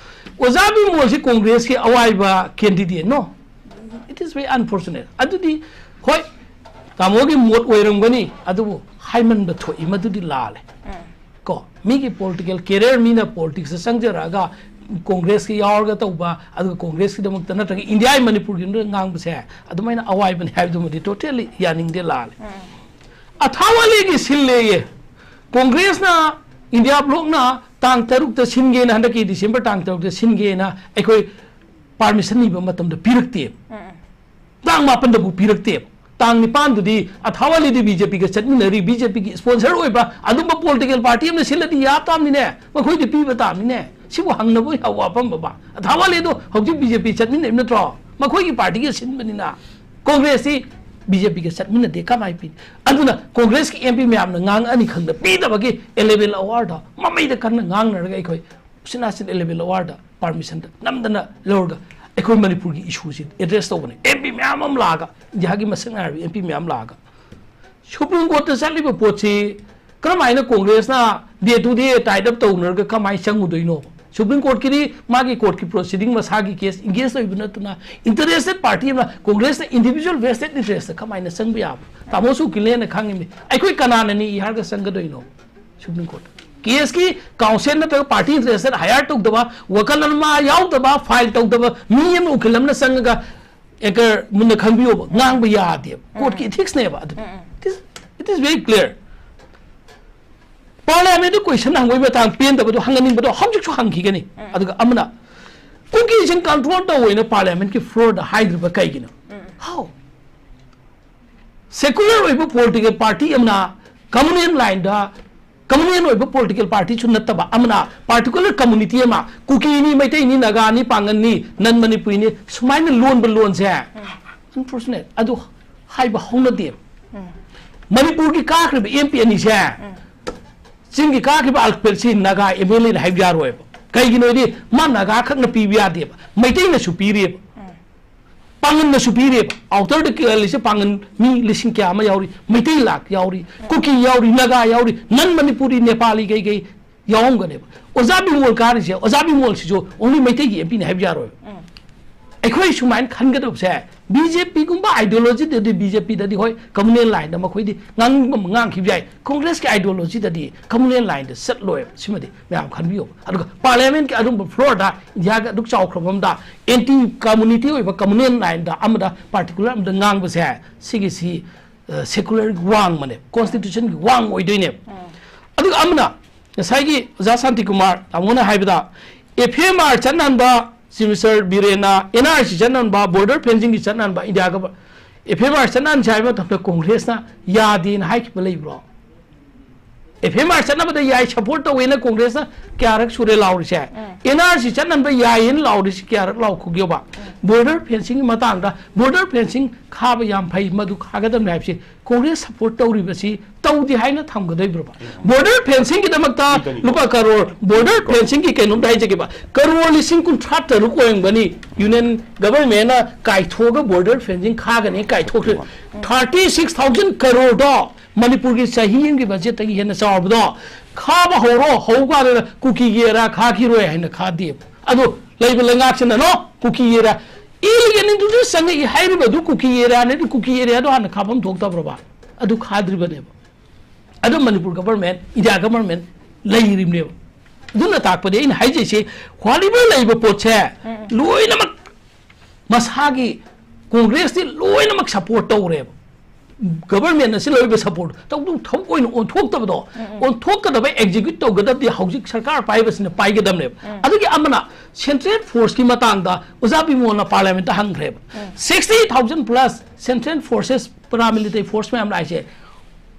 ꯑꯣꯖꯥ ꯕꯤꯃꯣꯜꯁꯤ ꯀꯣꯡꯒ꯭ꯔꯦꯁꯀꯤ ꯑꯋꯥꯏꯕ candidate no? It is very unfortunate. ꯑꯗꯨꯗꯤ ꯍꯣꯏ, ꯇꯥꯃꯣꯒꯤ ꯃꯣꯠ ꯑꯣꯏꯔꯝꯒꯅꯤ, ꯑꯗꯨꯕꯨ ꯍꯥꯏꯃꯟꯕ ꯊꯣꯛꯏ, ꯃꯗꯨꯗꯤ ꯂꯥꯜꯂꯦ꯫ ꯀꯣ, ꯃꯤꯒꯤ political career, ꯃꯤꯅ politics ꯇ ꯆꯪꯖꯔꯛꯑꯒ ꯀꯣꯡꯒ꯭ꯔꯦꯁꯀꯤ ꯌꯥꯎꯔꯒ ꯇꯧꯕ, ꯑꯗꯨꯒ ꯀꯣꯡꯒ꯭ꯔꯦꯁꯀꯤꯗꯃꯛꯇ ꯅꯠꯇ꯭ꯔꯒ ꯏꯟꯗꯤꯌꯥꯒꯤ ꯃꯅꯤꯄꯨꯔꯒꯤ ꯉꯥꯡꯕꯁꯦ ꯑꯗꯨꯃꯥꯏꯅ ꯑꯋꯥꯏꯕꯅꯤ ꯍꯥꯏꯕꯗꯨꯃꯗꯤ totally ꯌꯥꯅꯤꯡꯗꯦ, ꯂꯥꯜꯂꯦ꯫ ꯑꯊꯥꯋꯥꯂꯦꯒꯤ ꯁꯤꯜꯂꯦꯌꯦ꯫ ꯀꯣꯡꯒ꯭ꯔꯦꯁꯅ, ꯏꯟꯗꯤꯌꯥ ꯕ꯭ꯂꯣꯛꯅ ꯇꯥꯡ ꯇꯔꯨꯛꯇ ꯁꯤꯟꯒꯦꯅ, ꯍꯟꯗꯛꯀꯤ ꯗꯤꯁꯦꯝꯕꯔ ꯇꯥꯡ ꯇꯔꯨꯛꯇ ꯁꯤꯟꯒꯦꯅ ꯑꯩꯈꯣꯏ ꯄꯥꯔꯃꯤꯁꯟ ꯅꯤꯕ ꯃꯇꯝꯗ ꯄꯤꯔꯛꯇꯦꯕ꯫ ꯇꯥꯡ ꯃꯥꯄꯟꯗꯕꯨ ꯄꯤꯔꯛꯇꯦꯕ꯫ ꯇꯥꯡ ꯅꯤꯄꯥꯟꯗꯨꯗꯤ ꯑꯊꯥꯋꯥꯂꯤꯗꯤ ꯕꯤ ꯖꯦ ꯄꯤꯒ ꯆꯠꯃꯤꯟꯅꯔꯤ, ꯕꯤ ꯖꯦ ꯄꯤꯒꯤ ꯁ꯭ꯄꯣꯟꯁꯔ ꯑꯣꯏꯕ ꯑꯗꯨꯝꯕ ꯄꯣꯂꯤꯇꯤꯀꯦꯜ ꯄꯥꯔꯇꯤ ꯑꯃꯅ ꯁꯤꯜꯂꯗꯤ ꯌꯥ ꯇꯥꯕꯅꯤꯅꯦ, ꯃꯈꯣꯏꯗꯤ ꯄꯤꯕ ꯇꯥꯕꯅꯤꯅꯦ꯫ ꯁꯤꯕꯨ ꯍꯪꯅꯕ ꯌꯥꯕ ꯋꯥꯐꯝ ꯑꯃ? ꯑꯊꯥꯋꯥꯂꯤꯗꯣ ꯍꯧꯖꯤꯛ ꯕꯤ ꯖꯦ ꯄꯤ ꯆꯠꯃꯤꯟꯅꯔꯤꯕ ꯅꯠꯇ꯭ꯔꯣ? ꯃꯈꯣꯏꯒꯤ ꯄꯥꯔꯇꯤꯒ ꯁꯤꯟꯕꯅꯤꯅ꯫ ꯀꯣꯡꯒ꯭ꯔꯦꯁꯇꯤ ꯕꯤ ꯖꯦ ꯄꯤꯒ ꯆꯠꯃꯤꯟꯅꯗꯦ, ꯀꯃꯥꯏꯅ ꯄꯤꯅꯤ? ꯑꯗꯨꯅ ꯀꯣꯡꯒ꯭ꯔꯦꯁꯀꯤ ꯑꯦꯝ ꯄꯤ ꯃꯌꯥꯝꯅ ꯉꯥꯡꯉꯛꯑꯅꯤ ꯈꯪꯗ ꯄꯤꯗꯕꯒꯤ ꯑꯦꯂꯦꯚꯦꯟ ꯑꯋꯥꯔꯗꯣ ꯃꯃꯩꯗ ꯀꯟꯅ ꯉꯥꯡꯅꯔꯒ ꯑꯩꯈꯣꯏ ꯎꯆꯤꯟ ꯅꯥꯆꯤꯟ ꯑꯦꯂꯦꯚꯦꯟ ꯑꯋꯥꯔꯗ ꯄꯥꯔꯃꯤꯁꯟꯗ ꯅꯝꯗꯅ ꯂꯧꯔꯒ ꯑꯩꯈꯣꯏ ꯃꯅꯤꯄꯨꯔꯒꯤ ꯏꯁꯨꯁꯤ ꯑꯦꯗ꯭ꯔꯦꯁ ꯇꯧꯕꯅꯦ꯫ ꯑꯦꯝ ꯄꯤ ꯃꯌꯥꯝ ꯑꯃ ꯂꯥꯛꯑꯒ, ꯏꯟꯗꯤꯌꯥꯒꯤ ꯃꯁꯛ ꯅꯥꯏꯔꯕ ꯑꯦꯝ ꯄꯤ ꯃꯌꯥꯝ ꯂꯥꯛꯑꯒ, ꯁꯨꯄ꯭ꯔꯤꯝ ꯀꯣꯔꯠꯇ ꯆꯠꯂꯤꯕ ꯄꯣꯠꯁꯤ ꯀꯔꯝꯍꯥꯏꯅ ꯀꯣꯡꯒ꯭ꯔꯦꯁꯅ ꯗꯦ ꯇꯨ ꯗꯦ ꯇꯥꯏꯠ ꯑꯞ ꯇꯧꯅꯔꯒ ꯀꯃꯥꯏꯅ ꯆꯪꯉꯨꯗꯣꯏꯅꯣ? ꯁꯨꯄ꯭ꯔꯤꯝ ꯀꯣꯔꯠꯀꯤꯗꯤ ꯃꯥꯒꯤ ꯀꯣꯔꯠꯀꯤ ꯄ꯭ꯔꯣꯁꯤꯗꯤꯡ, ꯃꯁꯥꯒꯤ ꯀꯦꯁ ꯏꯟꯒꯦꯖ ꯇꯧꯔꯤꯕ ꯅꯠꯇꯅ, ꯏꯟꯇꯔꯦꯁꯇꯦꯠ ꯄꯥꯔꯇꯤ ꯑꯃꯅ, ꯀꯣꯡꯒ꯭ꯔꯦꯁꯅ ꯏꯟꯗꯤꯚꯤꯖꯨꯋꯦꯜ ꯚꯦꯁꯇꯦꯠ ꯏꯟꯇꯔꯦꯁꯇ ꯀꯃꯥꯏꯅ ꯆꯪꯕ ꯌꯥꯕ? ꯇꯥꯃꯣꯁꯨ ꯎꯀꯤꯜꯅꯦꯅ ꯈꯪꯉꯤꯃꯤ꯫ ꯑꯩꯈꯣꯏ ꯀꯅꯥꯅ ꯅꯦꯛꯏ ꯍꯥꯏꯔꯒ ꯆꯪꯒꯗꯣꯏꯅꯣ ꯁꯨꯄ꯭ꯔꯤꯝ ꯀꯣꯔꯠꯇ? ꯀꯦꯁꯀꯤ ꯀꯥꯎꯟꯁꯤꯜ ꯅꯠꯇ꯭ꯔꯒ ꯄꯥꯔꯇꯤ ꯏꯟꯇꯔꯦꯁꯇꯦꯠ ꯍꯥꯌꯔ ꯇꯧꯗꯕ, ꯋꯀꯤꯜ ꯑꯃ ꯌꯥꯎꯗꯕ, ꯐꯥꯏꯜ ꯇꯧꯗꯕ ꯃꯤ ꯑꯃ, ꯎꯀꯤꯜ ꯑꯃꯅ ꯆꯪꯉꯒ, ꯑꯦꯡꯀꯔ ꯃꯨꯟꯅ ꯈꯪꯕꯤꯌꯣꯕ, ꯉꯥꯡꯕ ꯌꯥꯗꯦꯕ꯫ ꯀꯣꯔꯠꯀꯤ ꯏꯊꯤꯛꯁꯅꯦꯕ ꯑꯗꯨ꯫ It is, it is very clear. ꯄꯥꯔꯂꯤꯌꯥꯃꯦꯟꯗ ꯀꯣꯏꯁꯟ ꯍꯪꯕꯒꯤ ꯃꯇꯥꯡ ꯄꯦꯟꯗꯕꯗꯣ, ꯍꯪꯍꯟꯅꯤꯡꯕꯗꯣ ꯍꯧꯖꯤꯛꯁꯨ ꯍꯪꯈꯤꯒꯅꯤ꯫ ꯑꯗꯨꯒ ꯑꯃꯅ, ꯀꯨꯀꯤꯁꯤꯡ ꯀꯟꯇ꯭ꯔꯣꯜ ꯇꯧꯋꯦꯅ ꯄꯥꯔꯂꯤꯌꯥꯃꯦꯟꯒꯤ ꯐ꯭ꯂꯣꯔꯗ ꯍꯥꯏꯗ꯭ꯔꯤꯕ ꯀꯩꯒꯤꯅꯣ? How? ꯁꯦꯀꯨꯂꯔ ꯑꯣꯏꯕ ꯄꯣꯂꯤꯇꯤꯀꯦꯜ ꯄꯥꯔꯇꯤ ꯑꯃꯅ ꯀꯝꯃꯨꯅꯦꯜ ꯂꯥꯏꯟꯗ, ꯀꯝꯃꯨꯅꯦꯜ ꯑꯣꯏꯕ ꯄꯣꯂꯤꯇꯤꯀꯦꯜ ꯄꯥꯔꯇꯤꯁꯨ ꯅꯠꯇꯕ ꯑꯃꯅ ꯄꯥꯔꯇꯤꯀꯨꯂꯔ ꯀꯝꯃꯨꯅꯤꯇꯤ ꯑꯃ, ꯀꯨꯀꯤꯅꯤ, ꯃꯩꯇꯩꯅꯤ, ꯅꯥꯒꯥꯅꯤ, ꯄꯥꯡꯒꯜꯅꯤ, ꯅꯟ ꯃꯅꯤꯄꯨꯔꯤꯅꯤ, ꯁꯨꯃꯥꯏꯅ ꯂꯣꯟꯕ ꯂꯣꯟꯁꯦ ꯑꯟꯐꯣꯔꯆꯨꯅꯦꯠ, ꯑꯗꯨ ꯍꯥꯏꯕ ꯍꯧꯅꯗꯦꯕ꯫ ꯃꯅꯤꯄꯨꯔꯒꯤ ꯀꯥꯈ꯭ꯔꯤꯕ ꯑꯦꯝ ꯄꯤ ꯑꯅꯤꯁꯦ, ꯆꯤꯡꯒꯤ ꯀꯥꯈꯤꯕ ꯑꯜꯄꯦꯠꯁꯤ ꯅꯥꯒꯥ ꯑꯦꯝ ꯑꯦꯜ ꯑꯦꯅ ꯍꯥꯏꯕ ꯌꯥꯔꯣꯏꯕ꯫ ꯀꯩꯒꯤꯅꯣꯗꯤ ꯃꯥ ꯅꯥꯒꯥ ꯈꯛꯅ ꯄꯤꯕ ꯌꯥꯗꯦꯕ, ꯃꯩꯇꯩꯅꯁꯨ ꯄꯤꯔꯤꯕ, ꯄꯥꯡꯒꯜꯅꯁꯨ ꯄꯤꯔꯤꯕ꯫ ꯑꯥꯎꯇꯔꯗ ꯀ-, ꯂꯩꯁꯦ ꯄꯥꯡꯒꯜ ꯃꯤ ꯂꯤꯁꯤꯡ ꯀꯌꯥ ꯑꯃ ꯌꯥꯎꯔꯤ, ꯃꯩꯇꯩ ꯂꯥꯛ ꯌꯥꯎꯔꯤ, ꯀꯨꯀꯤ ꯌꯥꯎꯔꯤ, ꯅꯥꯒꯥ ꯌꯥꯎꯔꯤ, ꯅꯟ ꯃꯅꯤꯄꯨꯔꯤ, ꯅꯦꯄꯥꯂꯤ ꯀꯩꯀꯩ ꯌꯥꯎꯔꯝꯒꯅꯦꯕ꯫ ꯑꯣꯖꯥ ꯕꯤꯃꯣꯜ ꯀꯥꯔꯤꯁꯦ, ꯑꯣꯖꯥ ꯕꯤꯃꯣꯜꯁꯤꯁꯨ only ꯃꯩꯇꯩꯒꯤ ꯑꯦꯝ ꯄꯤꯅꯤ ꯍꯥꯏꯕ ꯌꯥꯔꯣꯏꯕ꯫ ꯑꯩꯈꯣꯏ ꯁꯨꯃꯥꯏꯅ ꯈꯟꯒꯗꯕꯁꯦ, ꯕꯤ ꯖꯦ ꯄꯤꯒꯨꯝꯕ ideologyꯗꯗꯤ, ꯕꯤ ꯖꯦ ꯄꯤꯗꯗꯤ ꯍꯣꯏ, ꯀꯝꯃꯨꯅꯦꯜ ꯂꯥꯏꯟꯗ ꯃꯈꯣꯏꯗꯤ ꯉꯥꯡꯅꯤꯡꯕ ꯑꯃ ꯉꯥꯡꯈꯤꯕ ꯌꯥꯏ, ꯀꯣꯡꯒ꯭ꯔꯦꯁꯀꯤ ideologyꯗꯗꯤ ꯀꯝꯃꯨꯅꯦꯜ ꯂꯥꯏꯟꯗ ꯆꯠꯂꯣꯏꯕ꯫ ꯁꯤꯃꯗꯤ ꯃꯌꯥꯝ ꯈꯟꯕꯤꯌꯣꯕ꯫ ꯑꯗꯨꯒ ꯄꯥꯔꯂꯤꯌꯥꯃꯦꯟꯠꯀꯤ ꯑꯗꯨꯝꯕ ꯐ꯭ꯂꯣꯔꯗ, ꯏꯟꯗꯤꯌꯥꯒꯤ ꯑꯗꯨꯛ ꯆꯥꯎꯈ꯭ꯔꯕ ꯑꯃꯗ, ꯑꯦꯟꯇꯤ ꯀꯝꯃꯨꯅꯤꯇꯤ ꯑꯣꯏꯕ ꯀꯝꯃꯨꯅꯦꯜ ꯂꯥꯏꯟꯗ ꯑꯃꯗ, ꯄꯥꯔꯇꯤꯀꯨꯂꯔ ꯑꯃꯗ ꯉꯥꯡꯕꯁꯦ, ꯁꯤꯒꯤꯁꯤ, ꯑ, ꯁꯦꯀꯨꯂꯔꯒꯤ ꯋꯥꯡꯃꯅꯦꯕ, ꯀꯣꯟꯁꯇꯤꯇ꯭ꯌꯨꯁꯟꯒꯤ ꯋꯥꯡꯃ ꯑꯣꯏꯗꯣꯏꯅꯦꯕ꯫ ꯑꯗꯨꯒ ꯑꯃꯅ ꯉꯁꯥꯏꯒꯤ ꯑꯣꯖꯥ ꯁꯥꯟꯇꯤꯀꯨꯃꯥꯔ ꯇꯥꯃꯣꯅ ꯍꯥꯏꯕꯗ, ꯑꯦꯐ ꯑꯦꯝ ꯑꯥꯔ ꯆꯠꯅꯍꯟꯕ, ꯆꯤꯐ ꯃꯤꯅꯤꯁꯇꯔ ꯕꯤꯔꯦꯟꯅ ꯑꯦꯟ ꯑꯥꯔ ꯁꯤ ꯆꯠꯅꯍꯟꯕ, ꯕꯣꯔꯗꯔ ꯐꯦꯟꯁꯤꯡꯒꯤ ꯆꯠꯅꯍꯟꯕ, ꯏꯟꯗꯤꯌꯥꯒ ꯑꯦꯐ ꯑꯦꯝ ꯑꯥꯔ ꯆꯠꯅꯍꯟꯁꯦ ꯍꯥꯏꯕ ꯃꯇꯝꯗ ꯀꯣꯡꯒ꯭ꯔꯦꯁꯅ ꯌꯥꯗꯦꯅ ꯍꯥꯏꯈꯤꯕ ꯂꯩꯕ꯭ꯔꯣ? ꯑꯦꯐ ꯑꯦꯝ ꯑꯥꯔ ꯆꯠꯅꯕꯗ ꯌꯥꯏ, ꯁꯄꯣꯔꯠ ꯇꯧꯋꯦꯅ ꯀꯣꯡꯒ꯭ꯔꯦꯁꯅ ꯀꯌꯥꯔꯛ ꯁꯨꯔꯦ ꯂꯥꯎꯔꯤꯁꯦ? ꯑꯦꯟ ꯑꯥꯔ ꯁꯤ ꯆꯠꯅꯍꯟꯕ ꯌꯥꯏꯌꯦꯅ ꯂꯥꯎꯔꯤꯁꯤ ꯀꯌꯥꯔꯛ ꯂꯥꯎꯈꯤꯒꯦꯕ? ꯕꯣꯔꯗꯔ ꯐꯦꯟꯁꯤꯡꯒꯤ ꯃꯇꯥꯡꯗ, ꯕꯣꯔꯗꯔ ꯐꯦꯟꯁꯤꯡ ꯈꯥꯕ ꯌꯥꯝ ꯐꯩ, ꯃꯗꯨ ꯈꯥꯒꯗꯕꯅꯤ ꯍꯥꯏꯕꯁꯤ ꯀꯣꯡꯒ꯭ꯔꯦꯁ ꯁꯄꯣꯔꯠ ꯇꯧꯔꯤꯕꯁꯤ ꯇꯧꯗꯦ ꯍꯥꯏꯅ ꯊꯝꯒꯗꯣꯏꯕ꯭ꯔꯕ? ꯕꯣꯔꯗꯔ ꯐꯦꯟꯁꯤꯡꯒꯤꯗꯃꯛꯇ ꯂꯨꯄꯥ ꯀꯔꯣꯔ, ꯕꯣꯔꯗꯔ ꯐꯦꯟꯁꯤꯡꯒꯤ ꯀꯩꯅꯣꯝꯇ ꯍꯥꯏꯖꯒꯦꯕ, ꯀꯔꯣꯔ ꯂꯤꯁꯤꯡ ꯀꯨꯟꯊ꯭ꯔꯥ ꯇꯔꯨꯛ ꯑꯣꯏꯔꯝꯒꯅꯤ ꯌꯨꯅꯤꯌꯟ ꯒꯕꯔꯃꯦꯟꯅ ꯀꯥꯏꯊꯣꯛꯑꯒ ꯕꯣꯔꯗꯔ ꯐꯦꯟꯁꯤꯡ ꯈꯥꯒꯅꯤ ꯀꯥꯏꯊꯣꯛꯈ꯭ꯔꯦ꯫ ꯊꯥꯔꯇꯤ ꯁꯤꯛꯁ ꯊꯥꯎꯖꯟ ꯀꯔꯣꯔꯗꯣ, ꯃꯅꯤꯄꯨꯔꯒꯤ ꯆꯍꯤ ꯑꯃꯒꯤ ꯕꯖꯦꯠꯇꯒꯤ ꯍꯦꯟꯅ ꯆꯥꯎꯕꯗꯣ, ꯈꯥꯕ ꯍꯧꯔꯣ, ꯍꯧ ꯀꯥꯟꯗ ꯀꯨꯀꯤꯒꯤ ꯑꯦꯔꯥ ꯈꯥꯈꯤꯔꯣꯏ ꯍꯥꯏꯅ ꯈꯥꯗꯦ꯫ ꯑꯗꯣ ꯂꯩꯕ ꯂꯩꯉꯥꯛꯁꯤꯅꯅꯣ ꯀꯨꯀꯤꯒꯤ ꯑꯦꯔꯥ, ꯏꯂꯤꯒꯦꯜ ꯏꯟꯇ꯭ꯔꯨꯗ꯭ꯌꯨꯁ ꯆꯪꯉꯛꯏ ꯍꯥꯏꯔꯤꯕꯗꯨ ꯀꯨꯀꯤꯒꯤ ꯑꯦꯔꯤꯌꯥꯅꯗꯤ ꯀꯨꯀꯤꯒꯤ ꯑꯦꯔꯤꯌꯥꯗꯣ ꯍꯥꯟꯅ ꯈꯥꯐꯝ ꯊꯣꯛꯇꯕ꯭ꯔꯕ? ꯑꯗꯨ ꯈꯥꯗ꯭ꯔꯤꯕꯅꯦꯕ꯫ ꯑꯗꯨ ꯃꯅꯤꯄꯨꯔ ꯒꯕꯔꯃꯦꯟ, ꯏꯟꯗꯤꯌꯥ ꯒꯕꯔꯃꯦꯟ ꯂꯩꯔꯤꯕꯅꯦꯕ꯫ ꯑꯗꯨꯅ ꯇꯥꯛꯄꯗꯤ ꯑꯩꯅ ꯍꯥꯏꯖꯩꯁꯦ, ꯍꯣꯂꯤꯕꯔ ꯂꯩꯕ ꯄꯣꯠꯁꯦ ꯂꯣꯏꯅꯃꯛ ꯃꯁꯥꯒꯤ ꯀꯣꯡꯒ꯭ꯔꯦꯁꯇꯤ ꯂꯣꯏꯅꯃꯛ ꯁꯄꯣꯔꯠ ꯇꯧꯔꯦꯕ꯫ ꯒꯕꯔꯃꯦꯟ ꯑꯁꯤ ꯂꯧꯔꯤꯕ ꯁꯄꯣꯔꯠ ꯇꯧꯗꯨ ꯊꯕꯛ ꯑꯣꯏꯅ ꯑꯣꯟꯊꯣꯛꯇꯕꯗꯣ, ꯑꯣꯟꯊꯣꯛꯀꯗꯕ, ꯑꯦꯛꯖꯤꯀ꯭ꯌꯨꯠ ꯇꯧꯒꯗꯕꯗꯤ ꯍꯧꯖꯤꯛ ꯁꯔꯀꯥꯔ ꯄꯥꯏꯕꯁꯤꯅ ꯄꯥꯏꯒꯗꯕꯅꯦꯕ꯫ ꯑꯗꯨꯒꯤ ꯑꯃꯅ ꯁꯦꯟꯇ꯭ꯔꯦꯜ ꯐꯣꯔꯁꯀꯤ ꯃꯇꯥꯡꯗ ꯑꯣꯖꯥ ꯕꯤꯃꯣꯜꯅ ꯄꯥꯔꯂꯤꯌꯥꯃꯦꯟꯠꯇ ꯍꯪꯈ꯭ꯔꯦꯕ꯫ Sixty thousand plus central forces, paramilitary force ꯃꯌꯥꯝ ꯂꯥꯛꯏꯁꯦ,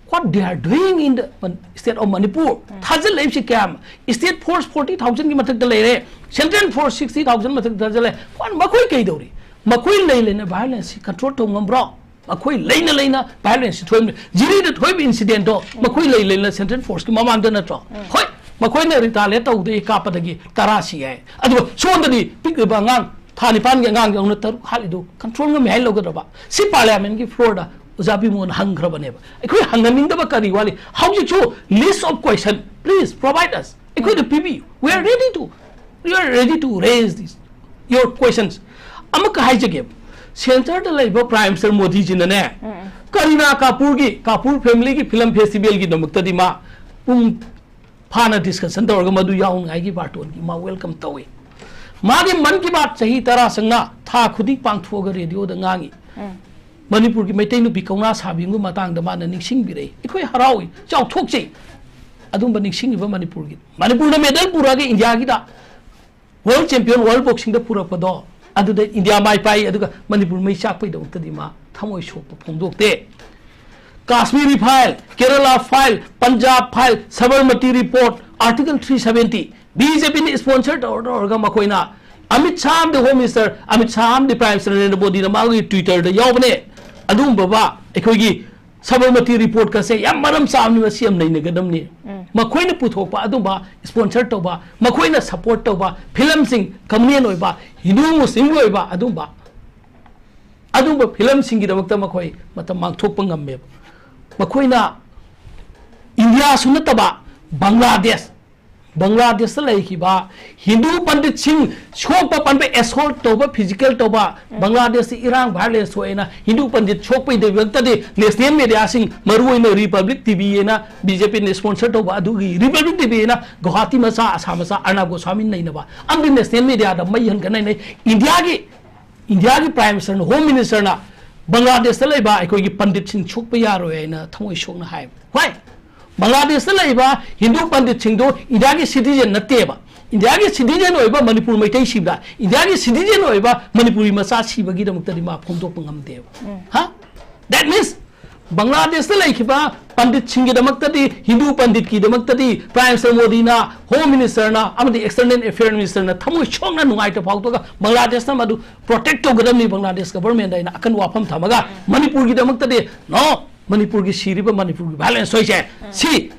what they are doing in the state of Manipur? ꯊꯥꯖꯤꯜꯂꯛꯏꯕꯁꯤ ꯀꯌꯥꯝ? ꯁ꯭ꯇꯦꯠ ꯐꯣꯔꯁ ꯐꯣꯔꯇꯤ ꯊꯥꯎꯖꯟꯒꯤ ꯃꯊꯛꯇ ꯂꯩꯔꯦ, ꯁꯦꯟꯇ꯭ꯔꯦꯜ ꯐꯣꯔꯁ ꯁꯤꯛꯁꯇꯤ ꯊꯥꯎꯖꯟ ꯃꯊꯛꯇ ꯊꯥꯖꯤꯜꯂꯦ꯫ ꯀꯣꯟ ꯃꯈꯣꯏ ꯀꯩꯗꯧꯔꯤ? ꯃꯈꯣꯏ ꯂꯩ ꯂꯩꯅ ꯚꯥꯏꯑꯣꯂꯦꯟꯁꯁꯤ ꯀꯟꯇ꯭ꯔꯣꯜ ꯇꯧ ꯉꯝꯕ꯭ꯔꯣ? ꯃꯈꯣꯏ ꯂꯩꯅ ꯂꯩꯅ ꯚꯥꯏꯑꯣꯂꯦꯟꯁꯁꯤ ꯊꯣꯛꯍꯟꯕ, ꯖꯤꯔꯤꯗ ꯊꯣꯛꯏꯕ ꯏꯟꯁꯤꯗꯦꯟꯠꯇꯣ ꯃꯈꯣꯏ ꯂꯩ ꯂꯩꯅ ꯁꯦꯟꯇ꯭ꯔꯦꯜ ꯐꯣꯔꯁꯀꯤ ꯃꯃꯥꯡꯗ ꯅꯠꯇ꯭ꯔꯣ? ꯍꯣꯏ, ꯃꯈꯣꯏꯅ ꯔꯤꯇꯥꯂꯤꯌꯦꯠ ꯇꯧꯕꯗꯒꯤ ꯀꯥꯞꯄꯗꯒꯤ ꯇꯔꯥ ꯁꯤ ꯍꯥꯏ꯫ ꯑꯗꯨꯒ ꯁꯣꯝꯗꯗꯤ ꯄꯤꯛꯂꯤꯕ ꯑꯉꯥꯡ, ꯊꯥ ꯅꯤꯄꯥꯟꯒꯤ ꯑꯉꯥꯡ ꯌꯧꯅ ꯇꯔꯨꯛ ꯍꯥꯠꯂꯤꯗꯨ ꯀꯟꯇ꯭ꯔꯣꯜ ꯉꯝꯃꯤ ꯍꯥꯏ ꯂꯧꯒꯗ꯭ꯔꯕ? ꯁꯤ ꯄꯥꯔꯂꯤꯌꯥꯃꯦꯟꯠꯀꯤ ꯐ꯭ꯂꯣꯔꯗ ꯑꯣꯖꯥ ꯕꯤꯃꯣꯜꯅ ꯍꯪꯈ꯭ꯔꯕꯅꯦꯕ꯫ ꯑꯩꯈꯣꯏ ꯍꯪꯍꯟꯅꯤꯡꯗꯕ ꯀꯔꯤ ꯋꯥꯠꯂꯤ? ꯍꯧꯖꯤꯛꯁꯨ list of question, please provide us. ꯑꯩꯈꯣꯏꯗ ꯄꯤꯕꯤꯌꯨ꯫ We are ready to, we are ready to raise this, your questions. ꯑꯃꯨꯛꯀ ꯍꯥꯏꯖꯒꯦ, ꯁꯦꯟꯇꯔꯗ ꯂꯩꯕ ꯄ꯭ꯔꯥꯏꯝ ꯃꯤꯅꯤꯁꯇꯔ ꯃꯣꯗꯤꯖꯤꯅꯅꯦ, ꯀꯔꯤꯅꯥ ꯀꯥꯄꯨꯔꯒꯤ, ꯀꯥꯄꯨꯔ ꯐꯦꯃꯤꯂꯤꯒꯤ ꯐꯤꯂꯝ ꯐꯦꯁꯇꯤꯚꯦꯜꯒꯤꯗꯃꯛꯇꯗꯤ ꯃꯥ ꯄꯨꯡ ꯐꯥꯅ ꯗꯤꯁꯀꯁꯟ ꯇꯧꯔꯒ ꯃꯗꯨ ꯌꯥꯎꯅꯉꯥꯏꯒꯤ ꯕꯥꯔꯇꯣꯟꯒꯤ ꯃꯥ ꯋꯦꯜꯀꯝ ꯇꯧꯏ꯫ ꯃꯥꯒꯤ ꯃꯟ ꯀꯤ ꯕꯥꯠ ꯆꯍꯤ ꯇꯔꯥ ꯆꯪꯅ ꯊꯥ ꯈꯨꯗꯤꯡ ꯄꯥꯡꯊꯣꯛꯑꯒ ꯔꯦꯗꯤꯑꯣꯗ ꯉꯥꯡꯉꯤ꯫ ꯃꯅꯤꯄꯨꯔꯒꯤ ꯃꯩꯇꯩ ꯅꯨꯄꯤ ꯀꯧꯅꯥ ꯁꯥꯕꯤ ꯑꯃꯒꯤ ꯃꯇꯥꯡꯗ ꯃꯥꯅ ꯅꯤꯡꯁꯤꯡꯕꯤꯔꯛꯏ꯫ ꯑꯩꯈꯣꯏ ꯍꯔꯥꯎꯏ, ꯆꯥꯎꯊꯣꯛꯆꯩ꯫ ꯑꯗꯨꯝꯕ ꯅꯤꯡꯁꯤꯡꯉꯤꯕ ꯃꯅꯤꯄꯨꯔꯒꯤ, ꯃꯅꯤꯄꯨꯔꯅ ꯃꯦꯗꯜ ꯄꯨꯔꯛꯑꯒ ꯏꯟꯗꯤꯌꯥꯒꯤꯗ ꯋꯥꯔꯜ ꯆꯦꯝꯄꯤꯌꯟ, ꯋꯥꯔꯜ ꯕꯣꯛꯁꯤꯡꯗ ꯄꯨꯔꯛꯄꯗꯣ, ꯑꯗꯨꯗ ꯏꯟꯗꯤꯌꯥ ꯃꯥꯏ ꯄꯥꯛꯏ꯫ ꯑꯗꯨꯒ ꯃꯅꯤꯄꯨꯔ ꯃꯩ ꯆꯥꯛꯄꯩꯗꯃꯛꯇꯗꯤ ꯃꯥ ꯊꯃꯣꯏ ꯁꯣꯛꯄ ꯐꯣꯡꯗꯣꯛꯇꯦ꯫ Kashmiri file, Kerala file, Punjab file, Sabarmati report, article three seventy, B J ꯄꯤꯅ ꯏꯁꯄꯣꯟꯁꯔ ꯇꯧꯔ ꯇꯧꯔꯒ ꯃꯈꯣꯏꯅ, ꯑꯃꯤꯠ ꯁꯥꯍ ꯑꯃꯗꯤ ꯍꯣꯝ ꯃꯤꯅꯤꯁꯇꯔ ꯑꯃꯤꯠ ꯁꯥꯍ ꯑꯃꯗꯤ ꯄ꯭ꯔꯥꯏꯝ ꯃꯤꯅꯤꯁꯇꯔ ꯅꯔꯦꯟꯗ꯭ꯔ ꯃꯣꯗꯤꯅ ꯃꯥꯒꯤ ꯇ꯭ꯋꯤꯇꯔꯗ ꯌꯥꯎꯕꯅꯦ꯫ ꯑꯗꯨꯒꯨꯝꯕ ꯑꯩꯈꯣꯏꯒꯤ ꯁꯕꯔꯃꯇꯤ ꯔꯤꯄꯣꯔꯠꯀꯁꯦ ꯌꯥꯝ ꯃꯔꯝ ꯆꯥꯕꯅꯤ, ꯃꯁꯤ ꯌꯥꯝ ꯅꯩꯅꯒꯗꯕꯅꯤ꯫ ꯎꯝ꯫ ꯃꯈꯣꯏꯅ ꯄꯨꯊꯣꯛꯄ ꯑꯗꯨꯝꯕ, ꯏꯁꯄꯣꯟꯁꯔ ꯇꯧꯕ, ꯃꯈꯣꯏꯅ ꯁꯞꯄꯣꯔꯠ ꯇꯧꯕ ꯐꯤꯂꯝꯁꯤꯡ, ꯀꯃꯨꯅꯦꯜ ꯑꯣꯏꯕ, ꯍꯤꯟꯗꯨ ꯃꯨꯁꯂꯤꯝꯒꯤ ꯑꯣꯏꯕ ꯑꯗꯨꯝꯕ, ꯑꯗꯨꯝꯕ ꯐꯤꯂꯝꯁꯤꯡꯒꯤꯗꯃꯛꯇ ꯃꯈꯣꯏ ꯃꯇꯝ ꯃꯥꯡꯊꯣꯛꯄ ꯉꯝꯃꯦꯕ꯫ ꯃꯈꯣꯏꯅ ꯏꯟꯗꯤꯌꯥꯁꯨ ꯅꯠꯇꯕ ꯕꯪꯒ꯭ꯂꯥꯗꯦꯁ, ꯕꯪꯒ꯭ꯂꯥꯗꯦꯁꯇ ꯂꯩꯈꯤꯕ ꯍꯤꯟꯗꯨ ꯄꯟꯗꯤꯠꯁꯤꯡ ꯁꯣꯛꯄ ꯄꯟꯕ, ꯑꯦꯁꯣꯜꯠ ꯇꯧꯕ, ꯐꯤꯖꯤꯀꯦꯜ ꯇꯧꯕ, ꯎꯝ꯫ ꯕꯪꯒ꯭ꯂꯥꯗꯦꯁꯇ ꯏꯔꯥꯡ ꯚꯥꯏꯑꯣꯂꯦꯟꯁ ꯊꯣꯛꯑꯦꯅ ꯍꯤꯟꯗꯨ ꯄꯟꯗꯤꯠ ꯁꯣꯛꯄꯩꯗꯃꯛꯇꯗꯤ ꯅꯦꯁꯅꯦꯜ ꯃꯦꯗꯤꯌꯥꯁꯤꯡ, ꯃꯔꯨꯑꯣꯏꯅ ꯔꯤꯄꯕ꯭ꯂꯤꯛ ꯇꯤ ꯚꯤ ꯑꯅ ꯕꯤ ꯖꯦ ꯄꯤꯅ ꯏꯁꯄꯣꯟꯁꯔ ꯇꯧꯕ ꯑꯗꯨꯒꯤ ꯔꯤꯄꯕ꯭ꯂꯤꯛ ꯇꯤ ꯚꯤ ꯑꯅ ꯒꯨꯋꯥꯍꯥꯇꯤ ꯃꯆꯥ, ꯑꯁꯥꯝ ꯃꯆꯥ, ꯑꯔꯅꯥꯕ ꯒꯣꯁ꯭ꯋꯥꯃꯤ ꯅꯩꯅꯕ ꯑꯃꯗꯤ ꯅꯦꯁꯅꯦꯜ ꯃꯦꯗꯤꯌꯥꯗ ꯃꯩ ꯍꯟꯒꯠꯅꯩ꯫ ꯏꯟꯗꯤꯌꯥꯒꯤ, ꯏꯟꯗꯤꯌꯥꯒꯤ ꯄ꯭ꯔꯥꯏꯝ ꯃꯤꯅꯤꯁꯇꯔꯅ, ꯍꯣꯝ ꯃꯤꯅꯤꯁꯇꯔꯅ ꯕꯪꯒ꯭ꯂꯥꯗꯦꯁꯇ ꯂꯩꯕ ꯑꯩꯈꯣꯏꯒꯤ ꯄꯟꯗꯤꯠꯁꯤꯡ ꯁꯣꯛꯄ ꯌꯥꯔꯣꯏ ꯍꯥꯏꯅ ꯊꯃꯣꯏ ꯁꯣꯛꯅ ꯍꯥꯏꯕ꯫ ꯍꯣꯏ, ꯕꯪꯒ꯭ꯂꯥꯗꯦꯁꯇ ꯂꯩꯕ ꯍꯤꯟꯗꯨ ꯄꯟꯗꯤꯠꯁꯤꯡꯗꯣ ꯏꯟꯗꯤꯌꯥꯒꯤ ꯁꯤꯇꯤꯖꯦꯟ ꯅꯠꯇꯦꯕ꯫ ꯏꯟꯗꯤꯌꯥꯒꯤ ꯁꯤꯇꯤꯖꯦꯟ ꯑꯣꯏꯕ ꯃꯅꯤꯄꯨꯔ ꯃꯩꯇꯩ ꯁꯤꯕꯗ, ꯏꯟꯗꯤꯌꯥꯒꯤ ꯁꯤꯇꯤꯖꯦꯟ ꯑꯣꯏꯕ ꯃꯅꯤꯄꯨꯔꯤ ꯃꯆꯥ ꯁꯤꯕꯒꯤꯗꯃꯛꯇꯗꯤ ꯃꯥ ꯐꯣꯡꯗꯣꯛꯄ ꯉꯝꯗꯦꯕ꯫ ꯎꯝ꯫ ꯍꯥ? That means, ꯕꯪꯒ꯭ꯂꯥꯗꯦꯁꯇ ꯂꯩꯈꯤꯕ ꯄꯟꯗꯤꯠꯁꯤꯡꯒꯤꯗꯃꯛꯇꯗꯤ, ꯍꯤꯟꯗꯨ ꯄꯟꯗꯤꯠꯀꯤꯗꯃꯛꯇꯗꯤ ꯄ꯭ꯔꯥꯏꯝ ꯃꯤꯅꯤꯁꯇꯔ ꯃꯣꯗꯤꯅ, ꯍꯣꯝ ꯃꯤꯅꯤꯁꯇꯔꯅ ꯑꯃꯗꯤ ꯑꯦꯛꯁꯇꯔꯅꯦꯜ ꯑꯦꯐꯤꯌꯔ ꯃꯤꯅꯤꯁꯇꯔꯅ ꯊꯃꯣꯏ ꯁꯣꯛꯅ ꯅꯨꯡꯉꯥꯏꯇꯕ ꯐꯥꯎꯗꯣꯛꯑꯒ ꯕꯪꯒ꯭ꯂꯥꯗꯦꯁꯅ ꯃꯗꯨ ꯄ꯭ꯔꯣꯇꯦꯛ ꯇꯧꯒꯗꯕꯅꯤ, ꯕꯪꯒ꯭ꯂꯥꯗꯦꯁ ꯒꯚꯔꯟꯃꯦꯟꯗ ꯑꯩꯅ ꯑꯀꯟꯕ ꯋꯥꯐꯝ ꯊꯝꯃꯒ, ꯃꯅꯤꯄꯨꯔꯒꯤꯗꯃꯛꯇꯗꯤ no, ꯃꯅꯤꯄꯨꯔꯒꯤ ꯁꯤꯔꯤꯕ, ꯃꯅꯤꯄꯨꯔꯒꯤ ꯚꯥꯏꯑꯣꯂꯦꯟꯁ ꯊꯣꯛꯏꯁꯦ, ꯎꯝ꯫ ꯁꯤ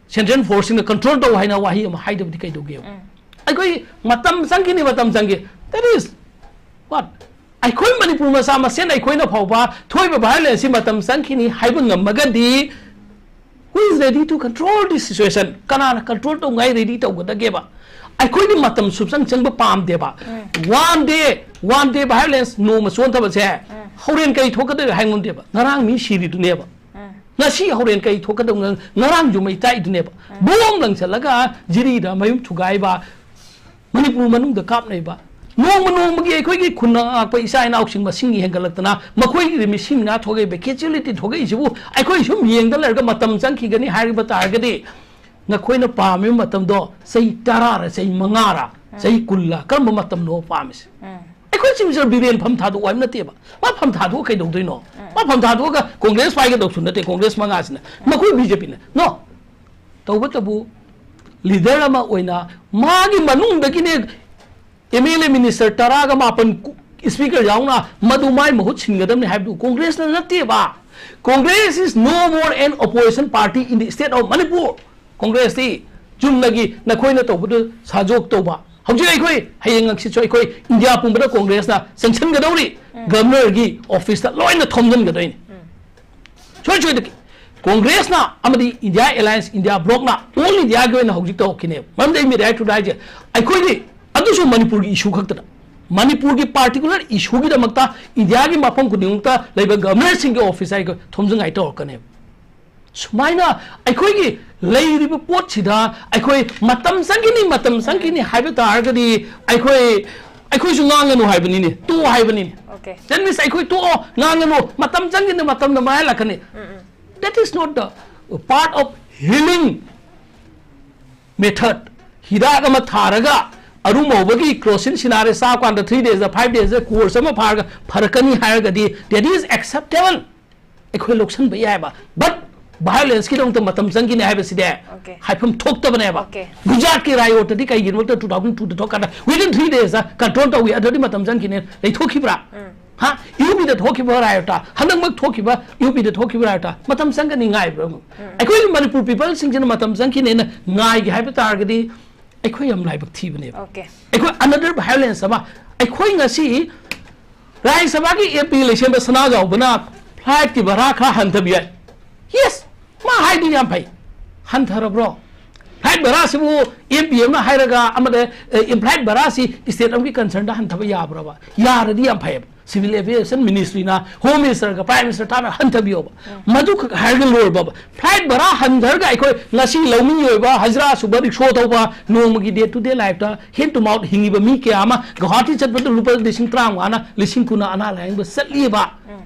ꯁꯦꯟꯇ꯭ꯔꯦꯜ ꯐꯣꯔꯁꯁꯤꯡꯅ ꯀꯟꯇ꯭ꯔꯣꯜ ꯇꯧ ꯍꯥꯏꯅ ꯋꯥꯍꯩ ꯑꯃ ꯍꯥꯏꯗꯕꯗꯤ ꯀꯩꯗꯧꯒꯦꯕ? ꯎꯝ꯫ ꯑꯩꯈꯣꯏ ꯃꯇꯝ ꯆꯪꯈꯤꯅꯤ, ꯃꯇꯝ ꯆꯪꯈꯤ꯫ That is what? ꯑꯩꯈꯣꯏ ꯃꯅꯤꯄꯨꯔ ꯃꯆꯥ ꯃꯁꯦꯟ ꯑꯩꯈꯣꯏꯅ ꯐꯥꯎꯕ ꯊꯣꯛꯏꯕ ꯚꯥꯏꯑꯣꯂꯦꯟꯁꯁꯤ ꯃꯇꯝ ꯆꯪꯈꯤꯅꯤ ꯍꯥꯏꯕ ꯉꯝꯃꯒꯗꯤ, who is ready to control this situation? ꯀꯅꯥꯅ ꯀꯟꯇ꯭ꯔꯣꯜ ꯇꯧꯉꯥꯏ ꯔꯦꯗꯤ ꯇꯧꯒꯗꯒꯦꯕ? ꯑꯩꯈꯣꯏꯗꯤ ꯃꯇꯝ ꯁꯨꯞꯆꯪ ꯆꯪꯕ ꯄꯥꯝꯗꯦꯕ꯫ ꯎꯝ꯫ One day, one day violence, ꯅꯣꯡꯃ ꯆꯣꯟꯊꯕꯁꯦ, ꯎꯝ꯫ ꯍꯣꯔꯦꯟ ꯀꯔꯤ ꯊꯣꯛꯀꯗꯒꯦ ꯍꯥꯏ ꯉꯝꯗꯦꯕ꯫ ꯉꯔꯥꯡ ꯃꯤ ꯁꯤꯔꯤꯗꯨꯅꯦꯕ꯫ ꯎꯝ꯫ ꯉꯁꯤ ꯍꯣꯔꯦꯟ ꯀꯔꯤ ꯊꯣꯛꯀꯗꯕ? ꯉꯔꯥꯡꯁꯨ ꯃꯩ ꯆꯥꯛꯏꯗꯨꯅꯦꯕ꯫ ꯎꯝ꯫ ꯕꯣꯝ ꯂꯪꯁꯤꯜꯂꯒ ꯖꯤꯔꯤꯗ ꯃꯌꯨꯝ ꯊꯨꯒꯥꯏꯕ, ꯃꯅꯤꯄꯨꯔ ꯃꯅꯨꯡꯗ ꯀꯥꯞꯅꯩꯕ꯫ ꯅꯣꯡꯃ ꯅꯣꯡꯃꯒꯤ ꯑꯩꯈꯣꯏꯒꯤ ꯈꯨꯟꯅ ꯉꯥꯛꯄ ꯏꯆꯥ ꯏꯅꯥꯎꯁꯤꯡ ꯃꯁꯤꯡ ꯍꯦꯟꯒꯠꯂꯛꯇꯅ ꯃꯈꯣꯏꯒꯤ ꯃꯤꯁꯤꯡ ꯃꯉꯥ ꯊꯣꯛꯂꯛꯏꯕ casualty ꯊꯣꯛꯂꯛꯏꯁꯤꯕꯨ ꯑꯩꯈꯣꯏ ꯁꯨꯝ ꯌꯦꯡꯗ ꯂꯩꯔꯒ ꯃꯇꯝ ꯆꯪꯈꯤꯒꯅꯤ ꯍꯥꯏꯕ ꯇꯥꯔꯒꯗꯤ, ꯅꯈꯣꯏꯅ ꯄꯥꯝꯃꯤꯕ ꯃꯇꯝꯗꯣ ꯆꯍꯤ ꯇꯔꯥꯔ, ꯆꯍꯤ ꯃꯉꯥꯔ, ꯆꯍꯤ ꯀꯨꯟꯂ, ꯀꯔꯝꯕ ꯃꯇꯝꯅꯣ ꯄꯥꯝꯃꯤꯁꯦ? ꯑꯩꯈꯣꯏ ꯆꯤꯞ ꯃꯤꯅꯤꯁꯇꯔ ꯕꯤꯔꯦꯟ ꯐꯝ ꯊꯥꯗꯣꯛꯑꯣ ꯍꯥꯏꯕ ꯅꯠꯇꯦꯕ꯫ ꯃꯥ ꯐꯝ ꯊꯥꯗꯣꯛꯑ ꯀꯩꯗꯧꯗꯣꯏꯅꯣ? ꯃꯥ ꯐꯝ ꯊꯥꯗꯣꯛꯑꯒ ꯀꯣꯡꯒ꯭ꯔꯦꯁ ꯄꯥꯏꯒꯗꯧꯁꯨ ꯅꯠꯇꯦ, ꯀꯣꯡꯒ꯭ꯔꯦꯁ ꯃꯉꯥꯁꯤꯅ꯫ ꯃꯈꯣꯏ ꯕꯤ ꯖꯦ ꯄꯤꯅ꯫ No꯫ ꯇꯧꯕꯇꯕꯨ leader ꯑꯃ ꯑꯣꯏꯅ ꯃꯥꯒꯤ ꯃꯅꯨꯡꯗꯒꯤꯅꯦ ꯑꯦꯝ ꯑꯦꯜ ꯑꯦ ꯃꯤꯅꯤꯁꯇꯔ ꯇꯔꯥꯒ ꯃꯥꯄꯟ ꯀꯨ-, ꯁ꯭ꯄꯤꯀꯔ ꯌꯥꯎꯅ ꯃꯗꯨ ꯃꯥꯏ ꯃꯍꯨꯠ ꯁꯤꯟꯒꯗꯕꯅꯤ ꯍꯥꯏꯕꯗꯨ ꯀꯣꯡꯒ꯭ꯔꯦꯁꯅ ꯅꯠꯇꯦꯕ꯫ Congress is no more an opposition party in the state of Manipur. ꯀꯣꯡꯒ꯭ꯔꯦꯁꯇꯤ ꯆꯨꯝꯅꯒꯤ ꯅꯈꯣꯏꯅ ꯇꯧꯕꯗꯨ ꯁꯥꯖꯣꯛ ꯇꯧꯕ꯫ ꯍꯧꯖꯤꯛ ꯑꯩꯈꯣꯏ ꯍꯌꯦꯡ ꯍꯪꯆꯤꯠꯁꯨ ꯑꯩꯈꯣꯏ ꯏꯟꯗꯤꯌꯥ ꯄꯨꯝꯕꯗ ꯀꯣꯡꯒ꯭ꯔꯦꯁꯅ ꯆꯪꯁꯤꯟꯒꯗꯧꯔꯤ꯫ ꯎꯝ꯫ ꯒꯚꯔꯅꯔꯒꯤ ꯑꯣꯐꯤꯁꯇ ꯂꯣꯏꯅ ꯊꯣꯝꯖꯤꯟꯒꯗꯣꯏꯅꯤ꯫ ꯎꯝ꯫ ꯁꯣꯏ ꯁꯣꯏꯗꯅ ꯀꯣꯡꯒ꯭ꯔꯦꯁꯅ ꯑꯃꯗꯤ ꯏꯟꯗꯤꯌꯥ ꯑꯦꯂꯥꯌꯟꯁ, ꯏꯟꯗꯤꯌꯥ ꯕ꯭ꯂꯣꯛꯅ ꯑꯣꯜ ꯏꯟꯗꯤꯌꯥꯒꯤ ꯑꯣꯏꯅ ꯍꯧꯖꯤꯛ ꯇꯧꯔꯛꯈꯤꯅꯦꯕ꯫ ꯃꯔꯝꯗꯤ ꯑꯩ ꯃꯤꯗꯥꯏꯔꯦꯛ ꯍꯥꯏꯁꯦ, ꯑꯩꯈꯣꯏꯗꯤ ꯑꯗꯨꯁꯨ ꯃꯅꯤꯄꯨꯔꯒꯤ ꯏꯁꯨ ꯈꯛꯇꯗ, ꯃꯅꯤꯄꯨꯔꯒꯤ ꯄꯥꯔꯇꯤꯀꯨꯂꯔ ꯏꯁꯨꯒꯤꯗꯃꯛꯇ ꯏꯟꯗꯤꯌꯥꯒꯤ ꯃꯐꯝ ꯈꯨꯗꯤꯡꯃꯛꯇ ꯂꯩꯕ ꯒꯚꯔꯅꯔꯁꯤꯡꯒꯤ ꯑꯣꯐꯤꯁ ꯍꯥꯏꯒ ꯊꯣꯝꯖꯤꯟꯉꯥꯏ ꯇꯧꯔꯛꯀꯅꯦꯕ꯫ ꯁꯨꯃꯥꯏꯅ ꯑꯩꯈꯣꯏꯒꯤ ꯂꯩꯔꯤꯕ ꯄꯣꯠꯁꯤꯗ ꯑꯩꯈꯣꯏ ꯃꯇꯝ ꯆꯪꯈꯤꯅꯤ, ꯃꯇꯝ ꯆꯪꯈꯤꯅꯤ ꯍꯥꯏꯕ ꯇꯥꯔꯒꯗꯤ ꯑꯩꯈꯣꯏ, ꯑꯩꯈꯣꯏꯁꯨ ꯉꯥꯡꯒꯅꯨ ꯍꯥꯏꯕꯅꯤꯅꯦ, ꯇꯣꯛꯑꯣ ꯍꯥꯏꯕꯅꯤꯅꯦ꯫ Okay꯫ That means ꯑꯩꯈꯣꯏ ꯇꯣꯛꯑꯣ, ꯉꯥꯡꯒꯅꯨ, ꯃꯇꯝ ꯆꯪꯈꯤꯅꯤ, ꯃꯇꯝꯅ ꯃꯥꯏꯍꯜꯂꯛꯀꯅꯤ꯫ ꯎꯝ, ꯎꯝ꯫ That is not the part of healing method. ꯍꯤꯗꯥꯛ ꯑꯃ ꯊꯥꯔꯒ ꯑꯔꯨꯝ ꯍꯧꯕꯒꯤ ꯀ꯭ꯔꯣꯁꯤꯟ ꯁꯤꯅꯥꯔꯦ ꯆꯥꯕ ꯀꯥꯟꯗ three days, five days course ꯑꯃ ꯐꯥꯔꯒ ꯐꯔꯛꯀꯅꯤ ꯍꯥꯏꯔꯒꯗꯤ that is acceptable. ꯑꯩꯈꯣꯏ ꯂꯧꯁꯟꯕ ꯌꯥꯏꯕ꯫ But violence ꯀꯤꯗꯃꯛꯇ ꯃꯇꯝ ꯆꯪꯈꯤꯅꯤ ꯍꯥꯏꯕꯁꯤꯗꯤ Okay꯫ ꯍꯥꯏꯐꯝ ꯊꯣꯛꯇꯕꯅꯦꯕ꯫ Okay꯫ ꯒꯨꯖꯔꯥꯠꯀꯤ riot ꯇꯤ ꯀꯩꯒꯤꯅꯣ two thousand two ꯗ ꯊꯣꯛꯀꯥꯟꯗ within three days control ꯇꯧꯏ, ꯑꯗꯨꯗꯤ ꯃꯇꯝ ꯆꯪꯈꯤꯅꯤ, ꯂꯩꯊꯣꯛꯈꯤꯕ꯭ꯔꯥ? ꯎꯝ꯫ ꯍꯥ? ꯌꯨ ꯄꯤꯗ ꯊꯣꯛꯈꯤꯕ riot, ꯍꯟꯗꯛꯃꯛ ꯊꯣꯛꯈꯤꯕ ꯌꯨ ꯄꯤꯗ ꯊꯣꯛꯈꯤꯕ riot ꯃꯇꯝ ꯆꯪꯒꯅꯤ ꯉꯥꯏꯕ꯭ꯔꯥ? ꯎꯝ꯫ ꯑꯩꯈꯣꯏ ꯃꯅꯤꯄꯨꯔ people ꯁꯤꯡꯁꯤꯅ ꯃꯇꯝ ꯆꯪꯈꯤꯅꯦꯅ ꯉꯥꯏꯒꯦ ꯍꯥꯏꯕ ꯇꯥꯔꯒꯗꯤ ꯑꯩꯈꯣꯏ ꯌꯥꯝ ꯂꯥꯏꯕꯛ ꯊꯤꯕꯅꯦꯕ꯫ Okay꯫ ꯑꯩꯈꯣꯏ another violence ꯑꯃ, ꯑꯩꯈꯣꯏ ꯉꯁꯤ ꯔꯥꯖ꯭ꯌ ꯁꯚꯥꯒꯤ ꯑꯦꯝ ꯄꯤ ꯂꯩꯁꯦꯝꯕ ꯁꯅꯥꯖꯥꯎꯕꯅ flight ꯀꯤ ꯚꯔꯥ ꯈꯔ ꯍꯟꯊꯕ ꯌꯥꯏ꯫ Yes, ꯃꯥ ꯍꯥꯏꯗꯤ ꯌꯥꯝ ꯐꯩ꯫ ꯍꯟꯊꯔꯕ꯭ꯔꯣ? Flight ꯚꯔꯥꯁꯤꯕꯨ ꯑꯦꯝ ꯄꯤ ꯑꯃꯅ ꯍꯥꯏꯔꯒ ꯑꯃꯗ, ꯑꯦ, flight ꯚꯔꯥꯁꯤ state ꯑꯃꯒꯤ concern ꯗ ꯍꯟꯊꯕ ꯌꯥꯕ꯭ꯔꯕ? ꯌꯥꯔꯗꯤ ꯌꯥꯝ ꯐꯩꯌꯦꯕ꯫ Civil Aviation Ministry ꯅ Home Minister ꯒ Prime Minister ꯇꯥꯟꯅ ꯍꯟꯊꯕꯤꯌꯣꯕ꯫ ꯃꯗꯨꯈꯛ ꯍꯥꯏꯔꯒ ꯂꯣꯏꯔꯕꯕ꯫ Flight ꯚꯔꯥ ꯍꯟꯊꯔꯒ ꯑꯩꯈꯣꯏ ꯉꯁꯤ ꯂꯧꯃꯤ ꯑꯣꯏꯕ, ꯍꯖꯤꯔꯥ ꯁꯨꯕ, ꯔꯤꯛꯁꯣ ꯊꯧꯕ, ꯅꯣꯡꯃꯒꯤ day to day life ꯇ hand to mouth ꯍꯤꯡꯉꯤꯕ ꯃꯤ ꯀꯌꯥ ꯑꯃ ꯒꯨꯋꯥꯍꯥꯇꯤ ꯆꯠꯄꯗ ꯂꯨꯄꯥ ꯂꯤꯁꯤꯡ ꯇꯔꯥꯃꯉꯥꯅ, ꯂꯤꯁꯤꯡ ꯀꯨꯟꯅ ꯑꯅꯥ ꯂꯥꯌꯦꯡꯕ ꯆꯠꯂꯤꯕ꯫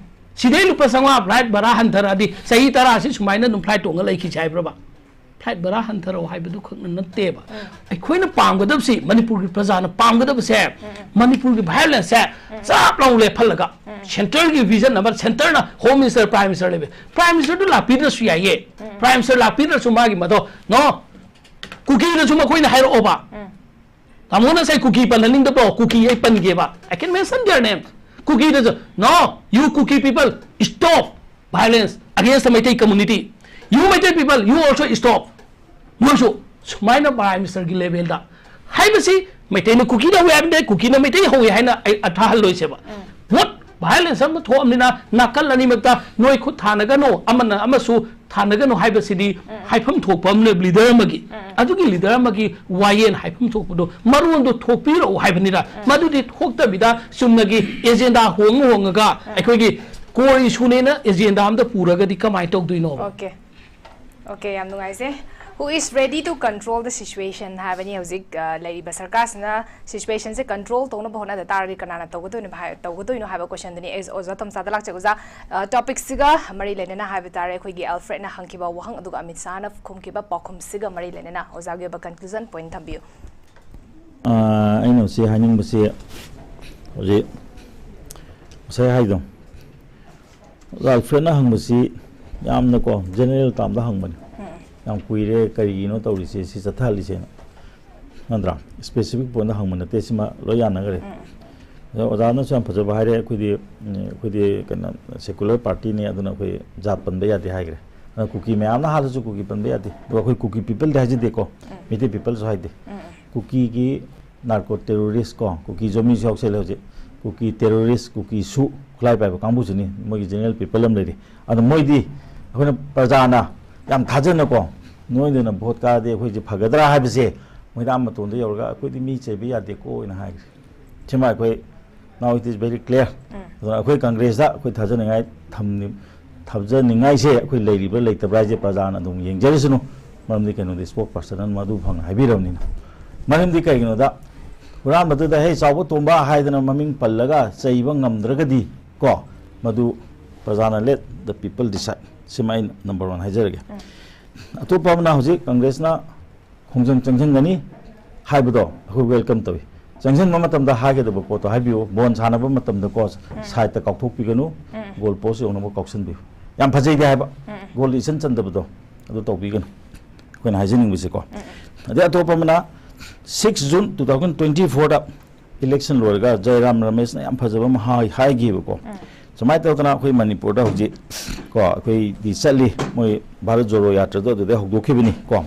ꯁꯤꯗꯩ ꯂꯨꯄꯥ ꯆꯥꯝꯃꯉꯥ flight ꯚꯔꯥ ꯍꯟꯊꯔꯛꯑꯗꯤ ꯆꯍꯤ ꯇꯔꯥꯁꯤ ꯁꯨꯃꯥꯏꯅ ꯑꯗꯨꯝ flight ꯇꯣꯡꯉ ꯂꯩꯈꯤꯁꯦ ꯍꯥꯏꯕ꯭ꯔꯕ? Flight ꯚꯔꯥ ꯍꯟꯊꯔꯛꯑꯣ ꯍꯥꯏꯕꯗꯨ ꯈꯛꯅ ꯅꯠꯇꯦꯕ꯫ ꯑꯩꯈꯣꯏꯅ ꯄꯥꯝꯒꯗꯕꯁꯤ, ꯃꯅꯤꯄꯨꯔꯒꯤ ꯄ꯭ꯔꯖꯥꯅ ꯄꯥꯝꯒꯗꯕꯁꯦ, ꯃꯅꯤꯄꯨꯔꯒꯤ violence ꯁꯦ ꯆꯞ ꯂꯥꯎ ꯂꯦꯞꯍꯜꯂꯒ, centre ꯒꯤ vision ꯑꯃ, centre ꯅ Home Minister, Prime Minister ꯂꯩꯕ, Prime Minister ꯗꯨ ꯂꯥꯛꯄꯤꯗ꯭ꯔꯁꯨ ꯌꯥꯏꯌꯦ꯫ Prime Minister ꯂꯥꯛꯄꯤꯗ꯭ꯔꯁꯨ ꯃꯥꯒꯤ ꯃꯗꯣ, no, ꯀꯨꯀꯤꯗꯁꯨ ꯃꯈꯣꯏꯅ ꯍꯥꯏꯔꯛꯑꯣꯕ꯫ ꯇꯥꯃꯣꯅ ꯉꯁꯥꯏ ꯀꯨꯀꯤ ꯄꯟꯍꯟꯅꯤꯡꯗꯕ꯭ꯔꯣ? ꯀꯨꯀꯤ ꯑꯩ ꯄꯟꯒꯦꯕ꯫ I can mention their name. ꯀꯨꯀꯤꯗꯁꯨ, no, you Kuki people, stop violence against the Meitei community. You Meitei people, you also stop. ꯃꯣꯏꯁꯨ ꯁꯨꯃꯥꯏꯅ Prime Minister ꯒꯤ level ꯗ ꯍꯥꯏꯕꯁꯤ ꯃꯩꯇꯩꯅ ꯀꯨꯀꯤꯗ ꯍꯧꯋꯤ ꯍꯥꯏꯕ ꯅꯠꯇꯦ, ꯀꯨꯀꯤꯅ ꯃꯩꯇꯩ ꯍꯧꯋꯤ ꯍꯥꯏꯅ ꯑꯩ ꯑꯊꯥꯍꯜꯂꯣꯏꯁꯦꯕ꯫ What violence ꯑꯃ ꯊꯣꯛꯑꯕꯅꯤꯅ ꯅꯥꯀꯜ ꯑꯅꯤꯃꯛꯇ ꯅꯣꯏ ꯈꯨꯠ ꯊꯥꯅꯒꯅꯨ, ꯑꯃꯅ ꯑꯃꯁꯨ ꯊꯥꯅꯒꯅꯨ ꯍꯥꯏꯕꯁꯤꯗꯤ ꯍꯥꯏꯐꯝ ꯊꯣꯛꯄ ꯑꯃꯅ leader ꯑꯃꯒꯤ, ꯑꯗꯨꯒꯤ leader ꯑꯃꯒꯤ ꯋꯥꯌꯦꯜ ꯍꯥꯏꯐꯝ ꯊꯣꯛꯄꯗꯣ, ꯃꯔꯣꯟꯗꯣ ꯊꯣꯛꯄꯤꯔꯛꯎ ꯍꯥꯏꯕꯅꯤꯗ꯫ ꯃꯗꯨꯗꯤ ꯊꯣꯛꯇꯕꯤꯗ ꯆꯨꯝꯅꯒꯤ agenda ꯍꯣꯡꯉ ꯍꯣꯡꯉꯒ ꯑꯩꯈꯣꯏꯒꯤ core issue ꯅꯦꯅ agenda ꯑꯃꯗ ꯄꯨꯔꯒꯗꯤ ꯀꯃꯥꯏꯅ ꯇꯧꯗꯣꯏꯅꯣꯕ? Okay. Okay, ꯌꯥꯝ ꯅꯨꯡꯉꯥꯏꯖꯩ꯫ Who is ready to control the situation ꯍꯥꯏꯕꯅꯤ ꯍꯧꯖꯤꯛ, ꯑ, ꯂꯩꯔꯤꯕ ꯁꯔꯀꯥꯔꯁꯤꯅ situation ꯁꯦ control ꯇꯧꯅꯕ ꯍꯣꯠꯅꯗ ꯇꯥꯔꯗꯤ ꯀꯅꯥꯅ ꯇꯧꯒꯗꯣꯏꯅꯣ ꯍꯥꯏ-, ꯇꯧꯒꯗꯣꯏꯅꯣ ꯍꯥꯏꯕ question ꯗꯨꯅꯤ꯫ ꯑꯩ ꯑꯣꯖꯥ ꯇꯣꯝꯆꯥꯗ ꯂꯥꯛꯆꯩ꯫ ꯑꯣꯖꯥ, ꯑ, topic ꯁꯤꯒ ꯃꯔꯤ ꯂꯩꯅꯅ ꯍꯥꯏꯕ ꯇꯥꯔꯦ, ꯑꯩꯈꯣꯏꯒꯤ Alfred ꯅ ꯍꯪꯈꯤꯕ ꯋꯥꯍꯪ ꯑꯗꯨꯒ ꯑꯃꯤꯠ ꯁꯥꯍꯅ ꯈꯨꯝꯈꯤꯕ ꯄꯥꯎꯈꯨꯝꯁꯤꯒ ꯃꯔꯤ ꯂꯩꯅꯅ ꯑꯣꯖꯥꯒꯤ ꯑꯣꯏꯕ conclusion point ꯊꯝꯕꯤꯌꯨ꯫ ꯑ, ꯑꯩꯅ ꯉꯁꯤ ꯍꯥꯏꯅꯤꯡꯕꯁꯤ ꯍꯧꯖꯤꯛ ꯉꯁꯥꯏ ꯍꯥꯏꯗꯣ, ꯑꯣꯖꯥ Alfred ꯅ ꯍꯪꯕꯁꯤ ꯌꯥꯝꯅꯀꯣ general term ꯗ ꯍꯪꯕꯅꯤ꯫ ꯌꯥꯝ ꯀꯨꯏꯔꯦ, ꯀꯔꯤꯒꯤꯅꯣ ꯇꯧꯔꯤꯁꯦ, ꯁꯤ ꯆꯠꯊꯍꯜꯂꯤꯁꯦꯅ, ꯅꯠꯇ꯭ꯔꯥ? Specific point ꯗ ꯍꯪꯕ ꯅꯠꯇꯦ, ꯁꯤꯃ ꯂꯣꯏ ꯌꯥꯅꯈ꯭ꯔꯦ꯫ ꯑꯗꯣ ꯑꯣꯖꯥꯅꯁꯨ ꯌꯥꯝ ꯐꯖꯕ ꯍꯥꯏꯔꯦ, ꯑꯩꯈꯣꯏꯗꯤ, ꯎꯝ, ꯑꯩꯈꯣꯏꯗꯤ ꯀꯩꯅꯣ, secular party ꯅꯤ, ꯑꯗꯨꯅ ꯑꯩꯈꯣꯏ ꯖꯥꯠ ꯄꯟꯕ ꯌꯥꯗꯦ ꯍꯥꯏꯈ꯭ꯔꯦ꯫ ꯑꯗꯣ ꯀꯨꯀꯤ ꯃꯌꯥꯝꯅ ꯍꯥꯠꯂꯁꯨ ꯀꯨꯀꯤ ꯄꯟꯕ ꯌꯥꯗꯦ꯫ ꯑꯗꯨꯒ ꯑꯩꯈꯣꯏ ꯀꯨꯀꯤ people ꯗꯤ ꯍꯥꯏꯖꯗꯦꯀꯣ, ꯃꯩꯇꯩ people ꯁꯨ ꯍꯥꯏꯗꯦ꯫ ꯀꯨꯀꯤꯒꯤ narco terrorist ꯀꯣ, ꯀꯨꯀꯤ ꯖꯣꯃꯤꯁꯨ ꯌꯥꯎꯁꯜꯂꯦ ꯍꯧꯖꯤꯛ꯫ ꯀꯨꯀꯤ terrorist, ꯀꯨꯀꯤ ꯁꯨ, ꯈꯨꯠꯂꯥꯏ ꯄꯥꯏꯕ ꯀꯥꯡꯕꯨꯁꯤꯅꯤ, ꯃꯣꯏꯒꯤ general people ꯑꯃ ꯂꯩꯔꯤ꯫ ꯑꯗꯣ ꯃꯣꯏꯗꯤ ꯑꯩꯈꯣꯏꯅ ꯄ꯭ꯔꯖꯥꯅ ꯌꯥꯝ ꯊꯥꯖꯅꯀꯣ, ꯅꯣꯏꯗꯅ vote ꯀꯥꯔꯗꯤ ꯑꯩꯈꯣꯏꯁꯦ ꯐꯒꯗ꯭ꯔꯥ ꯍꯥꯏꯕꯁꯦ ꯃꯣꯏꯗ ꯑꯥ ꯃꯇꯣꯟꯗ ꯌꯧꯔꯒ ꯑꯩꯈꯣꯏꯗꯤ ꯃꯤ ꯆꯩꯕ ꯌꯥꯗꯦꯀꯣ ꯍꯥꯏꯅ ꯍꯥꯏꯈ꯭ꯔꯦ꯫ ꯁꯤꯃ ꯑꯩꯈꯣꯏ Now it is very clear. ꯑꯗꯨꯅ ꯑꯩꯈꯣꯏ ꯀꯪꯒ꯭ꯔꯦꯁꯇ ꯑꯩꯈꯣꯏ ꯊꯥꯖꯅꯤꯡꯉꯥꯏ ꯊꯝꯅꯤ, ꯊꯥꯖꯅꯤꯡꯉꯥꯏꯁꯦ ꯑꯩꯈꯣꯏ ꯂꯩꯔꯤꯕ꯭ꯔꯥ ꯂꯩꯇꯕ꯭ꯔꯥ ꯍꯥꯏꯁꯦ ꯄ꯭ꯔꯖꯥꯅ ꯑꯗꯨꯝ ꯌꯦꯡꯖꯔꯁꯅꯨ꯫ ꯃꯔꯝꯗꯤ ꯀꯩꯅꯣꯗꯤ, spokesperson ꯑꯗꯨꯅ ꯃꯗꯨ ꯐꯪꯅ ꯍꯥꯏꯕꯤꯔꯕꯅꯤꯅ꯫ ꯃꯔꯝꯗꯤ ꯀꯩꯒꯤꯅꯣꯗ, ꯍꯨꯔꯥꯟꯕꯗꯨꯗ "ꯍꯦ, ꯆꯥꯎꯕ ꯇꯣꯝꯕ" ꯍꯥꯏꯗꯅ ꯃꯃꯤꯡ ꯄꯜꯂꯒ ꯆꯩꯕ ꯉꯝꯗ꯭ꯔꯒꯗꯤ ꯀꯣ, ꯃꯗꯨ ꯄ꯭ꯔꯖꯥꯅ let the people decide꯫ ꯁꯤꯃ ꯑꯩꯅ number one ꯍꯥꯏꯖꯔꯒꯦ꯫ ꯑꯇꯣꯞꯄ ꯑꯃꯅ, ꯍꯧꯖꯤꯛ ꯀꯪꯒ꯭ꯔꯦꯁꯅ ꯈꯣꯡꯖꯪ ꯆꯪꯁꯤꯟꯒꯅꯤ ꯍꯥꯏꯕꯗꯣ ꯑꯩꯈꯣꯏ welcome ꯇꯧꯏ꯫ ꯆꯪꯁꯤꯟꯕ ꯃꯇꯝꯗ ꯍꯥꯏꯒꯗꯕ ꯄꯣꯠꯇꯣ ꯍꯥꯏꯕꯤꯌꯨ꯫ ꯕꯣꯜ ꯁꯥꯟꯅꯕ ꯃꯇꯝꯗꯀꯣ, sideꯇ ꯀꯥꯎꯊꯣꯛꯄꯤꯒꯅꯨ, goal post ꯌꯧꯅꯕ ꯀꯥꯎꯁꯟꯕꯤꯌꯨ꯫ ꯌꯥꯝ ꯐꯖꯩꯗꯤ ꯍꯥꯏꯕ, goal ꯏꯆꯟ ꯆꯟꯗꯕꯗꯣ ꯑꯗꯨ ꯇꯧꯕꯤꯒꯅꯨ, ꯑꯩꯈꯣꯏꯅ ꯍꯥꯏꯖꯅꯤꯡꯕꯁꯦꯀꯣ꯫ ꯑꯗꯩ ꯑꯇꯣꯞꯄ ꯑꯃꯅ, six June two thousand twenty fourꯗ election ꯂꯣꯏꯔꯒ ꯖꯌꯔꯥꯝ ꯔꯃꯦꯁꯅ ꯌꯥꯝ ꯐꯖꯕ ꯑꯃ ꯍꯥꯏ-, ꯍꯥꯏꯈꯤꯕꯀꯣ꯫ ꯁꯨꯃꯥꯏꯅ ꯇꯧꯗꯅ ꯑꯩꯈꯣꯏ ꯃꯅꯤꯄꯨꯔꯗ ꯍꯧꯖꯤꯛ ꯀꯣ, ꯑꯩꯈꯣꯏꯗꯤ ꯆꯠꯂꯤ, ꯃꯣꯏ ꯚꯥꯔꯠ ꯖꯣꯔꯣ ꯌꯥꯇ꯭ꯔꯥꯗꯣ ꯑꯗꯨꯗꯩ ꯍꯧꯗꯣꯛꯈꯤꯕꯅꯤ ꯀꯣ꯫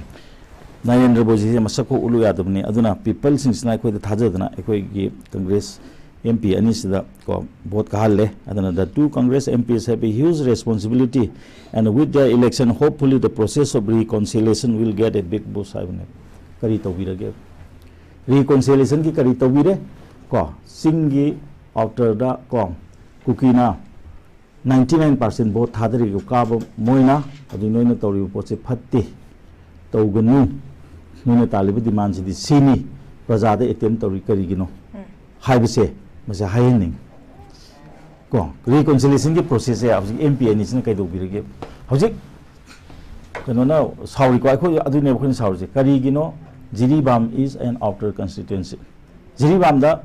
ꯅꯔꯦꯟꯗ꯭ꯔ ꯃꯣꯗꯤꯁꯦ ꯃꯁꯛ ꯈꯔ ꯎꯠꯂꯨ ꯌꯥꯗꯕꯅꯤ꯫ ꯑꯗꯨꯅ peopleꯁꯤꯡꯁꯤꯅ ꯑꯩꯈꯣꯏꯗ ꯊꯥꯖꯗꯅ ꯑꯩꯈꯣꯏꯒꯤ ꯀꯪꯒ꯭ꯔꯦꯁ M P ꯑꯅꯤꯁꯤꯗ ꯀꯣ vote ꯀꯥꯍꯜꯂꯦ꯫ ꯑꯗꯨꯅ "The two Congress M Ps have a huge responsibility and with their election, hopefully the process of reconciliation will get a big boost" ꯍꯥꯏꯕꯅꯦ꯫ ꯀꯔꯤ ꯇꯧꯕꯤꯔꯒꯦ? Reconciliationꯒꯤ ꯀꯔꯤ ꯇꯧꯕꯤꯔꯦ? ꯀꯣ, ꯆꯤꯡꯒꯤ outerꯗ ꯀꯣ, ꯀꯨꯀꯤꯅ ninety nine percent vote ꯊꯥꯗꯔꯤꯕ ꯀꯥꯕ ꯃꯣꯏꯅ, ꯑꯗꯨ ꯅꯣꯏꯅ ꯇꯧꯔꯤꯕ ꯄꯣꯠꯁꯦ ꯐꯠꯇꯦ, ꯇꯧꯒꯅꯨ, ꯅꯣꯏꯅ ꯇꯥꯜꯂꯤꯕ demandꯁꯤꯗꯤ ꯁꯤꯅꯤ, ꯄ꯭ꯔꯖꯥꯗ attempt ꯇꯧꯔꯤ ꯀꯔꯤꯒꯤꯅꯣ ꯍꯥꯏꯕꯁꯦ ꯃꯁꯤ ꯍꯥꯏꯍꯟꯅꯤꯡꯉꯤ꯫ ꯀꯣ, reconciliationꯒꯤ processꯁꯦ ꯍꯧꯖꯤꯛ M P ꯑꯅꯤꯁꯤꯅ ꯀꯩꯗꯧꯕꯤꯔꯒꯦ? ꯍꯧꯖꯤꯛ ꯀꯩꯅꯣꯅ ꯁꯥꯎꯔꯤꯀꯣ, ꯑꯩꯈꯣꯏ ꯑꯗꯨꯅꯦꯕ ꯑꯩꯈꯣꯏꯅ ꯁꯥꯎꯔꯤꯁꯦ꯫ ꯀꯔꯤꯒꯤꯅꯣ? Jiribam is an outer constituency꯫ ꯖꯤꯔꯤꯕꯥꯝꯗ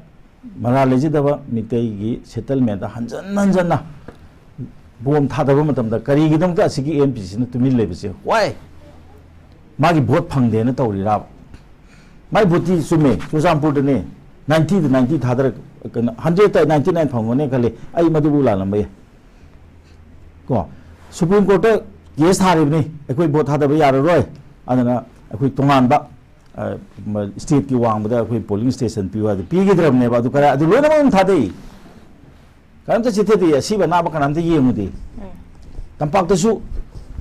ꯃꯔꯥꯜ ꯂꯩꯖꯗꯕ ꯃꯤꯇꯩꯒꯤ settlementꯇ ꯍꯟꯖꯟ ꯍꯟꯖꯟꯅ bomb ꯊꯥꯗꯕ ꯃꯇꯝꯗ ꯀꯔꯤꯒꯤꯗꯃꯛꯇ ꯑꯁꯤꯒꯤ M Pꯁꯤꯅ ꯇꯨꯃꯤꯟ ꯂꯩꯕꯁꯦ? Why? ꯃꯥꯒꯤ vote ꯐꯪꯗꯦꯅ ꯇꯧꯔꯤꯔꯥꯕ? ꯃꯥꯏ voteꯇꯤ ꯆꯨꯝꯃꯦ, ꯆꯨꯔꯆꯥꯟꯄꯨꯔꯗꯅꯦ, ninetyꯗ ninety ꯊꯥꯗꯔ-, ꯀꯩꯅꯣ, hundredꯇ ninety nine ꯐꯪꯕꯅꯦ ꯈꯜꯂꯤ, ꯑꯩ ꯃꯗꯨꯕꯨ ꯂꯥꯜꯂꯝꯕ ꯌꯥꯏ꯫ ꯀꯣ, Supreme Courtꯇ case ꯊꯥꯔꯤꯕꯅꯤ, ꯑꯩꯈꯣꯏ vote ꯊꯥꯗꯕ ꯌꯥꯔꯔꯣꯏ, ꯑꯗꯨꯅ ꯑꯩꯈꯣꯏ ꯇꯣꯉꯥꯟꯕ, ꯑ, ꯃ-, stateꯀꯤ ꯋꯥꯡꯃꯗ ꯑꯩꯈꯣꯏ polling station ꯄꯤꯌꯨ ꯍꯥꯏꯗ ꯄꯤꯈꯤꯗ꯭ꯔꯕꯅꯦꯕ꯫ ꯑꯗꯨ ꯀꯔꯥꯏ, ꯑꯗꯨ ꯂꯣꯏꯅꯃꯛ ꯑꯗꯨꯝ ꯊꯥꯗꯩ꯫ ꯀꯅꯥꯝꯇ ꯆꯤꯊꯗꯦ, ꯑꯁꯤꯕ ꯑꯅꯥꯕ ꯀꯅꯥꯝꯇ ꯌꯦꯡꯉꯨꯗꯦ꯫ ꯇꯝꯄꯥꯛꯇꯁꯨ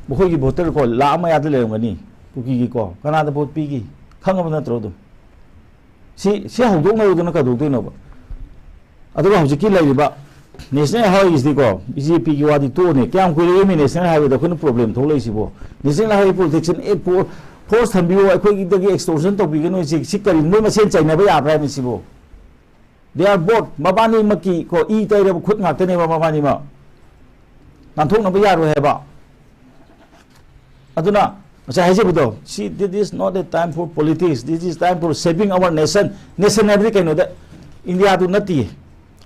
ꯃꯈꯣꯏꯒꯤ voter ꯀꯣ, ꯂꯥꯈ ꯑꯃ ꯃꯌꯥꯗ ꯂꯩꯔꯝꯒꯅꯤ, ꯀꯨꯀꯤꯒꯤ ꯀꯣ, ꯀꯅꯥꯗ vote ꯄꯤꯒꯤ? ꯈꯪꯉꯕ ꯅꯠꯇ꯭ꯔꯣ ꯑꯗꯨꯝ? ꯁꯤ, ꯁꯤ ꯍꯧꯗꯣꯛꯅꯔꯨꯗꯅ ꯀꯩꯗꯧꯗꯣꯏꯅꯣꯕ? ꯑꯗꯨꯒ ꯍꯧꯖꯤꯛꯀꯤ ꯂꯩꯔꯤꯕ ꯅꯦꯁꯅꯦꯜ ꯍꯥꯏꯋꯦꯁꯤꯗꯤꯀꯣ, ꯕꯤ ꯖꯦ ꯄꯤꯒꯤ ꯋꯥꯗꯤ ꯇꯣꯛꯑꯅꯤ꯫ ꯀꯌꯥꯝ ꯀꯨꯏꯔꯒꯦ ꯃꯤ ꯅꯦꯁꯅꯦꯜ ꯍꯥꯏꯋꯦꯗ ꯑꯩꯈꯣꯏꯅ ꯄ꯭ꯔꯣꯕ꯭ꯂꯦꯝ ꯊꯣꯛꯂꯛꯏꯁꯤꯕꯣ? ꯅꯦꯁꯅꯦꯜ ꯍꯥꯏꯋꯦ ꯄ꯭ꯔꯣꯇꯦꯛꯁꯟ ꯑꯦꯛ ꯐꯣꯔꯁ ꯊꯝꯕꯤꯌꯣ, ꯑꯩꯈꯣꯏꯒꯤꯗꯒꯤ ꯑꯦꯛꯁꯇꯣꯔꯁꯟ ꯇꯧꯕꯤꯒꯅꯨ꯫ ꯁꯤ ꯀꯔꯤ, ꯃꯣꯏ ꯃꯁꯦꯟ ꯆꯩꯅꯕ ꯌꯥꯕ꯭ꯔꯥ ꯍꯥꯏꯕꯅꯤ ꯁꯤꯕꯨ? They are both, ꯃꯕꯥꯅꯤꯃꯛꯀꯤ ꯀꯣ, ꯏ ꯇꯩꯔꯕ ꯈꯨꯠ ꯉꯥꯛꯇꯅꯦꯕ ꯃꯕꯥꯅꯤꯃꯛ꯫ ꯅꯥꯟꯊꯣꯛꯅꯕ ꯌꯥꯔꯣꯏ ꯍꯥꯏꯕ꯫ ꯑꯗꯨꯅ ꯉꯁꯥꯏ ꯍꯥꯏꯖꯕꯗꯣ, see, this is not a time for politics, this is time for saving our nation. Nation ꯍꯥꯏꯕꯗꯤ ꯀꯩꯅꯣꯗ, ꯏꯟꯗꯤꯌꯥꯗꯨ ꯅꯠꯇꯤꯌꯦ꯫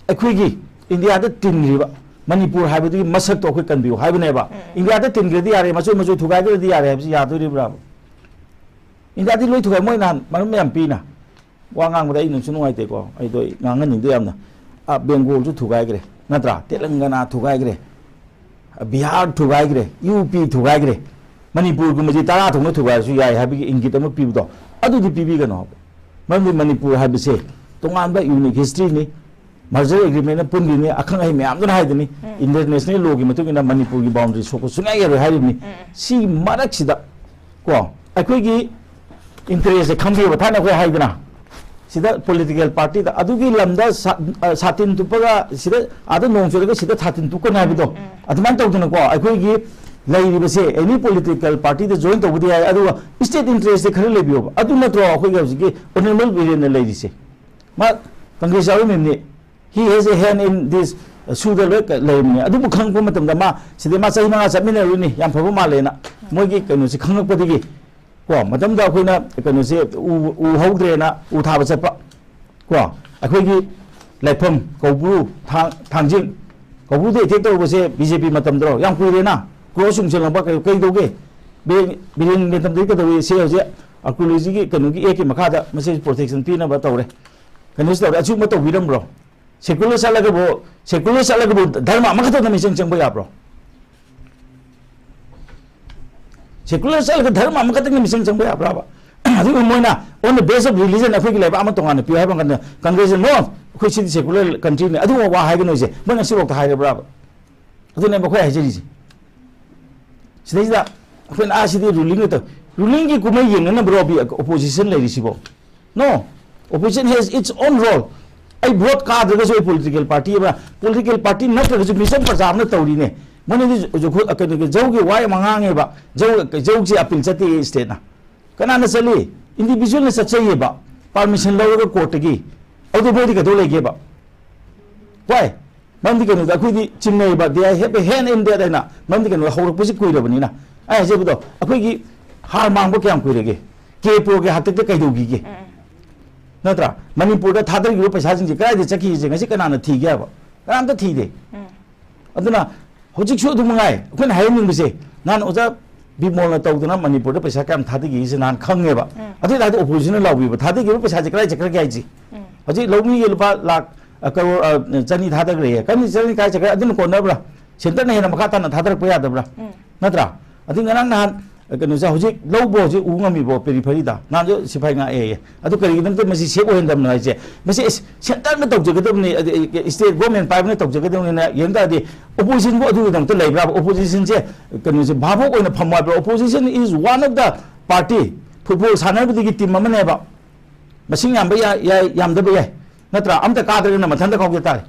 ꯑꯩꯈꯣꯏꯒꯤ ꯏꯟꯗꯤꯌꯥꯗ ꯇꯤꯟꯈ꯭ꯔꯤꯕ ꯃꯅꯤꯄꯨꯔ ꯍꯥꯏꯕꯗꯨꯒꯤ ꯃꯁꯛꯇꯣ ꯑꯩꯈꯣꯏ ꯀꯟꯕꯤꯌꯨ ꯍꯥꯏꯕꯅꯦꯕ꯫ ꯎꯝ꯫ ꯏꯟꯗꯤꯌꯥꯗ ꯇꯤꯟꯈ꯭ꯔꯗꯤ ꯌꯥꯔꯦ, ꯃꯆꯣꯏ ꯃꯆꯣꯏ ꯊꯨꯒꯥꯏꯈ꯭ꯔꯗꯤ ꯌꯥꯔꯦ ꯍꯥꯏꯕꯁꯤ ꯌꯥꯗꯣꯔꯤꯕ꯭ꯔꯥꯕ? ꯏꯟꯗꯤꯌꯥꯗꯤ ꯂꯣꯏ ꯊꯨꯒꯥꯏ꯫ ꯃꯣꯏ ꯅꯍꯥꯟ ꯃꯔꯝ ꯌꯥꯝ ꯄꯤꯅ ꯋꯥ ꯉꯥꯡꯕꯗ ꯑꯩ ꯅꯨꯡꯁꯨ ꯅꯨꯡꯉꯥꯏꯇꯦꯀꯣ, ꯑꯩꯗꯣ ꯑꯩ ꯉꯥꯡꯍꯟꯅꯤꯡꯗꯦ ꯌꯥꯝꯅ꯫ ꯑ, ꯕꯦꯡꯒꯣꯜꯁꯨ ꯊꯨꯒꯥꯏꯈ꯭ꯔꯦ, ꯅꯠꯇ꯭ꯔꯥ? ꯇꯦꯂꯪꯒꯅꯥ ꯊꯨꯒꯥꯏꯈ꯭ꯔꯦ, ꯕꯤꯍꯥꯔ ꯊꯨꯒꯥꯏꯈ꯭ꯔꯦ, ꯌꯨ ꯄꯤ ꯊꯨꯒꯥꯏꯈ꯭ꯔꯦ꯫ ꯃꯅꯤꯄꯨꯔꯒꯨꯝꯕꯁꯤ ꯇꯔꯥ ꯊꯣꯛꯅ ꯊꯨꯒꯥꯏꯔꯁꯨ ꯌꯥꯏ ꯍꯥꯏꯕꯒꯤ ꯏꯪꯒꯤꯠ ꯑꯃ ꯄꯤꯕꯗꯣ, ꯑꯗꯨꯗꯤ ꯄꯤꯕꯤꯒꯅꯣ ꯍꯥꯏꯕ꯫ ꯃꯔꯝꯗꯤ ꯃꯅꯤꯄꯨꯔ ꯍꯥꯏꯕꯁꯦ ꯇꯣꯉꯥꯟꯕ ꯌꯨꯅꯤꯛ ꯍꯤꯁꯇ꯭ꯔꯤꯅꯤ, ꯃꯔꯖꯔ ꯑꯦꯒ꯭ꯔꯤꯃꯦꯟꯅ ꯄꯨꯟꯈꯤꯕꯅꯤ, ꯑꯈꯪ ꯑꯍꯩ ꯃꯌꯥꯝꯗꯨꯅ ꯍꯥꯏꯗꯨꯅꯤ, ꯎꯝ꯫ ꯏꯟꯇꯔꯅꯦꯁꯅꯦꯜ ꯂꯣꯒꯤ ꯃꯇꯨꯡ ꯏꯟꯅ ꯃꯅꯤꯄꯨꯔꯒꯤ ꯕꯥꯎꯟꯗꯔꯤ ꯁꯣꯛꯄ ꯁꯨꯡꯌꯥ ꯌꯥꯔꯣꯏ ꯍꯥꯏꯔꯤꯕꯅꯤ꯫ ꯎꯝ꯫ ꯁꯤ ꯃꯔꯛꯁꯤꯗ ꯀꯣ, ꯑꯩꯈꯣꯏꯒꯤ ꯏꯟꯇꯔꯦꯁꯁꯦ ꯈꯪꯕꯤꯌꯣꯕ, ꯊꯥꯏꯅ ꯑꯩꯈꯣꯏ ꯍꯥꯏꯗꯅ, ꯁꯤꯗ ꯄꯣꯂꯤꯇꯤꯀꯦꯜ ꯄꯥꯔꯇꯤꯗ ꯑꯗꯨꯒꯤ ꯂꯝꯗ ꯁꯥ-, ꯑ, ꯁꯥꯇꯤꯟ ꯇꯨꯞꯄꯒ ꯁꯤꯗ, ꯑꯥꯗ ꯅꯣꯡ ꯆꯨꯔꯒ ꯁꯤꯗ ꯁꯥꯇꯤꯟ ꯇꯨꯞꯀꯅꯤ ꯍꯥꯏꯕꯗꯣ, ꯎꯝ, ꯎꯝ꯫ ꯑꯗꯨꯃꯥꯏꯅ ꯇꯧꯗꯅꯀꯣ, ꯑꯩꯈꯣꯏꯒꯤ ꯂꯩꯔꯤꯕꯁꯦ ꯑꯦꯅꯤ ꯄꯣꯂꯤꯇꯤꯀꯦꯜ ꯄꯥꯔꯇꯤꯗ ꯖꯣꯏꯟ ꯇꯧꯕꯗꯤ ꯌꯥꯏ, ꯑꯗꯨꯒ ꯁ꯭ꯇꯦꯠ ꯏꯟꯇꯔꯦꯁꯁꯦ ꯈꯔ ꯂꯩꯕꯤꯌꯣꯕ꯫ ꯑꯗꯨ ꯅꯠꯇ꯭ꯔꯣ ꯑꯩꯈꯣꯏꯒꯤ ꯍꯧꯖꯤꯛꯀꯤ ꯑꯣꯅꯔꯦꯕꯜ ꯕꯤꯔꯦꯟꯅ ꯂꯩꯔꯤꯁꯦ? ꯃꯥ Congress ꯌꯥꯎꯔꯝꯃꯤꯕꯅꯤ, he has a hand in this, ꯁꯨꯗ ꯂꯣꯏ ꯂꯩꯔꯝꯃꯤꯅꯤ꯫ ꯑꯗꯨꯕꯨ ꯈꯪꯉꯛꯄ ꯃꯇꯝꯗ ꯃꯥ ꯁꯤꯗꯩ ꯃꯥ ꯆꯍꯤ ꯃꯉꯥ ꯆꯠꯃꯤꯟꯅꯔꯨꯅꯤ, ꯌꯥꯝ ꯐꯕ ꯃꯥꯜꯂꯦꯅ꯫ ꯃꯣꯏꯒꯤ ꯀꯩꯅꯣꯁꯦ ꯈꯪꯉꯛꯄꯗꯒꯤ ꯀꯣ, ꯃꯇꯝꯗ ꯑꯩꯈꯣꯏꯅ ꯀꯩꯅꯣꯁꯦ ꯎ-, ꯎ ꯍꯧꯗ꯭ꯔꯦꯅ ꯎ ꯊꯥꯕ ꯆꯠꯄ ꯀꯣ, ꯑꯩꯈꯣꯏꯒꯤ ꯂꯥꯏꯐꯝ, ꯀꯧꯕ꯭ꯔꯨ, ꯊꯥꯡ-, ꯊꯥꯡꯖꯤꯡ, ꯀꯧꯕ꯭ꯔꯨꯗ ꯑꯦꯇꯦꯛ ꯇꯧꯔꯨꯕꯁꯦ ꯕꯤ ꯖꯦ ꯄꯤ ꯃꯇꯝꯗꯔꯣ? ꯌꯥꯝ ꯀꯨꯏꯔꯦꯅ꯫ ꯀ꯭ꯔꯣꯁ ꯌꯨꯡꯁꯤꯜꯂꯛꯄ ꯀꯩ-, ꯀꯩꯗꯧꯒꯦ? ꯕꯤꯔꯦꯟ, ꯕꯤꯔꯦꯟꯒꯤ ꯃꯇꯝꯗꯗꯤ ꯀꯩꯗꯧꯏ? ꯁꯤ ꯍꯧꯖꯤꯛ ꯑꯥꯔꯀꯤꯑꯣꯂꯣꯖꯤꯒꯤ ꯀꯩꯅꯣꯒꯤ ꯑꯦꯛꯀꯤ ꯃꯈꯥꯗ ꯃꯁꯤ ꯄ꯭ꯔꯣꯇꯦꯛꯁꯟ ꯄꯤꯅꯕ ꯇꯧꯔꯦ꯫ ꯀꯩꯅꯣꯁꯤ ꯇꯧꯔꯦ, ꯑꯆꯨꯝꯕ ꯇꯧꯕꯤꯔꯝꯕ꯭ꯔꯣ? ꯁꯦꯀꯨꯂꯔ ꯆꯠꯂꯒꯕꯨ, ꯁꯦꯀꯨꯂꯔ ꯆꯠꯂꯒꯕꯨ ꯙꯔꯃ ꯑꯃꯈꯛꯇꯗ ꯃꯤꯆꯪ ꯆꯪꯕ ꯌꯥꯕ꯭ꯔꯣ? ꯁꯦꯀꯨꯂꯔ ꯆꯠꯂꯒ ꯙꯔꯃ ꯑꯃꯈꯛꯇꯪꯒꯤ ꯃꯤꯆꯪ ꯆꯪꯕ ꯌꯥꯕ꯭ꯔꯥꯕ? ꯑꯗꯨꯒ ꯃꯣꯏꯅ on the base of religion ꯑꯩꯈꯣꯏꯒꯤ ꯂꯩꯕꯥꯛ ꯑꯃ ꯇꯣꯉꯥꯟꯅ ꯄꯤꯌꯨ ꯍꯥꯏꯕ ꯀꯥꯟꯗ ꯀꯪꯒ꯭ꯔꯦꯁꯅ, "No, ꯑꯩꯈꯣꯏ ꯁꯤꯗꯤ ꯁꯦꯀꯨꯂꯔ ꯀꯟꯇ꯭ꯔꯤꯅꯤ", ꯑꯗꯨꯒꯨꯝꯕ ꯋꯥ ꯍꯥꯏꯒꯅꯣꯏꯁꯦ ꯃꯣꯏꯅ ꯉꯁꯤꯐꯥꯎꯗ ꯍꯥꯏꯔꯕ꯭ꯔꯥꯕ? ꯑꯗꯨꯅꯦꯕ ꯑꯩꯈꯣꯏ ꯍꯥꯏꯖꯔꯤꯁꯦ꯫ ꯁꯤꯗꯩꯁꯤꯗ ꯑꯩꯈꯣꯏꯅ, "ꯑꯥ, ꯁꯤꯗꯤ ꯔꯨꯂꯤꯡ ꯅꯠꯇ-", ꯔꯨꯂꯤꯡꯒꯤ ꯀꯨꯝꯍꯩ ꯌꯦꯡꯅꯅꯕ꯭ꯔꯣ ꯑꯣꯄꯣꯖꯤꯁꯟ ꯂꯩꯔꯤꯁꯤꯕꯣ? No, opposition has its own role. ꯑꯩ ꯚꯣꯠ ꯀꯥꯗ꯭ꯔꯒꯁꯨ ꯑꯩ ꯄꯣꯂꯤꯇꯤꯀꯦꯜ ꯄꯥꯔꯇꯤ ꯑꯃꯅ, ꯄꯣꯂꯤꯇꯤꯀꯦꯜ ꯄꯥꯔꯇꯤ ꯅꯠꯇ꯭ꯔꯒꯁꯨ ꯃꯤꯆꯝ ꯄ꯭ꯔꯖꯥ ꯑꯃꯅ ꯇꯧꯔꯤꯅꯦ꯫ ꯃꯣꯏꯅꯗꯤ ꯖꯨ-, ꯖꯨꯈꯨ-, ꯀꯩꯅꯣꯒꯤ ꯖꯧꯒꯤ ꯋꯥ ꯌꯥꯝ ꯉꯥꯡꯉꯦꯕ꯫ ꯖꯧ, ꯖꯧꯁꯦ ꯑꯄꯤꯜ ꯆꯠꯇꯦ ꯁ꯭ꯇꯦꯠꯅ꯫ ꯀꯅꯥꯅ ꯆꯠꯂꯤ? ꯏꯟꯗꯤꯕꯤꯖꯨꯋꯦꯜꯅ ꯆꯠꯆꯩꯌꯦꯕ, ꯄꯥꯔꯃꯤꯁꯟ ꯂꯧꯔꯒ ꯀꯣꯔꯠꯇꯒꯤ꯫ ꯑꯗꯨ ꯃꯣꯏꯗꯤ ꯀꯩꯗꯧ ꯂꯩꯒꯦꯕ? ꯋꯥꯏ? ꯃꯔꯝꯗꯤ ꯀꯩꯅꯣꯗ ꯑꯩꯈꯣꯏꯗꯤ ꯆꯤꯡꯅꯩꯌꯦꯕ, they have a hand in that ꯍꯥꯏꯅ꯫ ꯃꯔꯝꯗꯤ ꯀꯩꯅꯣꯗ ꯍꯧꯔꯛꯄꯁꯤ ꯀꯨꯏꯔꯕꯅꯤꯅ꯫ ꯑꯩ ꯍꯥꯏꯖꯕꯗꯣ, ꯑꯩꯈꯣꯏꯒꯤ ꯍꯥꯔ ꯃꯥꯡꯕ ꯀꯌꯥꯝ ꯀꯨꯏꯔꯒꯦ? ꯀꯦ ꯄ꯭ꯔꯣꯒꯤ ꯍꯥꯛꯇꯛꯇ ꯀꯩꯗꯧꯈꯤꯒꯦ? ꯅꯠꯇ꯭ꯔꯥ? ꯃꯅꯤꯄꯨꯔꯗ ꯊꯥꯗꯔꯤꯕ ꯄꯩꯁꯥꯁꯤꯡꯁꯦ ꯀꯗꯥꯏꯗ ꯆꯠꯈꯤꯒꯦ? ꯉꯁꯤ ꯀꯅꯥꯅ ꯊꯤꯒꯦ ꯍꯥꯏꯕ? ꯀꯅꯥꯝꯇ ꯊꯤꯗꯦ꯫ ꯑꯗꯨꯅ ꯍꯧꯖꯤꯛꯁꯨ ꯑꯗꯨ ꯃꯉꯥꯏ ꯑꯩꯈꯣꯏꯅ ꯍꯥꯏꯍꯟꯅꯤꯡꯕꯁꯦ, ꯅꯍꯥꯟ ꯑꯣꯖꯥ ꯕꯤꯃꯣꯜꯅ ꯇꯧꯗꯅ ꯃꯅꯤꯄꯨꯔꯗ ꯄꯩꯁꯥ ꯀꯌꯥꯝ ꯊꯥꯗꯈꯤꯒꯦꯁꯦ ꯅꯍꯥꯟ ꯈꯪꯉꯦꯕ꯫ ꯑꯗꯨ ꯑꯣꯏꯇꯥꯔꯗꯤ ꯑꯣꯄꯣꯖꯤꯁꯟꯅ ꯂꯥꯎꯕꯤꯕ, ꯊꯥꯗꯈꯤꯕ ꯄꯩꯁꯥꯁꯦ ꯀꯗꯥꯏ ꯆꯠꯈ꯭ꯔꯒꯦ ꯍꯥꯏꯁꯦ? ꯍꯧꯖꯤꯛ ꯂꯧꯃꯤꯒꯤ ꯂꯨꯄꯥ ꯂꯥꯛ, ꯑ, ꯀꯔꯣꯔ, ꯑ, ꯆꯅꯤ ꯊꯥꯗꯈ꯭ꯔꯦ꯫ ꯀꯔꯝꯕ ꯆꯅꯤ ꯀꯥꯏ ꯆꯠꯈ꯭ꯔꯦ? ꯑꯗꯨꯅ ꯀꯣꯟꯅꯕ꯭ꯔꯥ? ꯁꯦꯟꯇꯔꯅ ꯍꯦꯟꯅ ꯃꯈꯥ ꯇꯥꯅ ꯊꯥꯗꯔꯛꯄ ꯌꯥꯗꯕ꯭ꯔꯥ? ꯅꯠꯇ꯭ꯔꯥ? ꯑꯗꯩ ꯉꯔꯥꯡ ꯅꯍꯥꯟ, ꯑ, ꯀꯩꯅꯣꯁꯦ, ꯍꯧꯖꯤꯛ ꯂꯧꯕ ꯍꯧꯖꯤꯛ ꯎ ꯉꯝꯃꯤꯕꯣ ꯄꯦꯔꯤꯐꯔꯤꯗ? ꯅꯍꯥꯟꯁꯨ ꯁꯤꯐꯥꯏ ꯉꯥꯛꯑꯦꯌꯦ꯫ ꯑꯗꯨ ꯀꯔꯤꯒꯤꯗꯃꯛꯇ ꯃꯁꯤ ꯁꯦꯞ ꯑꯣꯏꯍꯟꯗꯕꯅꯣ ꯍꯥꯏꯁꯦ? ꯃꯁꯤ, ꯑꯦꯁ, ꯁꯦꯟꯇꯔꯅ ꯇꯧꯖꯒꯗꯕꯅꯤ, ꯑꯗꯩ, ꯑꯦ, ꯁ꯭ꯇꯦꯠ ꯒꯣꯔꯃꯦꯟ ꯄꯥꯏꯕꯅ ꯇꯧꯖꯒꯗꯕꯅꯤꯅ ꯌꯦꯡ ꯇꯥꯔꯗꯤ, ꯑꯣꯄꯣꯖꯤꯁꯟꯕꯨ ꯑꯗꯨꯒꯤꯗꯃꯛꯇ ꯂꯩꯕ꯭ꯔꯥꯕ? ꯑꯣꯄꯣꯖꯤꯁꯟꯁꯦ, ꯀꯩꯅꯣꯁꯦ, ꯚꯥꯕꯣꯛ ꯑꯣꯏꯅ ꯐꯝꯃꯣ ꯍꯥꯏꯕ꯭ꯔꯥ? Opposition is one of the party꯫ Football ꯁꯥꯟꯅꯕꯗꯒꯤ ꯇꯤꯝ ꯑꯃꯅꯦꯕ꯫ ꯃꯁꯤꯡ ꯌꯥꯝꯕ ꯌꯥꯏ, ꯌꯥꯏ, ꯌꯥꯝꯗꯕ ꯌꯥꯏ꯫ ꯅꯠꯇ꯭ꯔꯥ? ꯑꯝꯇ ꯀꯥꯗ꯭ꯔꯒꯅ ꯃꯊꯟꯇ ꯀꯥꯎꯖ ꯇꯥꯔꯦ꯫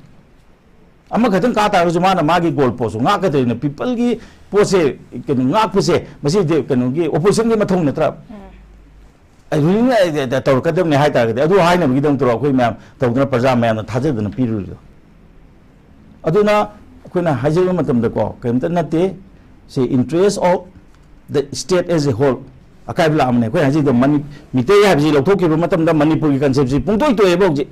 ꯑꯃꯈꯛꯇꯪ ꯀꯥ ꯇꯥꯔꯒꯁꯨ ꯃꯥꯅ ꯃꯥꯒꯤ ꯒꯣꯜ ꯄꯣꯁꯁꯨ ꯉꯥꯛꯀꯗꯣꯏꯅ, ꯄꯤꯄꯜꯒꯤ ꯄꯣꯠꯁꯦ, ꯀꯩꯅꯣ, ꯉꯥꯛꯄꯁꯦ, ꯃꯁꯤꯗꯤ ꯀꯩꯅꯣꯒꯤ ꯑꯣꯄꯣꯖꯤꯁꯟꯒꯤ ꯃꯊꯧ ꯅꯠꯇ꯭ꯔꯥ? ꯑꯩ ꯔꯨꯂꯤꯡ ꯇꯧꯔꯛꯀꯗꯕꯅꯤ ꯍꯥꯏ ꯇꯥꯔꯒꯗꯤ, ꯑꯗꯨ ꯍꯥꯏꯅꯕꯒꯤꯗꯃꯛꯇꯔꯣ ꯑꯩꯈꯣꯏ ꯃꯌꯥꯝ ꯇꯧꯗꯅ, ꯄ꯭ꯔꯖꯥ ꯃꯌꯥꯝꯅ ꯊꯥꯖꯗꯅ ꯄꯤꯔꯨꯔꯤꯗꯣ? ꯑꯗꯨꯅ ꯑꯩꯈꯣꯏꯅ ꯍꯥꯏꯖꯕ ꯃꯇꯝꯗꯀꯣ, ꯀꯔꯤꯝꯇ ꯅꯠꯇꯦ, ꯁꯤ interest of the state as a whole ꯑꯀꯥꯏꯕ ꯂꯥꯛꯑꯕꯅꯦ꯫ ꯑꯩꯈꯣꯏ ꯍꯥꯏꯖꯩꯗꯣ, ꯃꯅꯤ-, ꯃꯤꯇꯩ ꯍꯥꯏꯕꯁꯤ ꯂꯧꯊꯣꯛꯈꯤꯕ ꯃꯇꯝꯗ ꯃꯅꯤꯄꯨꯔꯒꯤ ꯀꯟꯁꯦꯞꯁꯤ ꯄꯨꯡꯇꯣꯏ ꯇꯣꯛꯑꯦꯕ ꯍꯧꯖꯤꯛ꯫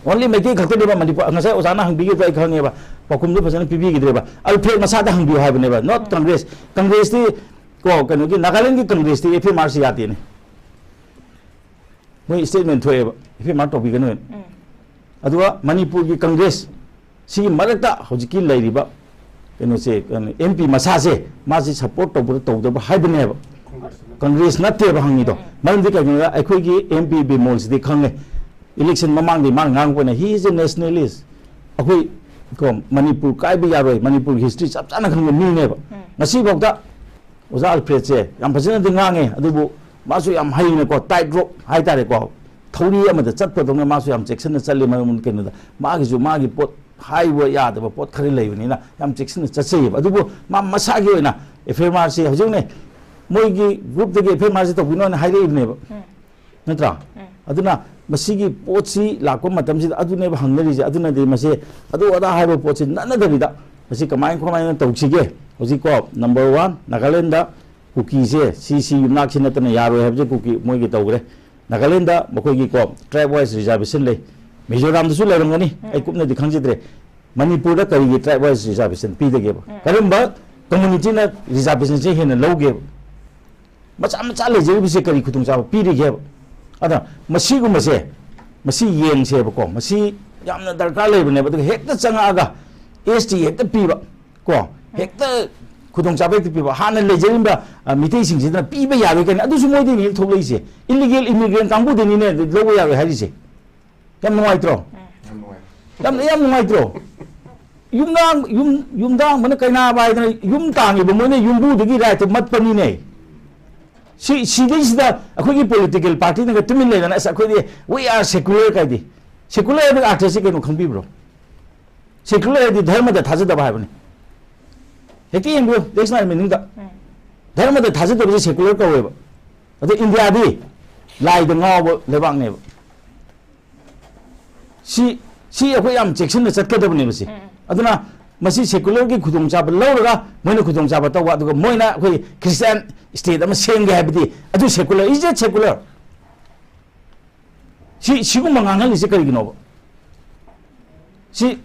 ꯑꯣꯟꯂꯤ ꯃꯩꯇꯩ ꯈꯛꯇꯅꯦꯕ ꯃꯅꯤꯄꯨꯔ꯫ ꯉꯁꯥꯏ ꯑꯣꯖꯥꯅ ꯍꯪꯕꯤꯈꯤꯕꯗꯣ ꯑꯩ ꯈꯪꯉꯦꯕ, ꯄꯥꯎꯈꯨꯝꯗꯣ ꯐꯖꯅ ꯄꯤꯕꯤꯈꯤꯗ꯭ꯔꯦꯕ꯫ ꯑꯜꯐ꯭ꯔꯦꯗ ꯃꯁꯥꯗ ꯍꯪꯕꯤꯌꯨ ꯍꯥꯏꯕꯅꯦꯕ, not ꯀꯪꯒ꯭ꯔꯦꯁ꯫ ꯀꯪꯒ꯭ꯔꯦꯁꯇꯤ ꯀꯣ, ꯀꯩꯅꯣꯒꯤ ꯅꯥꯒꯥꯂꯦꯟꯒꯤ ꯀꯪꯒ꯭ꯔꯦꯁꯇꯤ ꯑꯦꯐ ꯑꯦꯝ ꯑꯥꯔꯁꯤ ꯌꯥꯗꯦꯅꯦ꯫ ꯃꯣꯏ ꯁ꯭ꯇꯦꯠꯃꯦꯟ ꯊꯣꯛꯑꯦꯕ, ꯑꯦꯐ ꯑꯦꯝ ꯑꯥꯔ ꯇꯧꯕꯤꯒꯅꯨ ꯍꯥꯏꯅ꯫ ꯑꯗꯨꯒ ꯃꯅꯤꯄꯨꯔꯒꯤ ꯀꯪꯒ꯭ꯔꯦꯁ ꯁꯤꯒꯤ ꯃꯔꯛꯇ ꯍꯧꯖꯤꯛꯀꯤ ꯂꯩꯔꯤꯕ ꯀꯩꯅꯣꯁꯦ, ꯀꯩꯅꯣ, ꯑꯦꯝ ꯄꯤ ꯃꯁꯥꯁꯦ, ꯃꯥꯁꯤ ꯁꯄꯣꯔꯠ ꯇꯧꯕ꯭ꯔꯥ ꯇꯧꯗꯕ꯭ꯔꯥ ꯍꯥꯏꯕꯅꯦꯕ꯫ ꯀꯪꯒ꯭ꯔꯦꯁ ꯅꯠꯇꯦꯕ ꯍꯪꯉꯤꯗꯣ꯫ ꯃꯔꯝꯗꯤ ꯀꯩꯒꯤꯅꯣꯗ, ꯑꯩꯈꯣꯏꯒꯤ ꯑꯦꯝ ꯄꯤ ꯕꯤꯃꯣꯜꯁꯤꯗꯤ ꯈꯪꯉꯦ, ꯏꯂꯦꯛꯁꯟ ꯃꯃꯥꯡꯗꯤ ꯃꯥꯅ ꯉꯥꯡꯉꯛꯄꯅ, "He is a nationalist"꯫ ꯑꯩꯈꯣꯏ ꯀꯣ, ꯃꯅꯤꯄꯨꯔ ꯀꯥꯏꯕ ꯌꯥꯔꯣꯏ, ꯃꯅꯤꯄꯨꯔꯒꯤ ꯍꯤꯁꯇ꯭ꯔꯤ ꯆꯞ ꯆꯥꯅ ꯈꯪꯕ ꯃꯤꯅꯦꯕ꯫ ꯉꯁꯤꯐꯥꯎꯗ ꯑꯣꯖꯥ ꯑꯜꯐ꯭ꯔꯦꯗꯁꯦ ꯌꯥꯝ ꯐꯖꯅꯗꯤ ꯉꯥꯡꯉꯦ, ꯑꯗꯨꯕꯨ ꯃꯥꯁꯨ ꯌꯥꯝ ꯍꯩꯅꯀꯣ, ꯇꯥꯏꯠ ꯔꯣꯞ ꯍꯥꯏꯇꯥꯔꯦꯀꯣ, ꯊꯧꯔꯤ ꯑꯃꯗ ꯆꯠꯄꯗꯧꯅ ꯃꯥꯁꯨ ꯌꯥꯝ ꯆꯦꯛꯁꯤꯟꯅ ꯆꯠꯂꯤ꯫ ꯃꯔꯝ ꯀꯩꯅꯣꯗ, ꯃꯥꯒꯤꯁꯨ ꯃꯥꯒꯤ ꯄꯣꯠ, ꯍꯥꯏꯕ ꯌꯥꯗꯕ ꯄꯣꯠ ꯈꯔ ꯂꯩꯕꯅꯤꯅ ꯌꯥꯝ ꯆꯦꯛꯁꯤꯟꯅ ꯆꯠꯆꯩꯌꯦꯕ꯫ ꯑꯗꯨꯕꯨ ꯃꯥ ꯃꯁꯥꯒꯤ ꯑꯣꯏꯅ ꯑꯦꯐ ꯑꯥꯏ ꯑꯥꯔꯁꯦ ꯍꯧꯖꯤꯛꯅꯦ, ꯃꯣꯏꯒꯤ ꯒ꯭ꯔꯨꯞꯇꯒꯤ ꯑꯦꯐ ꯑꯥꯏ ꯑꯥꯔꯁꯦ ꯇꯧꯕꯤꯅꯣꯅ ꯍꯥꯏꯔꯛꯏꯕꯅꯦꯕ꯫ ꯎꯝ꯫ ꯅꯠꯇ꯭ꯔꯥ? ꯎꯝ꯫ ꯑꯗꯨꯅ ꯃꯁꯤꯒꯤ ꯄꯣꯠꯁꯤ ꯂꯥꯛꯄ ꯃꯇꯝꯁꯤꯗ ꯑꯗꯨꯅꯦꯕ ꯍꯪꯅꯔꯤꯁꯦ꯫ ꯑꯗꯨꯅꯗꯤ ꯃꯁꯦ ꯑꯗꯨ ꯑꯗꯥ ꯍꯥꯏꯕ ꯄꯣꯠꯁꯤ ꯅꯠꯅꯗꯕꯤꯗ, ꯃꯁꯤ ꯀꯃꯥꯏ ꯀꯃꯥꯏꯅ ꯇꯧꯁꯤꯒꯦ? ꯍꯧꯖꯤꯛꯀꯣ, ꯅꯝꯕꯔ ꯋꯥꯟ, ꯅꯥꯒꯥꯂꯦꯟꯗ ꯀꯨꯀꯤꯁꯦ ꯁꯤ ꯁꯤ ꯌꯨꯝꯅꯥꯛꯁꯤ ꯅꯠꯇꯅ ꯌꯥꯔꯣꯏ ꯍꯥꯏꯕꯁꯦ ꯀꯨꯀꯤ ꯃꯣꯏꯒꯤ ꯇꯧꯈ꯭ꯔꯦ꯫ ꯅꯥꯒꯥꯂꯦꯟꯗ ꯃꯈꯣꯏꯒꯤ ꯀꯣ, tribe wise reservation ꯂꯩ꯫ ꯃꯤꯖꯣꯔꯥꯝꯗꯁꯨ ꯂꯩꯔꯝꯒꯅꯤ, ꯑꯩ ꯎꯝ꯫ ꯀꯨꯞꯅꯗꯤ ꯈꯪꯖꯗ꯭ꯔꯦ꯫ ꯃꯅꯤꯄꯨꯔꯗ ꯀꯔꯤꯒꯤ tribe wise reservation ꯄꯤꯗꯒꯦꯕ? ꯎꯝ꯫ ꯀꯔꯝꯕ communityꯅ reservationꯁꯦ ꯍꯦꯟꯅ ꯂꯧꯒꯦꯕ? ꯃꯆꯥ ꯃꯆꯥ ꯂꯩꯖꯔꯤꯕꯁꯦ ꯀꯔꯤ ꯈꯨꯗꯣꯡꯆꯥꯕ ꯄꯤꯔꯤꯒꯦꯕ? ꯑꯗ ꯃꯁꯤꯒꯨꯝꯕꯁꯦ, ꯃꯁꯤ ꯌꯦꯡꯁꯦꯕꯀꯣ, ꯃꯁꯤ ꯌꯥꯝꯅ ꯗꯔꯀꯥꯔ ꯂꯩꯕꯅꯦꯕ꯫ ꯑꯗꯨꯒ ꯍꯦꯛꯇ ꯆꯪꯉꯛꯑꯒ ꯑꯦꯁ ꯇꯤ ꯍꯦꯛꯇ ꯄꯤꯕ, ꯀꯣ, ꯎꯝ꯫ ꯍꯦꯛꯇ ꯈꯨꯗꯣꯡꯆꯥꯕ ꯍꯦꯛꯇ ꯄꯤꯕ, ꯍꯥꯟꯅ ꯂꯩꯖꯔꯤꯕ, ꯑ, ꯃꯤꯇꯩꯁꯤꯡꯁꯤꯗꯅ ꯄꯤꯕ ꯌꯥꯔꯣꯏ ꯀꯥꯏꯅ, ꯑꯗꯨꯁꯨ ꯃꯣꯏꯗꯒꯤ ꯍꯦꯛ ꯊꯣꯛꯂꯛꯏꯁꯦ, illegal immigrant ꯀꯥꯡꯕꯨꯗꯅꯤꯅꯦ ꯂꯧꯕ ꯌꯥꯔꯣꯏ ꯍꯥꯏꯔꯤꯁꯦ꯫ ꯌꯥꯝ ꯅꯨꯡꯉꯥꯏꯇ꯭ꯔꯣ? ꯎꯝ꯫ ꯌꯥꯝ ꯅꯨꯡꯉꯥꯏ꯫ ꯌꯥꯝ, ꯌꯥꯝ ꯅꯨꯡꯉꯥꯏꯇ꯭ꯔꯣ? ꯌꯨꯝꯗꯥꯡ-, ꯌꯨꯝ-, ꯌꯨꯝꯗꯥꯡꯕꯅ ꯀꯩꯅꯥꯕ ꯍꯥꯏꯗꯅ ꯌꯨꯝ ꯇꯥꯡꯉꯤꯕ ꯃꯣꯏꯅ ꯌꯨꯝꯕꯨꯗꯒꯤ right ꯃꯠꯄꯅꯤꯅꯦ꯫ ꯁꯤ, ꯁꯤꯗꯩꯁꯤꯗ ꯑꯩꯈꯣꯏꯒꯤ political partyꯅꯒ ꯇꯨꯃꯤꯟ ꯂꯩꯗꯅ, "ꯑꯁ, ꯑꯩꯈꯣꯏꯗꯤ we are secular" ꯀꯥꯏꯗꯤ꯫ Secular ꯍꯥꯏꯕꯒꯤ ꯑꯥꯔꯊꯁꯤ ꯀꯩꯅꯣ ꯈꯪꯕꯤꯕ꯭ꯔꯣ? Secular ꯍꯥꯏꯗꯤ ꯙꯔꯃꯗ ꯊꯥꯖꯗꯕ ꯍꯥꯏꯕꯅꯤ꯫ ꯍꯦꯛꯇ ꯌꯦꯡꯕꯤꯌꯨ, dictionary meaningꯗ꯫ ꯎꯝ꯫ ꯙꯔꯃꯗ ꯊꯥꯖꯗꯕꯁꯦ secular ꯀꯧꯋꯦꯕ꯫ ꯑꯗꯣ ꯏꯟꯗꯤꯌꯥꯗꯤ ꯂꯥꯏꯗ ꯉꯥꯎꯕ ꯂꯩꯕꯥꯛꯅꯦꯕ꯫ ꯁꯤ, ꯁꯤ ꯑꯩꯈꯣꯏ ꯌꯥꯝ ꯆꯦꯛꯁꯤꯟꯅ ꯆꯠꯀꯗꯕꯅꯦꯕ ꯁꯤ꯫ ꯎꯝ꯫ ꯑꯗꯨꯅ ꯃꯁꯤ secularꯒꯤ ꯈꯨꯗꯣꯡꯆꯥꯕ ꯂꯧꯔꯒ ꯃꯣꯏꯅ ꯈꯨꯗꯣꯡꯆꯥꯕ ꯇꯧꯕ, ꯑꯗꯨꯒ ꯃꯣꯏꯅ ꯑꯩꯈꯣꯏ Christian state ꯑꯃ ꯁꯦꯝꯒꯦ ꯍꯥꯏꯕꯗꯤ, ꯑꯗꯨ secular, is it secular? ꯁꯤ, ꯁꯤꯒꯨꯝꯕ ꯉꯥꯡꯍꯜꯂꯤꯁꯦ ꯀꯔꯤꯒꯤꯅꯣꯕ? ꯁꯤ,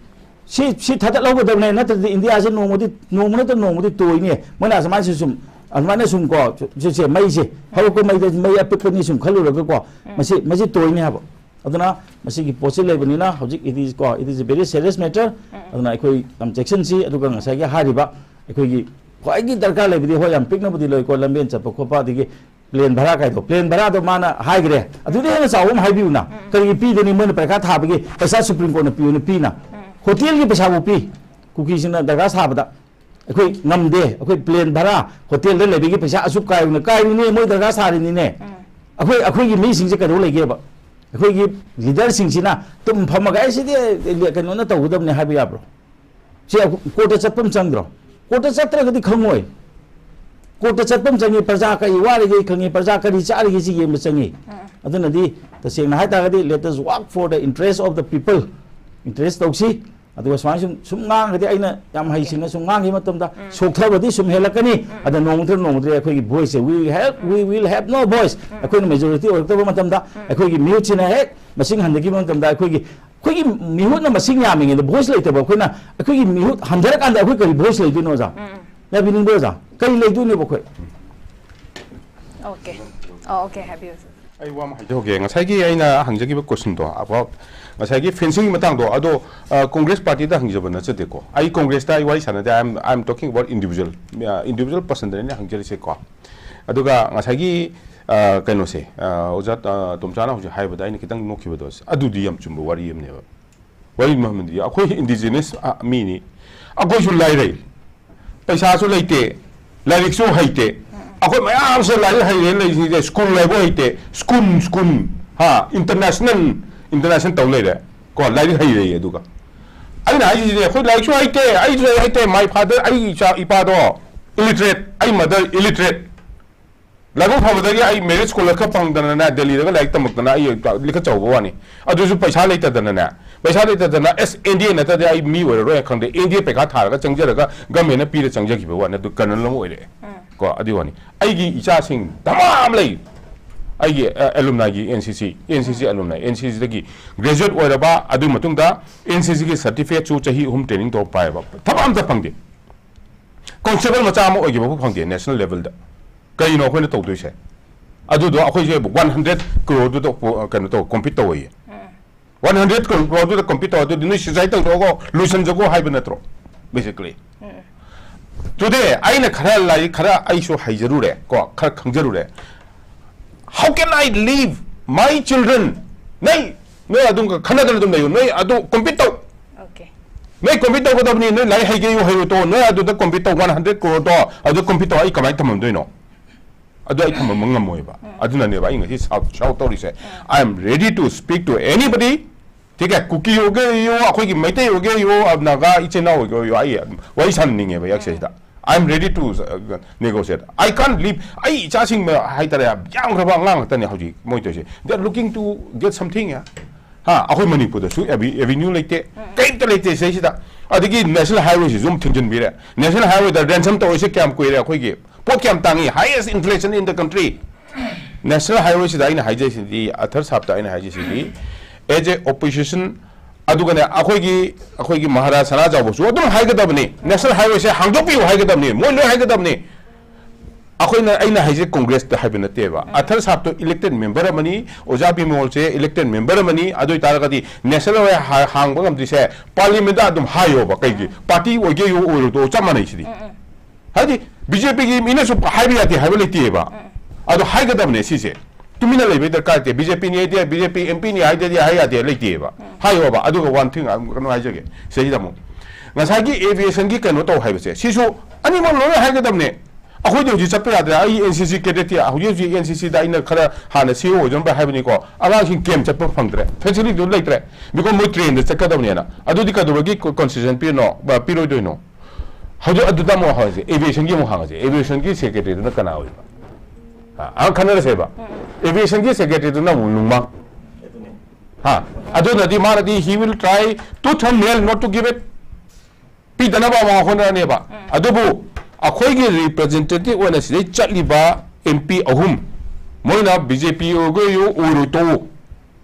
ꯁꯤ, ꯁꯤ ꯊꯥꯗꯠꯍꯧꯒꯗꯕꯅꯦ, ꯅꯠꯇ꯭ꯔꯗꯤ ꯏꯟꯗꯤꯌꯥꯁꯦ ꯅꯣꯡꯃꯗꯤ, ꯅꯣꯡꯃ ꯅꯠꯇ꯭ꯔ ꯅꯣꯡꯃꯗꯤ ꯇꯣꯏꯅꯦ꯫ ꯃꯣꯏꯅ ꯑꯁꯨꯃꯥꯏꯅ ꯁꯨꯝ, ꯑꯗꯨꯃꯥꯏꯅ ꯁꯨꯝ ꯀꯣ, ꯁꯤ, ꯁꯤ ꯃꯩꯁꯦ, ꯍꯧꯔꯛꯄ ꯃꯩꯗ ꯃꯩ ꯑꯄꯤꯛꯄꯅꯤ ꯁꯨꯝ ꯈꯜꯂꯨꯔꯒꯀꯣ, ꯎꯝ꯫ ꯃꯁꯤ, ꯃꯁꯤ ꯇꯣꯏꯅꯦ ꯍꯥꯏꯕ꯫ ꯑꯗꯨꯅ ꯃꯁꯤꯒꯤ ꯄꯣꯠꯁꯤ ꯂꯩꯕꯅꯤꯅ ꯍꯧꯖꯤꯛ it is ꯀꯣ, it is a very serious matter꯫ ꯎꯝ꯫ ꯑꯗꯨꯅ ꯑꯩꯈꯣꯏ ꯌꯥꯝ ꯆꯦꯛꯁꯤꯟꯁꯤ꯫ ꯑꯗꯨꯒ ꯉꯁꯥꯏꯒꯤ ꯍꯥꯏꯔꯤꯕ ꯑꯩꯈꯣꯏꯒꯤ ꯈ꯭ꯋꯥꯏꯗꯒꯤ ꯗꯔꯀꯥꯔ ꯂꯩꯕꯗꯤ, ꯍꯣꯏ, ꯌꯥꯝ ꯄꯤꯛꯅꯕꯨꯗꯤ ꯂꯣꯏꯀꯣ, ꯂꯝꯕꯦꯟ ꯆꯠꯄ ꯈꯣꯠꯄ, ꯑꯗꯒꯤ plane ꯚꯔꯥ ꯀꯥꯏꯗꯣ, plane ꯚꯔꯥꯗꯣ ꯃꯥꯅ ꯍꯥꯏꯈ꯭ꯔꯦ, ꯑꯗꯨꯗꯤ ꯍꯦꯟꯅ ꯆꯥꯎꯕ ꯑꯃ ꯍꯥꯏꯕꯤꯌꯨꯅ꯫ ꯎꯝ꯫ ꯀꯔꯤꯒꯤ ꯄꯤꯗꯅꯤ? ꯃꯣꯏꯅ ꯄꯔꯤꯈꯥ ꯊꯥꯕꯒꯤ ꯄꯩꯁꯥ Supreme Courtꯅ ꯄꯤꯌꯨꯅ ꯄꯤꯅ꯫ ꯎꯝ꯫ Hotelꯒꯤ ꯄꯩꯁꯥꯕꯨ ꯄꯤ, ꯀꯨꯀꯤꯁꯤꯡꯅ ꯗꯔꯀꯥꯔ ꯁꯥꯕꯗ꯫ ꯑꯩꯈꯣꯏ ꯉꯝꯗꯦ, ꯑꯩꯈꯣꯏ plane ꯚꯔꯥ, hotelꯗ ꯂꯩꯕꯒꯤ ꯄꯩꯁꯥ ꯑꯁꯨꯛ ꯀꯥꯏꯌꯨꯅ, ꯀꯥꯏꯔꯤꯅꯦ, ꯃꯣꯏ ꯗꯔꯀꯥꯔ ꯁꯥꯔꯤꯅꯤꯅꯦ꯫ ꯎꯝ꯫ ꯑꯩꯈꯣꯏ, ꯑꯩꯈꯣꯏꯒꯤ ꯃꯤꯁꯤꯡꯁꯦ ꯀꯩꯗꯧ ꯂꯩꯒꯦꯕ? ꯑꯩꯈꯣꯏꯒꯤ ꯂꯤꯗꯔꯁꯤꯡꯁꯤꯅ ꯇꯨꯝ ꯐꯝꯃꯒ, "ꯑꯩ ꯁꯤꯗꯤ ꯀꯩꯅꯣꯅ ꯇꯧꯒꯗꯕꯅꯤ" ꯍꯥꯏꯕ ꯌꯥꯕ꯭ꯔꯣ? ꯁꯤ ꯀꯣꯔꯠꯇ ꯆꯠꯄ ꯑꯃ ꯆꯪꯗ꯭ꯔꯣ? ꯀꯣꯔꯠꯇ ꯆꯠꯇ꯭ꯔꯒꯗꯤ ꯈꯪꯉꯣꯏ꯫ ꯀꯣꯔꯠꯇ ꯆꯠꯄ ꯑꯃ ꯆꯪꯉꯤ, ꯄ꯭ꯔꯖꯥ ꯀꯔꯤ ꯋꯥꯔꯤꯒꯦ ꯈꯪꯉꯤ, ꯄ꯭ꯔꯖꯥ ꯀꯔꯤ ꯆꯥꯔꯤꯒꯦ ꯁꯤ ꯌꯦꯡꯕ ꯆꯪꯉꯤ꯫ ꯑꯗꯨꯅꯗꯤ ꯇꯁꯦꯡꯅ ꯍꯥꯏꯇꯥꯔꯒꯗꯤ, let us work for the interest of the people, interest ꯇꯧꯁꯤ꯫ ꯑꯗꯨꯒ ꯁꯨꯃꯥꯏꯅ ꯁꯨꯝ, ꯁꯨꯝ ꯉꯥꯡꯉꯒꯗꯤ, ꯑꯩꯅ ꯌꯥꯝ ꯍꯩꯁꯤꯡꯅ ꯁꯨꯝ ꯉꯥꯡꯈꯤꯕ ꯃꯇꯝꯗ ꯁꯣꯛꯊꯕꯗꯤ ꯁꯨꯝ ꯍꯦꯜꯂꯛꯀꯅꯤ꯫ ꯑꯗ ꯅꯣꯡꯃꯗꯤ ꯅꯣꯡꯃꯗꯤ ꯑꯩꯈꯣꯏꯒꯤ voice say, we have, we will have no voice꯫ ꯑꯩꯈꯣꯏꯅ majority ꯑꯣꯏꯔꯛꯇꯕ ꯃꯇꯝꯗ ꯑꯩꯈꯣꯏꯒꯤ ꯃꯤꯍꯨꯠꯁꯤꯅ ꯍꯦꯛ ꯃꯁꯤꯡ ꯍꯟꯊꯈꯤꯕ ꯃꯇꯝꯗ, ꯑꯩꯈꯣꯏꯒꯤ, ꯑꯩꯈꯣꯏꯒꯤ ꯃꯤꯍꯨꯠꯅ ꯃꯁꯤꯡ ꯌꯥꯝꯃꯤꯉꯩꯗ voice ꯂꯩꯇꯕ ꯑꯩꯈꯣꯏꯅ, ꯑꯩꯈꯣꯏꯒꯤ ꯃꯤꯍꯨꯠ ꯍꯟꯊꯔꯀꯥꯟꯗ ꯑꯩꯈꯣꯏ ꯀꯔꯤ voice ꯂꯩꯗꯣꯏꯅꯣ, ꯑꯣꯖꯥ? ꯌꯥꯕꯤꯅꯤꯡꯕ꯭ꯔꯣ, ꯑꯣꯖꯥ? ꯀꯔꯤ ꯂꯩꯗꯣꯏꯅꯣꯕ ꯑꯩꯈꯣꯏ? ꯑꯣꯀꯦ꯫ ꯑꯣ, ꯑꯣꯀꯦ, ꯍꯥꯏꯕꯤꯌꯨ꯫ ꯑꯩ ꯋꯥ ꯑꯃ ꯍꯥꯏꯖꯍꯧꯒꯦ꯫ ꯉꯁꯥꯏꯒꯤ ꯑꯩꯅ ꯍꯪꯖꯈꯤꯕ question ꯗꯣ, about ꯉꯁꯥꯏꯒꯤ fencing ꯒꯤ ꯃꯇꯥꯡꯗꯣ, ꯑꯗꯣ, ꯑ, Congress party ꯗ ꯍꯪꯖꯕ ꯅꯠꯆꯗꯦꯀꯣ꯫ ꯑꯩ Congress ꯇ ꯑꯩ ꯋꯥꯔꯤ ꯁꯥꯟꯅꯗꯦ꯫ I am, I am talking about individual, ꯑ, individual person ꯗꯅꯤꯅ ꯍꯪꯖꯔꯤꯁꯦꯀꯣ꯫ ꯑꯗꯨꯒ ꯉꯁꯥꯏꯒꯤ, ꯑ, ꯀꯩꯅꯣꯁꯦ, ꯑ, ꯑꯣꯖꯥ, ꯑ, ꯇꯣꯝꯆꯥꯅ ꯍꯧꯖꯤꯛ ꯍꯥꯏꯕꯗ ꯑꯩꯅ ꯈꯤꯇꯪ ꯅꯣꯛꯈꯤꯕꯗꯣ, ꯑꯗꯨꯗꯤ ꯌꯥꯝ ꯆꯨꯝꯕ ꯋꯥꯔꯤ ꯑꯃꯅꯦꯕ꯫ ꯋꯥꯔꯤ ꯃꯔꯝꯗꯤ ꯑꯩꯈꯣꯏ indigenous, ꯑ, ꯃꯤꯅꯤ, ꯑꯩꯈꯣꯏꯁꯨ ꯂꯥꯏꯔꯩ, ꯄꯩꯁꯥꯁꯨ ꯂꯩꯇꯦ, ꯂꯥꯏꯔꯤꯛꯁꯨ ꯍꯩꯇꯦ꯫ ꯑꯩꯈꯣꯏ ꯃꯌꯥꯝꯁꯦ ꯂꯥꯏꯔꯤꯛ ꯍꯩꯔꯦꯅ ꯂꯩꯔꯤꯁꯤꯡꯁꯦ, school ꯍꯥꯏꯕ ꯍꯩꯇꯦ, school, school, ꯍꯥ, international, international ꯇꯧ ꯂꯩꯔꯦ ꯀꯣ, ꯂꯥꯏꯔꯤꯛ ꯍꯩꯔꯦ꯫ ꯑꯗꯨꯒ ꯑꯩꯅ ꯍꯥꯏꯁꯤꯗꯤ, ꯑꯩꯈꯣꯏ ꯂꯥꯏꯔꯤꯛꯁꯨ ꯍꯩꯇꯦ, ꯑꯩꯁꯨ ꯂꯥꯏꯔꯤꯛ ꯍꯩꯇꯦ, my father, ꯑꯩ ꯏꯆꯥ ꯏꯄꯥꯗꯣ illiterate, ꯑꯩ mother illiterate꯫ ꯂꯥꯏꯕꯛ ꯐꯕꯗꯒꯤ ꯑꯩ merit scholar ꯈꯔ ꯐꯪꯗꯅꯅꯦ, ꯗꯦꯜꯂꯤꯗꯒ ꯂꯥꯏꯔꯤꯛ ꯇꯝꯃꯛꯇꯅ ꯑꯩ ꯂꯤꯈꯠꯆꯍꯧꯕ ꯋꯥꯅꯤ꯫ ꯑꯗꯨꯁꯨ ꯄꯩꯁꯥ ꯂꯩꯇꯗꯅꯅꯦ, ꯄꯩꯁꯥ ꯂꯩꯇꯗꯅ, ꯑꯁ, N D A ꯅꯠꯇ꯭ꯔꯗꯤ ꯑꯩ ꯃꯤ ꯑꯣꯏꯔꯔꯣꯏ ꯈꯪꯗꯦ, N D A ꯄꯩꯈꯥ ꯊꯥꯔꯒ ꯆꯪꯖꯔꯒ government ꯅ ꯄꯤꯔ ꯆꯪꯖꯈꯤꯕ ꯋꯥꯅꯤ꯫ ꯑꯗꯨ colonel ꯑꯃ ꯑꯣꯏꯔꯛꯑꯦ꯫ ꯀꯣ, ꯑꯗꯨꯒꯤ ꯋꯥꯅꯤ꯫ ꯑꯩꯒꯤ ꯏꯆꯥꯁꯤꯡ ꯙꯃꯥ ꯑꯃ ꯂꯩ꯫ ꯑꯩꯒꯤ, ꯑ, alumni ꯒꯤ, N C C, N C C alumni, N C C ꯗꯒꯤ graduate ꯑꯣꯏꯔꯕ, ꯑꯗꯨꯒꯤ ꯃꯇꯨꯡꯗ N C C ꯒꯤ certificate ꯁꯨ ꯆꯍꯤ ꯑꯍꯨꯝ training ꯇꯧꯔ ꯄꯥꯏꯔꯕ, ꯊꯕꯛ ꯑꯝꯇ ꯐꯪꯗꯦ꯫ Constable ꯃꯆꯥ ꯑꯃ ꯑꯣꯏꯈꯤꯕ ꯐꯥꯎ ꯐꯪꯗꯦ national level ꯗ꯫ ꯀꯩꯅꯣ ꯑꯩꯈꯣꯏꯅ ꯇꯧꯗꯣꯏꯁꯦ? ꯑꯗꯨꯗꯣ ꯑꯩꯈꯣꯏꯁꯦ one hundred crore ꯗꯨꯗ ꯄꯣ-, ꯀꯩꯅꯣ ꯇꯧ, compete ꯇꯧꯋꯦꯌꯦ꯫ One hundred crore ꯗꯨꯗ compete ꯇꯧ, ꯑꯗꯨꯗꯤ ꯅꯣꯏ suicide ꯇꯧꯊꯣꯛꯑꯣ, ꯂꯣꯏꯁꯤꯟꯖꯈꯣ ꯍꯥꯏꯕ ꯅꯠꯇ꯭ꯔꯣ? Basically꯫ Today ꯑꯩꯅ ꯈꯔ ꯂꯥꯏꯔꯤꯛ ꯈꯔ ꯑꯩꯁꯨ ꯍꯩꯖꯔꯨꯔꯦ ꯀꯣ, ꯈꯔ ꯈꯪꯖꯔꯨꯔꯦ꯫ How can I leave my children? ꯅꯣꯏ, ꯅꯣꯏ ꯑꯗꯨꯝ ꯈꯟꯅꯗꯅ ꯑꯗꯨꯝ ꯂꯩꯌꯨ꯫ ꯅꯣꯏ ꯑꯗꯨ compete ꯇꯧ꯫ ꯑꯣꯀꯦ꯫ ꯅꯣꯏ compete ꯇꯧꯒꯗꯕꯅꯤ꯫ ꯅꯣꯏ ꯂꯥꯏꯔꯤꯛ ꯍꯩꯒꯦꯌꯨ, ꯍꯩꯔꯣꯏ ꯇꯣꯛꯑꯣ꯫ ꯅꯣꯏ ꯑꯗꯨꯗ compete ꯇꯧ, one hundred crore ꯗꯣ ꯑꯗꯨꯗ compete ꯇꯧ꯫ ꯑꯩ ꯀꯃꯥꯏꯅ ꯊꯝꯃꯝꯗꯣꯏꯅꯣ? ꯑꯗꯨ ꯑꯩ ꯊꯝꯕ ꯉꯝꯃꯣꯏꯕ꯫ ꯑꯗꯨꯅꯅꯦꯕ ꯑꯩ ꯉꯁꯤ shout, shout ꯇꯧꯔꯤꯁꯦ꯫ I am ready to speak to anybody. ठीक है, कुकी ꯑꯣꯏꯒꯦ ꯑꯣꯏꯌꯣ, ꯑꯩꯈꯣꯏꯒꯤ ꯃꯩꯇꯩ ꯑꯣꯏꯒꯦ ꯑꯣꯏꯌꯣ, ꯅꯥꯒꯥ ꯏꯆꯤꯟ ꯏꯅꯥꯎ ꯑꯣꯏꯒꯦ ꯑꯣꯏꯌꯣ, ꯑꯩ ꯋꯥꯔꯤ ꯁꯥꯟꯅꯅꯤꯡꯉꯦꯕ ꯌꯥꯛꯁꯦ ꯁꯤꯗ꯫ I am ready to, uh, negotiate. I can't leave. ꯑꯩ ꯏꯆꯥꯁꯤꯡ ꯍꯥꯏꯇꯥꯔꯦ, ꯌꯥꯝꯈ꯭ꯔꯕ ꯑꯉꯥꯡ ꯉꯥꯛꯇꯅꯦ ꯍꯧꯖꯤꯛ ꯃꯣꯏ ꯇꯧꯔꯤꯁꯦ꯫ They are looking to get something. ꯍꯥ, ꯑꯩꯈꯣꯏ ꯃꯅꯤꯄꯨꯔꯗꯁꯨ ꯑꯦꯚꯤ-, ꯑꯦꯚꯤꯅ꯭ꯌꯨ ꯂꯩꯇꯦ, ꯀꯩꯝꯇ ꯂꯩꯇꯦ ꯁꯤꯗꯩꯁꯤꯗ꯫ ꯑꯗꯒꯤ ꯅꯦꯁꯅꯦꯜ ꯍꯥꯏꯋꯦꯁꯤꯁꯨ ꯑꯃꯨꯛ ꯊꯤꯡꯖꯤꯟꯕꯤꯔꯦ꯫ ꯅꯦꯁꯅꯦꯜ ꯍꯥꯏꯋꯦꯗ ꯔꯦꯟꯁꯝ ꯇꯧꯔꯤꯁꯦ ꯀꯌꯥꯝ ꯀꯨꯏꯔꯦ? ꯑꯩꯈꯣꯏꯒꯤ ꯄꯣꯠ ꯀꯌꯥꯝ ꯇꯥꯡꯉꯤ? Highest inflation in the country. National ꯍꯥꯏꯋꯦꯁꯤꯗ ꯑꯩꯅ ꯍꯥꯏꯖꯩꯁꯤꯗꯤ, ꯑꯊꯔ ꯁꯥꯞꯇ ꯑꯩꯅ ꯍꯥꯏꯖꯩꯁꯤꯗꯤ, as a opposition, ꯑꯗꯨꯒꯅꯦ, ꯑꯩꯈꯣꯏꯒꯤ, ꯑꯩꯈꯣꯏꯒꯤ ꯃꯍꯥꯔꯥꯖ ꯁꯅꯥꯖꯥꯎꯕꯁꯨ ꯑꯗꯨꯝ ꯍꯥꯏꯒꯗꯕꯅꯤ, ꯅꯦꯁꯅꯦꯜ ꯍꯥꯏꯋꯦꯁꯦ ꯍꯥꯡꯗꯣꯛꯄꯤꯌꯨ ꯍꯥꯏꯒꯗꯕꯅꯤ, ꯃꯣꯏ ꯂꯣꯏ ꯍꯥꯏꯒꯗꯕꯅꯤ꯫ ꯑꯩꯈꯣꯏꯅ, ꯑꯩꯅ ꯍꯥꯏꯁꯦ ꯀꯣꯡꯒ꯭ꯔꯦꯁꯇ ꯍꯥꯏꯕ ꯅꯠꯇꯦꯕ꯫ ꯑꯊꯔ ꯁꯥꯞꯇꯣ elected member ꯑꯃꯅꯤ, ꯑꯣꯖꯥ ꯕꯤꯃꯣꯜꯁꯦ elected member ꯑꯃꯅꯤ, ꯑꯗꯨ ꯑꯣꯏꯇꯥꯔꯒꯗꯤ ꯅꯦꯁꯅꯦꯜ ꯍꯥꯏꯋꯦ ꯍꯥ-, ꯍꯥꯡꯕ ꯉꯝꯗ꯭ꯔꯤꯁꯦ ꯄꯥꯔꯂꯤꯌꯥꯃꯦꯟꯗ ꯑꯗꯨꯝ ꯍꯥꯏꯌꯣꯕ꯫ ꯀꯩꯒꯤ? ꯄꯥꯔꯇꯤ ꯑꯣꯏꯒꯦ ꯑꯣꯏꯔꯣꯏꯗꯣ ꯆꯞ ꯃꯥꯟꯅꯩ ꯁꯤꯗꯤ꯫ ꯍꯥꯏꯗꯤ ꯕꯤ ꯖꯦ ꯄꯤꯒꯤ ꯃꯤꯅꯁꯨ ꯍꯥꯏꯕ ꯌꯥꯗꯦ ꯍꯥꯏꯕ ꯂꯩꯇꯦꯕ꯫ ꯑꯗꯣ ꯍꯥꯏꯒꯗꯕꯅꯦ ꯁꯤꯁꯦ꯫ ꯇꯨꯃꯤꯟꯅ ꯂꯩꯕꯩ ꯗꯔꯀꯥꯔ ꯂꯩꯇꯦ꯫ ꯕꯤ ꯖꯦ ꯄꯤꯅꯤ ꯍꯥꯏꯗꯦ, ꯕꯤ ꯖꯦ ꯄꯤ ꯑꯦꯝ ꯄꯤꯅꯤ ꯍꯥꯏꯗꯦꯗꯤ ꯍꯥꯏ ꯌꯥꯗꯦ, ꯂꯩꯇꯦꯕ꯫ ꯍꯥꯏꯌꯣꯕ꯫ ꯑꯗꯨꯒ one thing ꯑꯃꯨꯛ ꯀꯩꯅꯣ ꯍꯥꯏꯖꯒꯦ꯫ ꯁꯤꯗꯩꯁꯤꯗ ꯑꯃꯨꯛ ꯉꯁꯥꯏꯒꯤ ꯑꯦꯚꯤꯌꯦꯁꯟꯒꯤ ꯀꯩꯅꯣ ꯇꯧ ꯍꯥꯏꯕꯁꯦ, ꯁꯤꯁꯨ ꯑꯅꯤꯃꯛ ꯂꯣꯏꯅ ꯍꯥꯏꯒꯗꯕꯅꯦ꯫ ꯑꯩꯈꯣꯏꯗꯤ ꯍꯧꯖꯤꯛ ꯆꯠꯄ ꯌꯥꯗ꯭ꯔꯦ꯫ ꯑꯩ ꯑꯦꯟ ꯁꯤ ꯁꯤ ꯀꯦꯗꯦꯠꯇꯤ ꯍꯧꯖꯤꯛ ꯍꯧꯖꯤꯛ ꯑꯦꯟ ꯁꯤ ꯁꯤꯗ ꯑꯩꯅ ꯈꯔ ꯍꯥꯟꯅ ꯁꯤ ꯏ ꯑꯣ ꯑꯣꯏꯖꯔꯝꯕ ꯍꯥꯏꯕꯅꯤꯀꯣ꯫ ꯑꯉꯥꯡꯁꯤꯡ ꯀꯦꯝ ꯆꯠꯄ ꯐꯪꯗ꯭ꯔꯦ, ꯐꯦꯁꯤꯂꯤꯇꯤꯗꯨ ꯂꯩꯇ꯭ꯔꯦ꯫ ꯕꯤꯀꯣꯖ ꯃꯣꯏ ꯇ꯭ꯔꯦꯟꯗ ꯆꯠꯀꯗꯕꯅꯤꯅ꯫ ꯑꯗꯨꯗꯤ ꯀꯩꯗꯧꯕꯒꯤ ꯀꯣ-, ꯀꯣꯟꯁꯦꯁꯟ ꯄꯤꯔꯤꯅꯣ, ꯕ-, ꯄꯤꯔꯣꯏꯗꯣꯏꯅꯣ? ꯍꯧꯖꯤꯛ ꯑꯗꯨꯗ ꯑꯃꯨꯛ ꯍꯪꯉꯁꯦ, ꯑꯦꯚꯤꯌꯦꯁꯟꯒꯤ ꯑꯃꯨꯛ ꯍꯪꯉꯁꯦ꯫ ꯑꯦꯚꯤꯌꯦꯁꯟꯒꯤ ꯁꯦꯀ꯭ꯔꯦꯇꯔꯤꯗꯨꯅ ꯀꯅꯥ ꯑꯣꯏꯕ? ꯍꯥ? ꯑ, ꯈꯟꯅꯔꯁꯦꯕ꯫ ꯑꯦꯚꯤꯌꯦꯁꯟꯒꯤ ꯁꯦꯀ꯭ꯔꯦꯇꯔꯤꯗꯨꯅ ꯑꯃꯨꯛ ꯅꯨꯡꯃꯥꯡ꯫ ꯍꯥ? ꯑꯗꯨꯅꯗꯤ ꯃꯥꯅꯗꯤ he will try tooth and nail not to give it. ꯄꯤꯗꯅꯕ ꯑꯃ ꯍꯣꯠꯅꯔꯅꯦꯕ꯫ ꯑꯗꯨꯕꯨ ꯑꯩꯈꯣꯏꯒꯤ ꯔꯤꯄ꯭ꯔꯖꯦꯟꯇꯦꯇꯤꯚ ꯑꯣꯏꯅ ꯁꯤꯗꯩ ꯆꯠꯂꯤꯕ ꯑꯦꯝ ꯄꯤ ꯑꯍꯨꯝ, ꯃꯣꯏꯅ ꯕꯤ ꯖꯦ ꯄꯤ ꯑꯣꯏꯒꯦ ꯑꯣꯏꯔꯣꯏ ꯇꯣꯛꯎ,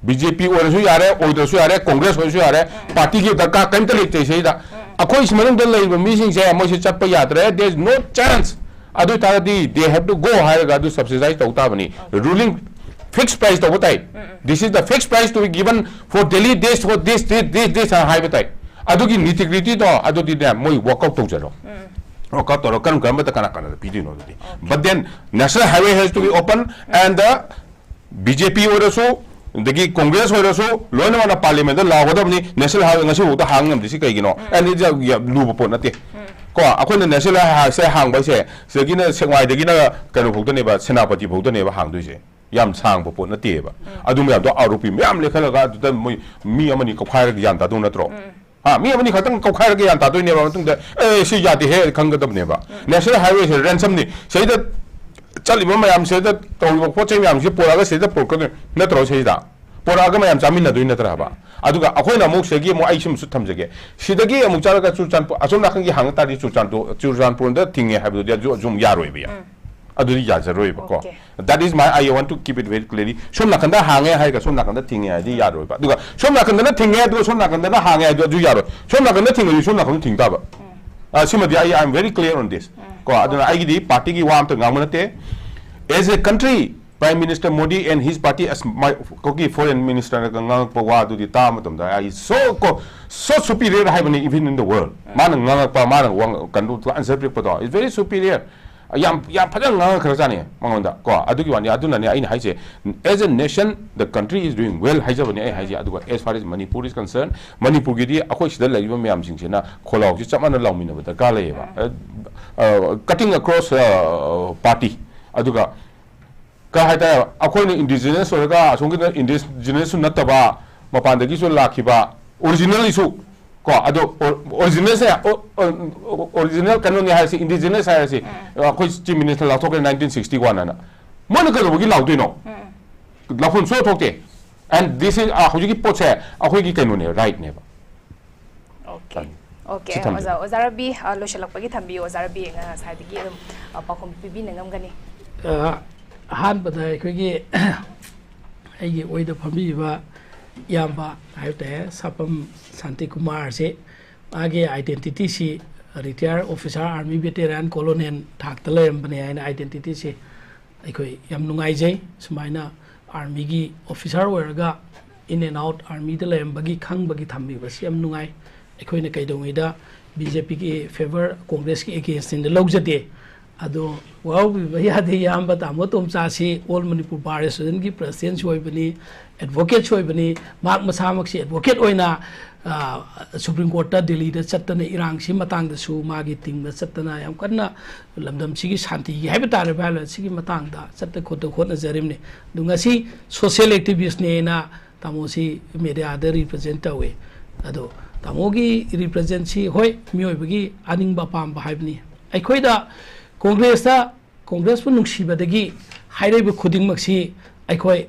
ꯕꯤ ꯖꯦ ꯄꯤ ꯑꯣꯏꯔꯁꯨ ꯌꯥꯔꯦ, ꯑꯣꯏꯗ꯭ꯔꯁꯨ ꯌꯥꯔꯦ, ꯀꯣꯡꯒ꯭ꯔꯦꯁ ꯑꯣꯏꯔꯁꯨ ꯌꯥꯔꯦ, ꯄꯥꯔꯇꯤꯒꯤ ꯗꯔꯀꯥꯔ ꯀꯔꯤꯝꯇ ꯂꯩꯇꯦ ꯁꯤꯗ꯫ ꯑꯩꯈꯣꯏ ꯁꯤ ꯃꯅꯨꯡꯗ ꯂꯩꯔꯤꯕ ꯃꯤꯁꯤꯡꯁꯦ ꯃꯣꯏꯁꯦ ꯆꯠꯄ ꯌꯥꯗ꯭ꯔꯦ, there is no chance꯫ ꯑꯗꯨ ꯑꯣꯏꯇꯥꯔꯒꯗꯤ they have to go ꯍꯥꯏꯔꯒ ꯑꯗꯨ ꯁꯕꯁꯤꯗꯥꯏꯁ ꯇꯧ ꯇꯥꯕꯅꯤ꯫ ꯔꯨꯂꯤꯡ ꯐꯤꯛꯁ ꯄ꯭ꯔꯥꯏꯁ ꯇꯧꯕ ꯇꯥꯏ꯫ This is the fixed price to be given for Delhi, this, for this, this, this, this ꯍꯥꯏꯅ ꯍꯥꯏꯕ ꯇꯥꯏ꯫ ꯑꯗꯨꯒꯤ ꯅꯤꯇꯤ ꯒ꯭ꯔꯤꯇꯤꯗꯣ ꯑꯗꯨꯗꯤꯅꯦ ꯃꯣꯏ ꯋꯥꯛꯑꯥꯎꯠ ꯇꯧꯖꯔꯣ꯫ ꯋꯥꯛꯑꯥꯎꯠ ꯇꯧꯔꯣ, ꯀꯔꯝ ꯀꯔꯝꯕꯗ ꯀꯅꯥ ꯀꯅꯥꯗ ꯄꯤꯗꯣꯏꯅꯣ ꯑꯗꯨꯗꯤ꯫ But then national highway has to be open and the B J P ꯑꯣꯏꯔꯁꯨ, ꯑꯗꯒꯤ ꯀꯣꯡꯒ꯭ꯔꯦꯁ ꯑꯣꯏꯔꯁꯨ, ꯂꯣꯏꯅꯃꯛꯅ ꯄꯥꯔꯂꯤꯌꯥꯃꯦꯟꯗ ꯂꯥꯎꯒꯗꯕꯅꯤ, ꯅꯦꯁꯅꯦꯜ ꯍꯥꯏꯋꯦ ꯉꯁꯤꯐꯥꯎꯗ ꯍꯥꯡ ꯉꯝꯗ꯭ꯔꯤꯁꯤ ꯀꯩꯒꯤꯅꯣ? And it's a, ꯌꯥꯝ ꯂꯨꯕ ꯄꯣꯠ ꯅꯠꯇꯦ꯫ ꯀꯣ, ꯑꯩꯈꯣꯏꯅ ꯅꯦꯁꯅꯦꯜ ꯍꯥꯏꯋꯦꯁꯦ ꯍꯥꯡꯕ ꯍꯥꯏꯁꯦ ꯁꯤꯗꯒꯤꯅ ꯁꯦꯛꯃꯥꯏꯗꯒꯤꯅ ꯀꯩꯅꯣ ꯐꯥꯎꯗꯅꯦꯕ, ꯁꯦꯅꯥꯄꯇꯤ ꯐꯥꯎꯗꯅꯦꯕ ꯍꯥꯡꯗꯣꯏꯁꯦ꯫ ꯌꯥꯝ ꯁꯥꯡꯕ ꯄꯣꯠ ꯅꯠꯇꯦꯕ꯫ ꯑꯗꯨ ꯃꯌꯥꯝꯗꯣ ꯑꯥꯔꯣꯄꯤ ꯃꯌꯥꯝ ꯂꯦꯈꯠꯂꯒ ꯑꯗꯨꯗ ꯃꯣꯏ ꯃꯤ ꯑꯃꯅꯤ ꯀꯧꯈꯥꯏꯔꯒ ꯒ꯭ꯌꯥꯟ ꯇꯥꯗꯧ ꯅꯠꯇ꯭ꯔꯣ? ꯍꯥ, ꯃꯤ ꯑꯃꯅꯤ ꯈꯛꯇꯪ ꯀꯧꯈꯥꯏꯔꯒ ꯒ꯭ꯌꯥꯟ ꯇꯥꯗꯣꯏꯅꯦꯕ꯫ ꯃꯇꯨꯡꯗ, "ꯑꯦ, ꯁꯤ ꯌꯥꯗꯦꯍꯦ" ꯈꯪꯒꯗꯕꯅꯦꯕ꯫ ꯅꯦꯁꯅꯦꯜ ꯍꯥꯏꯋꯦꯁꯦ ꯔꯦꯟꯁꯝꯅꯤ꯫ ꯁꯤꯗ ꯆꯠꯂꯤꯕ ꯃꯌꯥꯝꯁꯤꯗ ꯇꯧꯔꯤꯕ ꯄꯣꯠ ꯆꯩ ꯃꯌꯥꯝꯁꯤ ꯄꯨꯔꯛꯑꯒ ꯁꯤꯗ ꯄꯨꯔꯛꯀꯗꯣꯏ ꯅꯠꯇ꯭ꯔꯣ? ꯁꯤꯗ ꯄꯨꯔꯛꯑꯒ ꯃꯌꯥꯝ ꯆꯥꯃꯤꯟꯅꯗꯣꯏ ꯅꯠꯇ꯭ꯔꯕ? ꯑꯗꯨꯒ ꯑꯩꯈꯣꯏꯅ ꯑꯃꯨꯛ ꯁꯤꯗꯒꯤ ꯑꯃꯨꯛ ꯑꯩ ꯁꯤꯃꯁꯨ ꯊꯝꯖꯒꯦ꯫ ꯁꯤꯗꯒꯤ ꯑꯃꯨꯛ ꯆꯠꯂꯒ ꯆꯨꯔꯆꯥꯟꯄꯨꯔ, ꯑꯁꯣꯝ ꯅꯥꯀꯟꯒꯤ ꯍꯥꯡꯉ ꯇꯥꯔꯗꯤ ꯆꯨꯔꯆꯥꯟꯄꯨꯔ, ꯆꯨꯔꯆꯥꯟꯄꯨꯔꯗ ꯊꯤꯡꯉꯦ ꯍꯥꯏꯕꯗꯨꯗꯤ ꯑꯗꯨ ꯑꯗꯨꯝ ꯌꯥꯔꯣꯏꯕ꯫ ꯑꯗꯨꯗꯤ ꯌꯥꯖꯔꯣꯏꯕꯀꯣ꯫ Okay. That is my, I want to keep it very clearly. ꯁꯣꯝ ꯅꯥꯀꯟꯗ ꯍꯥꯡꯉꯦ ꯍꯥꯏꯔꯒ ꯁꯣꯝ ꯅꯥꯀꯟꯗ ꯊꯤꯡꯉꯦ ꯍꯥꯏꯗꯤ ꯌꯥꯔꯣꯏꯕ꯫ ꯑꯗꯨꯒ ꯁꯣꯝ ꯅꯥꯀꯟꯗꯅ ꯊꯤꯡꯉꯦ ꯑꯗꯨꯒ ꯁꯣꯝ ꯅꯥꯀꯟꯗꯅ ꯍꯥꯡꯉꯦ ꯍꯥꯏꯗꯣ ꯑꯗꯨ ꯌꯥꯔꯣꯏ꯫ ꯁꯣꯝ ꯅꯥꯀꯟꯗ ꯊꯤꯡꯉꯗꯤ ꯁꯣꯝ ꯅꯥꯀꯟꯗ ꯊꯤꯡ ꯇꯥꯕ꯫ ꯑ, ꯁꯤꯃꯗꯤ ꯑꯩ, I am very clear on this. ꯀꯣ, ꯑꯗꯨꯅ ꯑꯩꯒꯤꯗꯤ ꯄꯥꯔꯇꯤꯒꯤ ꯋꯥ ꯑꯝꯇ ꯉꯥꯡꯕ ꯅꯠꯇꯦ꯫ As a country, Prime Minister Modi and his party as my, ꯑꯩꯈꯣꯏꯒꯤ foreign minister ꯅꯒ ꯉꯥꯡꯉꯛꯄ ꯋꯥꯗꯨꯗꯤ ꯇꯥꯕ ꯃꯇꯝꯗ, I so, ꯀꯣ, so superior ꯍꯥꯏꯕꯅꯤ, even in the world. ꯃꯥꯅ ꯉꯥꯡꯉꯛꯄ, ꯃꯥꯅ ꯋꯥ-, ꯀꯩꯅꯣ, answer ꯄꯤꯔꯛꯄꯗꯣ, it's very superior. ꯌꯥꯝ, ꯌꯥꯝ ꯐꯖꯅ ꯉꯥꯡꯉꯛꯈ꯭ꯔꯖꯥꯠꯅꯤ ꯃꯉꯣꯟꯗ, ꯀꯣ꯫ ꯑꯗꯨꯒꯤ ꯋꯥꯅꯤ꯫ ꯑꯗꯨꯅꯅꯦ ꯑꯩꯅ ꯍꯥꯏꯁꯦ, as a nation, the country is doing well ꯍꯥꯏꯖꯕꯅꯦ ꯑꯩ ꯍꯥꯏꯁꯦ꯫ ꯑꯗꯨꯒ as far as Manipur is concerned, ꯃꯅꯤꯄꯨꯔꯒꯤꯗꯤ ꯑꯩꯈꯣꯏ ꯁꯤꯗ ꯂꯩꯔꯤꯕ ꯃꯌꯥꯝꯁꯤꯡꯁꯤꯅ ꯈꯣꯜꯂꯥꯎꯁꯤ ꯆꯞ ꯃꯥꯟꯅ ꯂꯥꯎꯃꯤꯟꯅꯕ ꯗꯔꯀꯥꯔ ꯂꯩꯌꯦꯕ꯫ ꯑ, ꯑ, cutting across, ꯑ, party꯫ ꯑꯗꯨꯒ ꯀꯩ ꯍꯥꯏꯇꯥꯔꯦ, ꯑꯩꯈꯣꯏꯅ indigenous ꯑꯣꯏꯔꯒ ꯑꯁꯣꯝꯒꯤꯗ indigenous ꯁꯨ ꯅꯠꯇꯕ, ꯃꯄꯥꯟꯗꯒꯤꯁꯨ ꯂꯥꯛꯈꯤꯕ, originally ꯁꯨ, ꯀꯣ, ꯑꯗꯣ ꯑꯣ-, original ꯁꯦ, ꯑꯣ-, ꯑꯣ-, original ꯀꯩꯅꯣꯅꯤ ꯍꯥꯏꯔꯁꯤ, indigenous ꯍꯥꯏꯔꯁꯤ, ꯑꯩꯈꯣꯏ Chief Minister ꯂꯥꯎꯊꯣꯛꯈ꯭ꯔꯦ nineteen sixty one ꯑꯅ꯫ ꯃꯣꯏꯅ ꯀꯩꯗꯧꯕꯒꯤ ꯂꯥꯎꯗꯣꯏꯅꯣ? ꯂꯥꯎꯐꯝ ꯁꯨꯡꯊꯣꯛ ꯊꯣꯛꯇꯦ꯫ And this is, ꯑ, ꯍꯧꯖꯤꯛꯀꯤ ꯄꯣꯠꯁꯦ ꯑꯩꯈꯣꯏꯒꯤ ꯀꯩꯅꯣꯅꯦ, right ꯅꯦꯕ꯫ Okay. ꯇꯥꯏ꯫ Okay, ꯁꯤ ꯊꯝꯖꯒꯦ꯫ ꯑꯣꯖꯥ, ꯑꯣꯖꯥ ꯔꯕꯤ, ꯑ, ꯂꯣꯏꯁꯤꯜꯂꯛꯄꯒꯤ ꯊꯝꯕꯤꯌꯨ꯫ ꯑꯣꯖꯥ ꯔꯕꯤ ꯉꯁꯥꯏꯗꯒꯤ ꯑꯗꯨꯝ, ꯑ, ꯄꯥꯎꯈꯨꯝ ꯄꯤꯕꯤꯅ ꯉꯝꯒꯅꯤ꯫ ꯑ, ꯑꯍꯥꯟꯕꯗ ꯑꯩꯈꯣꯏꯒꯤ ꯑꯩꯒꯤ ꯑꯣꯏꯗ ꯐꯝꯕꯤꯕ ꯏꯌꯥꯝꯕ ꯍꯥꯏꯕ ꯇꯥꯔꯦ, ꯁꯥꯄꯝ ꯁꯥꯟꯇꯤꯀꯨꯃꯥꯔꯁꯤ, ꯃꯥꯒꯤ identity ꯁꯤ retired officer, army veteran, colonel ꯊꯥꯛꯇ ꯂꯩꯔꯝꯕꯅꯦ ꯍꯥꯏꯅ identity ꯁꯤ ꯑꯩꯈꯣꯏ ꯌꯥꯝ ꯅꯨꯡꯉꯥꯏꯖꯩ꯫ ꯁꯨꯃꯥꯏꯅ army ꯒꯤ officer ꯑꯣꯏꯔꯒ in and out army ꯗ ꯂꯩꯔꯝꯕꯒꯤ ꯈꯪꯕꯒꯤ ꯊꯝꯕꯤꯕꯁꯤ ꯌꯥꯝ ꯅꯨꯡꯉꯥꯏ꯫ ꯑꯩꯈꯣꯏꯅ ꯀꯩꯗꯧꯉꯩꯗ B J P ꯒꯤ favour, Congress ꯀꯤ against ꯅꯤꯅ ꯂꯧꯖꯗꯦ꯫ ꯑꯗꯣ ꯋꯥꯔꯧꯕꯤꯕ ꯌꯥꯗꯦ ꯏꯌꯥꯝꯕ, ꯇꯥꯃꯣ ꯇꯣꯝꯆꯥꯁꯤ All Manipur Bar Associationꯒꯤ presidentꯁꯨ ꯑꯣꯏꯕꯅꯤ, advocateꯁꯨ ꯑꯣꯏꯕꯅꯤ꯫ ꯃꯍꯥꯛ ꯃꯁꯥꯃꯛꯁꯤ advocate ꯑꯣꯏꯅ, ꯑ, Supreme Courtꯇ ꯗꯤꯜꯂꯤꯗ ꯆꯠꯇꯅ ꯏꯔꯥꯡꯁꯤ ꯃꯇꯥꯡꯗꯁꯨ ꯃꯥꯒꯤ teamꯗ ꯆꯠꯇꯅ ꯌꯥꯝ ꯀꯟꯅ ꯂꯝꯗꯝꯁꯤꯒꯤ ꯁꯥꯟꯇꯤꯒꯤ ꯍꯥꯏꯕ ꯇꯥꯔꯦ, violence ꯁꯤꯒꯤ ꯃꯇꯥꯡꯗ ꯆꯠꯇ ꯈꯣꯠꯇ ꯍꯣꯠꯅꯖꯔꯤꯕꯅꯤ꯫ ꯑꯗꯨ ꯉꯁꯤ social activistꯅꯦꯅ ꯇꯥꯃꯣꯁꯤ mediaꯗ represent ꯇꯧꯏ꯫ ꯑꯗꯣ ꯇꯥꯃꯣꯒꯤ representꯁꯤ, ꯍꯣꯏ, ꯃꯤꯑꯣꯏꯕꯒꯤ ꯑꯅꯤꯡꯕ ꯑꯄꯥꯝꯕ ꯍꯥꯏꯕꯅꯤ꯫ ꯑꯩꯈꯣꯏꯗ ꯀꯣꯡꯒ꯭ꯔꯦꯁꯇ, ꯀꯣꯡꯒ꯭ꯔꯦꯁꯄꯨ ꯅꯨꯡꯁꯤꯕꯗꯒꯤ ꯍꯥꯏꯔꯛꯏꯕ ꯈꯨꯗꯤꯡꯃꯛꯁꯤ ꯑꯩꯈꯣꯏ,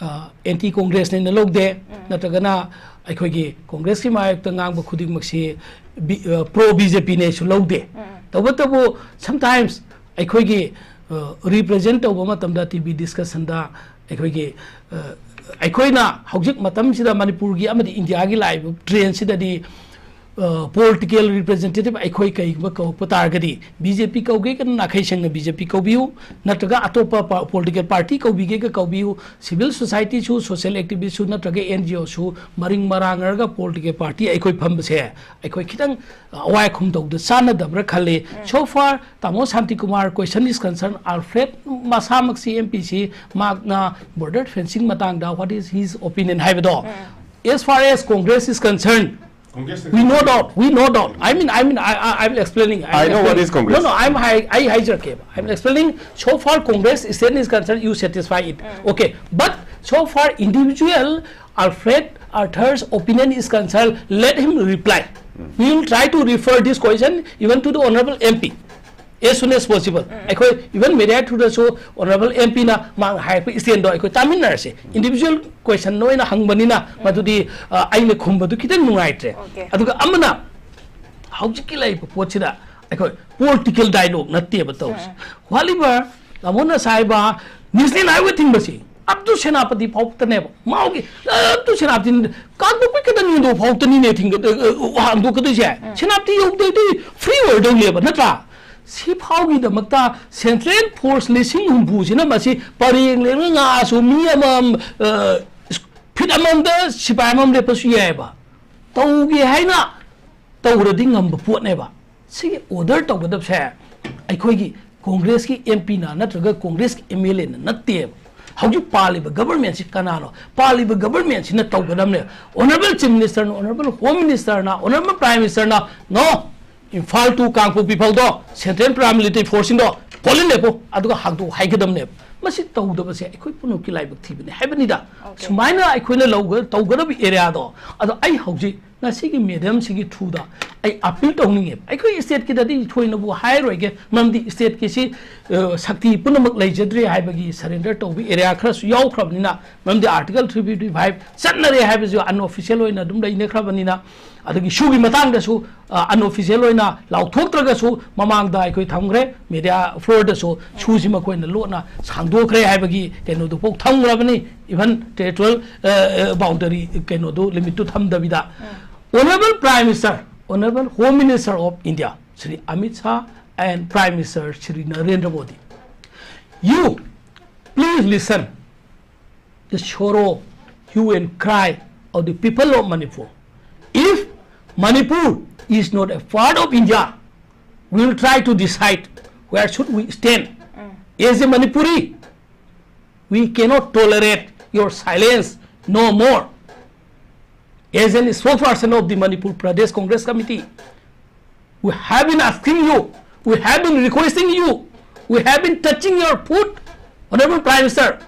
ꯑ, anti Congressꯅꯦꯅ ꯂꯧꯗꯦ, ꯎꯝ꯫ ꯅꯠꯇ꯭ꯔꯒꯅ ꯑꯩꯈꯣꯏꯒꯤ ꯀꯣꯡꯒ꯭ꯔꯦꯁꯀꯤ ꯃꯥꯌꯣꯛꯇ ꯉꯥꯡꯕ ꯈꯨꯗꯤꯡꯃꯛꯁꯤ ꯕꯤ-, ꯑ, pro BJPꯅꯦꯁꯨ ꯂꯧꯗꯦ꯫ ꯎꯝ꯫ ꯇꯧꯕꯇꯕꯨ sometimes ꯑꯩꯈꯣꯏꯒꯤ, ꯑ, represent ꯇꯧꯕ ꯃꯇꯝꯗ TV discussionꯗ ꯑꯩꯈꯣꯏꯒꯤ, ꯑ, ꯑꯩꯈꯣꯏꯅ ꯍꯧꯖꯤꯛ ꯃꯇꯝꯁꯤꯗ ꯃꯅꯤꯄꯨꯔꯒꯤ ꯑꯃꯗꯤ ꯏꯟꯗꯤꯌꯥꯒꯤ ꯂꯥꯛꯏꯕ trendꯁꯤꯗꯗꯤ, ꯑ, political representative ꯑꯩꯈꯣꯏ ꯀꯩꯒꯨꯝꯕ ꯀꯧꯔꯛꯄ ꯇꯥꯔꯒꯗꯤ BJP ꯀꯧꯒꯦꯒꯅ ꯅꯥꯈꯩ ꯁꯦꯡꯅ BJP ꯀꯧꯕꯤꯌꯨ, ꯅꯠꯇ꯭ꯔꯒ ꯑꯇꯣꯞꯄ ꯄ-, political party ꯀꯧꯕꯤꯒꯦꯒ ꯀꯧꯕꯤꯌꯨ, civil societyꯁꯨ, social activistꯁꯨ, ꯅꯠꯇ꯭ꯔꯒ NGOꯁꯨ ꯃꯔꯤꯡ ꯃꯔꯥꯡꯅꯔꯒ political party ꯑꯩꯈꯣꯏ ꯐꯝꯕꯁꯦ ꯑꯩꯈꯣꯏ ꯈꯤꯇꯪ ꯑꯋꯥꯏ ꯑꯈꯨꯝ ꯇꯧꯕꯗ ꯆꯥꯟꯅꯗꯕ꯭ꯔꯥ ꯈꯜꯂꯤ꯫ ꯎꯝ꯫ So far, ꯇꯥꯃꯣ Shantikumar question is concerned, Alfred ꯃꯁꯥꯃꯛꯁꯤ MPꯁꯤ ꯃꯍꯥꯛꯅ border fencing ꯃꯇꯥꯡꯗ what is his opinion ꯍꯥꯏꯕꯗꯣ, ꯎꯝ꯫ As far as Congress is concerned, Congress we know that, we know that. I mean, I mean, I, I, I'm explaining. I'm I know what explaining. Is Congress. No, no, I'm high, I hijack it. I'm explaining. So far, Congress stand is concerned, you satisfy it. Mm. Okay, but so far, individual Alfred Arthur's opinion is concerned, let him reply. Mm. We will try to refer this question even to the honorable MP as soon as possible. ꯎꯝ꯫ ꯑꯩꯈꯣꯏ even media throughꯗꯁꯨ honorable MPꯅ ꯃꯥꯅ ꯍꯥꯏꯔꯛꯄ standꯗꯣ ꯑꯩꯈꯣꯏ ꯇꯥꯃꯤꯟꯅꯔꯁꯦ꯫ Individual questionꯅ ꯑꯣꯏꯅ ꯍꯪꯕꯅꯤꯅ ꯎꯝ꯫ ꯃꯗꯨꯗꯤ, ꯑ, ꯑꯩꯅ ꯈꯨꯝꯕꯗꯨ ꯈꯤꯇꯪ ꯅꯨꯡꯉꯥꯏꯇ꯭ꯔꯦ꯫ Okay꯫ ꯑꯗꯨꯒ ꯑꯃꯅ ꯍꯧꯖꯤꯛꯀꯤ ꯂꯩꯔꯤꯕ ꯄꯣꯠꯁꯤꯗ ꯑꯩꯈꯣꯏ political dialogue ꯅꯠꯇꯦꯕ ꯇꯧꯔꯤꯁꯦ꯫ ꯎꯝ꯫ Whatever, ꯇꯥꯃꯣꯅ ꯉꯁꯥꯏ ꯍꯥꯏꯕ National Highway ꯊꯤꯡꯕꯁꯤ up to Senapati ꯐꯥꯎꯕꯇꯅꯦꯕ꯫ ꯃꯥꯒꯤ, up to ꯁꯦꯅꯥꯄꯇꯤ, ꯀꯥꯡꯄꯣꯛꯄꯤ ꯈꯛꯇꯅꯤ ꯑꯗꯨ ꯐꯥꯎꯕꯇꯅꯤꯅꯦ ꯊꯤꯡꯒ-, ꯑ, ꯑ, ꯍꯥꯡꯗꯣꯛꯀꯗꯣꯏꯁꯦ꯫ ꯎꯝ꯫ ꯁꯦꯅꯥꯄꯇꯤ ꯌꯧꯗ꯭ꯔꯗꯤ free ꯑꯣꯏꯔꯗꯧꯅꯦꯕ, ꯅꯠꯇ꯭ꯔꯥ? ꯁꯤ ꯐꯥꯎꯒꯤꯗꯃꯛꯇ central force ꯂꯤꯁꯤꯡ ꯍꯨꯝꯐꯨꯁꯤꯅ ꯃꯁꯤ ꯄꯔꯦꯡ ꯂꯦꯡꯅ ꯉꯥꯛꯑꯁꯨ ꯃꯤ ꯑꯃꯃꯝ, ꯑ, feet ꯑꯃꯃꯝꯗ ꯁꯤꯐꯥꯏ ꯑꯃꯃꯝ ꯂꯦꯞꯄꯁꯨ ꯌꯥꯏꯑꯕ꯫ ꯇꯧꯒꯦ ꯍꯥꯏꯅ ꯇꯧꯔꯗꯤ ꯉꯝꯕ ꯄꯣꯠꯅꯦꯕ꯫ ꯁꯤꯒꯤ order ꯇꯧꯒꯗꯕꯁꯦ ꯑꯩꯈꯣꯏꯒꯤ ꯀꯣꯡꯒ꯭ꯔꯦꯁꯀꯤ ꯑꯦꯝ ꯄꯤꯅ ꯅꯠꯇ꯭ꯔꯒ ꯀꯣꯡꯒ꯭ꯔꯦꯁꯀꯤ ꯑꯦꯝ ꯑꯦꯜ ꯑꯦꯅ ꯅꯠꯇꯦꯕ꯫ ꯍꯧꯖꯤꯛ ꯄꯥꯜꯂꯤꯕ ꯒꯕꯔꯃꯦꯟꯁꯤ ꯀꯅꯥꯅꯣ? ꯄꯥꯜꯂꯤꯕ ꯒꯕꯔꯃꯦꯟꯁꯤꯅ ꯇꯧꯒꯗꯕꯅꯦꯕ꯫ ꯑꯣꯅꯔꯦꯕꯜ ꯆꯤꯐ ꯃꯤꯅꯤꯁꯇꯔꯅ, ꯑꯣꯅꯔꯦꯕꯜ ꯍꯣꯝ ꯃꯤꯅꯤꯁꯇꯔꯅ, ꯑꯣꯅꯔꯦꯕꯜ ꯄ꯭ꯔꯥꯏꯝ ꯃꯤꯅꯤꯁꯇꯔꯅ, "ꯅꯣ, ꯏꯝꯐꯥꯜ ꯇꯨ ꯀꯥꯡꯄꯣꯛꯄꯤ ꯐꯥꯎꯗꯣ ꯁꯦꯟꯇ꯭ꯔꯦꯜ ꯄꯦꯔꯥꯃꯤꯂꯤꯇꯔꯤ ꯐꯣꯔꯁꯁꯤꯡꯗꯣ ꯄꯣꯂꯤꯡ ꯂꯦꯞꯄꯣ", ꯑꯗꯨꯒ ꯍꯥꯡꯗꯣꯛꯑꯣ ꯍꯥꯏꯒꯗꯕꯅꯦꯕ꯫ ꯃꯁꯤ ꯇꯧꯗꯕꯁꯦ ꯑꯩꯈꯣꯏ ꯄꯨꯝꯅꯃꯛꯀꯤ ꯂꯥꯏꯕꯛ ꯊꯤꯕꯅꯦ ꯍꯥꯏꯕꯅꯤꯗ꯫ Okay. ꯁꯨꯃꯥꯏꯅ ꯑꯩꯈꯣꯏꯅ ꯂꯧꯒ-, ꯇꯧꯒꯗꯕ ꯑꯦꯔꯤꯌꯥꯗꯣ, ꯑꯗꯣ ꯑꯩ ꯍꯧꯖꯤꯛ ꯉꯁꯤꯒꯤ ꯃꯦꯗꯥꯝꯁꯤꯒꯤ ꯊ꯭ꯔꯨꯗ ꯑꯩ ꯑꯄꯤꯜ ꯇꯧꯅꯤꯡꯉꯦꯕ꯫ ꯑꯩꯈꯣꯏ ꯁ꯭ꯇꯦꯠꯀꯤꯗꯗꯤ ꯊꯣꯏꯅꯕꯨ ꯍꯥꯏꯔꯣꯏꯒꯦ, ꯃꯔꯝꯗꯤ ꯁ꯭ꯇꯦꯠꯀꯤꯁꯤ, ꯑ, ꯁꯛꯇꯤ ꯄꯨꯝꯅꯃꯛ ꯂꯩꯖꯗ꯭ꯔꯦ ꯍꯥꯏꯕꯒꯤ ꯁꯔꯦꯟꯗꯔ ꯇꯧꯕ ꯑꯦꯔꯤꯌꯥ ꯈꯔꯁꯨ ꯌꯥꯎꯈ꯭ꯔꯕꯅꯤꯅ, ꯃꯔꯝꯗꯤ ꯑꯥꯔꯇꯤꯀꯜ ꯊ꯭ꯔꯤ ꯐꯤꯐꯇꯤ ꯐꯥꯏꯚ ꯆꯠꯅꯔꯦ ꯍꯥꯏꯕꯁꯨ ꯑꯟꯑꯣꯐꯤꯁꯤꯌꯦꯜ ꯑꯣꯏꯅ ꯑꯗꯨꯝ ꯂꯩꯅꯈ꯭ꯔꯕꯅꯤꯅ, ꯑꯗꯒꯤ ꯁꯨꯒꯤ ꯃꯇꯥꯡꯗꯁꯨ, ꯑ, ꯑꯟꯑꯣꯐꯤꯁꯤꯌꯦꯜ ꯑꯣꯏꯅ ꯂꯥꯎꯊꯣꯛꯇ꯭ꯔꯒꯁꯨ ꯃꯃꯥꯡꯗ ꯑꯩꯈꯣꯏ ꯊꯝꯈ꯭ꯔꯦ, ꯃꯦꯗꯤꯌꯥ ꯐ꯭ꯂꯣꯔꯗꯁꯨ ꯁꯨꯁꯤ ꯃꯈꯣꯏꯅ ꯂꯣꯠꯅ ꯁꯥꯡꯗꯣꯛꯈ꯭ꯔꯦ ꯍꯥꯏꯕꯒꯤ ꯀꯩꯅꯣꯗꯨꯐꯥꯎ ꯊꯝꯈ꯭ꯔꯕꯅꯤ, ꯏꯚꯟ ꯇꯦꯔꯤꯇꯣꯔꯤꯌꯦꯜ ꯕꯥꯎꯟꯗꯔꯤ ꯀꯩꯅꯣꯗꯨ, ꯂꯤꯃꯤꯠꯇꯨ ꯊꯝꯗꯕꯤꯗ꯫ Honorable Prime Minister, Honorable Home Minister of India, Shri Amit Shah and Prime Minister Shri Narendra Modi, you please listen the sorrow, hue and cry of the people of Manipur. If Manipur is not a part of India, we will try to decide where should we stand. As a Manipuri, we cannot tolerate your silence no more. As a spokesperson of the Manipur Pradesh Congress Committee, we have been asking you, we have been requesting you, we have been touching your foot, Honorable Prime Minister.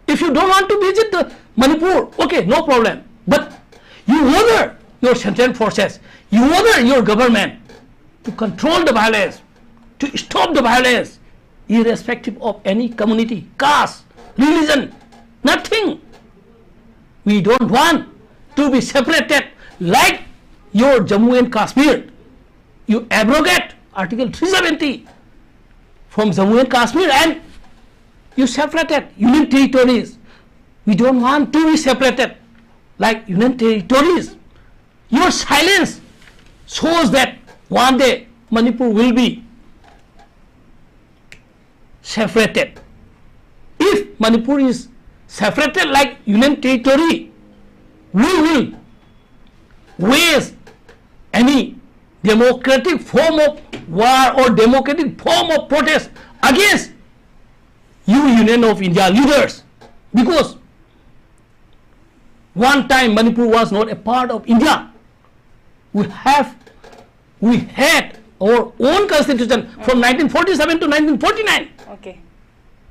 If you don't want to visit the Manipur, okay, no problem. But you order your central forces, you order your government to control the violence, to stop the violence, irrespective of any community, caste, religion, nothing. We don't want to be separated like your Jammu and Kashmir. You abrogate Article three seventy from Jammu and Kashmir and you separated Union Territories. We don't want to be separated like Union Territories. Your silence shows that one day Manipur will be separated. If Manipur is separated like Union Territory, we will wage any democratic form of war or democratic form of protest against you, Union of India leaders, because one time Manipur was not a part of India. We have, we had our own constitution from nineteen forty-seven to nineteen forty-nine. Okay.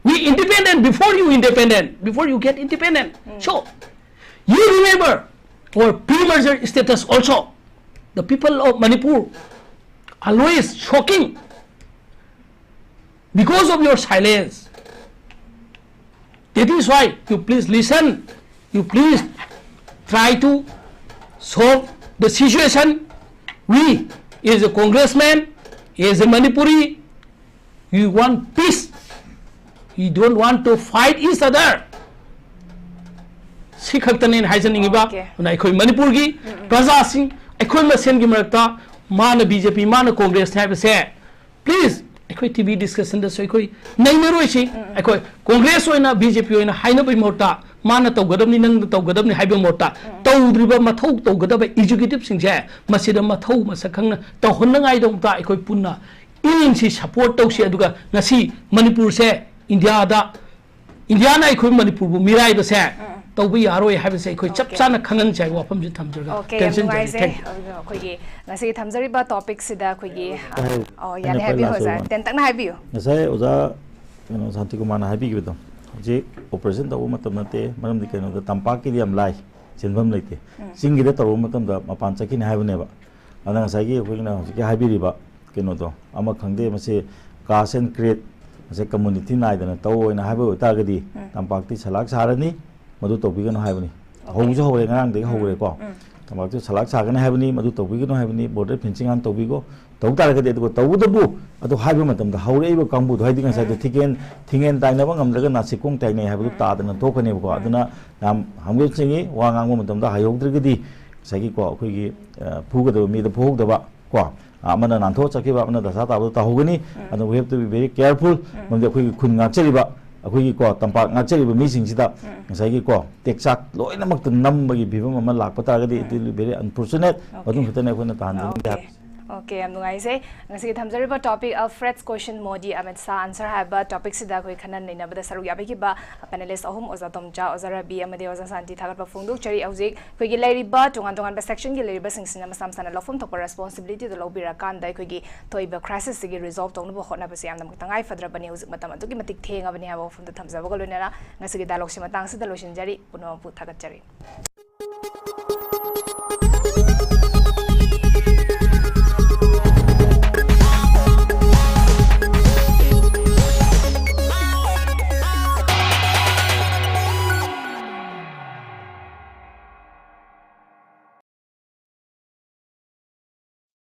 We independent before you independent, before you get independent. So, you remember our pre-merger status also. The people of Manipur always shocking because of your silence. That is why you please listen. You please try to solve the situation. We, as a congressman, as a Manipuri, we want peace. We don't want to fight each other. ꯁꯤ ꯈꯛꯇꯅꯦ ꯑꯩꯅ ꯍꯥꯏꯖꯅꯤꯡꯉꯤꯕ꯫ Okay. ꯑꯗꯨꯅ ꯑꯩꯈꯣꯏ ꯃꯅꯤꯄꯨꯔꯒꯤ ꯄ꯭ꯔꯖꯥꯁꯤꯡ, ꯑꯩꯈꯣꯏ ꯃꯁꯦꯟꯒꯤ ꯃꯔꯛꯇ ꯃꯥꯅ ꯕꯤ ꯖꯦ ꯄꯤ, ꯃꯥꯅ ꯀꯣꯡꯒ꯭ꯔꯦꯁꯅꯦ ꯍꯥꯏꯕꯁꯦ, please, ꯑꯩꯈꯣꯏ ꯇꯤ ꯚꯤ ꯗꯤꯁꯀꯁꯟꯗꯁꯨ ꯑꯩꯈꯣꯏ ꯅꯩꯅꯔꯣꯏꯁꯤ꯫ ꯑꯩꯈꯣꯏ ꯀꯣꯡꯒ꯭ꯔꯦꯁ ꯑꯣꯏꯅ, ꯕꯤ ꯖꯦ ꯄꯤ ꯑꯣꯏꯅ ꯍꯥꯏꯅꯕꯒꯤ ꯃꯍꯨꯠꯇ, ꯃꯥꯅ ꯇꯧꯒꯗꯕꯅꯤ, ꯅꯪꯅ ꯇꯧꯒꯗꯕꯅꯤ ꯍꯥꯏꯕꯒꯤ ꯃꯍꯨꯠꯇ, ꯇꯧꯗ꯭ꯔꯤꯕ ꯃꯊꯧ ꯇꯧꯒꯗꯕ ꯑꯦꯛꯖꯤꯀ꯭ꯌꯨꯇꯤꯚꯁꯤꯡꯁꯦ ꯃꯁꯤꯗ ꯃꯊꯧ ꯃꯁꯛ ꯈꯪꯅ ꯇꯧꯍꯟꯅꯉꯥꯏꯗꯃꯛꯇ ꯑꯩꯈꯣꯏ ꯄꯨꯟꯅ ꯏꯟꯁꯤ ꯁꯄꯣꯔꯠ ꯇꯧꯁꯤ꯫ ꯑꯗꯨꯒ ꯉꯁꯤ ꯃꯅꯤꯄꯨꯔꯁꯦ ꯏꯟꯗꯤꯌꯥꯗ, ꯏꯟꯗꯤꯌꯥꯅ ꯑꯩꯈꯣꯏ ꯃꯅꯤꯄꯨꯔꯕꯨ ꯃꯤꯔꯥꯏꯕꯁꯦ ꯇꯧꯕ ꯌꯥꯔꯣꯏ ꯍꯥꯏꯕꯁꯦ ꯑꯩꯈꯣꯏ ꯆꯞ Okay. ꯆꯥꯅ ꯈꯪꯍꯟꯁꯤ ꯍꯥꯏꯕ ꯋꯥꯐꯝꯁꯤ ꯊꯝꯖꯔꯒ Okay, ꯌꯥꯝ ꯇꯦꯟꯁꯟ ꯖꯥꯔꯤ꯫ ꯅꯨꯡꯉꯥꯏꯖꯩ꯫ Thank you. ꯑꯗꯨꯒ ꯑꯩꯈꯣꯏꯒꯤ ꯉꯁꯤꯒꯤ ꯊꯝꯖꯔꯤꯕ ꯇꯣꯄꯤꯛꯁꯤꯗ ꯑꯩꯈꯣꯏꯒꯤ ꯑꯩ ꯑꯣ, ꯑꯩꯅ ꯌꯥꯅꯤ, ꯈ꯭ꯋꯥꯏ ꯍꯥꯏꯕꯤꯌꯨ last ꯑꯣꯖꯥ꯫ ꯑꯣꯏꯕ꯫ ꯇꯦꯟꯇꯛꯅ ꯍꯥꯏꯕꯤꯌꯨ꯫ ꯉꯁꯥꯏ ꯑꯣꯖꯥ ꯀꯩꯅꯣ ꯁꯥꯟꯇꯤꯀꯨꯃꯥꯔꯅ ꯍꯥꯏꯕꯤꯈꯤꯕꯗꯣ, ꯍꯧꯖꯤꯛ ꯑꯣꯄꯔꯦꯁꯟ ꯇꯧꯕ ꯃꯇꯝ ꯅꯠꯇꯦ꯫ ꯃꯔꯝꯗꯤ ꯀꯩꯅꯣꯗ, ꯇꯝꯄꯥꯛꯀꯤꯗꯤ ꯌꯥꯝ ꯂꯥꯏ, ꯆꯦꯟꯐꯝ ꯂꯩꯇꯦ꯫ ꯆꯤꯡꯒꯤꯗ ꯇꯧꯔꯨꯕ ꯃꯇꯝꯗ ꯃꯄꯥꯟ ꯆꯠꯈꯤꯅꯤ ꯍꯥꯏꯕꯅꯦꯕ꯫ ꯑꯗꯨꯅ ꯉꯁꯥꯏꯒꯤ ꯑꯩꯈꯣꯏꯅ ꯍꯧꯖꯤꯛꯀꯤ ꯍꯥꯏꯕꯤꯔꯤꯕ ꯀꯩꯅꯣꯗꯣ, ꯑꯃ ꯈꯪꯗꯦ, ꯃꯁꯤ caste and creed, ꯃꯁꯤ community ꯅꯥꯏꯗꯅ ꯇꯧ ꯍꯥꯏꯅ ꯍꯥꯏꯕ ꯑꯣꯏꯇꯥꯔꯒꯗꯤ, ꯇꯝꯄꯥꯛꯇꯤ ꯁꯂꯥꯛ ꯁꯥꯔꯅꯤ, ꯃꯗꯨ ꯇꯧꯕꯤꯒꯅꯨ ꯍꯥꯏꯕꯅꯤ꯫ ꯍꯧꯁꯨ ꯍꯧꯔꯦ, ꯉꯔꯥꯡꯗꯒꯤ ꯍꯧꯔꯦꯀꯣ꯫ ꯇꯝꯄꯥꯛꯇꯨ ꯁꯂꯥꯛ ꯁꯥꯒꯅꯤ ꯍꯥꯏꯕꯅꯤ, ꯃꯗꯨ ꯇꯧꯕꯤꯒꯅꯨ ꯍꯥꯏꯕꯅꯤ, border fencing ꯍꯥꯟꯅ ꯇꯧꯕꯤꯈꯣ꯫ ꯇꯧ ꯇꯥꯔꯒꯗꯤ, ꯑꯗꯨꯒ ꯇꯧꯕꯇꯕꯨ ꯑꯗꯨ ꯍꯥꯏꯕ ꯃꯇꯝꯗ ꯍꯧꯔꯛꯏꯕ ꯀꯥꯡꯕꯨꯗꯣ, ꯍꯥꯏꯗꯤ ꯉꯁꯥꯏꯗꯣ ꯊꯤꯡꯒꯦꯟ, ꯊꯤꯡꯒꯦꯟ ꯇꯥꯏꯅꯕ ꯉꯝꯗ꯭ꯔꯒ ꯅꯥꯁꯤꯛꯈꯣꯡ ꯇꯥꯏꯅꯩ ꯍꯥꯏꯕꯗꯨ ꯇꯥꯗꯅ ꯊꯣꯛꯀꯅꯦꯕꯀꯣ꯫ ꯑꯗꯨꯅ ꯌꯥꯝ ꯍꯪꯕ ꯆꯤꯡꯏ, ꯋꯥ ꯉꯥꯡꯕ ꯃꯇꯝꯗ ꯍꯥꯏꯍꯧꯗ꯭ꯔꯒꯗꯤ ꯉꯁꯥꯏꯒꯤꯀꯣ, ꯑꯩꯈꯣꯏꯒꯤ, ꯑ, ꯐꯨꯒꯗꯕ ꯃꯤꯗ ꯐꯨꯍꯧꯗꯕ ꯀꯣ, ꯑ, ꯑꯃꯅ ꯅꯥꯟꯊꯣꯛꯑ ꯆꯠꯈꯤꯕ, ꯑꯃꯅ ꯗꯁꯥ ꯇꯥꯕꯗ ꯇꯥꯍꯧꯒꯅꯤ꯫ ꯑꯗꯨꯅ we have to be very careful꯫ ꯃꯔꯝꯗꯤ ꯑꯩꯈꯣꯏꯒꯤ ꯈꯨꯟ ꯉꯥꯛꯆꯔꯤꯕ, ꯑꯩꯈꯣꯏꯒꯤ ꯀꯣ, ꯇꯝꯄꯥꯛ ꯉꯥꯛꯆꯔꯤꯕ ꯃꯤꯁꯤꯡꯁꯤꯗ ꯉꯁꯥꯏꯒꯤ ꯀꯣ, ꯇꯦꯛꯆꯥꯛ ꯂꯣꯏꯅꯃꯛꯇ ꯅꯝꯕꯒꯤ ꯐꯤꯕꯝ ꯑꯃ ꯂꯥꯛꯄ ꯇꯥꯔꯒꯗꯤ, it will be very unfortunate꯫ ꯃꯗꯨ ꯈꯛꯇꯅꯤ ꯑꯩꯈꯣꯏꯅ ꯇꯥꯍꯟꯖꯅꯤꯡꯕ꯫ Okay. Okay, ꯌꯥꯝ ꯅꯨꯡꯉꯥꯏꯖꯩ꯫ ꯉꯁꯤꯒꯤ ꯊꯝꯖꯔꯤꯕ topic Alfred's Question, Modi Amit Shah Answer ꯍꯥꯏꯕ topicꯁꯤꯗ ꯑꯩꯈꯣꯏ ꯈꯟꯅ ꯅꯩꯅꯕꯗ ꯁꯔꯨꯛ ꯌꯥꯕꯤꯈꯤꯕ panelist ꯑꯍꯨꯝ, ꯑꯣꯖꯥ ꯇꯣꯝꯆꯥ, ꯑꯣꯖꯥ ꯔꯕꯤ ꯑꯃꯗꯤ ꯑꯣꯖꯥ ꯁꯥꯟꯇꯤ, ꯊꯥꯒꯠꯄ ꯐꯣꯡꯗꯣꯛꯆꯔꯤ꯫ ꯍꯧꯖꯤꯛ ꯑꯩꯈꯣꯏꯒꯤ ꯂꯩꯔꯤꯕ ꯇꯣꯉꯥꯟ ꯇꯣꯉꯥꯟꯕ sectionꯒꯤ ꯂꯩꯔꯤꯕꯁꯤꯡꯁꯤꯅ ꯃꯁꯥ ꯃꯁꯥꯅ ꯂꯧꯐꯝ ꯊꯣꯛꯄ responsibilityꯗꯨ ꯂꯧꯕꯤꯔꯀꯥꯟꯗ ꯑꯩꯈꯣꯏꯒꯤ ꯊꯣꯛꯏꯕ crisisꯁꯤꯒꯤ resolve ꯇꯧꯅꯕ ꯍꯣꯠꯅꯕꯁꯤ ꯌꯥꯝꯅ ꯇꯉꯥꯏ ꯐꯗ꯭ꯔꯕꯅꯤ꯫ ꯍꯧꯖꯤꯛ ꯃꯇꯝ ꯑꯗꯨꯛꯀꯤ ꯃꯇꯤꯛ ꯊꯦꯡꯉꯕꯅꯤ ꯍꯥꯏꯕ ꯋꯥꯐꯝꯗꯨ ꯊꯝꯖꯕꯒ ꯂꯣꯏꯅꯅ ꯉꯁꯤꯒꯤ dialogueꯁꯤ ꯃꯇꯥꯡꯁꯤꯗ ꯂꯣꯏꯁꯤꯟꯖꯔꯤ꯫ ꯄꯨꯝꯅꯃꯛꯄꯨ ꯊꯥꯒꯠꯆꯔꯤ꯫